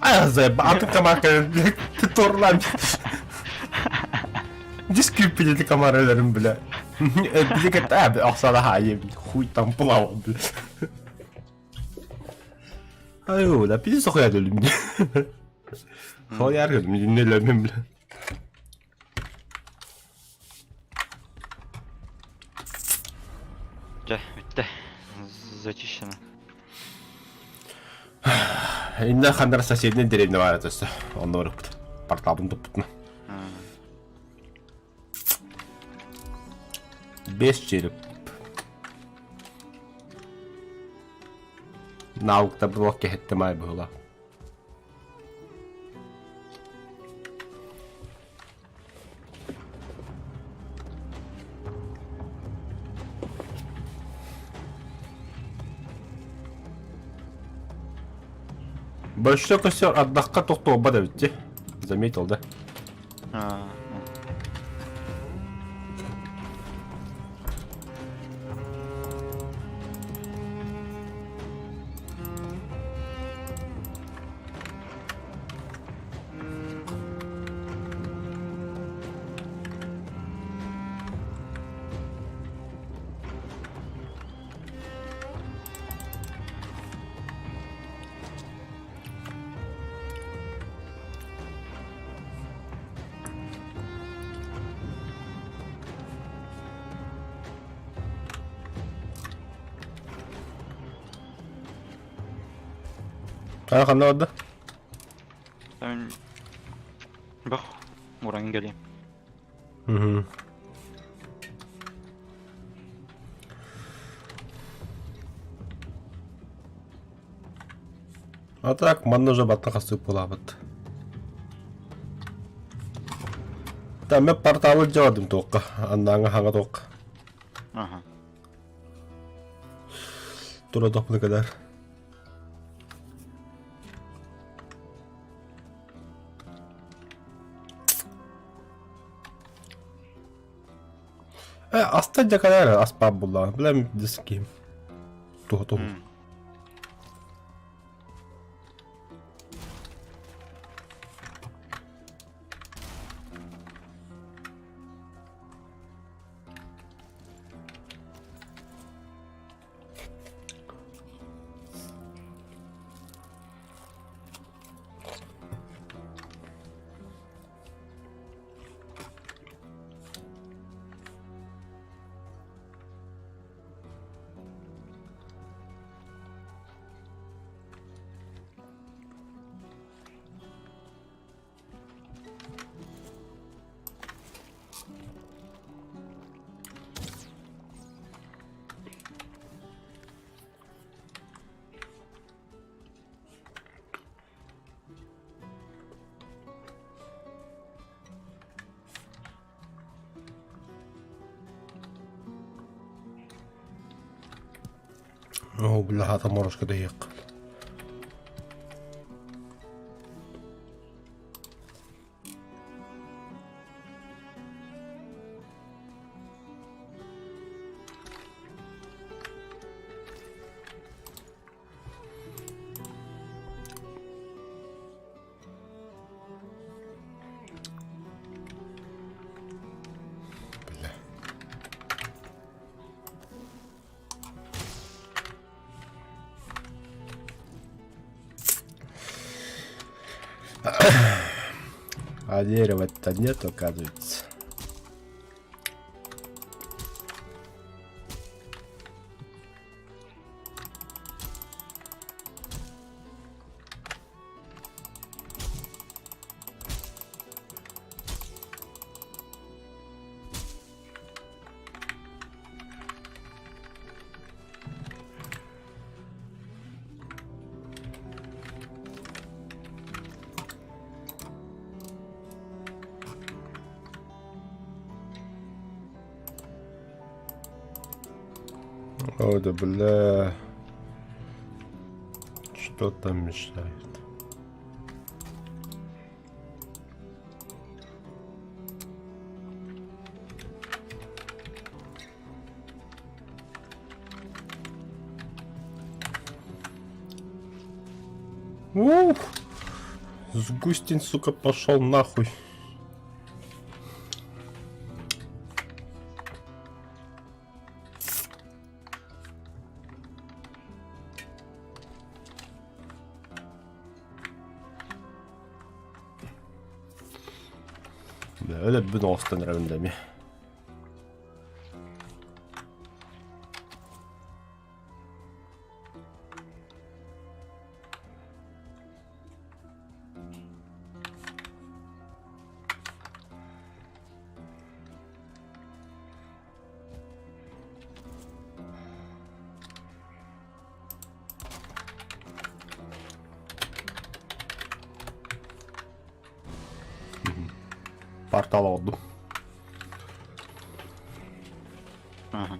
А, заебал, ты комар, ты турлан. Дискрипили комар өлөрүм, бля. Билигин охсон аһай, хуй там плавал, бля. Ай, да пиздец, хуя өлүм. Хуяр өлүм, не өлөмүн, бля. Дьэ, бүттэ. Зачищено. Инна ханнар соседний деревня баар өссө. Онно барыппыт. Порталбын туппутна. Без череп. Наукта блок кэһэттим ай быһыла. Большой костер ардахха тохтуолбат эбит дии. Заметил, да? А, А, ханна барда? Там... Бах, уран кэлиэм. Угу. А так, манна уже баттаха сып булабыт. Там мен порталы жабадым тоққа, аннаңа хаңа тоққа. Ага. Тура топны кадар. Э, аста дьакалар аспаап буллаҕа, билэм дискиим. Туһа туһу. Оо, бля, хата морошка дөйөк. Бля. А дерева-то нет, оказывается. О, да бля. Что там мешает? Ух! Сгустин, сука, пошел нахуй. Бля, өлөбүн оҕустан эрэбин дэмиэ. Портал оҕордум. Ага.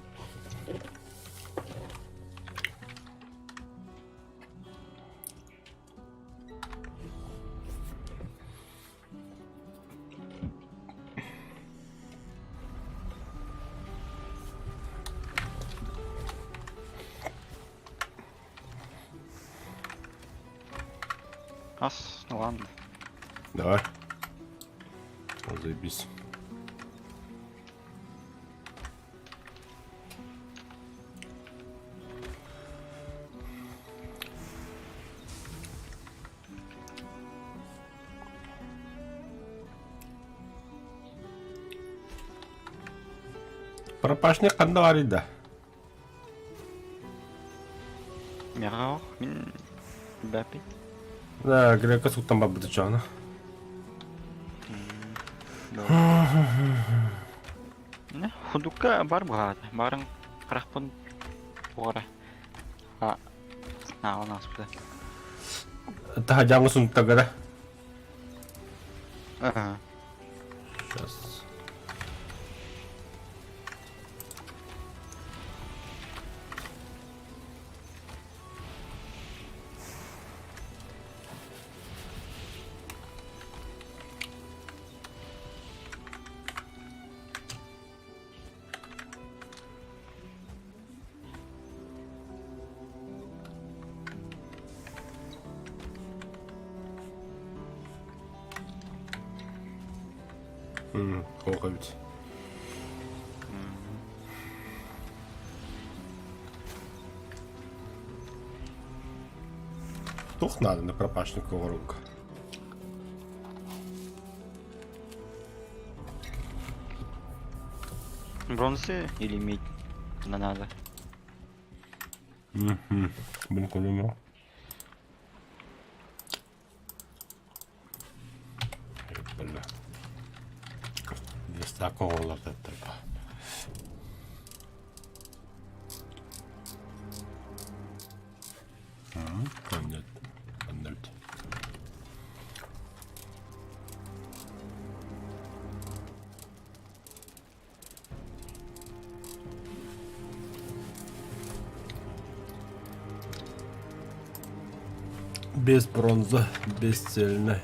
Ас, ну ладно. Давай. Заебись. Пропашник ханна баарый да? Миэхэ мин бэппин. Да, грека суттан барбыт чаана. Худукка бар быһаата. Барын харахпын туора. А, наалан ааспыта. Таһадьаҥҥа сунтагара. Ага. Сейчас. Ох эбит. Туох надо на пропашник оҕоругга? Бронзы или медь? На надо. Блин, көрөмөр. Бля. Верстак оҕолор да. Нет. Нет. Без бронзы, бесцельно.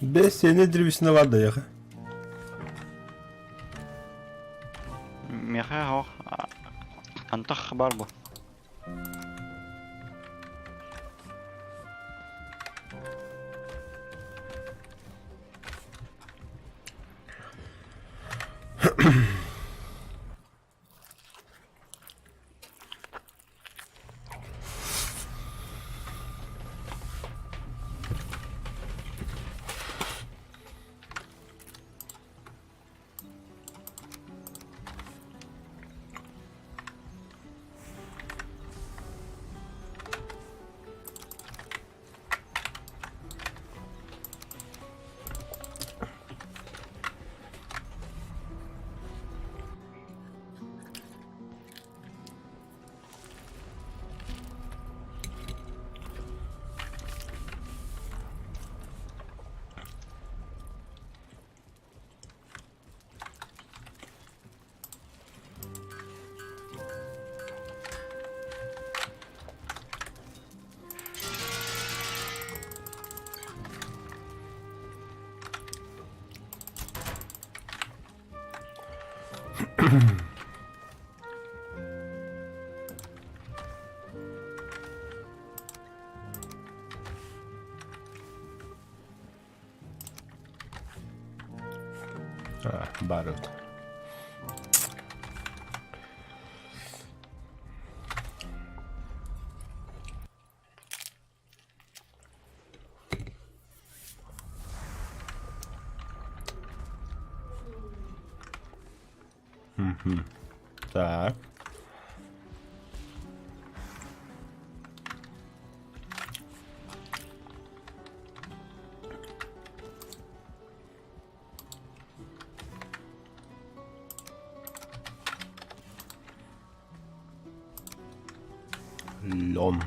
Без сене древесина вода яха. Миэхэ оһох антах бар бу. Баар эбит. Так. Лом.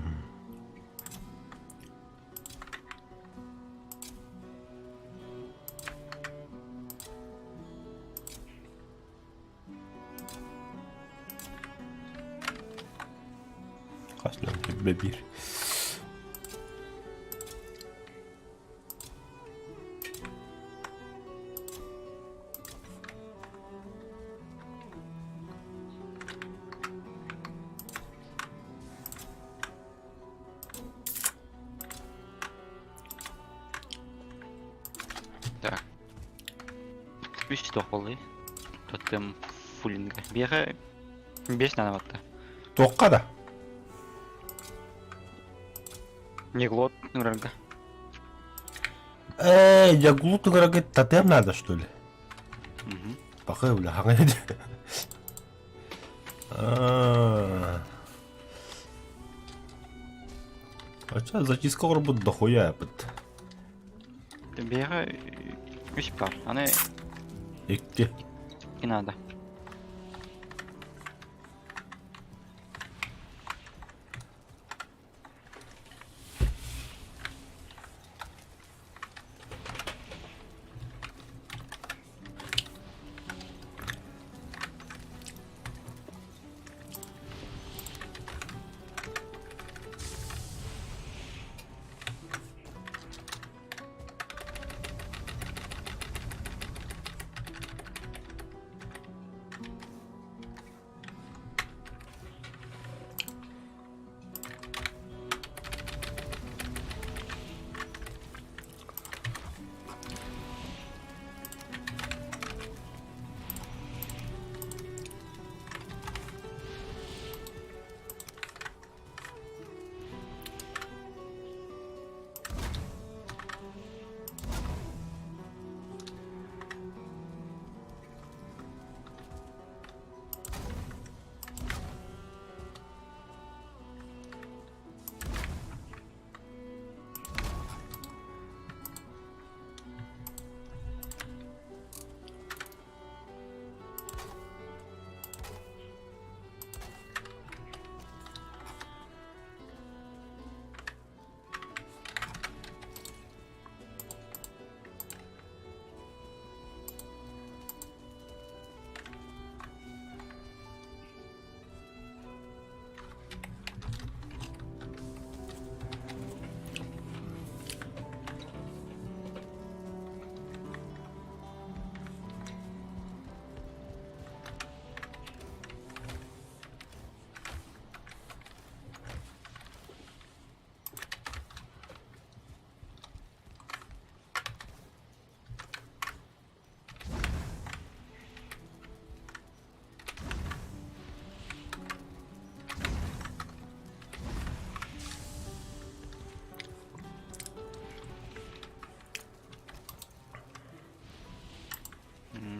Хас лом биир. Так. Үс тохолы. Тотем фулинга. Биэхэ бес надо батта. Туохха да? Неглот нырарга. Эй, я глупый говорит, тотем надо, что ли? Угу. Пока, бля, А. А чё, зачистка будет дохуя, бит. Биэхэ үс бар. Аны Икки. и надо.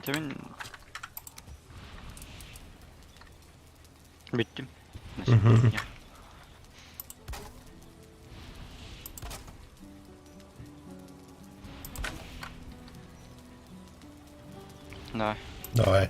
Дьэ мин бүттүм. Давай. Давай.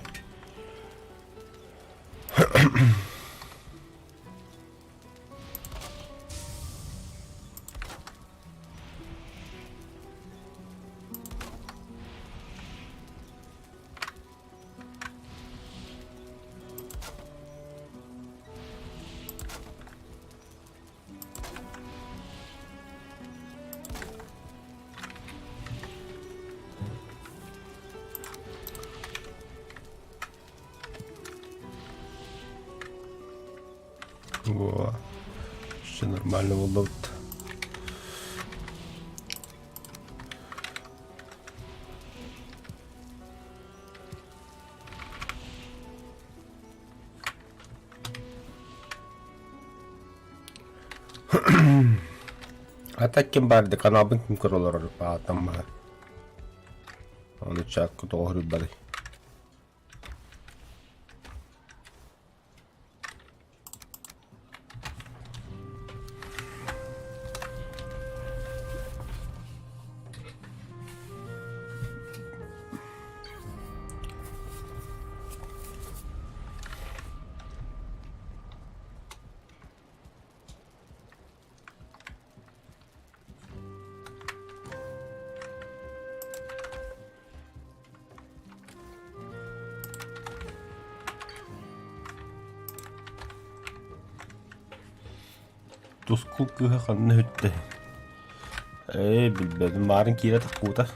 Во. Еще нормально буоллубут. А так ким баар да каналбын ким көрө олорор аатам баар. Ону чаакка тоҕо суруйбатый? Тускул кыыһа ханна сүттэ? Ээ, билбэтим, маарын киирэ тахпыта.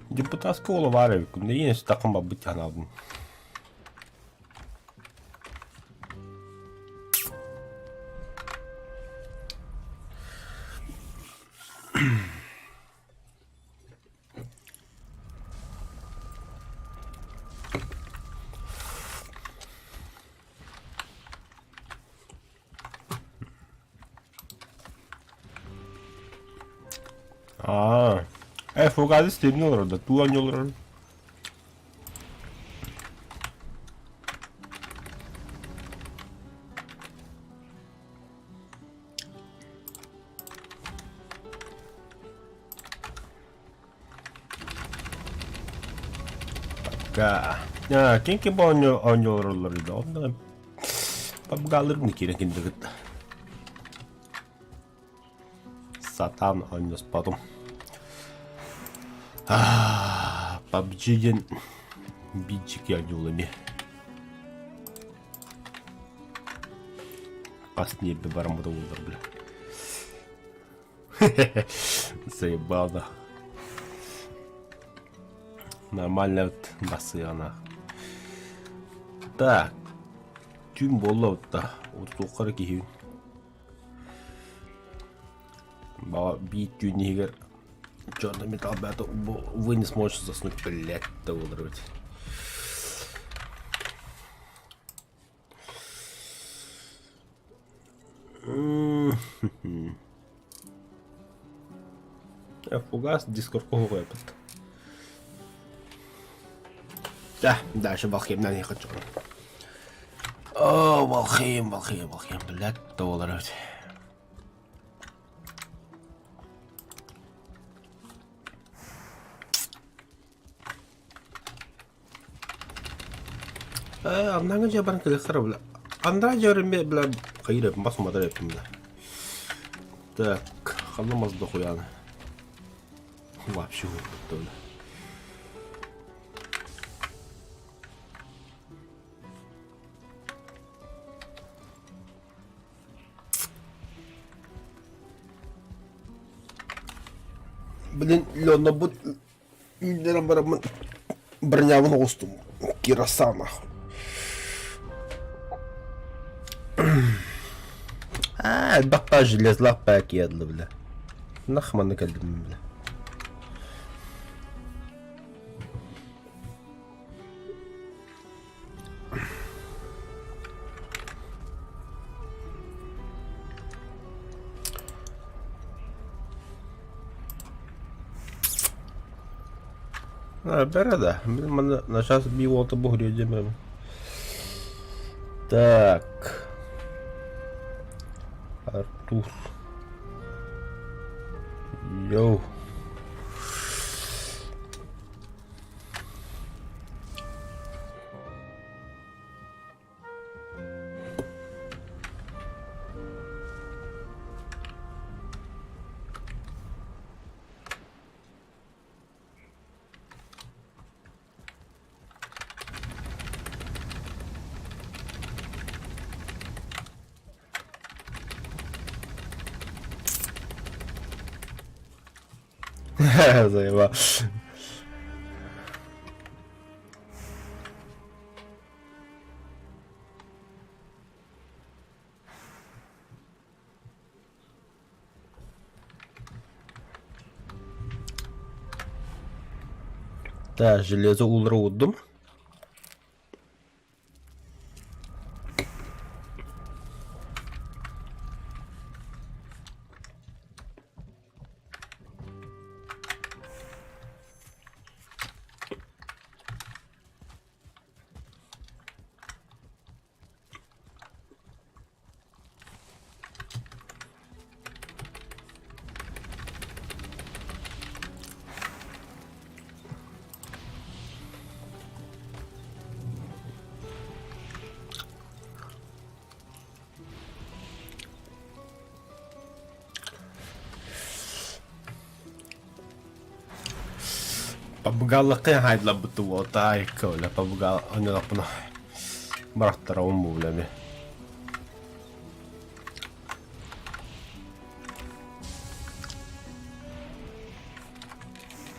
Депутатская уола баар эбиккин, да иэн сытаххын барбыт санаабын. Аа, э, фугасы стемне олорор да, туу анньа олорор. Папка. Аа, ким ким оонньуу оонньуу олороллор да, онно папгаларым киирэн кинилэр кытта. Сатаан оонньоспотум. Аа, PUBG диэн биичики оонньуулар эмиэ. Хас ньиэрбэ бараммыта буоллар бля. Заебал да. Нормально вот бассыана. Так. Түүн буолла да. Утуоххара киһибин. Баҕа биир түүн иһигэр черный металл бэйэтэ вы не сможете заснуть, блядь, да буолар эбит. Фугас дискордка уһугуйаппыт. Да, дальше Валхеймнан ехать О, Валхейм, Валхейм, Валхейм, блядь, да буолар эбит. Э, аннаҥы дьэ баран кэлиэхтэрэ бля. Андраа дьэ эмиэ бля хайыр эппин бас уматар эппин бля. Так, ханна мас дохуяны. Вообще хуй бля. Блин, Лена, бут үүннэрэн бараммын бронябын оҕустум Кираса нахуй. Аа, элбэх баа железлаах баа киэдлэ бля. Нах манна кэлдим бля. Бэрэ да. Мин манна начаас бии уолта буһуруо диэмэбин. Так. Артур. Йоу. Заеба. Так, железо ууллара уурдум. Пабыгаллыкка хайдлабыт уота айыкка оля пабыгал оннолоппуна барахтарабын буулами.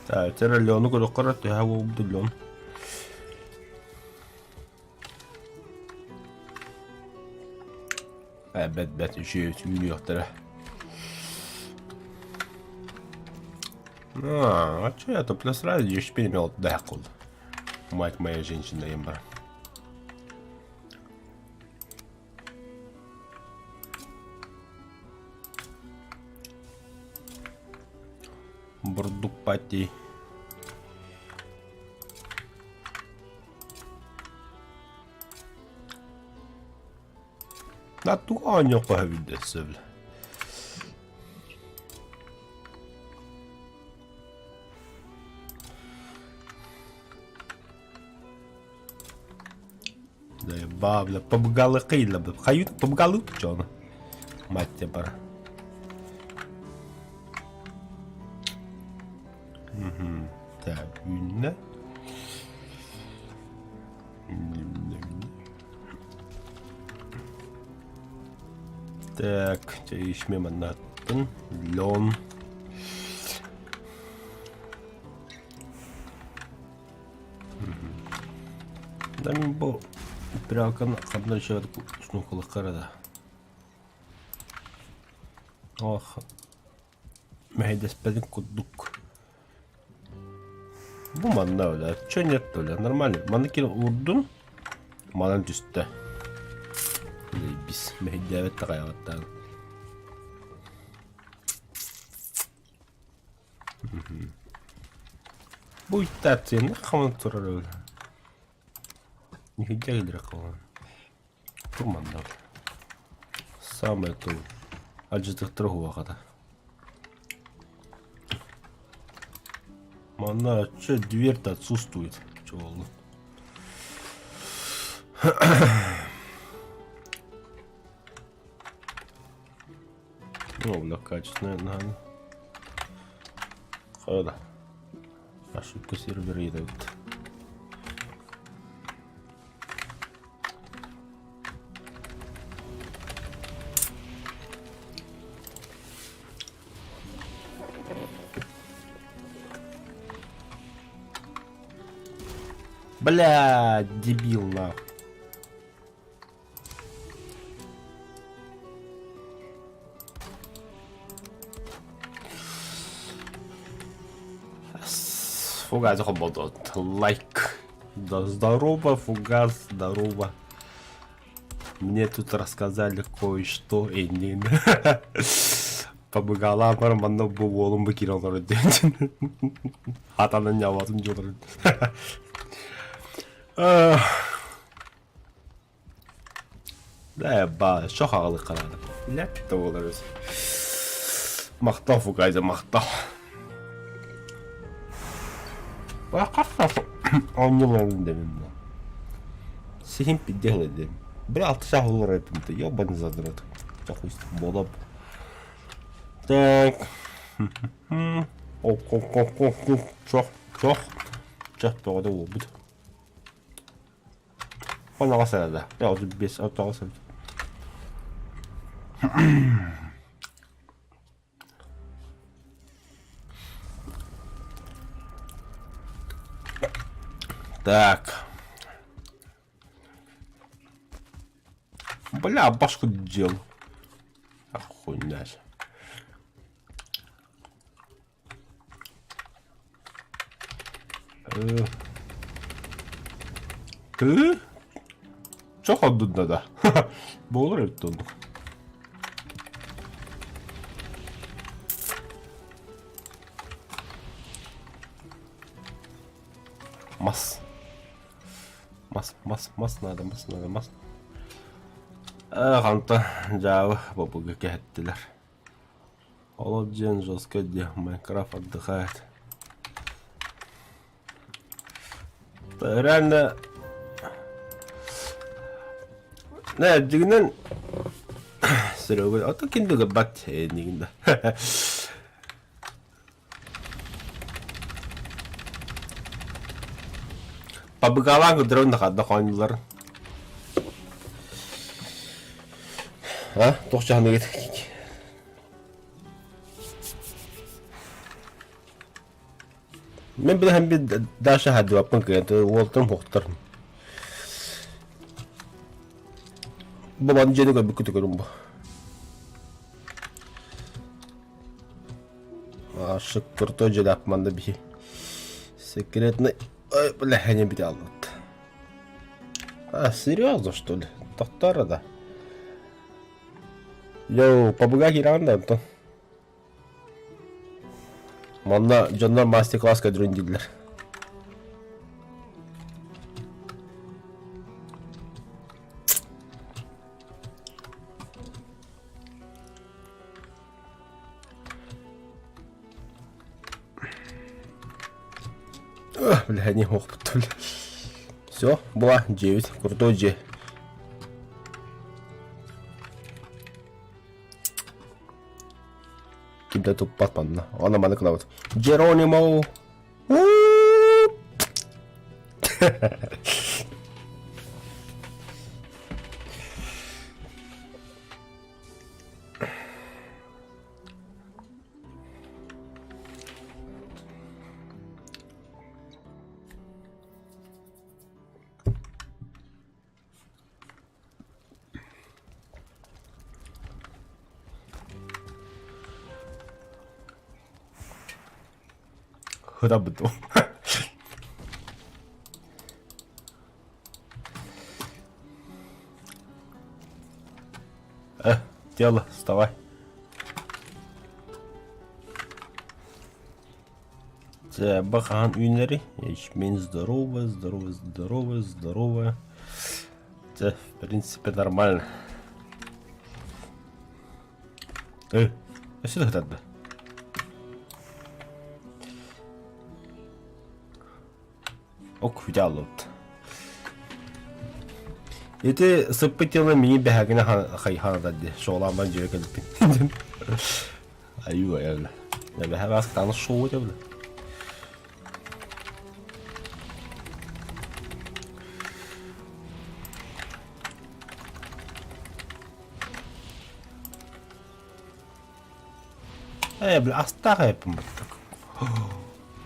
Так, теперь Лену көрөккөр төһө буолбут Лен. Бэт бэт үчүгэй үүнүөхтэрэ. А, а что я топлю сразу, еще имел декул. Мать моя женщина имба. Бурдук пати. Да тугу оонньуохха сөбүй өссө бile. Заебал, бля, побгалыкыйла, бля. Хают, побгалык, чё она? Мать тебе пора. Угу. Так, үүннэ. Так, чэ маннаттын. Лен. Да мин бу прялканы ханна еще снукулыккара да. Ох, мэһэйдэспэтин курдук. Бу манна бля, чё нет бля, нормально. Манна киирэн уурдун, манан түстэ. Бис мэһэйдээбэт да хайаҕыттаан. Бу иттаацияны хаман турар бля. Нихуя кэлэр хаҕан. Тур манна. Самое то. Алдьатыахтара уһуохата. Манна чё дверь-то отсутствует. Чё буолла? О, бля, качественная, наверное. Хайда. Ошибка сервера идет. Бля, дебил нахуй. Фугас работает. Лайк. Да здорово, Фугас, здорово. Мне тут рассказали кое-что, и не... Пабыгалаабар манна бу уолум бу киирэн олорор диэн. Хатанан ньаабатын дьолорун. Да, ба, шох аҕалык хараада. Билэт да буолар өс. Махтал Фугайза, махтал. Оонньууларын дэмин бу. Сиһин пиздец дем. Бля, алты саах олорор эбиппин ёбаный задрот. Чохуй буолап. Так. Оп, оп, оп, оп, оп. Чох, чох. Чох бөҕөтө буолбут. Оноҕос эрэ да. 35, 39 эбит. Так. Бля, башку дел. Охуенять. Ты? Чох ордунна да? Буолар эбит оннук. Мас. Мас, мас, мас надо, мас надо, мас. Ханта дьаабы бобуга кэһэттилэр. Ол диэн жестко диэ Майнкрафт отдыхает. Реально Не, дьигинэн Серега, а то кинди гыбат энигин да. Пабыгалаан көрдөрөн да хадда хоонньулар. А, туох чаһыныгыт? Мен билэһэн би Даша хаддыбаппын кыйан уолтан хуохтар. Бу ман дьиэни көрбүккүт көрүм бу. Ашык крутой дьиэлээх манна биһи. Секретный... Ой, бля, не бит албыт. А, серьезно, что ли? Тохтор да. Йоу, побуга киирэн да онтон. Манна дьоннор мастер-класс көрдөрөн дииллэр. Бля, не мог Все, была 9, крутой дьиэ. Ким да туппат манна. Она маны кылабыт. Джеронимо! Хытабыт дуо? Э, тело, вставай. Дьэ, бахан үүнэри, ячмень здоровый, здоровый, здоровый, здоровый. Дьэ, в принципе, нормально. Э, өссө да сытарда. Ок, идеаллыбыт. Ити сыппыт тела миигин бэһээгинэ хайханата дии, шоулаамман дьиэ кэлбиппин. Айуу айалла. Бэһэ баас таҥас шоу этэ бile. Ээ, бile астаах эппин баттак.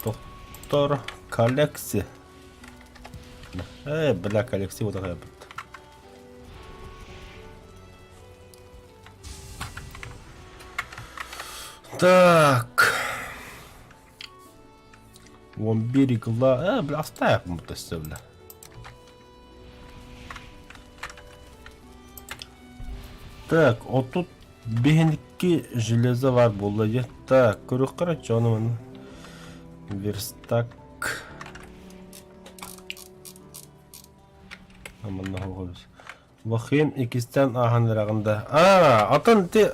Доктор коллекция. Ээ, бля, коллекция вот такая бут. Так. Вон берег ла... Э, бля, оставь ему бля. Так, вот тут биһиники железо бар буолла дии. Так, көрүөххэ эрэ ону манна. Верстак. Манна хоҕобус. Вахим иккистээн ааһан эрэҕин да. Аа, атын ти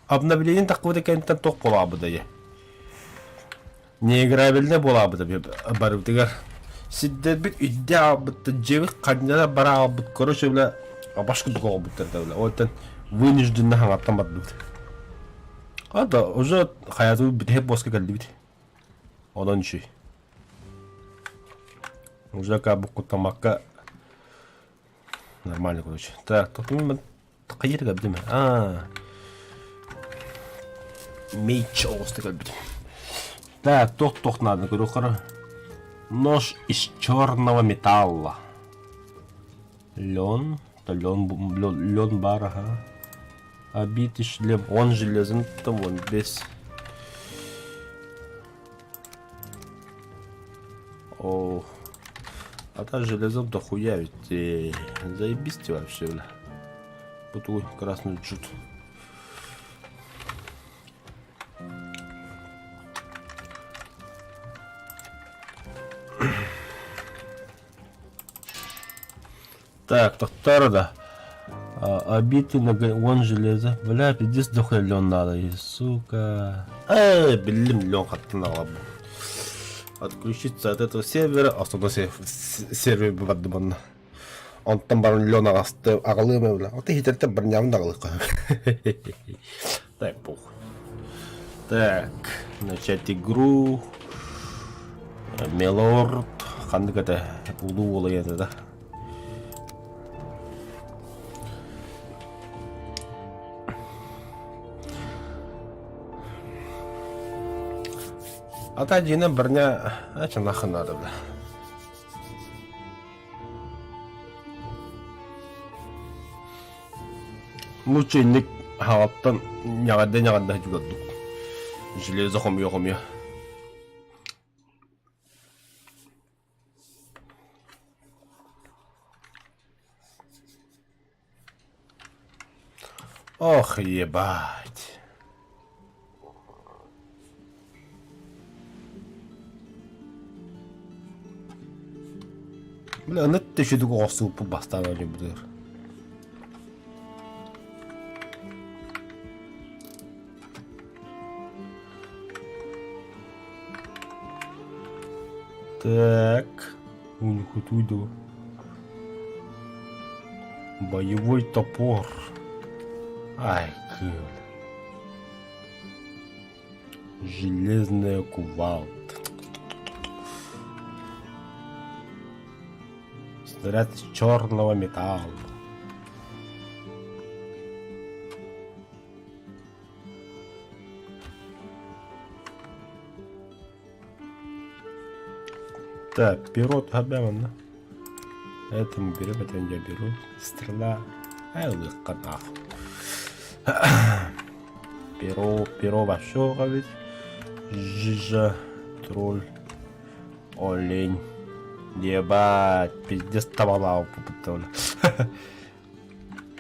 обновление таххыбыта кэнниттэн туох буолаабыта дии. Неиграбельнай буолаабыта барыбытыгар. Сирдэрбит үрдэ аалбыт, дьиэбит ханньара бара аалбыт, короче, бля, баш курдук оҕолбуттар да, бля. Оттон вынужденно хаҥаттан бардыбыт. А да, уже хайатыбыт бүтэһик боска кэллибит. Онон үчүй. Уже как бы куттамакка нормально, короче. Так, тут мен хайыр кэлбитим. Аа. Меч оҕуста кэлбитим. Так, туох-туох надо көрүөххэ Нож из черного металла. Лен. Лен, лен, лен бар, ага. Обитый шлем. Он железный, там он без. О, а та железом дохуя ведь. Заебись ты вообще, бля. Вот ой, красный джут. Так, тохтор да. Обиты на вон железо. Бля, пиздец дохуя лен надо, и, сука. Эй, блин, лен хаттын аҕалабын. Отключиться от этого сервера, основной сервер барды манна. Онтон баран лен аҕасты аҕалыам бля. Оты хитертен барнямын аҕалыахха. Так, похуй. Так, начать игру. Мелорд. Ханнык это? Улуу уола да? А та дьиэнэ броня, а че нахуй надо, бля. Лучше инник хаҕаттан ньаҕайда-ньаҕайда дьулардук. Железо хомуйа-хомуйа. Ох, ебать. Бля, ынат төшөдүк оҕорсубуппут бастаан оонньуубутугар. Так, уньхутуй дуо. Боевой топор. Ай, кыыл. Железная кувалда. Снаряд из черного металла. Так, перо манна. Это мы берем, это я беру. Стрела. Ай, лыкка нахуй. Перо, перо вообще ведь. Жижа, тролль, олень. Ебать, пиздец табалау попытал.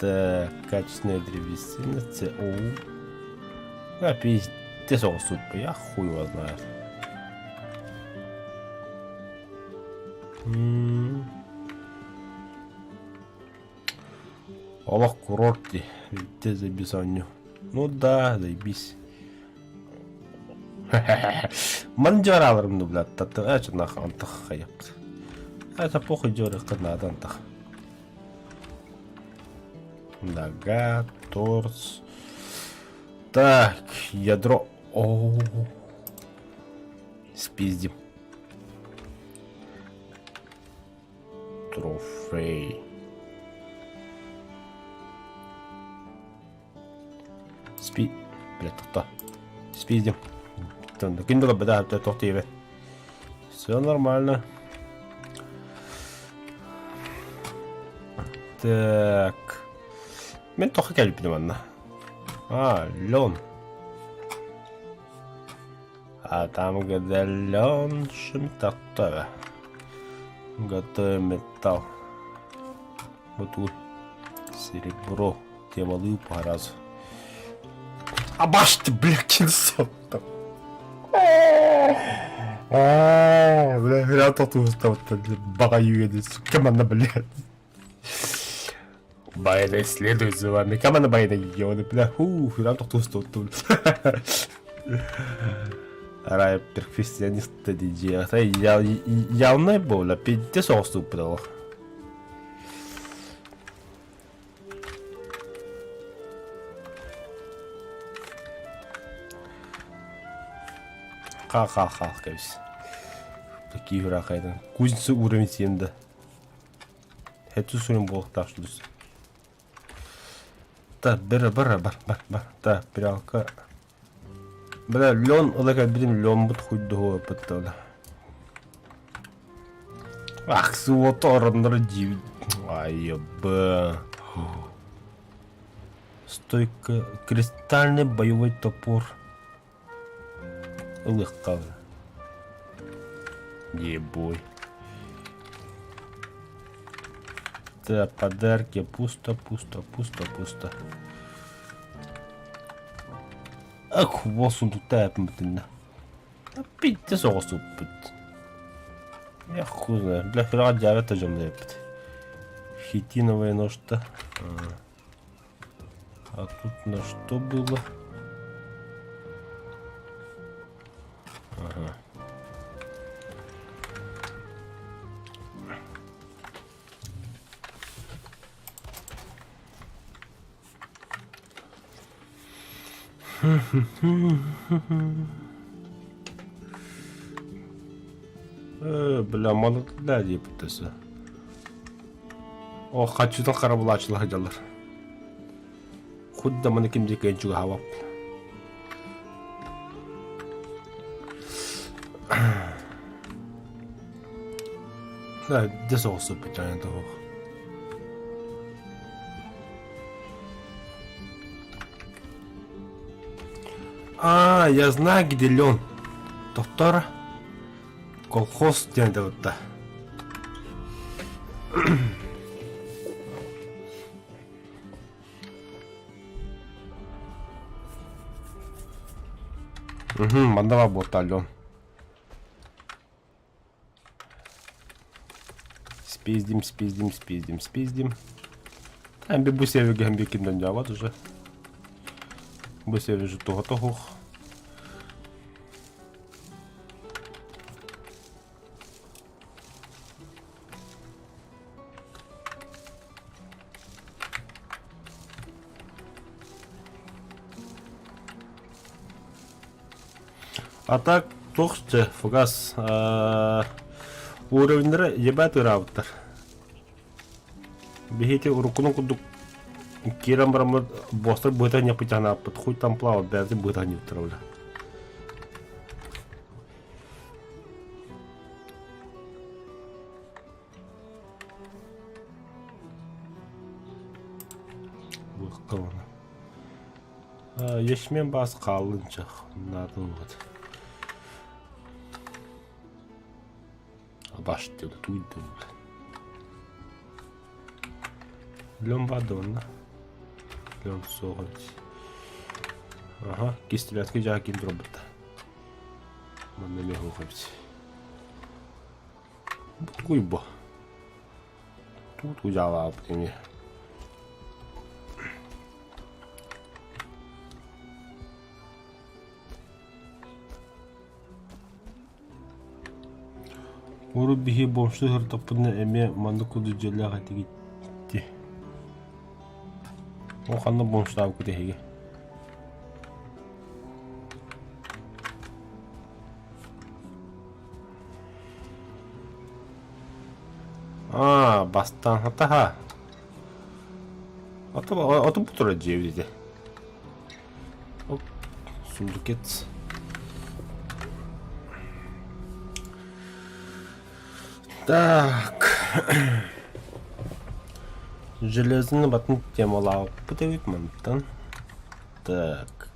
Так, качественная древесина, ЦО. А, пиздец, он супер, я хуй его знает. Олох курорт дии, везде заебись оонньуу. Ну да, заебись. Мандьарааларым ну блядь, татыга нах антах хайапт. Это похуй дёрых надо антах. Нога, торс. Так, ядро. О, спиздим. Трофей. Спи... Блядь, тохто. Спиздим. Ким да, тохтиеве. Все нормально. Так. Мен тоха кэлбитим манна. А, лен. А там где лен шымтаттара. Готовый металл. Вот тут серебро. Темалыы разу. Абаш ты, бля, кинсон там. Бля, бля, тот устал, баҕайы сука, манна, блядь. Байда следует за вами. Команда байда ёны, бля, фу, нам тохтуу устал. Арай перфекционист диджей. Явнай буолла, пиздец соҕустууппут олох. Ха-ха-ха, кэбис. Такие үрахайдан. Кузница уровень 7 да. Хэтус уровень буолуохтаах сүлүс. Так, бер, бар, бар, бар, бар. Так, прялка. Бля, лен, ыла кэлбитим леммут хуйдуһу ыппыттала. Ах, суота ороннор дии. Айыбы. Стойка. Кристальный боевой топор. Ылыахха. Ебой. Так, подарки. Пусто, пусто, пусто, пусто. Ах, сундукта эппитиннэ. Питте соҕусуппут. Я хуй знаю. Бля, ферат дьаабет дьон эппит. Хитиновая нож-то. А тут на что было? Ага. Э, бля, малытла диэбиттэ О, хаччытын харабылааччылар сылдьаллар. Худда маны ким диэки чугаһаабап. Да, де соҕус сыппыт тоһуох. А, я знаю, где лен. Доктор. Колхоз диэн да. Угу, манна буолта Ален. Спиздим, спиздим, спиздим, спиздим. Там бу севиге хам кимден жабат уже. Бу севиже туха тохух. А так туох чэ фугас уровеннара ебать ыраабыттар. Биһити уруккунун курдук киирэн бараммыт бостар быһыта ньаппытанааппыт хуй там плавал бэйэбитин быһыта ньыттара бля. Ячмень баас хааллынчах наатын вот. Баш туйдун. Лем бадонна. Лем соҕут. Аха, кистилятки жаа ким турбутта. Манна эмиэ хуохабит. Куйбо. Тут ужаалаабыт эмиэ. Урут биһи бомжтуу сырыттахпытына эмиэ маннык курдук дьиэлээх этигит дии. Ол ханна бомжтаабыккыт эһиги? Аа, бастаан хатаха. Ото бу турар дьиэбит ити. Оп, сундукет. Так. Железный батын темалаабыт эбит мантан. Так.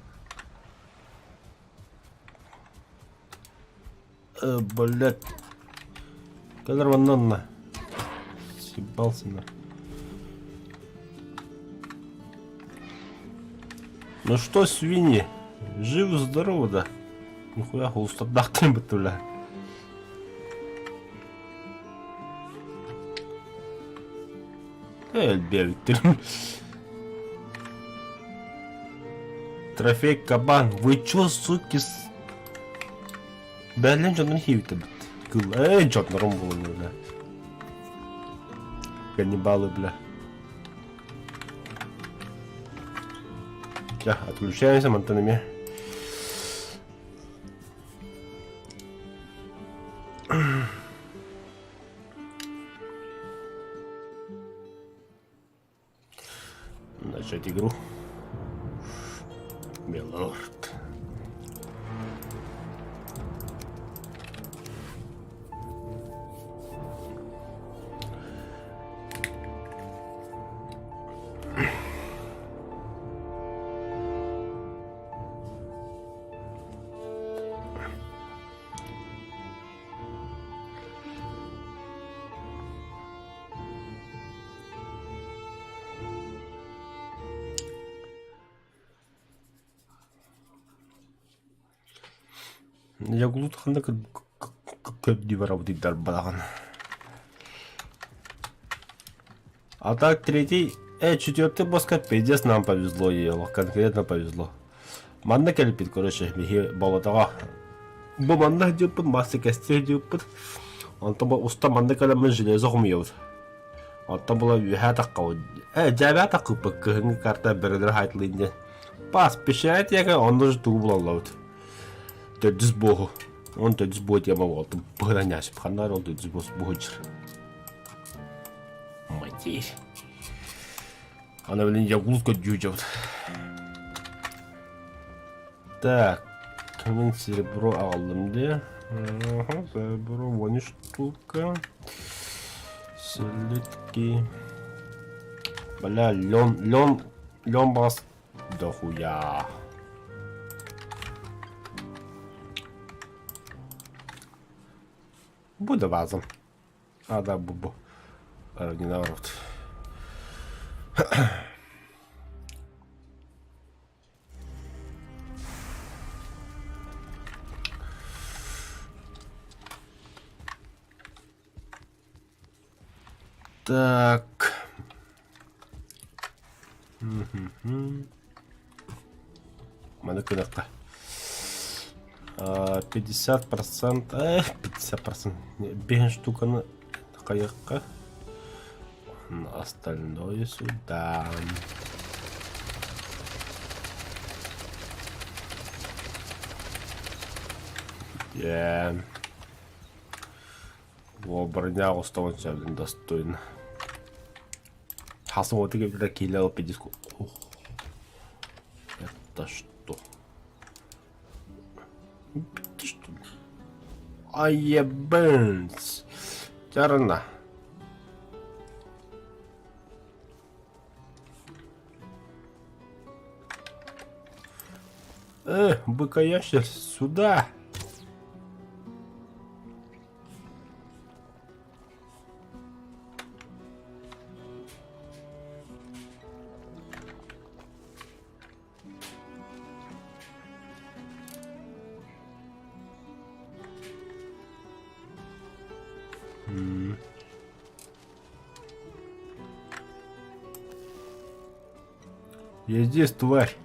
Блядь. Кэлэр манна онно. Съебался на. Ну что, свиньи, живы-здоровы, да? Нихуя холустардаахтарын быттылар. Элбиэбиттэр. Трофей кабан. Вы чё, суки, с... Бэлэн дьонун хиибитэ бит. Кыл, эй, дьоннорум буолан бля. Каннибалы, бля. Ча, отключаемся, мантан эмиэ. Начать игру. Милорд. Ягулут ханна көрдүү барабытый дарбадаҕын. А так третий, четвертый босска пиздец нам повезло, ела, конкретно повезло. Манна кэлбит, короче, биһи болотоҕо. Бу манна диэппит, масса кэстиэ диэппит. Онтон бу уста манна кэлэммин железо хомуйабыт. Оттон була үөһээ таххабыт. Дьээбээ таххыппыт кыһыҥҥы карта бөрөлөр хаайтылыын диэн. Пас, пещеря тиэкэ, онно же тугу булаллабыт. Төрдүс буоһу. Он төрдүс буо тема буолтум. Быһынан яшып. Ханна ол төрдүс буос буһучыр. Матерь. Ана блин, я глузка дьүдьэбит. Так, мин серебро аҕаллым дии. Ага, серебро вон штука. Слитки. Бля, лен, лен, лен бас дохуя. Буде вазом. А, да, бу, бу. Не наоборот. Так. Маны кынакка. 50%, 50%, 5 штуканы кайыкка. Остальное сюда. Yeah. Во, броня оставан блин, достойно. Хасым вот такие кило 50. Ох. Это что? Это что? Аебенс. Чарна. Быкоящер, сюда! Я здесь, тварь.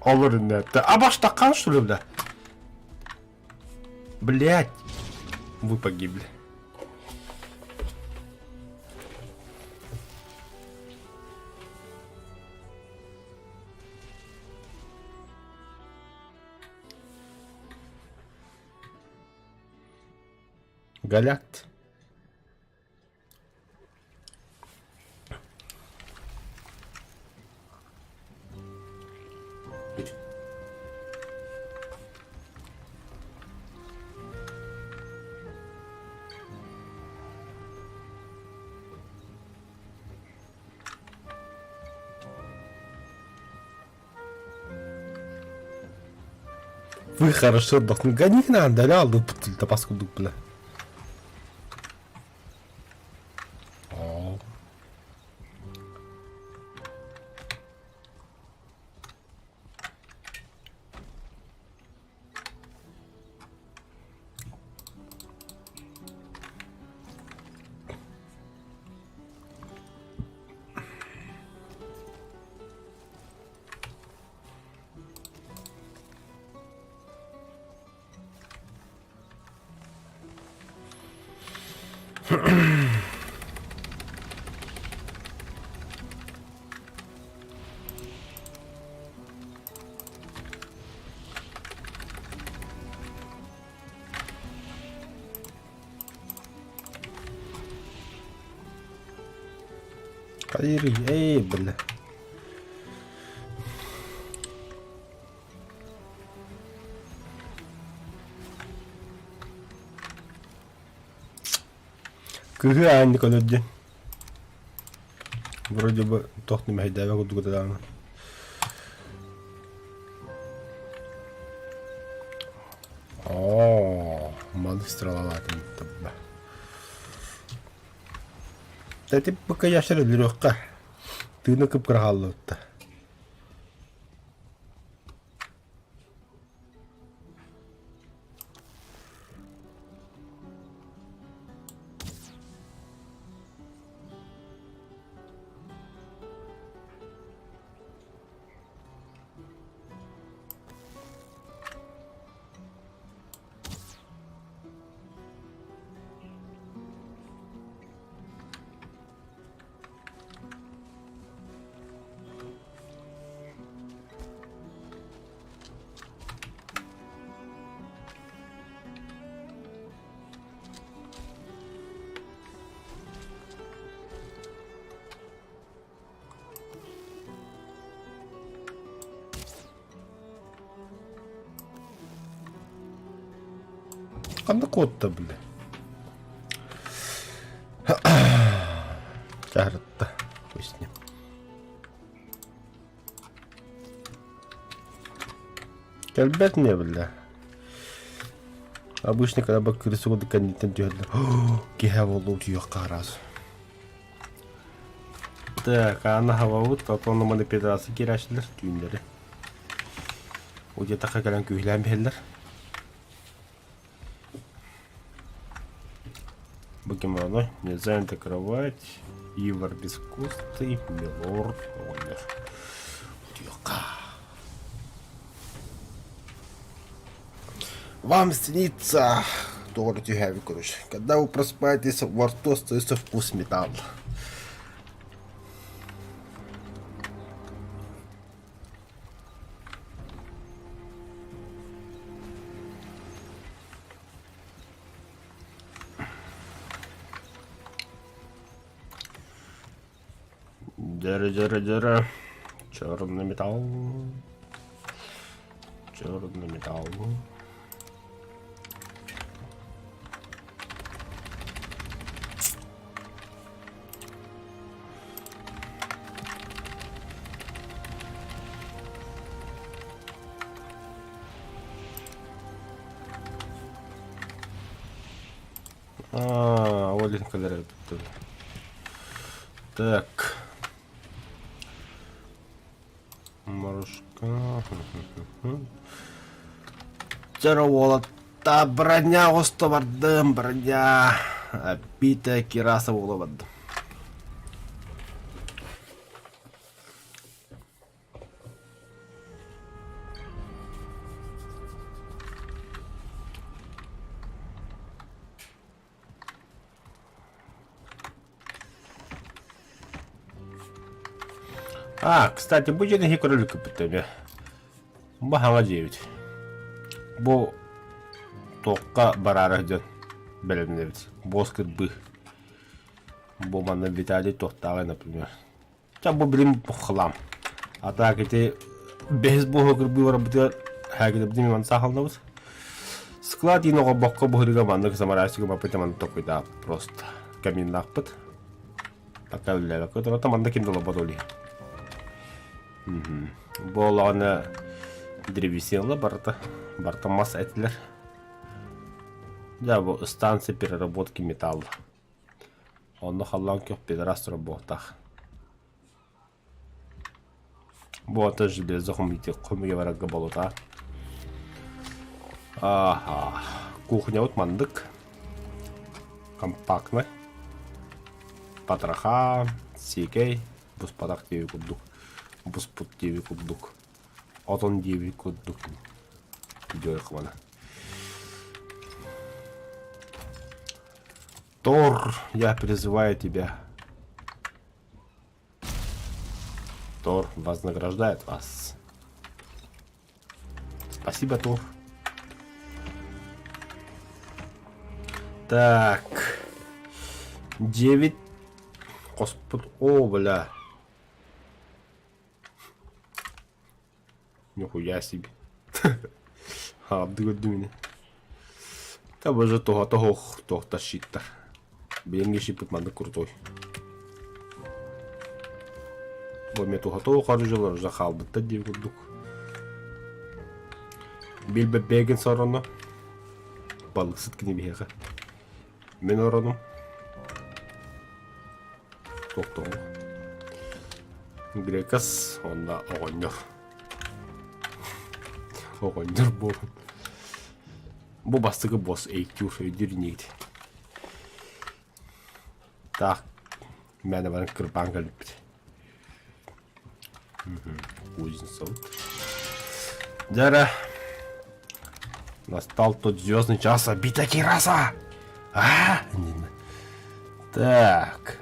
Олор иннэтэ. А баштакан что ли, бля? Блять. Вы погибли. Галят. Вы хорошо отдохнули. Гони надо, да, паскуду, бля. Хайырый, эй, бля. Кыһы аанньык өлөр диэн. Вроде бы туох да мэһэйдээбэт курдук этэ даҕаны. Оо, малый стрелалаатын табба. Тэтип быка яшер өлөрүөххэ. Тыына кып-кыра хааллыбыт да. Ханна куотта бile? Чаарытта. Пусть не. Кэлбэт не бile. Обычно, когда бы крысу кэнниттэн түһэллэр. Киһи буоллум түйүөххэ араас. Так, аны хабабыт, отон маны педерация киирээччилэр түүннэри. Удьатахха кэлэн күүһүлээн биһэллэр. Бу кимоно, не занята кровать, Ивар бескостый, Милорд, оҕонньор. Утуйуохха. Вам снится, тоҕо түһээбит короче. Когда вы просыпаетесь, во рту остается вкус металла. Дыры-дыры-дыры. Черный металл. Черный металл. А, ол иһин кэлэр эбит. Так. Марушка. Чара уолатта броня оҕусто бардым, броня. Пита кираса буола бардым. А, кстати, бу дьиэни көрөлүккүппүт эмиэ. Бу хаҥа дьиэбит. Бу туохха бараары сылдьан бэлэмнэбит. Босс кырбыы. Бу манна Виталий туохтааҕый, например. Ча бу билим хлам. А так ити бэһис буоһу кырбыы барбытыгар хаагилабытын ман саахаллабыт. Склад иин оҕорбокко быһырыга маннык самарайсыга баппыта маннык токуйдаап просто каминнаахпыт. Пока үлэлээбэккэ турата манна ким да олорбот ол иһин. Бу олоҕуна древесина барыта барыта мас этилэр. Да бу станция переработки металла. Онно халлаан күөх пидорас турар буолтаах. Бу ата железо хомуйа барарга болута. Ага. Кухнябыт маннык. Компактный. Потроха, сиикэй, буспатах диэби курдук. Буспут диэби курдук. Отон диэби курдук. Дьой хабана. Тор, я призываю тебя. Тор вознаграждает вас. Спасибо, Тор. Так. 9. Господь. О, бля. Нихуя себе. Абды көрдүм ини. Та боже туһата ох туохта щиттар. Билиҥҥи щиппит маннык крутой. Бу эмиэ туһата ох оружиелар уже хаалбыттар диир курдук. Билбэт бэйгин сороно. Балыксыт кини биһиэхэ. Мин оронум. Тохтоо. Грекас уонна оҕонньор. Оҕонньор буолан. Бу бастакы босс Эйтюр өйдүүр инигит. Так, мээнэ баран кырбаан кэлбиппит. Кузница вот. Дьэ Настал тот звездный час обита Кираса! А? Так.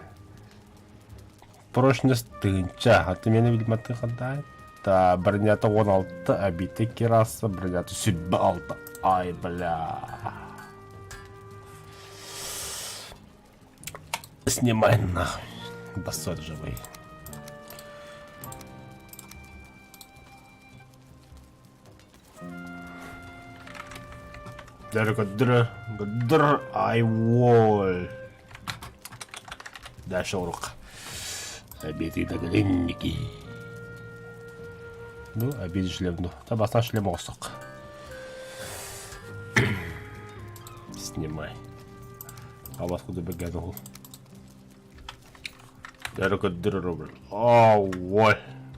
Прочность тыһыынча. А ты меня видимо ты хаддай. Та бронята 16, обита Кираса, бронята 76. Ай, бля. Снимай нахуй. Бассор живой. Дыр дыр ай уол. Да шорук. Обиды дагринники. Ну, обиды шлем, ну. Та баста шлем осок. Снимай. Алас куда беган ол. Дыр Ой,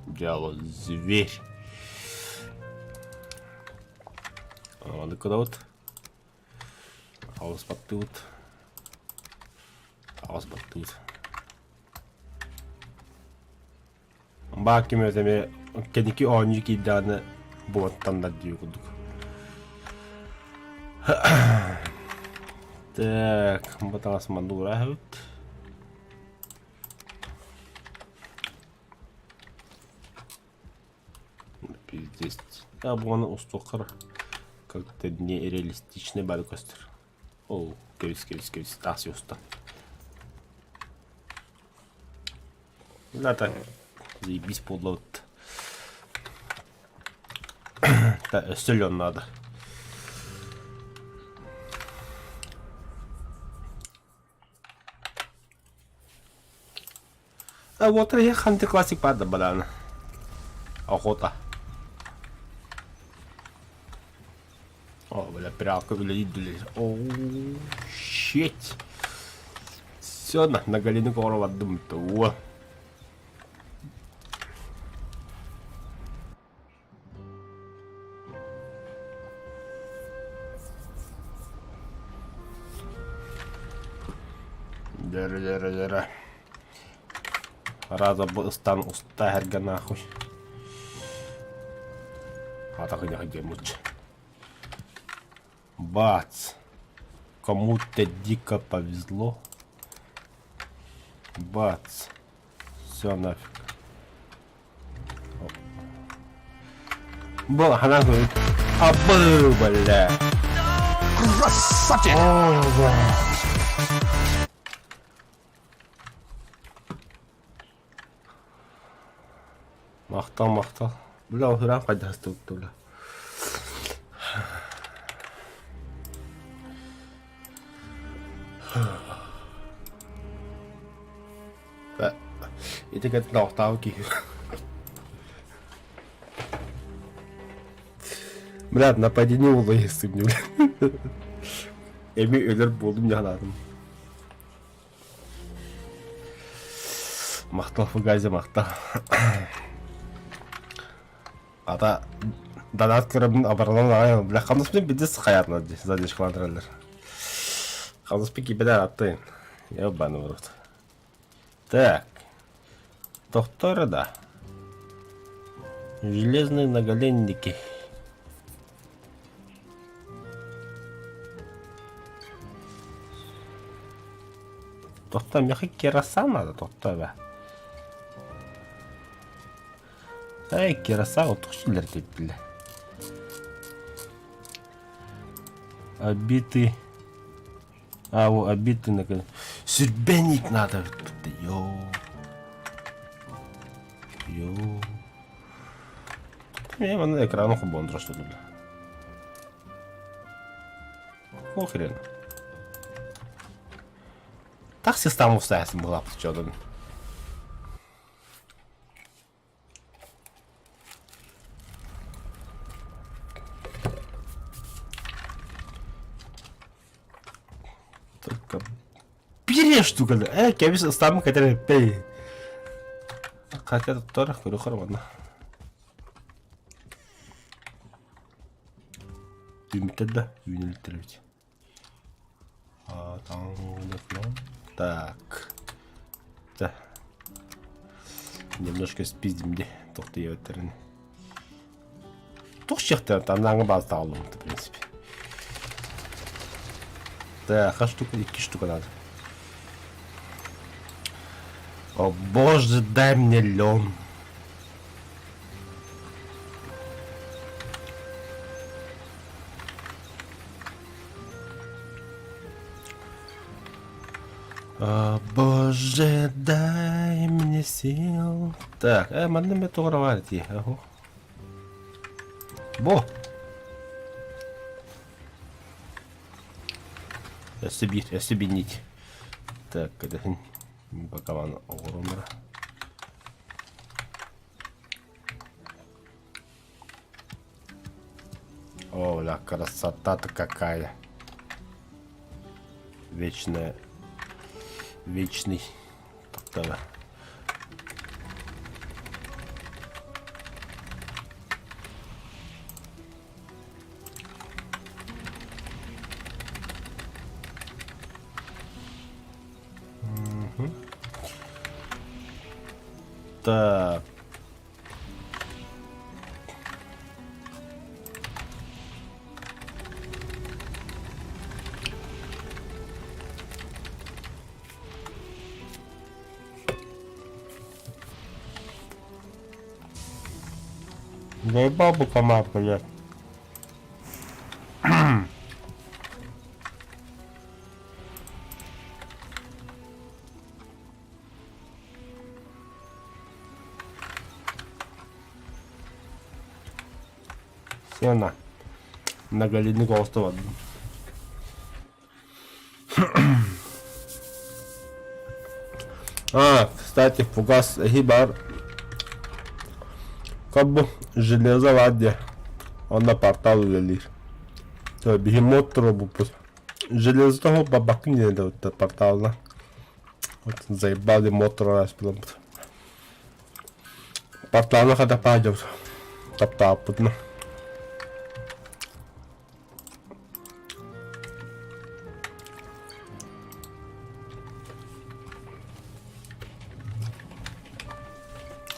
дело зверь. Аны куда вот? Аус баттыбыт. Аус баттыбыт. Баа ким эми кэнники оонньуу киирдэҕинэ буолаттаннар дии курдук. Так, бу таҥас манна уурааһыбыт. Пиздец. Да, буганы устуоххар как-то нереалистичный бары көстөр. Ол кэбис кэбис кэбис таас устан. Да так, заебись подловит. Да, өссө надо. А вот я Хантер Классик баар да бараана. Охота. О, бля, прялка үлэлиир үлэлиир. Оу, щит. Все, на, на галину коро бардым. О. Дөрө, дөрө, дөрө. Раза бу ыстан уста эргэ нахуй. Атахыня муч. Бац. Кому-то дико повезло. Бац. Все нафиг. Бу ханан Абы, бля. Красавчик! Ой, бля. Махтал, махтал. Бля, ол хайдах ыстыбыт бля. Ити кэтин оохтаабыт киһи. Бля, нападение улайысым, бля. Эми өлөр буолдум дьаһанаатым. Махтал Фугайзе, махтал. Ата донат көрөмүн абаралан аҕай бля хамнаспын бидис хайаатына задержкалаан Хамнаспын киибэлэр аттайын. Ебаный в рот. Так. Тохтор да. Железные наголенники. Тохто миэхэ кираса надо, тохто эбэ. Эй, кираса отухсулар диэбиллэ. Обиты. А, о, обиты наконец. Сүрбэник надо. Йоо. Йоо. Мен манна экраны холбоон турар что бля. О хрен. Такси там устайсың булап чодун. Только Бире штука. Э, кэбис ыстааммын кэтэр эппэй. Хотя тут тоже көрү Үүммүттэр да, үүнэлиттэр эбит. Так. Да. Немножко спиздим де. Тохтуйабыттарын. Тух чехтер, там наңы базда алым, в принципе. Так, а штука, икки штука надо. О боже, дай мне лен. О боже, дай мне сил. Так, манна мен тоҕо баар дии. Бо! Өссө биир, өссө биир Так, кэтэһин. Пока маны оҕорон О, бля, красота-то какая. Вечная. Вечный. Тоқтала. Так. Заебал бы комар, блядь. Сена. Многолюдный остров. А, кстати, фугас хибар. Как бы железо вадде. Онно портал үлэлиир. Бегемот турбуппут. Железо бабакын диэн портална. Вот заебали мотор аспыламмыт. Портална хата паадьабыт. Таптааппытына.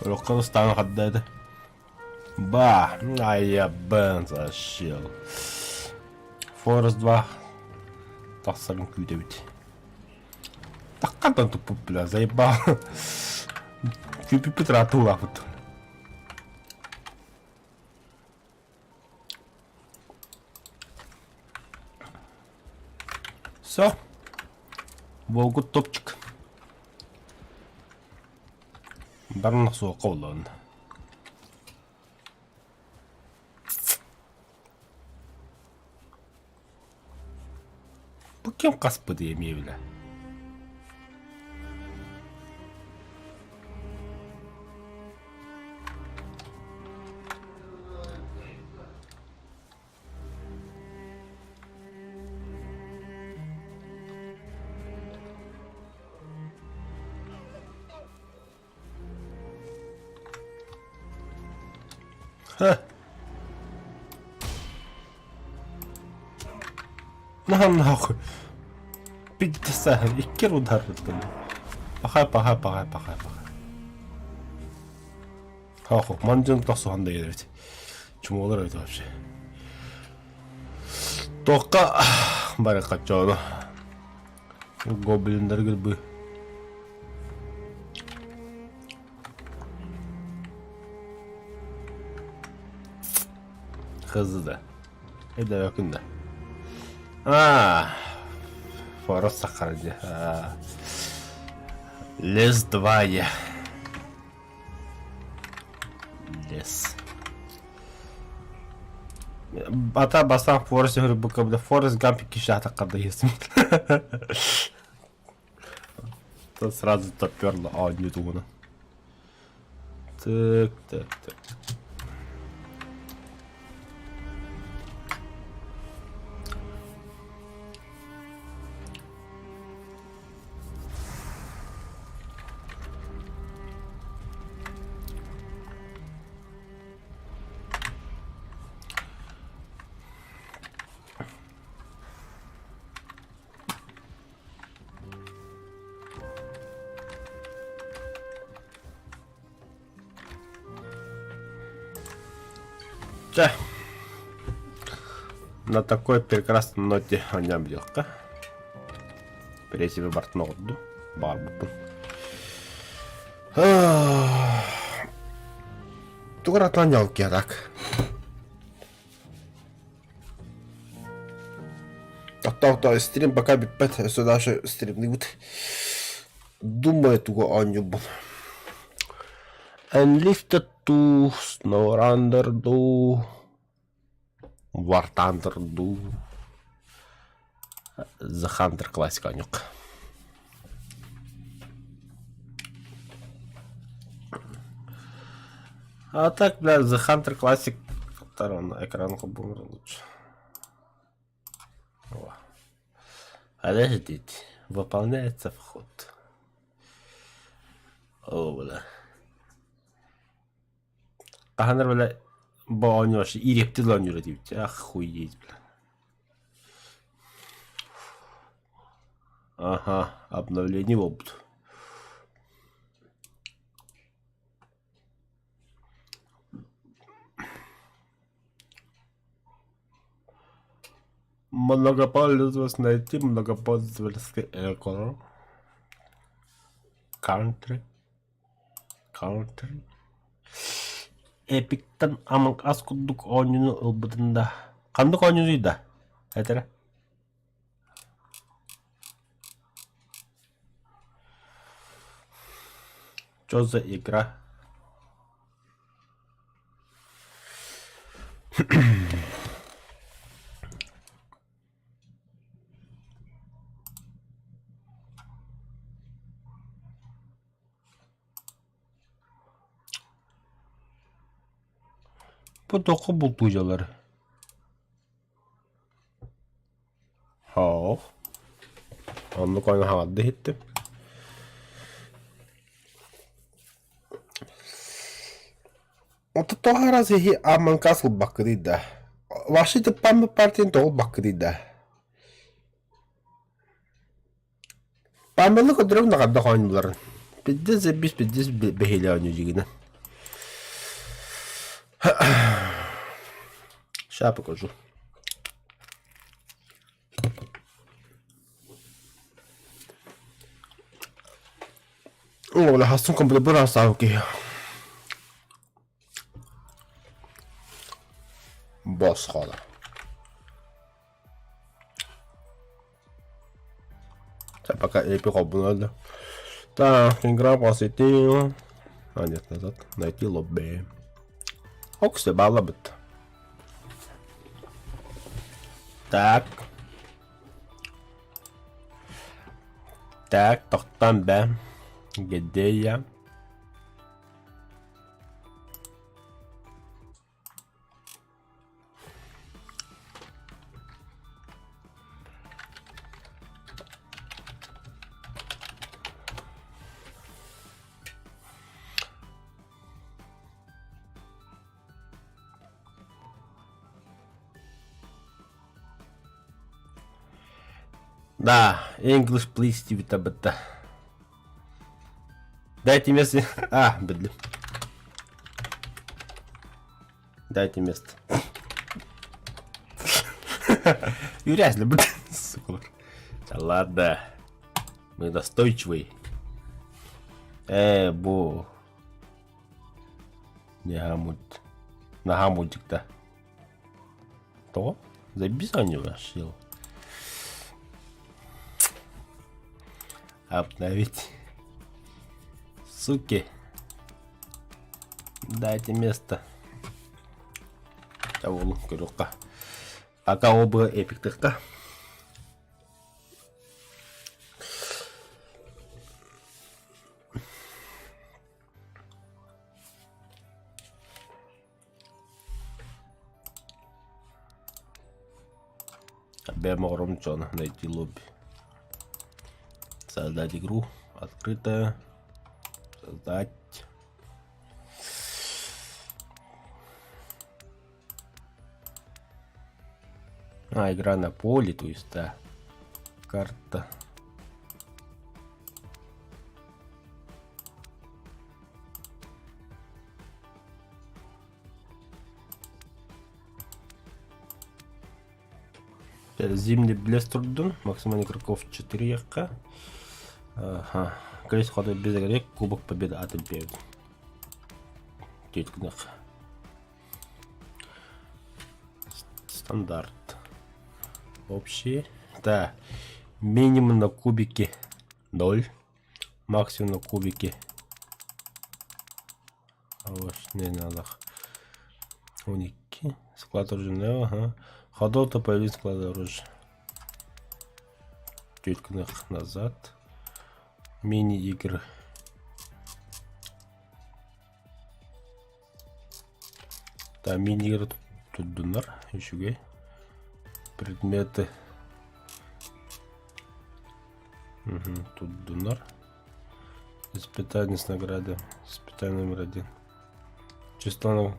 Олоххо ыстаан хадда этэ. Ба, айабын зашил. Форест 2 тахсарын күүтэбит. Таккантан туппут бля, заебал. Күүпүппүт ыраатуулаахпыт. Все. Волгут топчик. Баран суохха буоллаҕына. Бу ким хаспыт эмиэ билэ. Ха. На нахуй. Пиздеца, икки удар ыттым. Пахай, пахай, пахай, пахай, пахай. Хахо, мандьон тохсуһан да эбит. Чумолар эбит вообще. Тоққа бары качону. Гоблиндар гырбы. Hızlı да. Эдэ да. А, Форос сахарди. Лес 2 я. Лес. Ата бастан Форест бу бля Форест Гамп кишата када есим. То сразу доперло, а не думаю. Так, так, так. Чэ. На такой прекрасной ноте оонньоон билиэххэ. Пресибэ бартын оҕордум. Баҕарбыппын. Тугар атан ялкия так. Тохтоо стрим пока бүппэт. Өссө даже стримнибит. Думаю, тугу оонньуубун. Enlifted to SnowRunner дуу, War Thunder дуу, The Hunter классика оонньук. А так, бля, The Hunter Classic второй экран холбонор лучше. О. Подождите, выполняется вход. О, бля. Хаһан эрэ бля бу оонньуу вообще иириэптил оонньуура диэбит. Охуеть, бля. Ага, обновление буолбут. Многопользовательский найти многопользовательский экран. Country. Country. Эпиктан Among Us курдук оонньууну ылбытын да. Ханнык оонньуунуй да? Этэрэ. Что за игра? Бу тоҕо бултуйалар? Һоох. Оннук ону хаҥарды иһиттим. Ото тоҕо араас иһи Аманкас ылбаккытый да? Вообще тыппаммыт партияны тоҕо ылбаккытый да? Памелы көрдөрөбүн да хайдах оонньуулларын. Пиздец заебись, пиздец бэһиэлэй оонньуу дьигинэн. Ща покажу. О, бля, хастым компьютер астаабыт киһи. Босхола. Пока эпи холбунар Так, игра посетил. А, нет, назад. Найти лобби. Оксе, балабыт. Так. Так, тохтан бэ. Где я? Да, English please диэбитэ бытта. Дайте место. А, блин. Дайте место. Юрязли, блин, сука. Да ладно. Мы настойчивые. Э, бу. Не Наһаа мультикта. Тоҕо? Заебись они вообще. Обновить. Суки. Дайте место. Ча буолуҥ көрүөххэ. Пока оба эпиктыхха. Бэм оҕорум дьоно найти лобби. Создать игру. Открытая. Создать. А, игра на поле, то есть, да. Карта. Зимний блеск турдун, максимальный игроков 4 якка. Ага. Крест ходы без игры, Кубок Победы атын биэбит. Түйткүнэх. Стандарт. Общий. Да. Минимум на кубике 0. Максимум на кубике. 12. Склад оружия. Ага. Ходов то появился склад оружия. Түйткүнэх назад. Мини-игры. Да, мини-игры турдуннар үчүгэй. Предметы. Угу, турдуннар. Испытание с наградой. Испытание номер один. Число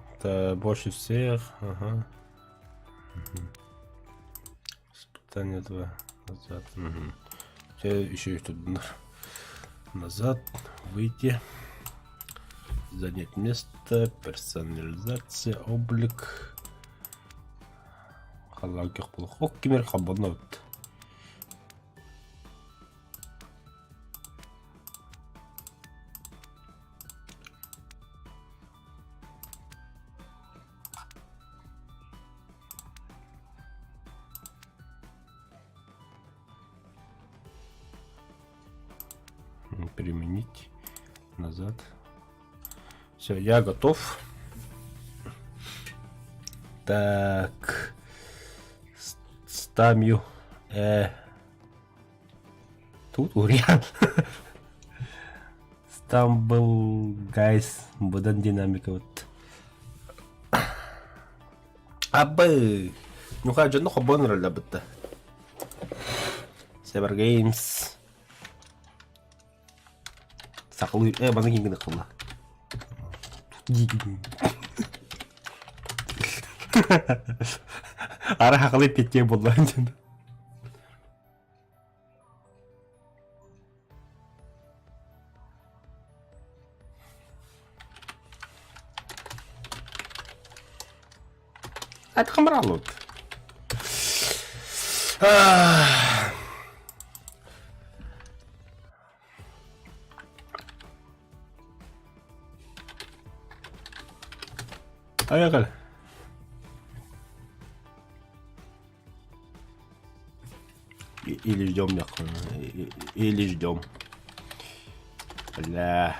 больше всех. Ага. Угу. Испытание 2. Назад. Угу. Еще их тут назад. Выйти. Занять место. Персонализация. Облик. Халлаан көх буолуох. Ок кимэр холбонно эбит. Применить назад. Все, я готов. Так. Стамью. Тут Уриан. Стамбл гайс. Быдан динамика вот. Абы! Нуха дьонно хобон роллабытта. Cyber Games. Сахалыы э маны киҥ гына Ара хахалы петте буолла диэн. Атхамралут. Поехали. Или ждем, или ждем. Бля.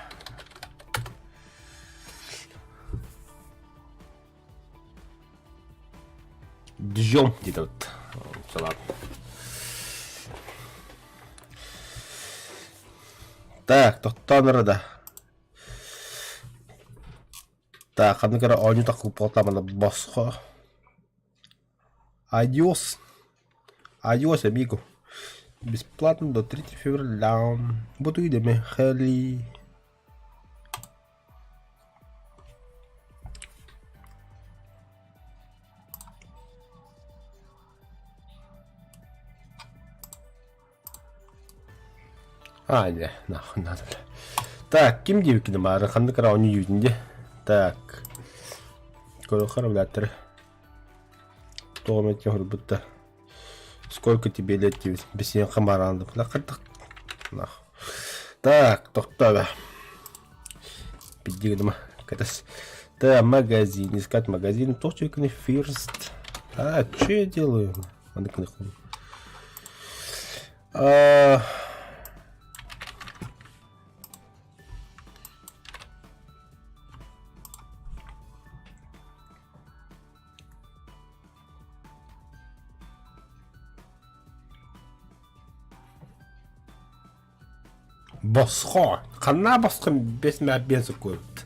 Ждем где-то вот. Салат. Так, тохтоон да. Так, ханнык эрэ оонньуу таххыппатамана босхо. Адиос. Адиос, amigo. Бесплатно до 3 февраля. Буду идеме Хели. А, не, нахуй надо. Так, ким диэбиккин баарын ханнык эрэ оонньуу диэбитин дии. Так. Көрүөххэ эрэ Тоҕо эмэ оһорбут да. Сколько тебе лет диэбит. Бисиэххэ бараан Так, тохтоо Биддигима кэтас. Так, магазин, искать магазин. Туох first. А, что я делаю? А... Босхо. Ханна босхо бес мә бес көрбүт.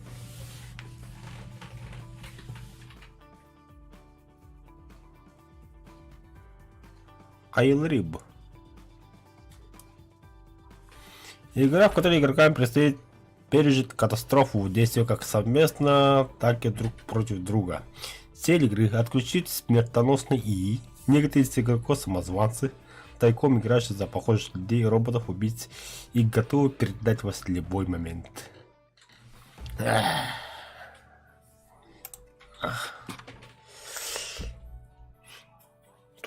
Айылрыб. Игра, в которой игрокам предстоит пережить катастрофу, действуя как совместно, так и друг против друга. Цель игры – отключить смертоносный ИИ. Некоторые из игроков самозванцы, тайком играющие за похожих людей, роботов, убийц и готовы передать вас в любой момент.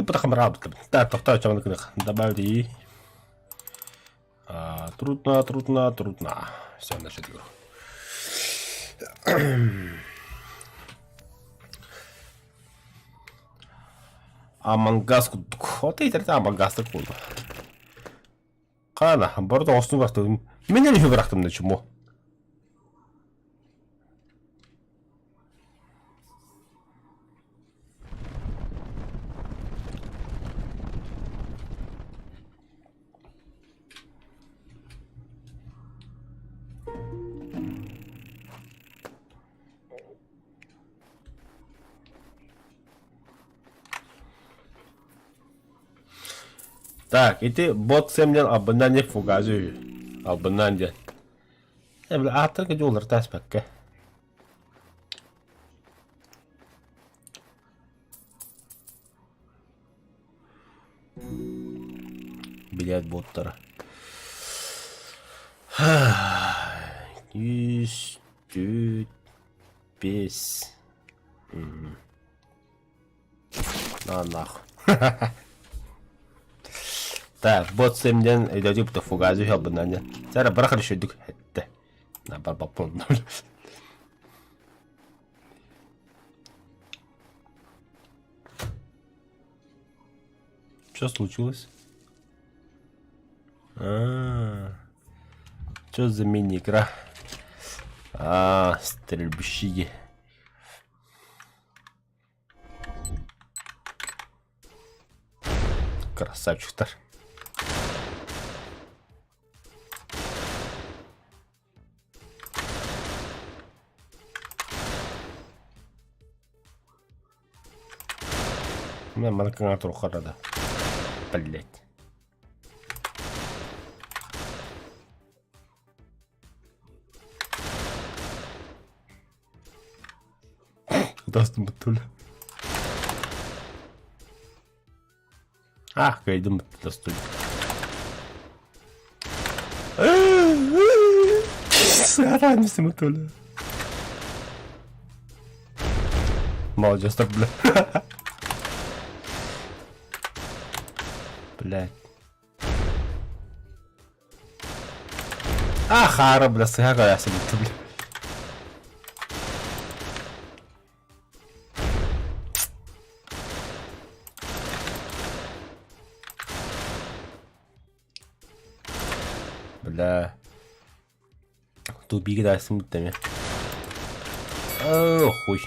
Туппата хамараабыт. Так, тохтоо чаманы кынах. Добавить. А, трудно, трудно, трудно. Все, начать игру. Амангас курдук. Вот и Амангас курдук. Хаана, борда оҕустун бырахтым. Мин эмиэ бырахтым да чмо. Так, ити бот сэмнэн албыннаан диэн фугазы үһү. Албыннаан диэн. Э, били ааттарга дьуллар тааспакка. Билет боттара. Үс, түт, бес. На нахуй. Так, бот сэмден өйдөтүк то фугазы хелбынан ден. Сара барахар шөдүк хетте. На бар баппон. Что случилось? А, что за мини-игра? А, стрельбщики. Красавчиктар. Мына маныкыңа турухарада. Блять. Достым бүттүлі. А, кыайдым бүттү достум. Саран бүтүлі. Молодец, так, бля. Блядь. А, хара, бля, сыга каясы бітті, бля. Бля. Тупик да смыттами. О, хуй.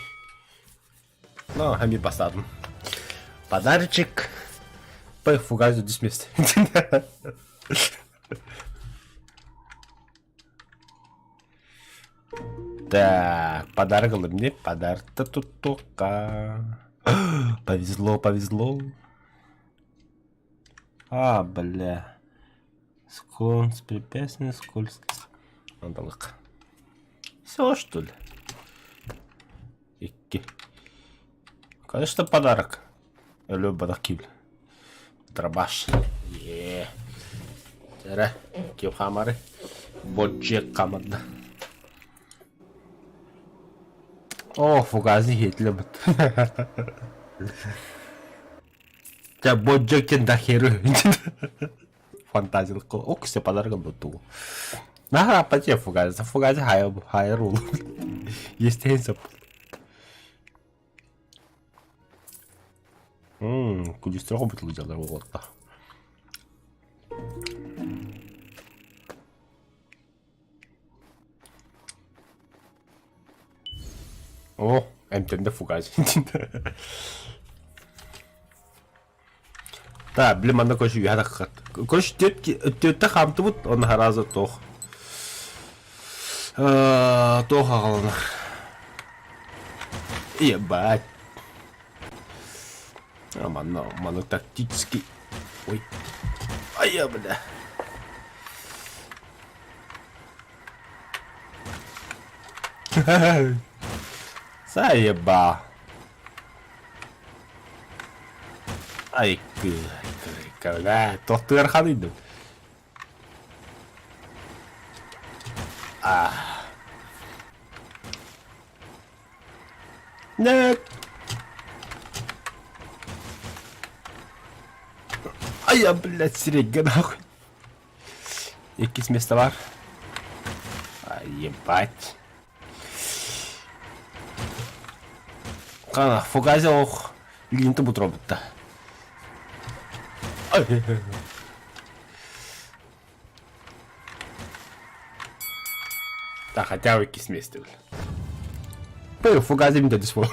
Ну, хами посадим. Подарочек. По фугазу дисмисс. Так, подарок мне, подарок-то тут только. Повезло, повезло. А, бля. Склон с препятствиями, скользкость. Андалык. Все, что ли? Икки. Конечно, подарок. Өлө бадах киил. Дробаш. Е. Эрэ, ким хаамары? Боччек хаамарда. О, фугази хитлебит. Дьэ, Боджек диэн да херу. Фантазиялык Оксе подарок буттугу. Наһаа аппатия фугази. Фугази хайа хайа рул. Естеһин сөп. Мм, күлүстөрө бутылдьалар буолуотта. О, эмтэнде фугази. Да, блин, манна короче үһэ таххат. Короче, түөттэ хаамтыбыт, онно хараза туох. Туох аҕаланар. Ебать. А, манна, манна тактический. Ой. Ай, бля. Заеба. Ай, бля, тохтугар ханыйдым. А. Нет. Я, блядь, сирэйгэ нахуй. Иккис место бар. А, ебать. Қана, фугазе ох, линті бұтыра бітті. Да, хотя бы иккис место, бля. Пой, фугазе мин дедис бол.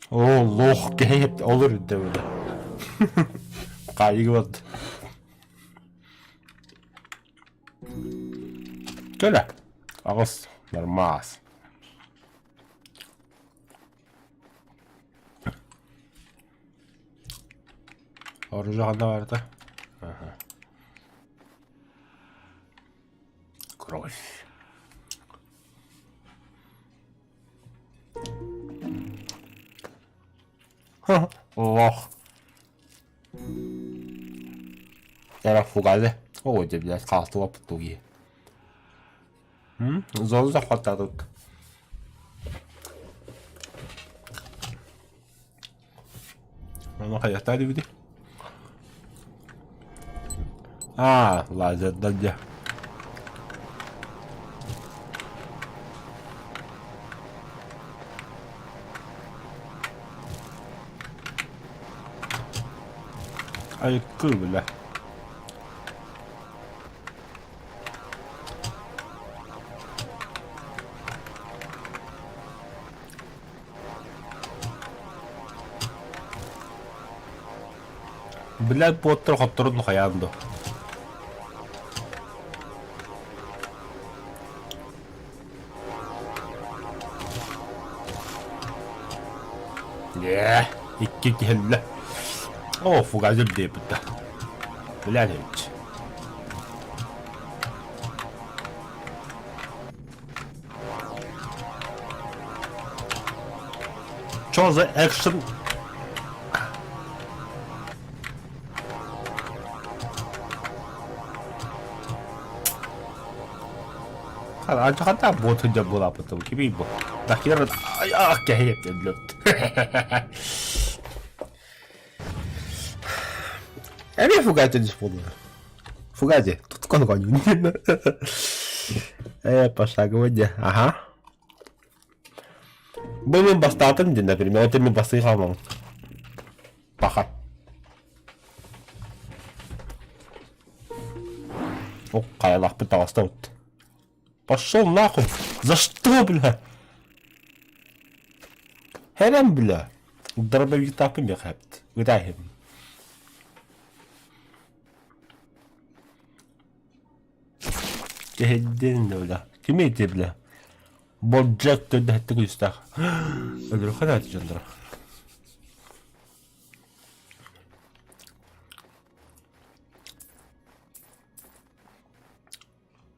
Оо, лох кэһэт олор үрдэ быда. Хаайыгы барда. Кэлэ. Аҕыс нормаас. Оружие ханна барда? Аха. Кровь. Лох. Era фугазе. Оо, дьэ, блядь, хаалтылаппыт тугии. Зону захваттаатыбыт. Ону хайахтаа дибити? Аа, лазердар дьэ. Айыккы бля. Блядь, буоттар хотторун хайаан дуо. Ээ, икки киһэллэ. Оо, фугазер диэбитэ. Блядь, эбит. Чё за экшен? Хата бот сылдьар буолааппыт кимий бу? Нахер ах кэһиэттэн лөт. Эмиэ фугати дис буолла. Фугати, тут конь. Э, пошаговый Ага. Бу мин бастаатым диэн, например, это мин бастыы хаалмам. Паха. О, хайалаахпыт таҕыста вот. Пошел нахуй! За что, бля? Хэрэн, бля. Дробовиктаахпын миэхэ эппит. Ытаа иһэбин. Кэһэйдин да, бля. Кимий ити, бля? Болдьох төрдөһөттө күлүстээх. Өлөрөххө да дьонноро.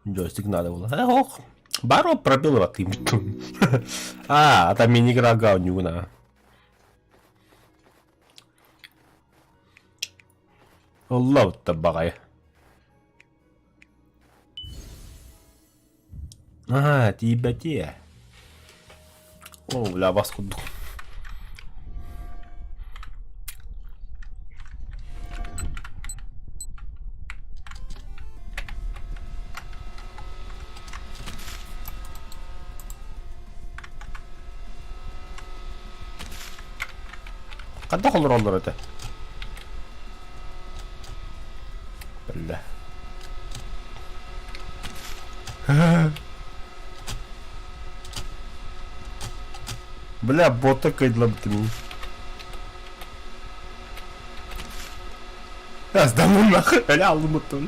Джойстик надо было. Э, ох, баро пробил ты. А, там мини-игра гаунюгна. Оллаутта баҕайы. Аа, тиийбэтиэ. Оо, бля, бас курдук. Хайдах олороллор этэ? Бля. Бля, бота кыйдылабытым. Сдамын нахуй, бля, алымыттым.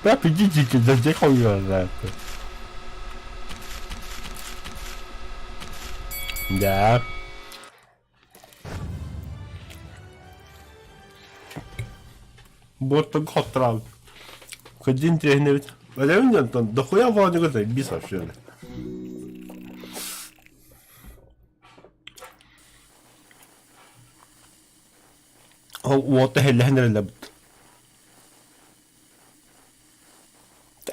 Да, идите, да где хуй знает. Да. Боттан хотторон. Кырдьын интэриэһинэй эбит. Өлөбүн да онтон дохуя оонньууга заебись вообще. Ол уота иһиллэһэн эрэллэбит.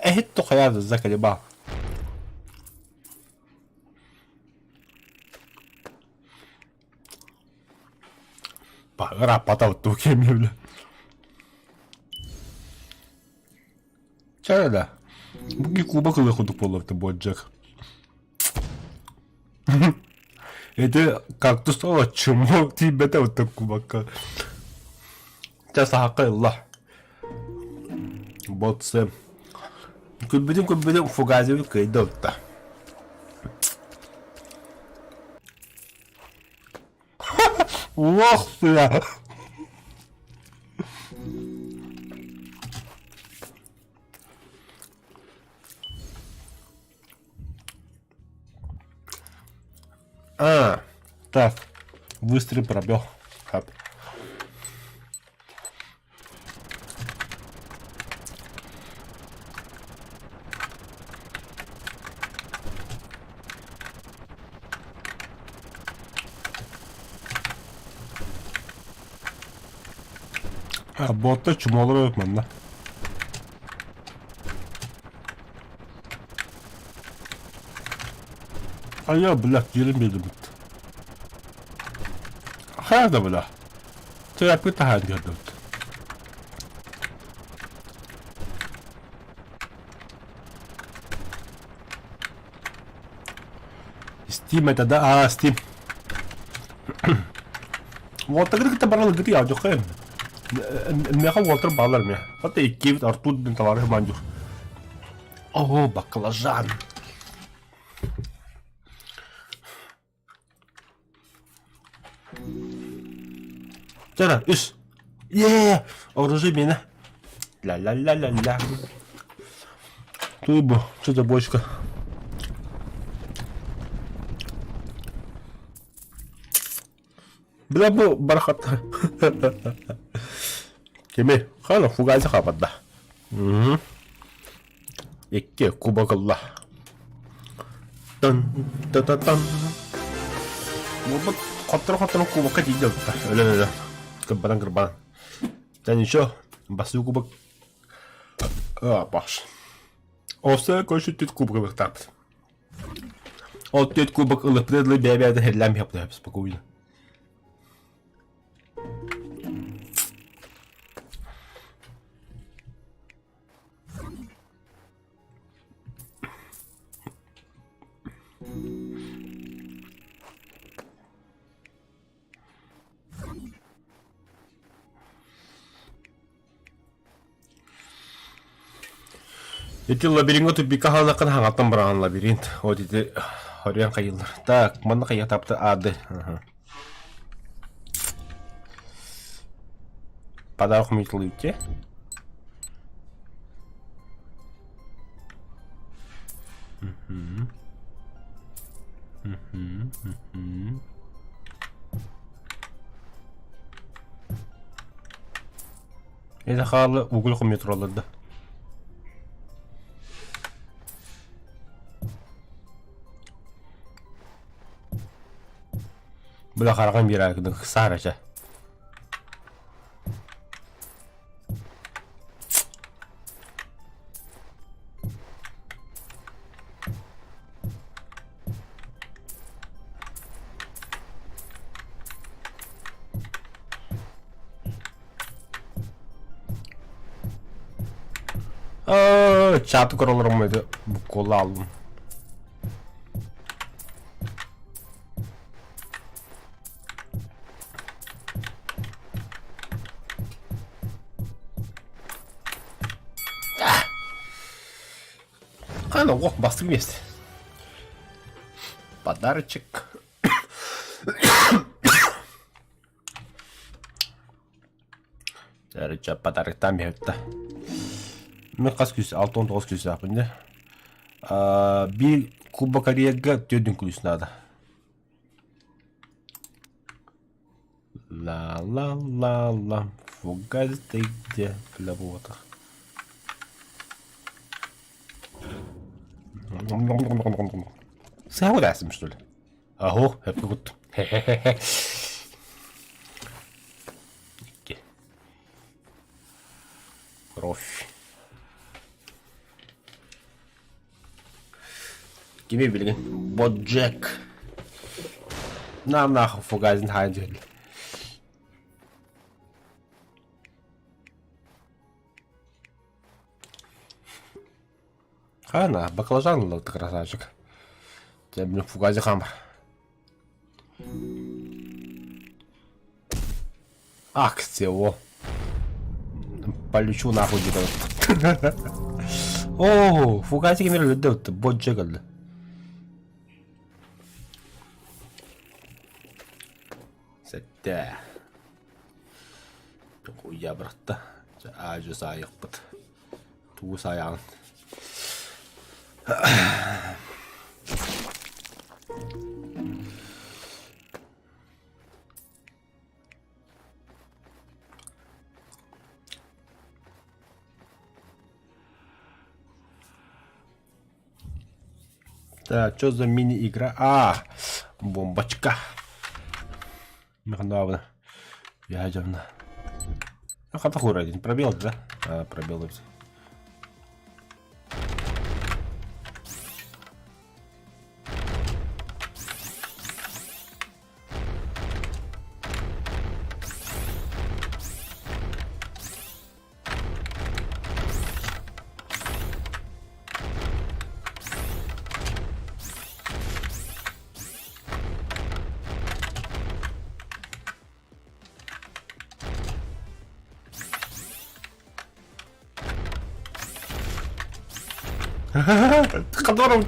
Эһит тухайа заколебал. Ырааппата оттуу кэмҥэ Чэ да, бу куба кылы курдук буолуохта буолдьах. Ити кактус чмо тиийбэтэ оттон кубакка. Чэ саһахха ылла. Ботсы. Күлбүтүм күлбүтүм фугазевич кыайда ылта. Лох сыа. А, так, быстрый пробел. Хап. А, ботта чумолор эбит манна. Айа, блядь, дьиэлин биэрдим. Хайа да, бля. Төрөппүт таһаан көрдүбүт. Steam это да, а, Steam. Уолтагы кытта баран ылгыты яадьоххэ. Меха Уолтер баалар ме. Хата иккибит Артур дин товарищ мандюх. О, баклажан. Чара, үс. Е, оружие миэнэ. Ля-ля-ля-ля-ля. Туй бу, что за бочка? Бля бу барахат. Кими? Хана фугайса хападда. Икки кубок ылла. Тан та та тан. Буолбут хотторо-хотторо кубокка тиийдэ ылта. Өлөн-өлөн. Кырбанан-кырбанан. Дьэ ничего, бастыы кубок а, баш. Осы көрсүттүт кубок ылыктаабыт. Ол түөрт кубок ылыппыта дылы бэйэ-бэйэтэ херлээн биһаппыта спокойно. Ити лабириҥҥа тупикка хааллаххына хаҥаттан быраҕан лабиринт. Вот ити хоруйан хайыыллар. Так, манна хайа тапты ады. Подарок умеете? Мгм. Мгм, мгм. Это хаалы угул хомуйа тураллар да. Бля хараҕын биэрээкидин саарача. Чаты көрө олороммун ити буккуолла ааллым. А, ну, ох, бастык месте. Подарочек. Короче, подароктан биһэтта. Мен хас күс, 69 күстэхпин дэ. Биир куба карьерга түөрдүн күлүс наада. Ла-ла-ла-ла, фугас ты где, бля, буотах. Сыһа что ли? Аһо, эппикут. Хе-хе-хе. Икки. Кровь. Кими билигин? Боджек. Нам нахуй фугазин хайдыр. Хана, баклажан ылла красавчик. Дьэ, блин, фугази хамар. Акция, о. Полечу нахуй где-то. О, фугази кемер өлді боджек өлді. Сэттэ. Уйа бырахта. Аажы саайықпыт. Тугу саайаҕын? Так, что за мини-игра? А, бомбочка. Михайловна. Ядерна. Ну, хата один. Пробел, да? А, пробел. Которым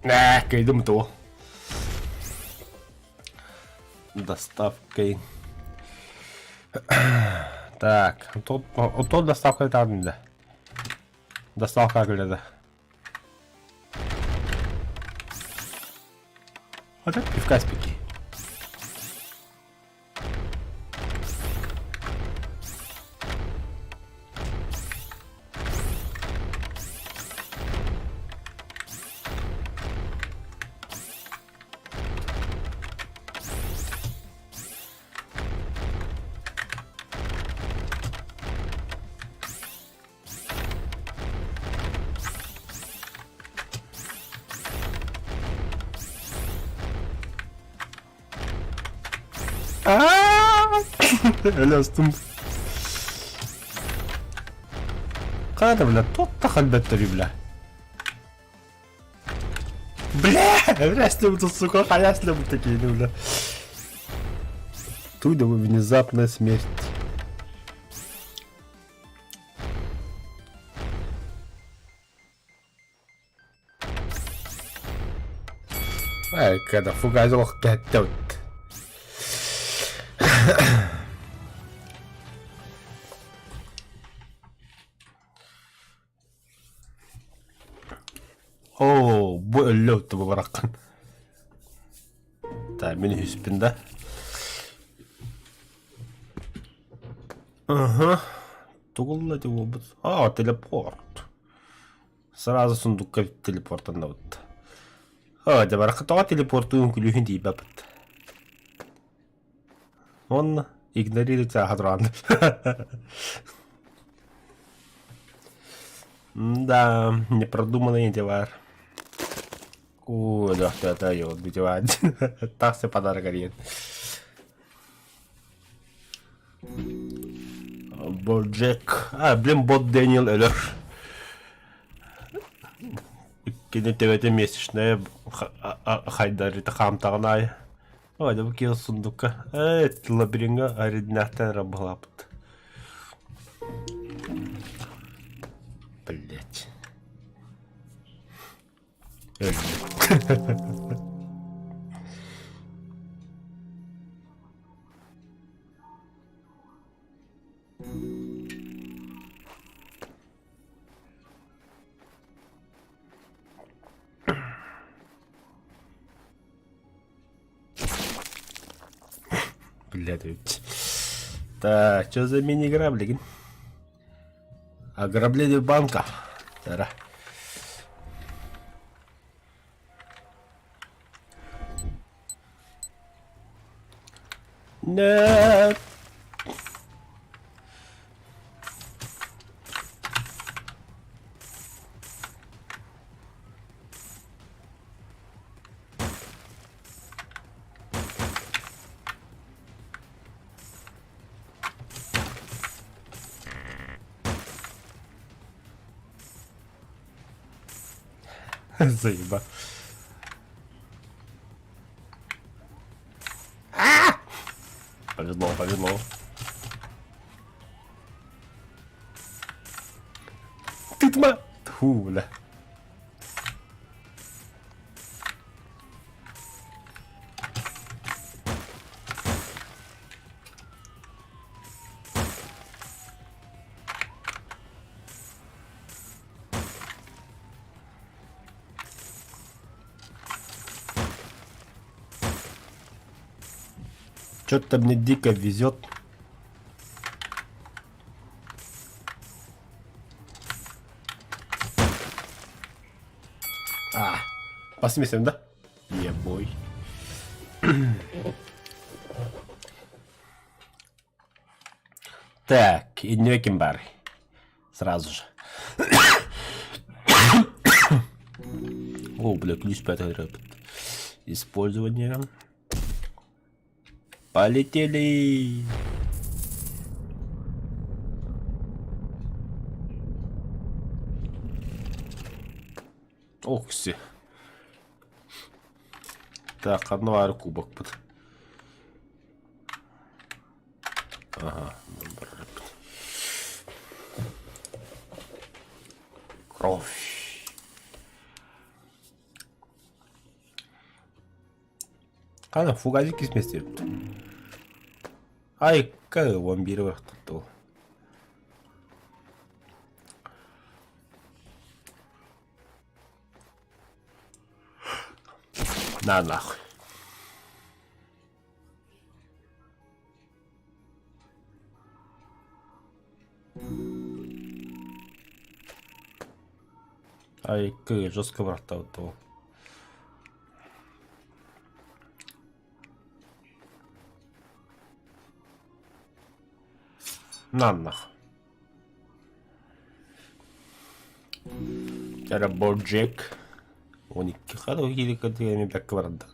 Нэ, кыйдым туо. Доставкой. Так, тут, тут доставка там, да. Доставка кэллэ. Вот это пивка спеки. Өлөстүм. Қада, бля, тот халбеттери, бля. Бля, бля, тут, сука, халясли такие, ну, бля. Туда внезапная смерть. Ай, когда фугазил кәттәүт. Оо, бу өллө бу бараккан. Так, мин үспүн да. Ага. Тугулла буолбут. А, телепорт. Сразу сундукка телепортаннабыт. Оо, дьэ барахха тоҕо телепортуун күлүүһүн тиийбэппит. Уонна игнорируйте аһа Да, непродуманный дела. О, да, да, да, его дела. Так все подарок один. Боджек. А, блин, бот Дэниел өлөр. Кини төбөтө месячная хайдарыта хаамтаҕын аайы. Ой, да бу киһи сундукка. Э, лабиринга ариднахтан рабылапыт. Блять. Өлдү. Блядь. Так, что за мини-игра, блин? Ограбление банка. Тара. Нет. Заеба. А! Повезло, повезло. Ты тьма! Тьфу, бля. Что-то мне дико везет. А, посмесим, да? Ебой. Так, и Нёкимбар. Сразу же. О, бля, ключ пятый Использование. Полетели! Ох, все. Так, одного кубок под. Ага. Кровь. Қана фугазик кисмес депті. Ай, 11 бырахтықты ол. На нахуй. Ай, жестко бырахтабыт ол. На нах. Боджек. 12 хада кири кадыгами бэккэ барда.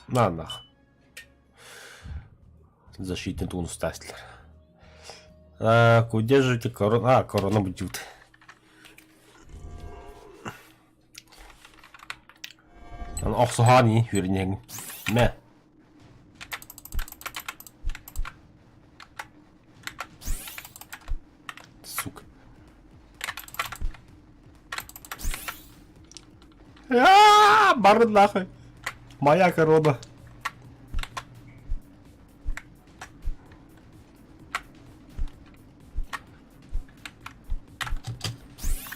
На нах. Защитный тунус тастлер. Так, удерживайте корону. А, корона будет. Охсуһаани үөрэнэҥ. Мэ. Сука. А, бары нахуй. Моя корона.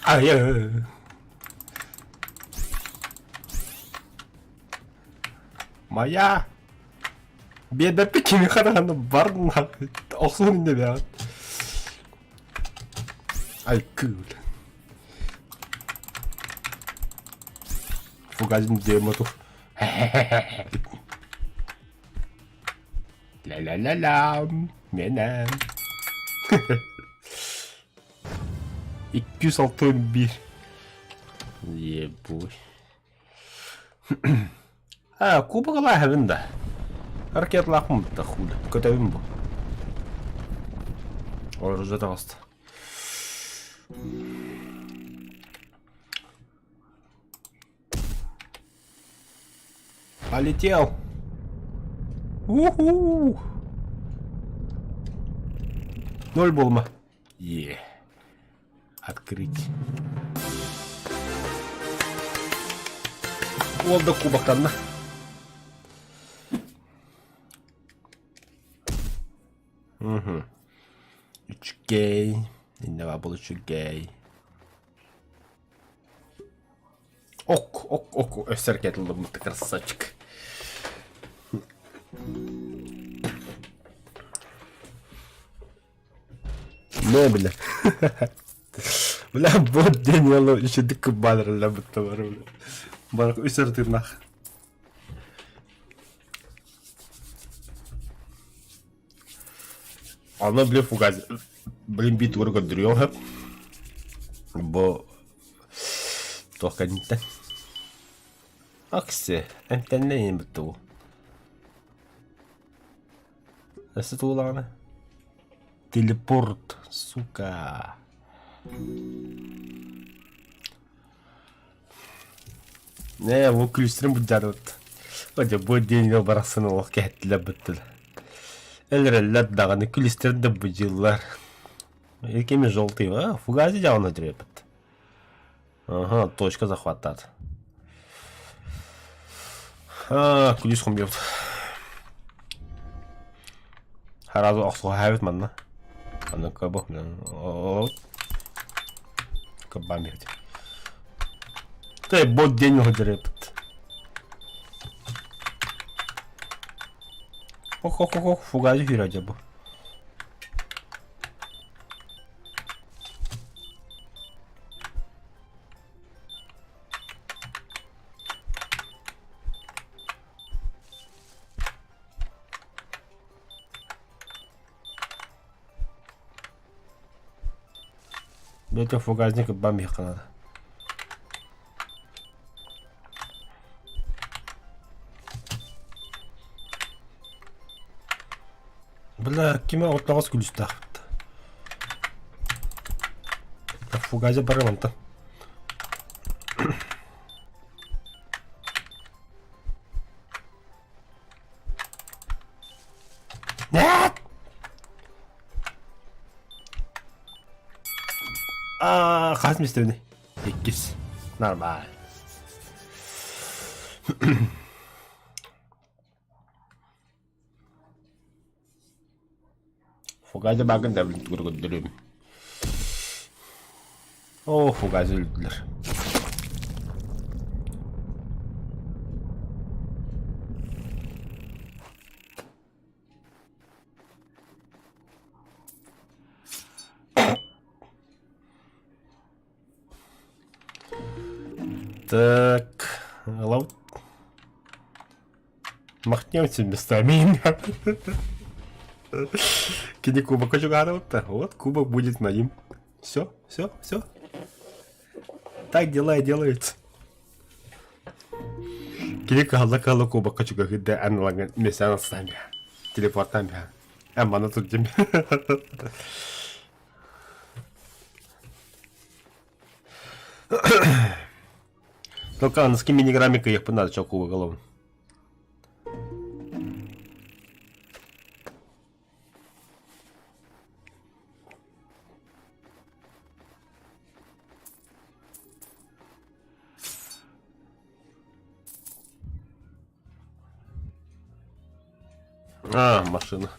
Ай, Моя! Биэбэппит кими хараҕына бар нахуй. Охсуһун иннэ бэҕэт. Ай кыыл. Фугазин демоту. Ля-ля-ля-ля. Мене. 261. Ебой. А, кубок ылааһабын да. Ракеталаахпын да хули. Көтөбүн бу. Оружие таҕыста. Полетел. Уху! Ноль болма. Е. Открыть. Ол да кубоктанна. Угу. Үчүгэй. Иннэ баар буол үчүгэй. Ок, ок, ок, өссө ракеталламмыт красавчик. Не, бля. Бля, вот день яло еще дикко бадрла бутта бар, бля. Бар үсер тырнах. Аны бля фугаз. Блин бит ур көдүрүөн хөп. Бу туох кэнниттэн. Аксы, эмтэннэ бутtu. Өссө туулаҕына. Телепорт, сука. Не, бу күлүстэрин былдьаатыбыт. Дьэ, бу диэҥҥэ барахсан олох кэһэттилэр быттылар. Элэрэллэр даҕаны күлүстэрин да быдьыыллар. Кими желтый, а, фугази дьаҕана төрөппүт. Ага, точка захваттаат. А, күлүс хомуйбут. Сразу охсуһаабыт манна. Аны кыбы Кыббаан биэрдим. Ты бот день уһудырыппыт. Ох-ох-ох, фугази хүрэ бу. Бөтө фугазник бам яқынады. Бля, киме оттоҕос күлүстээх. Фугазе барар мантан. Нет! А, хас миэстэбиний? Иккис. Нормально. Фугазы баагын да көрдөрүм. О, фугазы өлдүлэр. Так, ылабыт. Махнемся местами. Кини кубок чугаһаабыт Вот кубок будет моим. Все, все, все. Так дела и делаются. Кини кыһалла-кыһалла кубокка чугаһыырда эн ылаҥҥын миэстээн астаан биһэ. Телепортаан биһэ. Эн маны турдум. Только аныски мини-грамме кыйыхпын надо чо кубок ылабын. А, машина.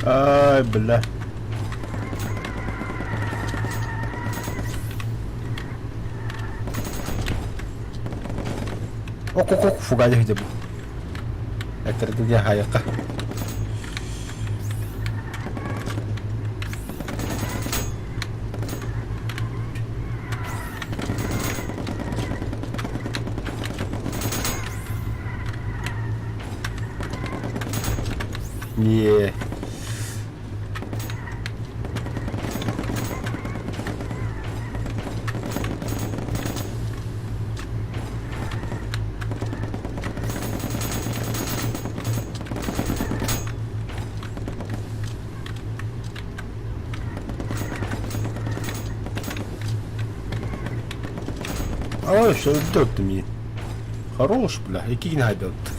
Ай, бля. Ок-ок-ок, фугали где был. Это где хайка. Не. Ой, все өлтөрдүм мин. Хорош, бля, иккигин хайдат.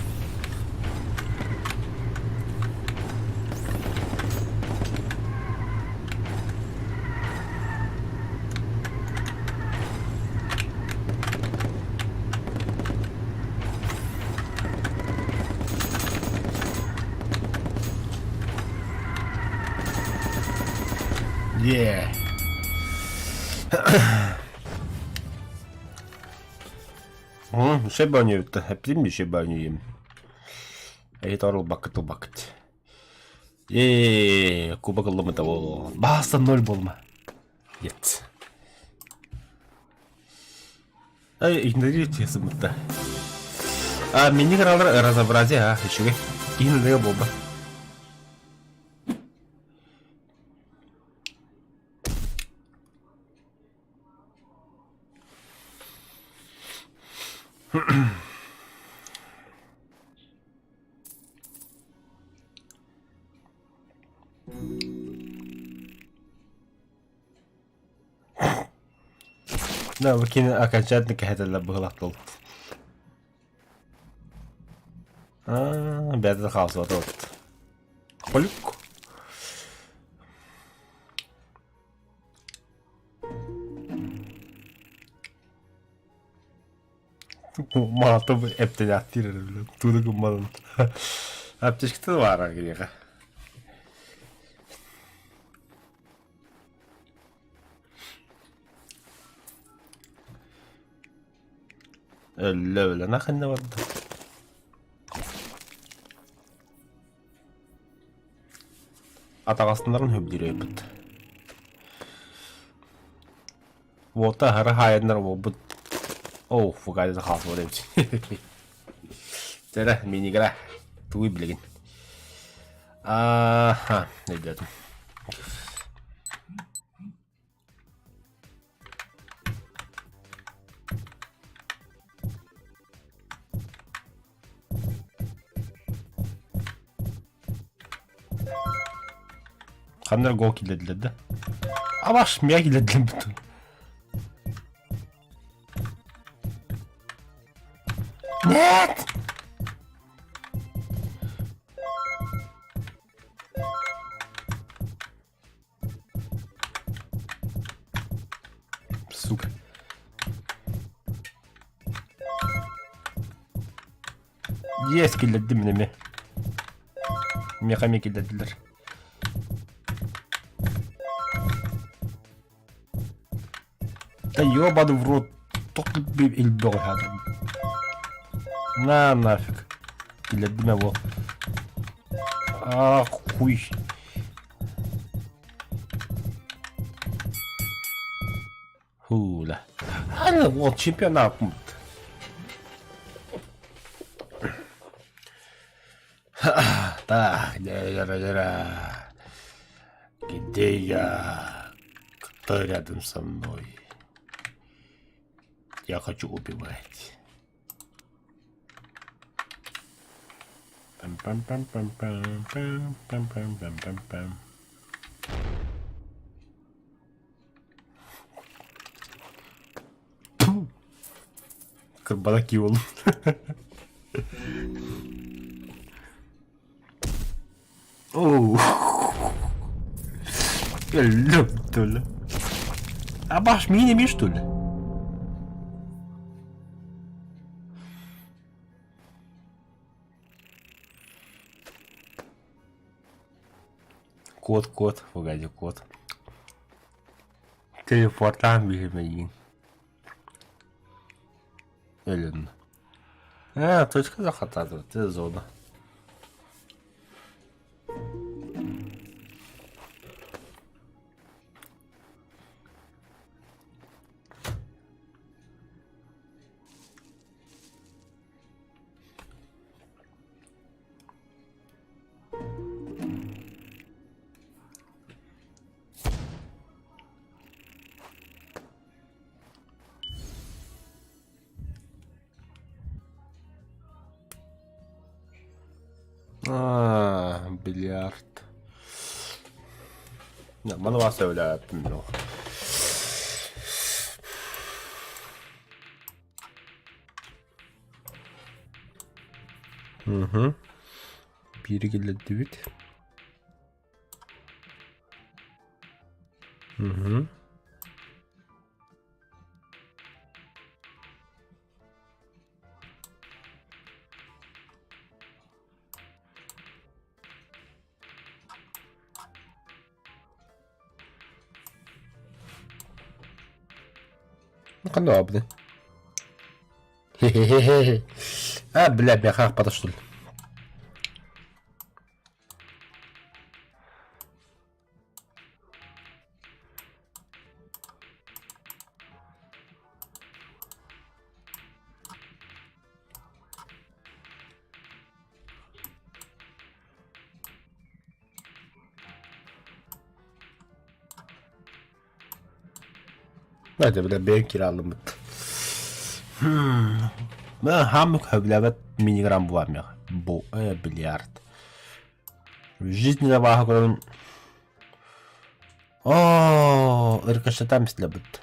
Yeah. Сөп оонньуубут эптим дии сөп оонньуйум. Эһи торулбаккыт ылбаккыт. Ээ, кубок ыллым того. Бааса ноль болма. Нет. Ай, игнорируйте сымытта. А, мини кыралар разнообразие, а, үчүгэй. Киһин буолба. Да, выкини окончательно кэһэтэллэр быһылаах тыл. Аа, бэйэтэ хаалсыбата вот. Холюк. Маата эптэлээхтиир эрэ билэн, тууну гымматын. Аптечката баара киниэхэ. Өллө өлөн ахынна барда. Атаҕастанарын сөбүлүүр эбиппит. Уота аһара хаайаннар буолбут. Оо, фугайда хаалсыбат эбит. Тэрэ, минигра. Тугуй билигин. Аха, өйдөөтүм. Ханна гол киллэрдилэр да? Абаш, мия киллэрдилэр бүтүн. Нет! Сука. Есть киллэрдим мин эмиэ. Миэхэ эмиэ киллэрдилэр. Да ёбаный в рот. Тох элбэҕи хаатым. На нафиг. Киллэрдим его. Ах, хуй. Хула. Аны ол чемпионат Так, Где я? Кто рядом со мной? Я хочу убивать. Пам-пам-пам-пам-пам-пам-пам-пам-пам-пам. Кырбана киол. Оу. Өллөм төлө. Абаш миин эмиэ что ли? Кот, кот, погоди, кот. Телепортаан биһимэйиин. Өлүн. Э, точка захвата, ты зона. Аа, бильярд. Маны бааса өлөөппүн мин ол. Угу. Биири киллэрдибит. Угу. Ханна баабыный? Хе-хе-хе-хе. А, бля, миэхэ аахпата что ли? Hadi бля, бэйэм киралыммыт. Хаммык хөбүлээбэт миниграм буолар миэхэ. Бу бильярд. Жизненно бааһа көрөн Оо, ыркашатам мислэбит.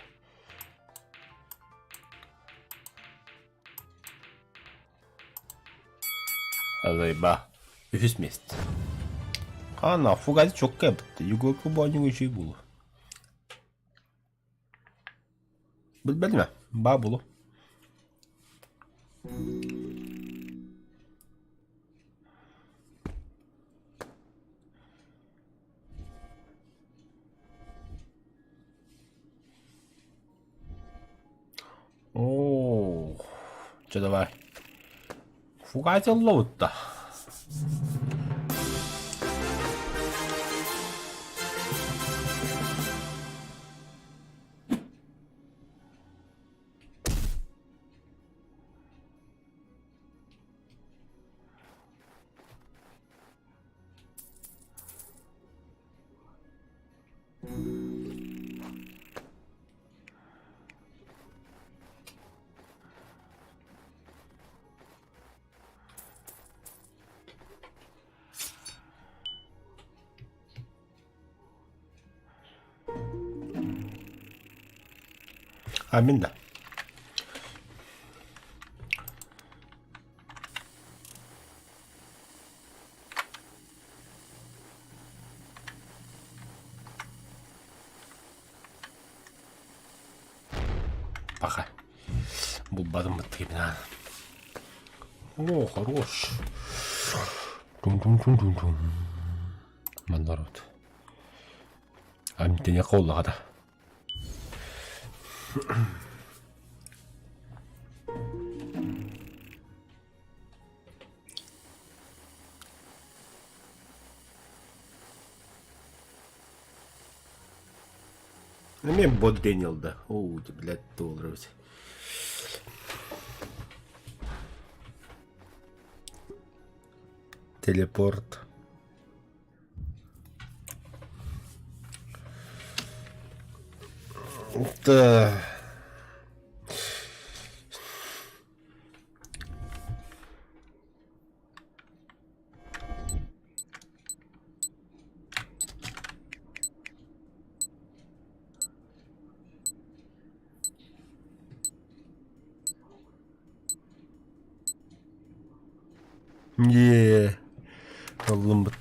Азайба. Үһүс миэстэ. Ана, фугази чокка эбит. Югорку боонньуҥ үчүй булу. Билбэтим ээ, баа булу. Оо, чэ давай. Фугасил ловутта. А мин да. Пока. Булбатым быттыгын. О, хорош. Тум-тум-тум-тум-тум. Мандарот. Амтене коллаҕа Эмиэ бот Дэниел да. Оо, блядь, доллар эбит. Телепорт. Да. Yeah. Ыллыммыт.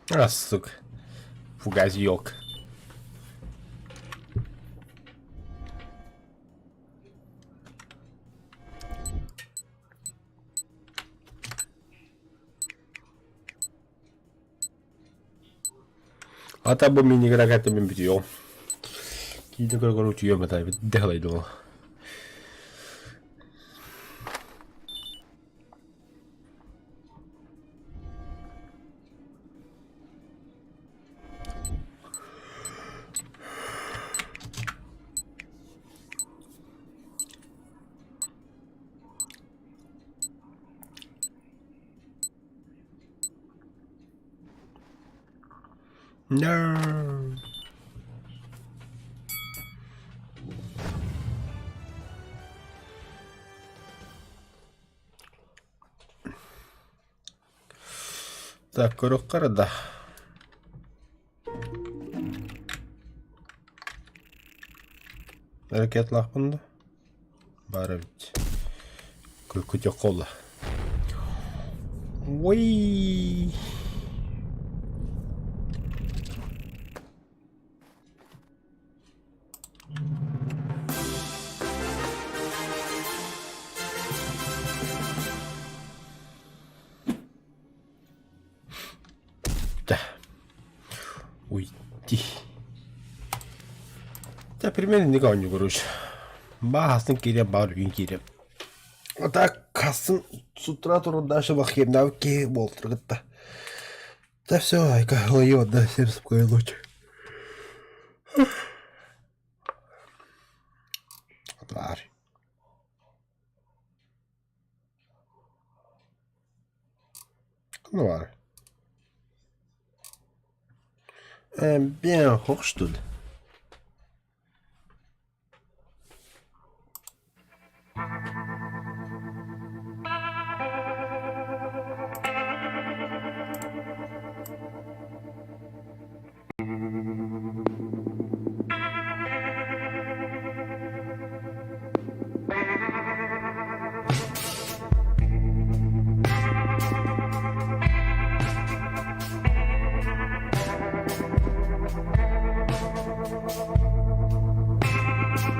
А, сука. Фугазьёк. Ата бу мини-грагата мин бүтүөҕүм. Киинэ көрө-көрө утуйуом этэ, дэһэлэйдим ол. No. Так, көрүөххэ эрэ да. Ракеталаахпын да? Баар эбит. Күтүөх Ой. Да. Уйти. Да, примерно не оонньуу короче. Бааһасын киирэн баар үн киирэн. А так хасын с утра туран дальше ваххемнаабыт киһи буолтур кытта. Да все, айка, ой, да, всем спокойной ночи. Тварь. Klaar. En bien hoogstoel.